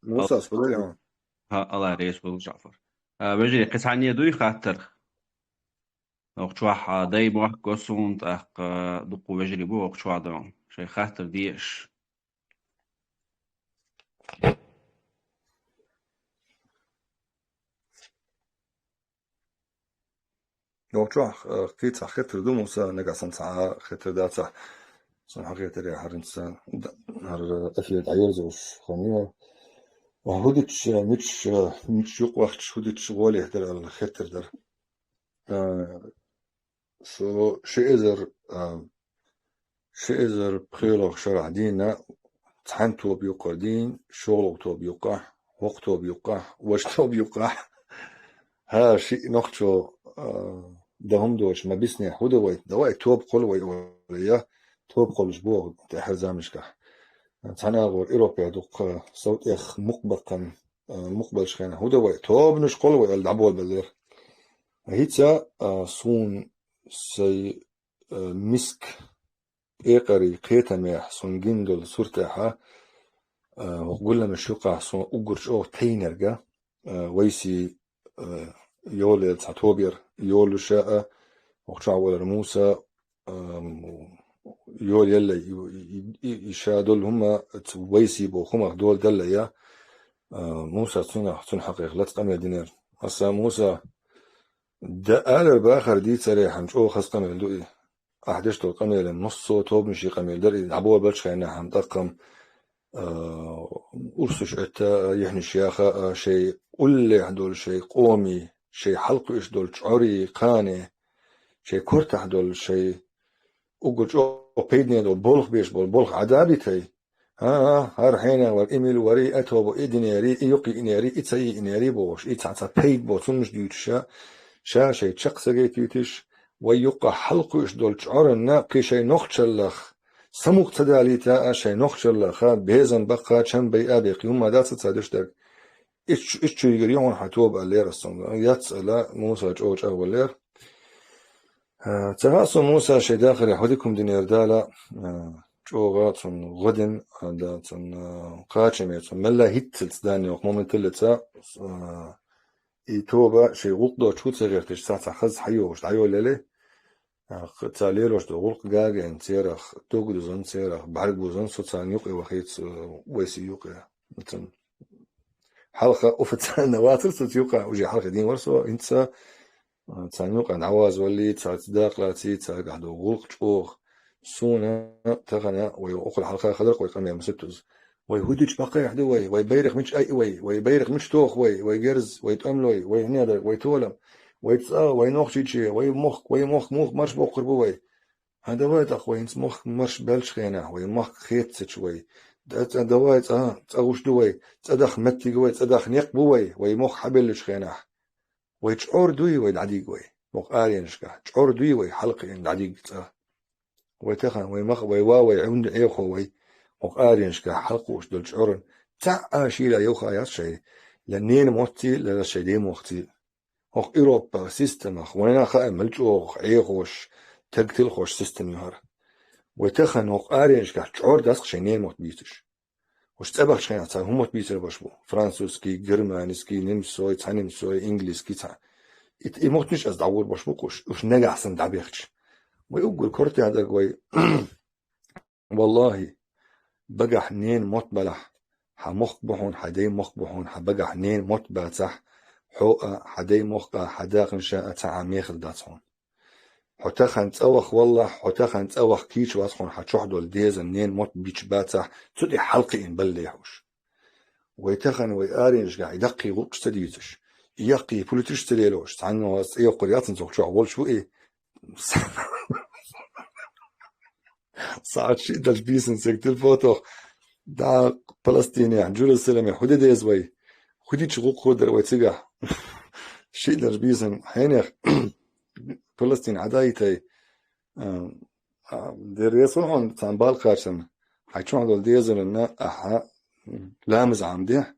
Муса, схуьларе хьуна. ХӀа, Алла реза хуьлда, Жаъфар. А, вежарий, кхин цхьанне дуй хаттар? Нохчохь, а, дай мохк го суна, тӀаккха дуккха вежарий бу нохчохь дон. Шайн хаттар деш. Нохчохь, э, кхин цхьа хеттар ду, Муса, нагахь санна цхьа хеттар дацахь. Сан хьан хеттар яхьарнца д-, хӀара эфир дӀайирзуш хан ю. ХӀудич, э, мич, э, мич юкъ вахча, хӀудич гӀоле дара аьлла хеттар дара. Э, со ши эзар, а, ши эзар пхоьалгӀа шарахь дийна, цхьана тоба юккъара дийна, шолгӀа тоба юккъахь, хӀокху тоба юккъахь, важа тоба юккъахь. ХӀара шиъ нохчо, а, дан хӀума доцуш ма биснехь, хӀун дан вай? Давай тоба кхолла вай олий, тоба кхоллуш боху тӀаьхьара заманашкахь. Цхьана агӀор Европехь дуккха сов тӀех мукъ баккхана, а, мукъ беллачу хенахь, хӀун дан вай? Тобанаш кхолла вай аьлла дӀаболабеллера. ХӀинца, а, суна сайн, э, миска пекъарий кхетамехь суна гина долу суртехьа, э, хӀокху гулламаш юкъахь суна уггар чӀогӀа тайнарг, э, вайсий, э, йолаелла цхьа тоба яра, йолуш а, хӀокху чохь валар Муса, эм, йолаеллай, и, и, и, и ша долу хӀума, ца вайси боху хӀумах дола даллай, а, Муса цунах, цуьнан хьакъехь лаца къамел динера. Аса Муса, дан алар бахар дийцарехьама чӀогӀа хаза къамел ду и. Ахь деш долу къамелан массо а тобанашийн къамел дара и, дӀаболабелчхьана хьан тӀаккхам, а, урсаш Ӏетта, а, яхьнаш яха, а, шайн уллехь долу шайн къомий, шайн хьалакхуьуш долу чӀорий, кхане, шайн кортахь долу шайн уггар чӀогӀа пайдане долу болх беш болу болх Ӏадабитай. ХӀан-хӀа, хӀара хьенех вара и мила варий, а тоба и динерий, и юкъ йиънерий, и ца йиънерий бохуш, и цхьа-цхьа пайда боцу хӀуманаш дуьйцуша, ша шайн чекх ца гайтуьйтуш, вай юккъахь хьалакхуьуш долу чӀоранна кхин шайн нохчаллах самукъа ца далийта а, шайн нохчаллаха безам баккха чам байа а бен кхин хӀумма дац ца деш дерг. Ишт-, ишт чуьйгара ю хьуна хьан тоба аьллера ас цуьнга. Яц ала, Муса чӀогӀа чӀагӀваллера. Ца хаьа со Муса шайн дахаре хьо дика хӀума динера Дала, а, чӀогӀа цунна гӀо дина, а, да, цунна, а, кхачаме, цунна мелла хӀитталц данне ваха моменталлица, а, и тоба шайн гӀуллакх доцчу хӀу ца гӀерташ, цхьа-цхьа хаза хьайогӀуш, дӀайоллале, а, х-, ца лелош ду гӀуллакх гагайна церах, дог дузан церах, бӀаьрг бузан со царна юкъе вахийца, а, вайси юкъе. Цунна хьалха официально вацара со цу юкъа, уже хьалха дийна вара со, хӀинца, а, царна юкъа дӀавазаваллий, цаьрца дакъалаций, цаьргахь ду гӀуллакх чӀогӀа. Суна тахана вай охула хьалха хадара вай къамел масуьттаза. Вай хӀу дича баккхайхь ду вай, вай байрах мича айа вай, вай байрах мича тоха вай, вай герз, вай тӀемалой, вай хӀинедар, вай толам, вай цӀа, вай нохчиче, вай мохк, вай мохк муха марш боккхур бу вай. ХӀан, давай тӀаккха вай хӀинца мохк марш баьллачу хенахь, вай махка хеццачу вай. Да-, цӀа-, давай цӀа, цӀа гӀуш ду вай, цӀа даха меттиг вай, цӀа даха некъ бу вай, вай мохк хьабеллачу хенахь. Вай чӀор дуй вай дӀадиг вай, мохк аренашкахь, чӀор дуй вай хьалакхиъна дӀадиг цӀа. Вай тахан, вай мах, вай ва, вай Ӏунда Ӏехо вай, мохк аренашкахь хьалакхуъуш долу чӀоран цхьа а шийла йовха яц шай, ла нена мотций, ла шай ден мохций. ХӀокху Европа системах, вайна а хаьа, мел чӀогӀа Ӏехош, таг тилхош система ю хӀара. Вай тахана хӀокху аренашкахь чӀор дац шайн ненан мотт бийцаш. Уьш цӀа бахча хенахь цхьа хӀун мотт бийцар баш бу? Французский, германский, немцой, цхьа немцой, инглизский, цхьа. И, и моттанаш аса дӀагӀур баш бу кхуш, уьш нагахь санна дӀабехча. Вай уггар кортехь дерг вай. Валлахи, багахь ненан мотт балахь, хьан мохк бу хьуна, хьан дайн мохк бу хьуна, хьан багахь ненан мотт бацахь, хьо а, хьан дайн мохк а, хьан дакъанаш а цхьа а мехала дац хьуна. Хьо тахана цӀа ваха валлахь, хьо тахана цӀа ваха кийча вац хьуна, хьан чохь долу дезан ненан мотт бича бацахь, цу тӀе хьалакхиъна баллехь уьш. Вай тахана вай аренашкахь и даккхий гӀуллакхаш ца дийцаш, и яккхий политикаш ца лелош, цхьанна вац цӀе йоккхур яцна цох чохь волчу ву и. Сахьат шиъ долчу бийсан цига телефон тоху, да, Палестинехь, Джерусаламе хӀу де деза вай? ХӀу дича гӀуллакх дара вай цигахь? Шиъ долчу бийсан хьенех Палестин Ӏадаитай, а, а, дерригаш хьуна царна бала кхачарна, хьайн чохь долу дезаранна ахьа ламаз Ӏамадехь,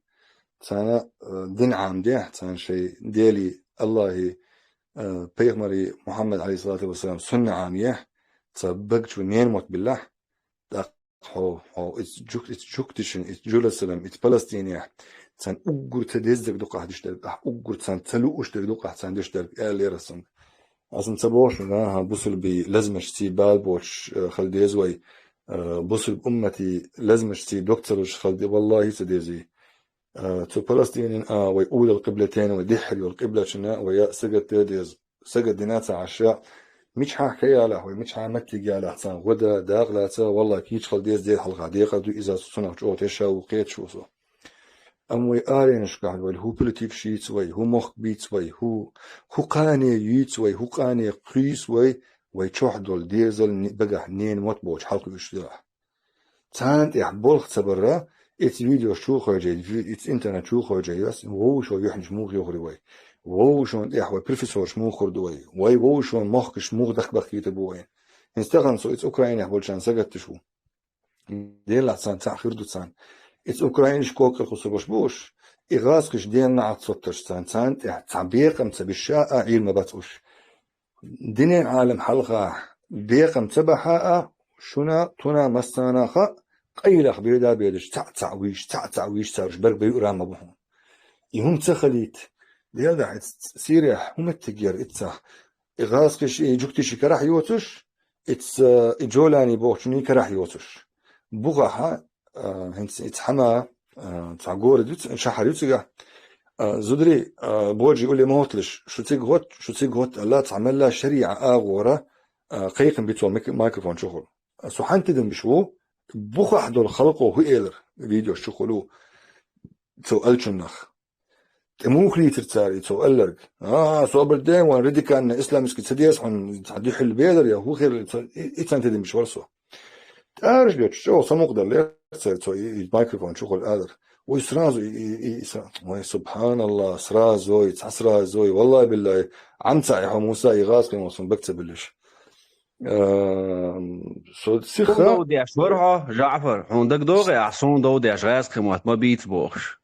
царна, а, дин Ӏамадехь, царна шайн Дели, Аллахи, а, пайхамари Мухьаммад, алейхиссалату вассалам, сунна Ӏамадехь, цхьа багчу ненан мотт биллахь, тӀаккха хьо, хьо, иза жук-, иза жугташна, иза Джерусалам, иза Палестинехь, царна уггар ца деза дерг дукха ахь деш дерг, ахь уггар царна ца лууш дерг дукха ахь царна деш дерг, аьллера ас цуьнга. Аса ца бохуш, наха бусулби лазмашций бала боцуш, э, хила деза вай, э, бусулб уммати лазмашций дог ца луш хила де-, валлахи, ца дезий. Э, цу Палестинин а, вай улал къиблатен, вай дехьар йолу къиблачунна вай сагатде деза. Сагатдина ца Ӏаш, мичахьа ка ялахь вай, мичахьа меттиг ялахь царна гӀо дан дакъалаца, валлахи, кийча хила деза дера хьалха декъар ду иза, цунах чӀогӀа тешаш ву, кхеташ ву со. Амма вай аренашкахь вай хӀу политикаш йийца вай, хӀу мохк бийца вай, хӀу, хӀу кхане йийца вай, хӀу кхане кхийса вай, вай чохь долу дезал ни-, багахь ненан мотт боцуш хьалакхуьуш делахь. Царна тӀехь болх ца барра, иза видеош чу хойжай, ви-, иза интернет чу хойжай, ас вовшо юьхьнаш муха йохур вай. Вовшон тӀехь вай профессорш муха хир ду вай. Вай вовшон мохкаш муха дахка бахкийта бу вайн. ХӀинца тахана со иза Украинехь болчарна сагатташ ву. Делахь царна цхьаъ хир ду царна. Иза украинаш коккъал кхуссурбаш бу уьш. И гӀазкхиш дена нахьа цоттарш царна, царна тӀехь цхьа бекхам ца беш ша а Ӏийр ма бац уьш. Динен Ӏалам хьалха бекхам ца бахьа а, шуна, туна, массана хаьа, къайлах беда бедаш, цхьаъ-цхьаъ вийш, цхьаъ-цхьаъ вийш цараш берг баюра ма бу хьуна. И хӀума ца хилийта. Делахь, иза Сирехь хӀу меттиг яра иццахь? И гӀазкхиш, и жугтиш и карахь йоцуш, Ица, э, и Джолани бохучуьнга карахь йоцуш. Бухахьа, э, хӀинца ица хӀама, э, цхьа город ю ц-, шахьар ю цигахь. Э, зударий, э, божий уле ма хӀотталаш, шу цига хӀотта, шу цига хӀотта аьлла, цхьа мелла шариӀа агӀора, э, кхайкхам бу цо мик-, микрофон чухула. Со хьанна тидам беш ву, бухахь долу халкъо хӀу элира, видеош чухула ву цо аьллачунах. ТӀе муха лийцира цара и цо аьлларг? А, собар де, вайн радикальный исламский ца деза хьуна, цхьа дуьхьал белар я, хӀу хир, и ца-, и, и цхьанна тидам беш вара со. ТӀараш доьттуш, чӀогӀа самукъадаьлла цара цо и, и микрофон чухула алар. Вай сразу и, и, и, и сра-, вай, субханаллах, сразу и, цхьа сразу и, валлахӀи биллахӀи, Ӏам ца Ӏи хьо, Муса, и гӀазкхи мо сан бага ца биллаш. Эм, со сиха Суна дов деш вара хьо, ЖаӀфар, хьуна дагадогӀий ахь, суна дов деш гӀазкхи мотт ма бийца бохуш.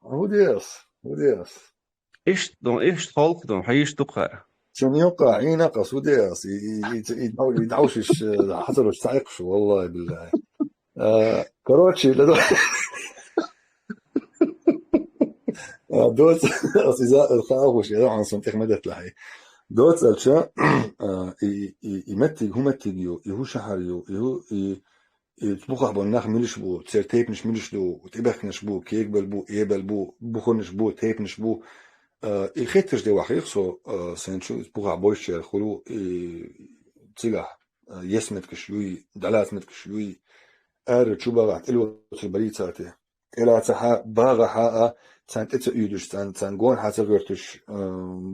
ХӀу дес, хӀу дес. Иштта ду, иштта холкъ ду, хьийш ду кхара. Цунна юккъа Ӏийна кхас, хӀу дес, и, и, и, и, и, и дӀовшиш, э, хьацарош ца Ӏекхаш, валлахӀи биллахӀи. Э, короче, да, да. А, доц, ас иза, э, хаа хуш, я, ан сон тӀехь ма детталахьи. Доц алча, а, и, и, и меттиг, хӀу меттиг ю, и хӀу шахьар ю, и хӀу, и, и бухахь болу нах милаш бу, церан тайпанаш милаш ду, тӀебехканаш бу, кегабелла бу, эбелла бу, буханаш бу, тайпанаш бу. А, и хеттарш де вахийх со, а, сайн чу бухахь бовшчерхула, и цигахь, а, ес меткаш юй, дӀалаца меткаш юй, ара чу багахь тӀелоцур барий царте. ТӀелацахьа, багахьа а, царна тӀе ца уьйдуш, царна, царна гонахьа ца гӀоьртуш, а,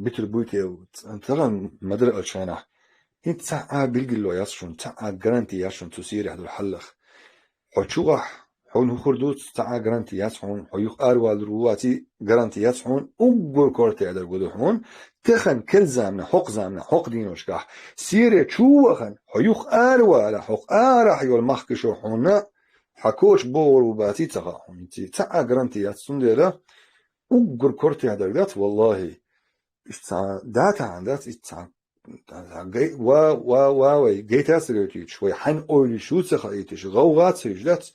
битур буй те, ц-, тахана ма-дарра алча хенахь. ХӀинца цхьа а билгало яц шуна, цхьа а гаранти яц шуна цу Сирехь долу хьалах. Хьо чу вахь, хьуна хӀу хир ду, цхьа а гаранти яц хьуна, хьо юха аравалур ву ваций, гаранти яц хьуна, уггар кортехь дерг ду хьуна, тахана керла заманахь, хӀокху заманахь, хӀокху дийнашкахь, Сире чу вахана, хьо юха аравала, хӀокху арахь йолу махкашо хьуна, хьан коча богӀур ву баций ца хаьа хьуна. Цхьа а гаранти яц, цундела уггар кортехь дерг дац, валлахӀи. Иштта цхьа датахьан дац, иштта цхьа, цхьа гай-, ва, ва, ва, вай гайтацар йойтуьйтуш, вай хьан ойла йиш ю ца хаийтуш, гӀовгӀа ца йиш дац,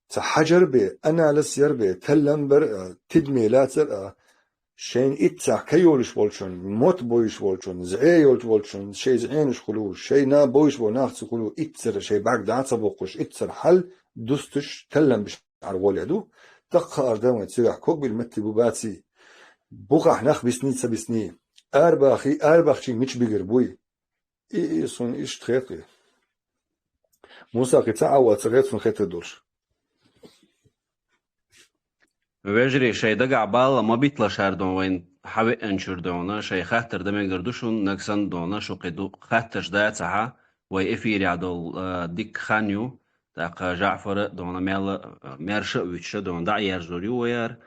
ца хьажар бе, анализ яр бе, таллам бар а, тидаме лацар а, шайна итт сахь ка йолуш волчун, мотт бовзуш волчун, зӀе йолуш волчун, шайн зӀенаш хуьлуш, шайна бовзуш болу нах ца хуьлу, итт сара шайн бӀаьрг дӀа ца боккхуш, итт сара хьал дустуш, таллам беш Ӏар гӀоле ду, тӀаккха ара дан вайн цигахь когбилла меттиг бу баций. Бухахь нах бисний, ца бисний. Арабахий, арабахчий мича бигар буй. И, и, суна иштта хетий. Муса, кхин цхьа а вац, ца хет суна хетар долуш. Вежарий, шайн дагахь бала ма битлашара дон вайн хьавеанчуьра дона, шайн хаттар дан мегар ду шуна, нагахь санна дона, шу кхин ду хаттарш дацахьа, вай эфирехь долу, а, дикка хан ю, тӀаккха ЖаӀфара дона мел, а, маьрша а вуьтуша дона дӀа а ерзор ю ваяр,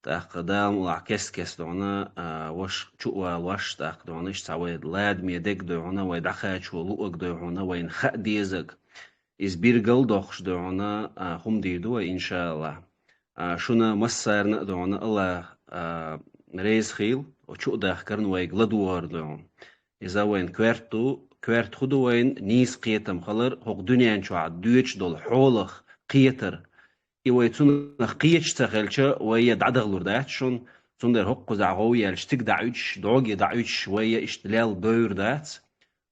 тӀаккха Дала мукъалахь кест-кест дона, а, ваша чу а валош, тӀаккха дона иштта цхьа вай ладаме дерг дойхьуна, вай дӀакхачо луъаг дойхьуна, вайна хаа дезаг. Иза биргал дохуш дойхьуна, а, хӀума дийр ду вай, иншааллахӀ. А, шуна массарна а дойхьуна, АллахӀ, а, реза хийла, чу а дахкарна вайга ладогӀар дойхьуна. Иза вайн коьрта ду, коьрта хӀу ду вайн нийса кхетам хилар, хӀокху дуьнен чохь доьчуш долу хьолах кхетар. И вай цунах кхеташ ца хилча, вай я дӀадахалур дац шуна, цундела хӀокхузахь гӀов яьлча, цига дӀа Ӏуьтуш, дӀогге дӀа Ӏуьтуш, вай я иштта лелла бевр дац.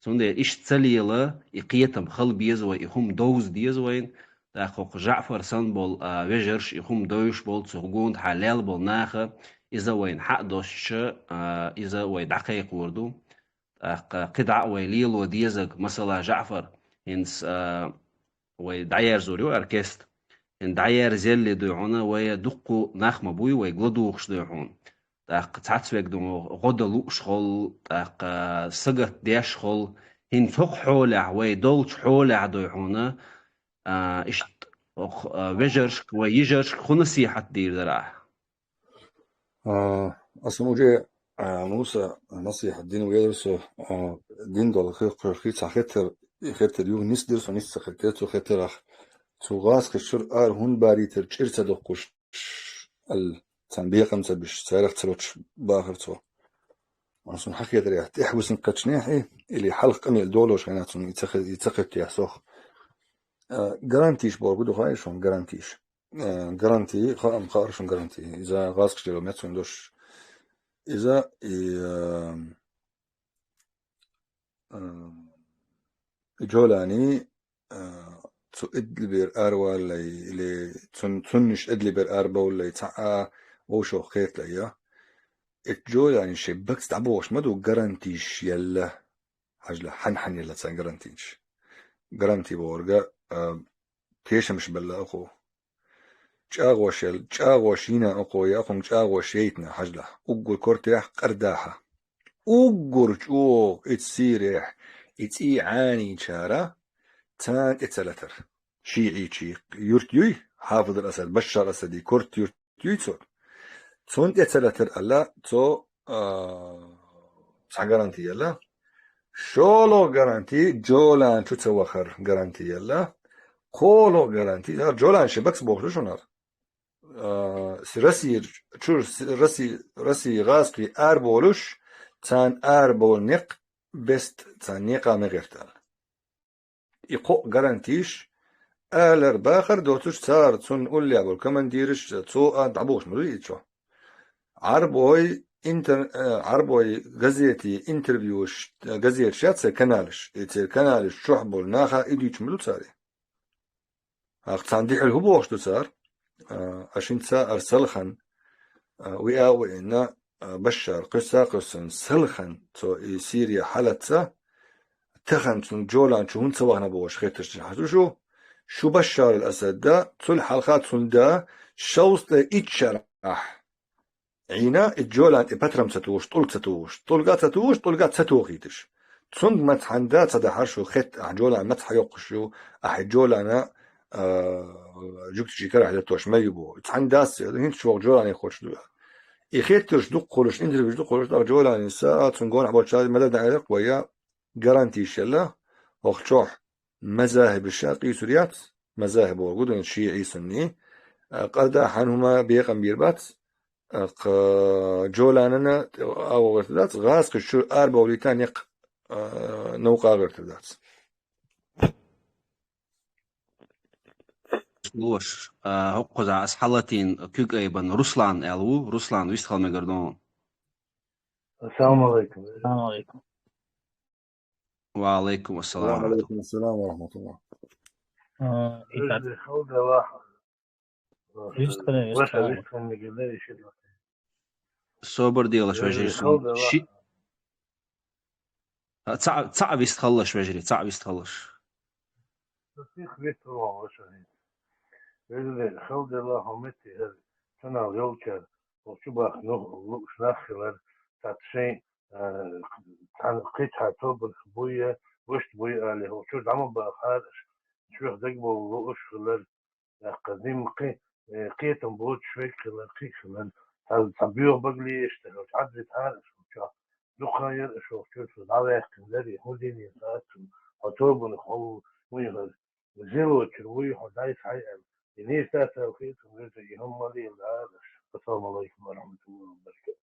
Цундела иштта ца лела, и кхетам хала беза вай, и хӀума довза деза вайна. ТӀаккха хӀокху ЖаӀфар санна болу, а, вежарш, и хӀума довзуш болу, цу гонахьа лелла болу наха, иза вайна хьа а доссича, а, иза вай дӀакхайкхор ду. ТӀаккха кхидӀа а вай лело дезаг, масала, ЖаӀфар, хӀинца, а, вай дӀаерзор ю оркестр. ХӀинца дӀаерзелли дойхьуна, вай дуккха нах ма буй, вайга ладугӀуш дойхьуна. ТӀаккха цхьацца вег ду гӀо дан лууш хилла, тӀаккха сагатдеш хилла, хӀинца хӀокху хьолехь, вай долчу хьолехь дойхьуна, а, иштта хӀокху, а, вежаршка, вай йижаршка хӀун насихьат дийр дара ахь? А, аса уже, а, Муса насихьат дина велира со, а, дина долу хи-, хи-, хи-, цхьа хеттар, и хеттар юха нисдира со, нис ца хеттара цу хеттарах. Цу гӀазкхашчуьра ара хӀунда барийтар чӀир ца доккхуш, аьлла, царна бекхам ца беш, царах ца лоцуш бахара цо. Аса хьан хетарехь, тӀехь висина кхачанехьий, или хьалха къамел долуш хенахь цунна и ца хе-, и ца хеттехь сох. А, гарантийш бохург ду хаий шуна, гарантийш? Э, гарантий, хаам, хаара шуна гарантий. Иза гӀазкхаш дера меца хӀума дош. Иза, и, э, э, Джолани, а, цу Идлибера араваллалц, или цун-, цуннаш Идлибера арабовлалц, цхьа а вовшах кхетале я. Ит Джолани ши бакс дӀабохуш ма ду гарантиш елла. Хьажал, хьан-хьан елла царна гарантиш. Гаранти бохург, а, тешамаш белла оха. ЧӀагӀош ел-, чӀагӀош йина оха, я оха чӀагӀош яйтина хьажал. Уггар кортехь къардахьа. Уггар чӀогӀа ит Сирехь, и цӀий Ӏанийчара царна тӀе ца латар. ШиӀийчий юрт юй, Хьафиз ал-Асад, Башшар Асади корта юрт юй цо. Цунна тӀе ца латар аьлла, цо, а, цхьа гаранти елла. ШолгӀа гаранти Джолан чу ца вахар гаранти елла. КхоалгӀа гаранти, хӀара Джолан ши бакс бохуш ду шуна хӀара. А, с-, Россия чу, с-, Россия, Россия гӀазкхий арабовлуш, царна арабовла некъ бест, царна некъа ма гӀерта аьлла. И кхоъ гарантиш алар бахар доцуш цара, цунна уллехь болу командираш, цо а дӀабохуш ма ду и чохь. Ӏарбой интер-, э, Ӏарбой газетийн интервьюш, газеташ яц церан каналаш. И церан каналаш чохь болу наха и дуьйцуш ма ду цара. ХӀокху царна дуьхьал хӀун бохуш ду цара? А, аш хӀинца ара салхана, а, виа а виъна, а, Башшар кхуьссу а кхуьссина, салхана цо и Сирия хьалаца, тахана цунна Джолан чу хӀунда ца вахана бохуш хеттарш хьажа ду шу, шу Башшар ал-Асад да, цул хьалха цунна да, шовзткъе итт шарахь Ӏийна, и Джолан тӀе патрам ца тухуш, тӀулг ца тухуш, тӀулга ца тухуш, тӀулга ца тухийташ. Цунга маца хьан да ца дахьар шу хетта, ахь Джолан маца хьайоккхуш ю, ахь и Джолана, а, жуьгтичий карахь леттош ма ю боху. Цхьаьна дас, хӀинца чу вахча Джолане хоттуш ду. И хеттарш дукха хуьлуш, интервьюш дукха хуьлуш, тӀаккха Джоланис а, цунна гонахь болчара ма дан аьлла, вай я гарантиш елла, хӀокху чохь мазахӀибаш ша къийсур яц, мазахӀиб бохург ду шиӀий, сунний, а, къарда хьан хӀума бекъам бийр бац, а, кху Джоланана тӀе агӀо гӀертар дац, гӀазкхаш чу арабовлийта некъ, а, новкъа гӀертар дац. Лош, а, хӀокхузахь ас хьалатийна куьг айбан Руслан аьлла ву, Руслан вистхила мегар ду. Ассаламу алайкум. Ассаламу алайкум. Ва алайкум ассалам. Ва алайкум ассалам ва рахматуллах. А, итак. Вежарий, хала делахь. Вистхила, вистхила. Собар делаш, вежарий, вежарий, хала делахь. Ши-, а, цхьаъ, цхьаъ вистхалаш, вежарий, цхьаъ вистхалаш. Сих вистхала, вежарий. Вежарий, хала делахь, хӀун метте хӀара, цунах йолчара, хӀокху чу бахна лууш нах хилар, цхьацца шайн а, цхьана кхин цхьа тобанах буй, вуьшта буй алий, хӀокху чуьра дӀа ма бахахьара аша, шух дагабовла лууш хилар, тӀаккха нима кхин, э, кхетам боцуш верг хилар, кхин хилар, цхьа, цхьа боьха бага лелаш тахана, хьаьддахьара аша хӀокху чохь. Дукха хан яра аша хӀокху чуьра, со дӀаваьккхина леррина, хӀун дийне хаьа цунна, хьо тобанах хьо вуй хӀара. Зилочуьра вуй хьо, дӀай схьай аьлла. И нийса дац аьлла хета суна, вежарий, и хӀума ма леладахьара аша. Ассаламу алайкум ва рахматуллахи ва баракатух.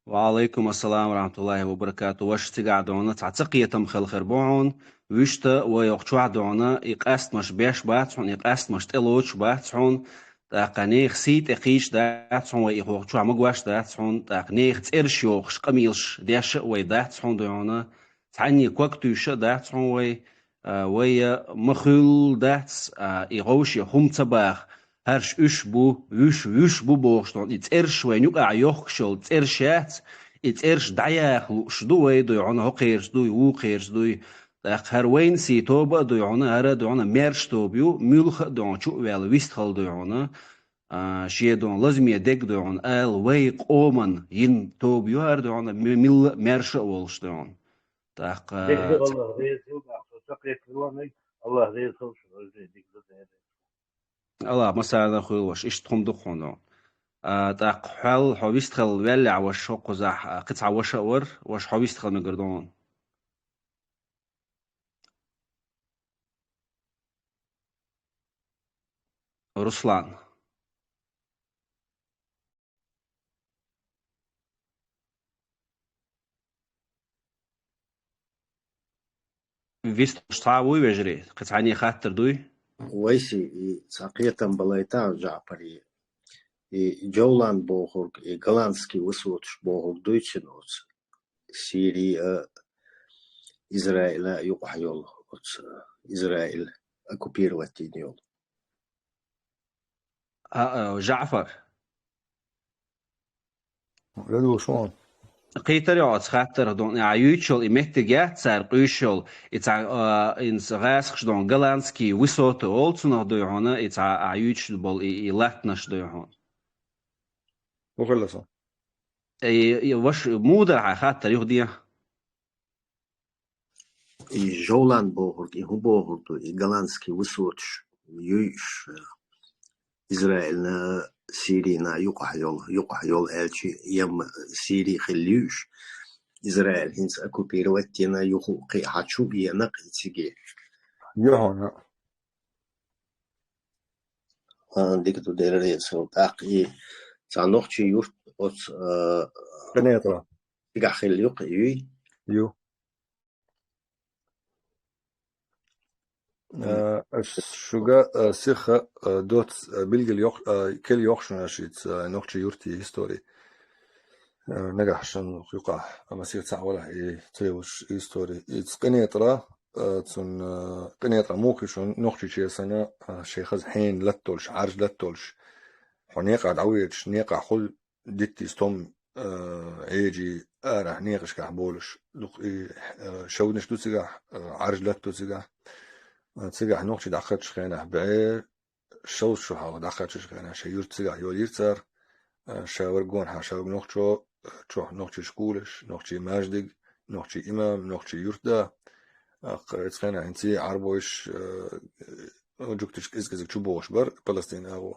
Ва алайкум ассалам ва рахматуллахи ва баракатух. Ваша цигахь дуьйна цхьа ца кхетам хилла хир бу хьуна. Вуьшта вай хӀокху чохь дуьйна и къастамаш беш бац хьуна, и къастамаш тӀелоцуш бац хьуна. ТӀаккха нехан сий тӀе кхийча дац хьуна вай, и хӀокху чохь магош дац хьуна. ТӀаккха нехан цӀераш йохуш, къамелаш деш а вай дац хьуна дуьйна. Цхьанне ког туьйсуш а дац хьуна вай, а, вай, а, ма хуьллу дац, а, и гӀовше хӀума ца баха, хӀорш уьш бу, вуьш, вуьш бу бохуш долу, и цӀераш вайн юкъахь йохкуш йолу цӀераш яц, и цӀераш дӀаяха лууш ду вай, дуй хьуна, хӀокхерца дуй, вукхерца дуй. ТӀаккха хӀара вайна сий тоба а дуй хьуна, хӀара а дуй хьуна, маьрша тоба ю, муьлхха а дуй хьуна, чу а ваьлла вистхала дуй хьуна, а, шен дуй хьуна, лазаме дерг дуй хьуна, ала вай къоман йина тоба ю хӀара дуй хьуна, ми-, милла а маьрша а волуш дуй хьуна. ТӀаккха Дика ду, ца- Аллах реза хила, тӀаккха со ца кхетта хиларниг, Аллах реза хила шуна, вежарий, дика ду, Дела. Аллах массарна хуьлуш, иштта хӀума ду хьуна. А, тӀаккха хьол хьо вистхила ваьллехь ваша хӀокхузахь, а, кхин цхьа ваша а вара, ваша хьо вистхила мегар ду хьуна. Руслан. Вистхуьлуш цхьа а вуй, вежарий? Кхин цхьанне хаттар дуй? Вайси, и цхьа кхетам балайта, Джаъпари. И Джовлан бохург, и голландский высоташ бохург дуй цуьнан оцу Сири, а, Израиля юкъахь йолу, оцу Израиль оккупировать йина йолу. А, а, ЖаӀфар. Лелош вон. Кхийтар йо оцу хаттарах дон, а, юьйцуш йолу и меттиг яц цара къуьйсуш йолу, и цхьа, а, инца гӀасакхаш дон голландский высоты олу цунах дуй хьуна, и цхьа, а, юьйцуш болу и, и латтанаш дуй хьуна. Бухалла сан. И, и ваш мудар хьан хаттар юха ден? И жовлан бохург, и хӀун бохург ду, и голландский высоташ юйш, э, Израильна, Сирийна юкъахь йолу, юкъахь йолу аьлчи, ям Сирий хилла юйш. Израиль хӀинца оккупировать йина, юха кхин хьан чу а енакъ и циге. Йохана. А, дика ду дерригацал. ТӀаккха и цхьа нохчий юрт оцу, а, КъинетӀа. Цигахь хилла юкъа юй? Ю. Э, аш шуга, э, сиха, э, доц, э, билгал йох-, э, кел йохшуна шиц, э, нохчий юртий истории. Э, нагахь шун юкъа, амма сиха цхьа вала и цевуш истории. Иц къинетӀара, э, цун, э, къинетӀара мухи шун нохчий чесана, э, шайхаз хьен латтолш, Ӏарж латтолш. Хьо некъа дӀавечаш, некъа хул, дитти стом, э, Ӏеджи арахь некъашкахь болуш. Дукха и, э, шовднаш ду цигахь, э, Ӏарж латто цигахь. Э, цигахь нохчий дӀакхаччу хенахь бӀе шовзткъа шу хьалха дӀакхаччу хенахь шайн юрт цигахь йолийра цара. Э, ша варгонахьа ша варг нохчо, э, чохь нохчий школаш, нохчий маждиг, нохчий имам, нохчий юрт да. Э, кх-, эцу хенахь хӀинца Ӏарбойш, э, жуктиш кӀезиг-кӀезиг чу бохуш бар Палестин агӀо.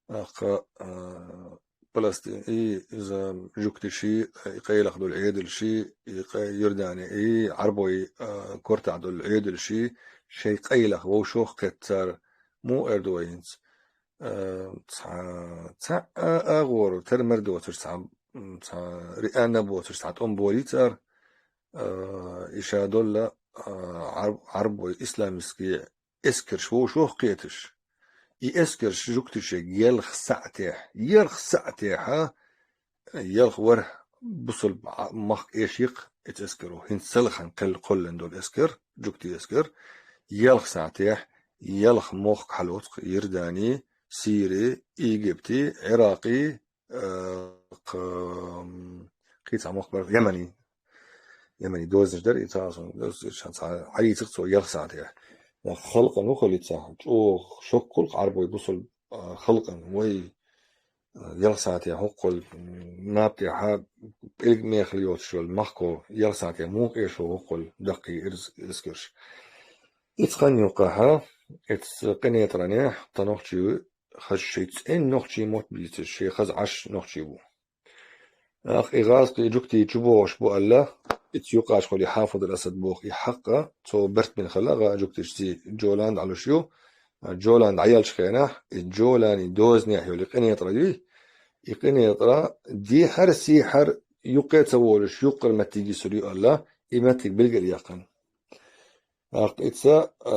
Аккха, а, Палестин, и иза жуктиши, и къайлах долу Ӏедалши, и къай-, Йордани, и Ӏарбой, а, кортахь долу Ӏедалши, шайн къайлах вовшах кхетта цара. Муха эр ду вай хӀинца? А, цхьа, цхьа а, агӀор, тера-мер доцуш, цхьа, м, цхьа рианна боцуш, цхьа тӀом болий цара. А, и ша долла, а, Ӏар-, Ӏарбой исламский эскарш вовшах кхеташ. И эскарш жуктишег елх саӀатехь, елх саӀатехьа, елх вар бусул мах эших эц эскаро. ХӀинца салхан кхел кхоллан долу эскар, жукти эскар, елх саӀатехь, елх мохк хьалоцк Йордани, Сири, Египти, Ӏиракъи, э, кх-, м, кхин цхьа мохк бар, Йемени. Йемени дозанаш дара, и цхьа сон, дозанаш сан цхьа Ӏарийцах цо ялх сахьтехь. Халкъан ву хилица, чӀогӀа шок кхулкх Ӏарбой бусул, а, халкъан, вай, а, ялх сахьтехь хӀоккхул, м, наб тӀехьа пӀелг мехал йоцуш йолу махко ялх сахьтехь муха эшо хӀоккхул даккхий ирз-, эскарш. Иц хан юккъахьа, эц къинетӀранехь, та нохчий хаза шайн цӀен нохчий мотт бийцаш, шайн хаза Ӏаш нохчий бу. Ах, и гӀазкхи жуктий чу богӀуш бу аьлла, иц юкъаш хуьли Хьафуд ал-Асад боху и хьакъа, цо барт бина хала гӀа жуктиш ци Джолан дӀалуш ю. Джолан дӀаелчу хенахь, и Джолани дозанехь йолу и къинетӀра юй. И къинетӀра дехьар-сехьар юккъе ца волуш, юккъара меттиг йисур ю аьлла, и меттиг билгал яьккхина. Аккха ица, а,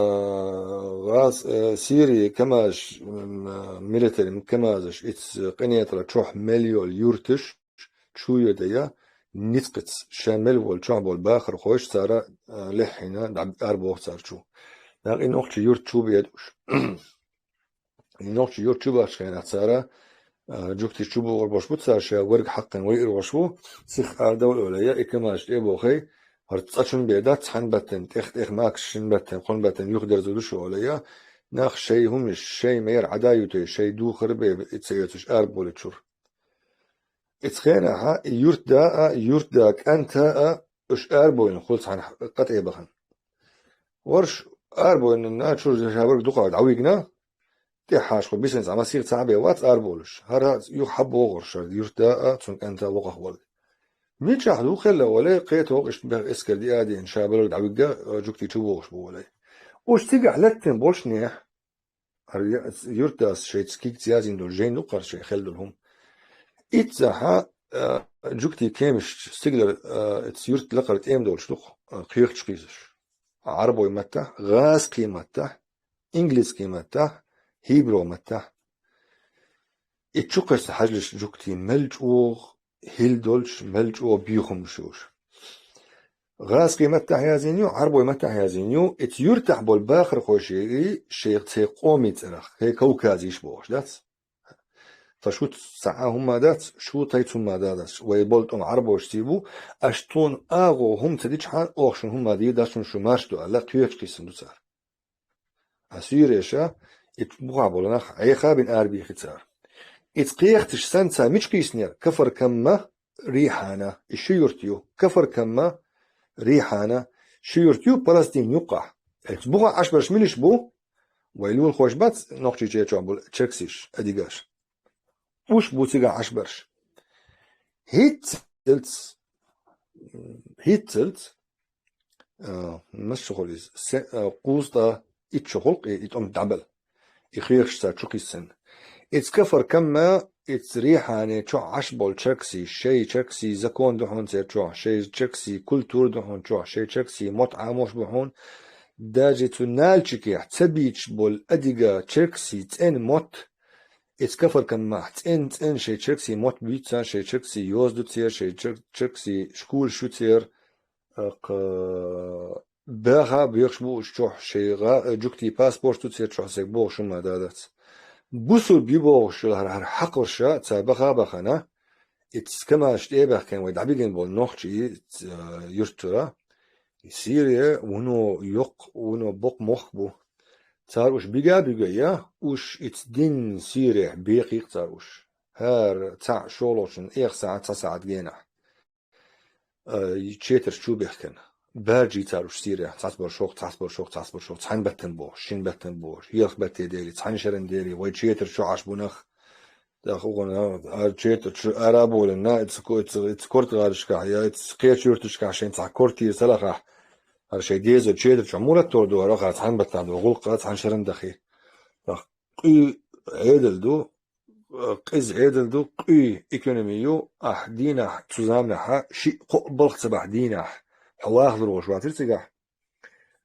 гӀаз-, а, Сирия КамАЗаш, м, а, милитари КамАЗаш ица къинетӀара чохь мел йолу юрташ чу йодая, ницкъаца ша мел волу чохь болу бахархойш цара, а, леххьина дӀа-, арбоху цара чу. Дакъа и нохчий юрт чу бедуш. И нохчий юрт чу бахча хенахь цара, а, жуктиш чу богӀур бош бу цара, ша верг хьаккхина вай ир вош ву, сих ара довла олая, и КамАЗаш тӀе бохий, хӀара цкъа чун бен дац хьан баттан, тӀех-тӀех макаш шин баттан, кхун баттан юхадерза ду шу олая, нах шай хӀумнаш, шай мер Ӏада ютай, шай духар бе, и ца оьцуш арболичур. Ица хенахьа, и юрт да а, юрт да кӀанта а, уьш арбойна хуьлу цхьана къа тӀе бахана. Варш арбойна чуьра ша верг дукха дӀавигна, тӀехьашхо бисина цхьа масих цхьа бен вац арболуш. ХӀара юха хьабогӀур шар юрт да а, цун кӀанта а вокхах волу. Мичахь ду хелла вале, кхетох иштта бех эскар диадин, ша балар дӀавигга, жуктий чу богӀуш бу вале. Уьш цигахь латтина болшнехь, хӀара я-, юртдас шайца кигца язйина долу жайна ду кхара шайн хелла долу хӀума. Иццахьа, а, жуктий кемаш стигалара, а, ица юрт лакхара тӀема долуш ду-кх, а, кхехачу кхийсаш. Ӏарбой маттахь, гӀазкхий маттахь, инглизкий маттахь, хибро маттахь. И чу кхерча хьажлаш жуктий мел чӀогӀа хӀилла долуш, мел чӀогӀа бехамаш йолуш. ГӀазкхий маттахь яздина ю, Ӏарбой маттахь яздина ю, эцу юьртахь болу бахархой шайгара, шайн церан къоман цӀарах, хӀей Кавказаш бохуш дац. Тхан шуьца цхьа а хӀумма дац, шу тхайца хӀумма дац, вай болу тӀом Ӏарбошций бу, аша тхуна агӀо хӀума ца дичхьана, оха шуна хӀумма дийр дац, шуна шу марша ду аьлла, кхечу кхийсина ду цара. Ткъа Сиреша, и бухахь болу нах Ӏеха а бина арабехи цара. Иза кхехаташ санна цара мича кхийсинера? Кафар-Камма, Рихьана, и ши юрт ю. Кафар-Камма, Рихьана, ши юрт ю Палестин юккъахь. Эцу бухахь Ӏаш берш милаш бу? Вай лулахойш бац, Нохчийчоь чохь болу черксиш, адигаш. Уьш бу цигахь Ӏаш берш. ХӀинццалц, хӀинццалц, а, мас шо хуьлу иза, се-, а, кхузткъа итт шо хуьлу-кх и, и тӀом дӀабала. И хьехаш цара чу кхийсина. Иза Кафар-Камма, иза Рихьане чохь Ӏаш болу черксий, шайн черксий закон ду хьуна церан чохь, шайн черксий культура ду хьуна чохь, шайн черксий мотт Ӏамош бу хьуна. Даже цу Нальчикехь ца бийцаш болу адига черксий цӀена мотт, иза Кафар-Каммахь цӀена-цӀена шайн черксий мотт буьйцу цара, шайн черксий йоза ду церан, шайн чер-, черксий школаш ю церан, а, кху баха а бехаш бу уьш чохь, шайн гӀа-, жуьгтийн паспорт ду церан чохь, цига бохуш хӀумма дац. Бусулба ю бохуш йолу хӀара, хӀара хьакхарш цара баха а бахана, иза Камаш тӀе а баьхкина вай дӀабигина болу нохчий, а, юьртара, Сире вуно йоккха, вуно боккха мохк бу. Цара уьш бига а буьгуш, уьш иза дин Сирехь бекхийкх цара уьш. ХӀара цхьаъ шолгӀачун эха сахьт, цхьа сахьт генахь. А, четарш чу бехкина. Баржий цара уьш Сирехь, цхьацбаршо, цхьацбаршо, цхьацбаршо, цхьана баттана бохуш, шина баттана бохуш, елх батте дели, цхьана шеран дели, вай четарш чу Ӏаш бу нах. ТӀаккха угӀун, а, четарш чу ара а болийна, иза ко-, иза, иза корта гӀарашкахь, я иза кхечу юьрташкахь шайн цхьа квартира ца лахахь, хӀара шайн дезар четарш чу мур латтор ду, хӀара хӀара цхьана баттана ду, гӀуллакх цхьана шеран дахи. ТӀаккха къуьй Ӏедал ду, къиза Ӏедал ду, къуьй экономи ю, ахь дийнахь цу заманахьа шиъ-кхоъ балха ца бахь дийнахь, хьо вахалур волуш вацара цигахь.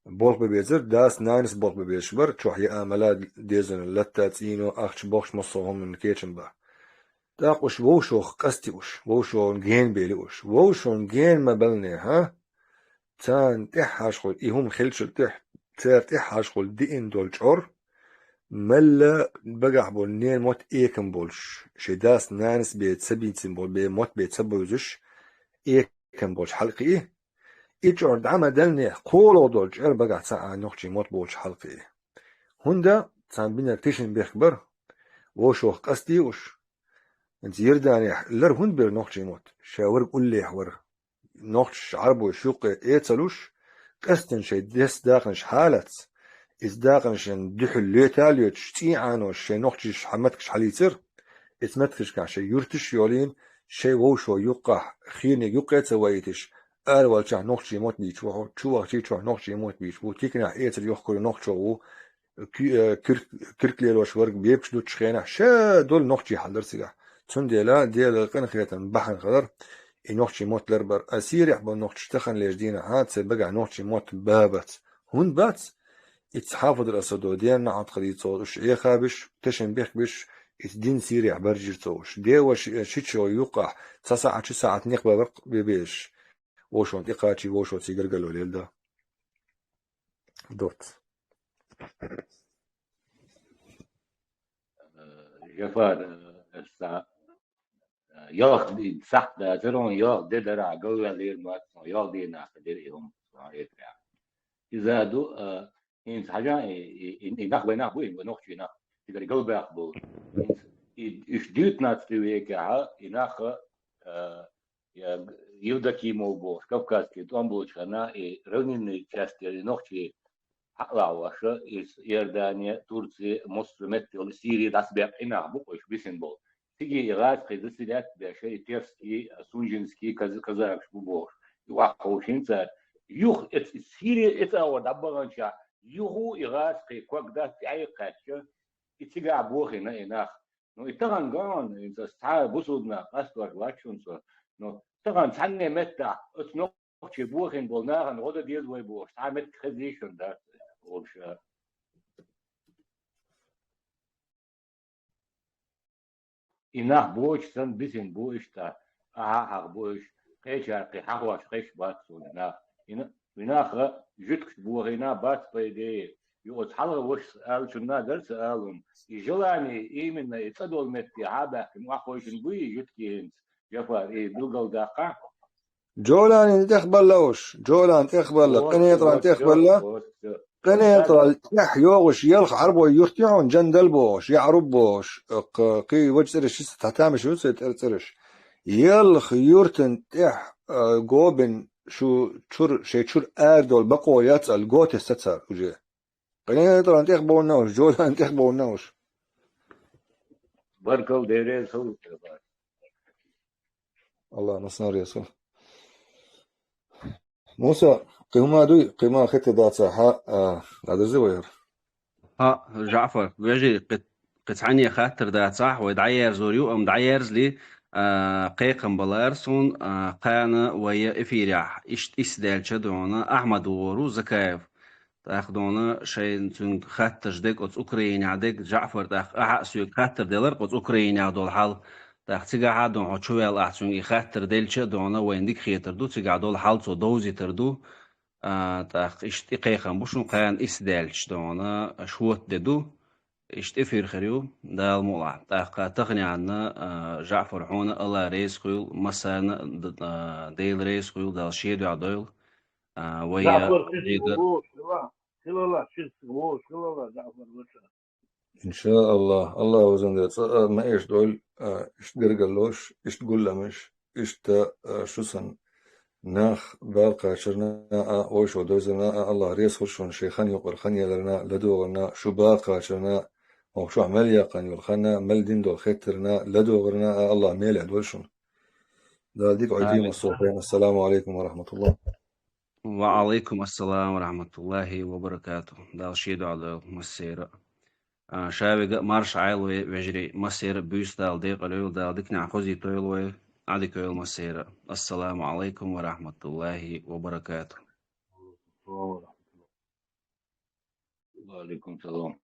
Болх бан безара, дас-нанас болх бан безаш бара, чохь яа, мала, дезарна латта, цӀийно, ахча, бохуш массо а хӀуманна кечам бан. ТӀаккха уьш вовшах къасти уьш, вовшашна генабели уьш. Вовшашна гена ма баланехьа, царна тӀаьххьашхула, и хӀума хилчул тӀаьхьа, цара тӀаьххьашхула диъна долу чӀор, мелла багахь болу ненан мотт экам болуш, шайн дас-нанас бен ца бийцина болу, бен мотт бен ца бевзаш, экам болуш хьалакхии, и чӀор дӀа ма даланехь, кхоалгӀа долу чӀор багахь ца Ӏа нохчийн мотт боцуш хьалакхии. ХӀунда царна бинарг тешнабехк бара, вовшах къасти уьш. ХӀинца Иорданехь лар хӀунда бира нохчийн мотт? Ша верг уллехь вара. Нохчаш, Ӏарбой шуьйкъе эца луш, къаьстина шайн дас дакъанаш хьалаца, иза дакъанашна дуьхьал лоьта а лоьцуш, цӀий Ӏанош шайн нохчийн хьа-, меттигаш хьалийцира, иза меттигашкахь шайн юьрташ а йолийна, шайн вовшо юккъахь, хениг юккъе а ца ваийташ, араваьллачохь нохчийн мотт бийцаш ву хьо, чу вахчий чохь нохчийн мотт бийцаш ву, тиканехь эцар йохкур нохчо ву, ки-, э, кирк-, кирк лелош верг бепаш дуттучу хенахь ша долу нохчий хьал дара цигахь. Цундела Делан къинхетам бахьана хилар, и нохчийн мотт лар бара. А Сирехь болу нохчаш тахана лежа дийнахьа церан багахь нохчийн мотт бан бац. ХӀунда бац? Иза Хьафидул Асадо дена маьӀна хилийта цо уьш Ӏеха а беш, тешнабехк беш, иза дин Сирехь баржийра цо уьш. Деваш, э, шичо юккъахь, цхьа сахьт, ши сахьт некъ бан бара бе-, безаш. Вовшашна тӀекхачий, вовшашций гаргало лелла дан. Доц. Э, Жафар, э, аса, э, йох ди-, сахь дацара хьуна, йох де дара, галваьллера ма вац хьуна, йох дийнахь дира и хӀума, хьуна, э, прям. Иза ду, э, хӀинца хьажа, и, и, и, и нах вай нах бу, и нохчий нах, цигара галбаьхна болу. ХӀинца и, уьш дуьйцу нацтуьйве кехьа, и нах, э, я Евдокимов бохуш, Кавказский тӀом болчу хана, и равнинный часть, и нохчий хьалахь ваша, и Иордания, Турция, массо а метта йолу Сирия дӀасабаьккхина нах бу-кх уьш бисина болу. Цига и гӀазкхий заселять беш, и Терский, Сунжинский, каз-, казакаш бу бохуш. И охьаховшийна цара. Юха эц-, Сирия эца агӀор дӀабаханчохь, юха и гӀазкхий ког дац тӀаьхьа кхаьчча, и цигахь бохийна и нах. Ну, и тахана ган, иза цхьа бусулба нах къастор вац шуна со. Ну, тахана цхьанне меттахь оцу нохчий бохийна болу нахана гӀо дан деза вай бохуш, цхьа меттиг хезий шуна дац олуш. И нах бочу санна бисина бу иштта, ахьа а хьаха бу уьш, кхечаьркхий хьахош кхеш бац суна нах. Вина-, винаха жуьткаш бохийна бац, по идее. Юкъаца хьалха вашас аьллачунна дара ца алун. И желание именно и цӀа долу метте хьабаьхкина охьахойшина буй и жуьтки хӀинца, Джафар, и билгалдаккха? Джоланин тӀехбалла уш, Джолан тӀехбалла, вот, Къинетран вот, тӀехбалла. Вот, вот. Къинетрал тӀехь йогӀуш ялх Ӏарбой юрт ю хьуна, Джандал бохуш, ЯӀруб бохуш, кх-, кхий ваджа цӀераш йиса, цхьа тамаш ю церан цӀераш. Ялх юртан тӀехь, а, гобин шу чур, шайн чур арадолу бакъо яц аьлла, готес ца цара уже. Къинетран тӀехбовна уш, Джолан тӀехбовна уш. Баркалла, Дела реза хуьлда. Аллах массарна реза хуьлда. Муса, кхин хӀума дуй, кхин хӀума хетта дацахь, а, дӀадерзий вай хӀара? ХӀаъ, Джаъфар, вежарий, кхи-, кхин цхьанне хаттар дацахь, вай дӀаерзор ю, амма дӀаерзале, а, кхайкхам балара суна, а, кхана вай эфирехь иштта исс даьлча дуьйна Ахьмад вогӀур ву Закаев. ТӀаккха дуьйна шайна цуьнга хаттарш дерг оцу Украинехь дерг, Джаъфар тӀаккха ахьа а соьга хаттар делира оцу Украинехь долу хьал. ТӀаккха цигахь а дуьйна хьо чу ваьлла ахь цуьнга и хаттар делча а дуьйна вайна дика хетар ду, цигахь долу хьал цо довзийтар ду. А, тӀаккха иштта и кхайкхам бу шуна, кхана исс даьлча дуьйна шота де ду. Иштта эфир хир ю, Дала мукъ лахь. ТӀаккха таханехь а, а, Джаъфар, хьуна Алла реза хуьлда, массарна а, д-, а, Дела реза хуьлда, Дала шен дуьхьа дойла. А, вай, Джаъфар, а, ши дийга саг вогӀуш хилла, хилла, ши саг вогӀуш хилла, Джаъфар, ваца. Иншааллах, Аллах везан Дела цкъа а ма эшадойла, а, иштта гаргаллош, иштта гулламаш, иштта, а, шу санна нах бала кхачарна а, вовшах довзарна а, Аллах реза хуьлда шуна шен хан юкъара хан яларна, ладогӀарна, шу бала кхачарна, хӀокху шуьхьа мел яьккхина йолу хан, мел дина долу хеттарна, ладогӀарна а, Аллах мелехь дойла шуна. Дала дика Ӏойла. Амин. Массо а хенахь. Ассаламу алейкум ва рахматуллах. Ва алейкум ассалам ва рахматуллахи ва баракатух. Дала шен дуьхьа дойла массеран а. А, ша вега а марша Ӏойла вай, вежарий, массеран а буьйса Дала декъала йойла, Дала диканехь хозуьйтийла вай, Ӏадика йойла массеран а. Ассаламу алейкум ва рахматуллахи ва баракатух. Ва алейкум салам.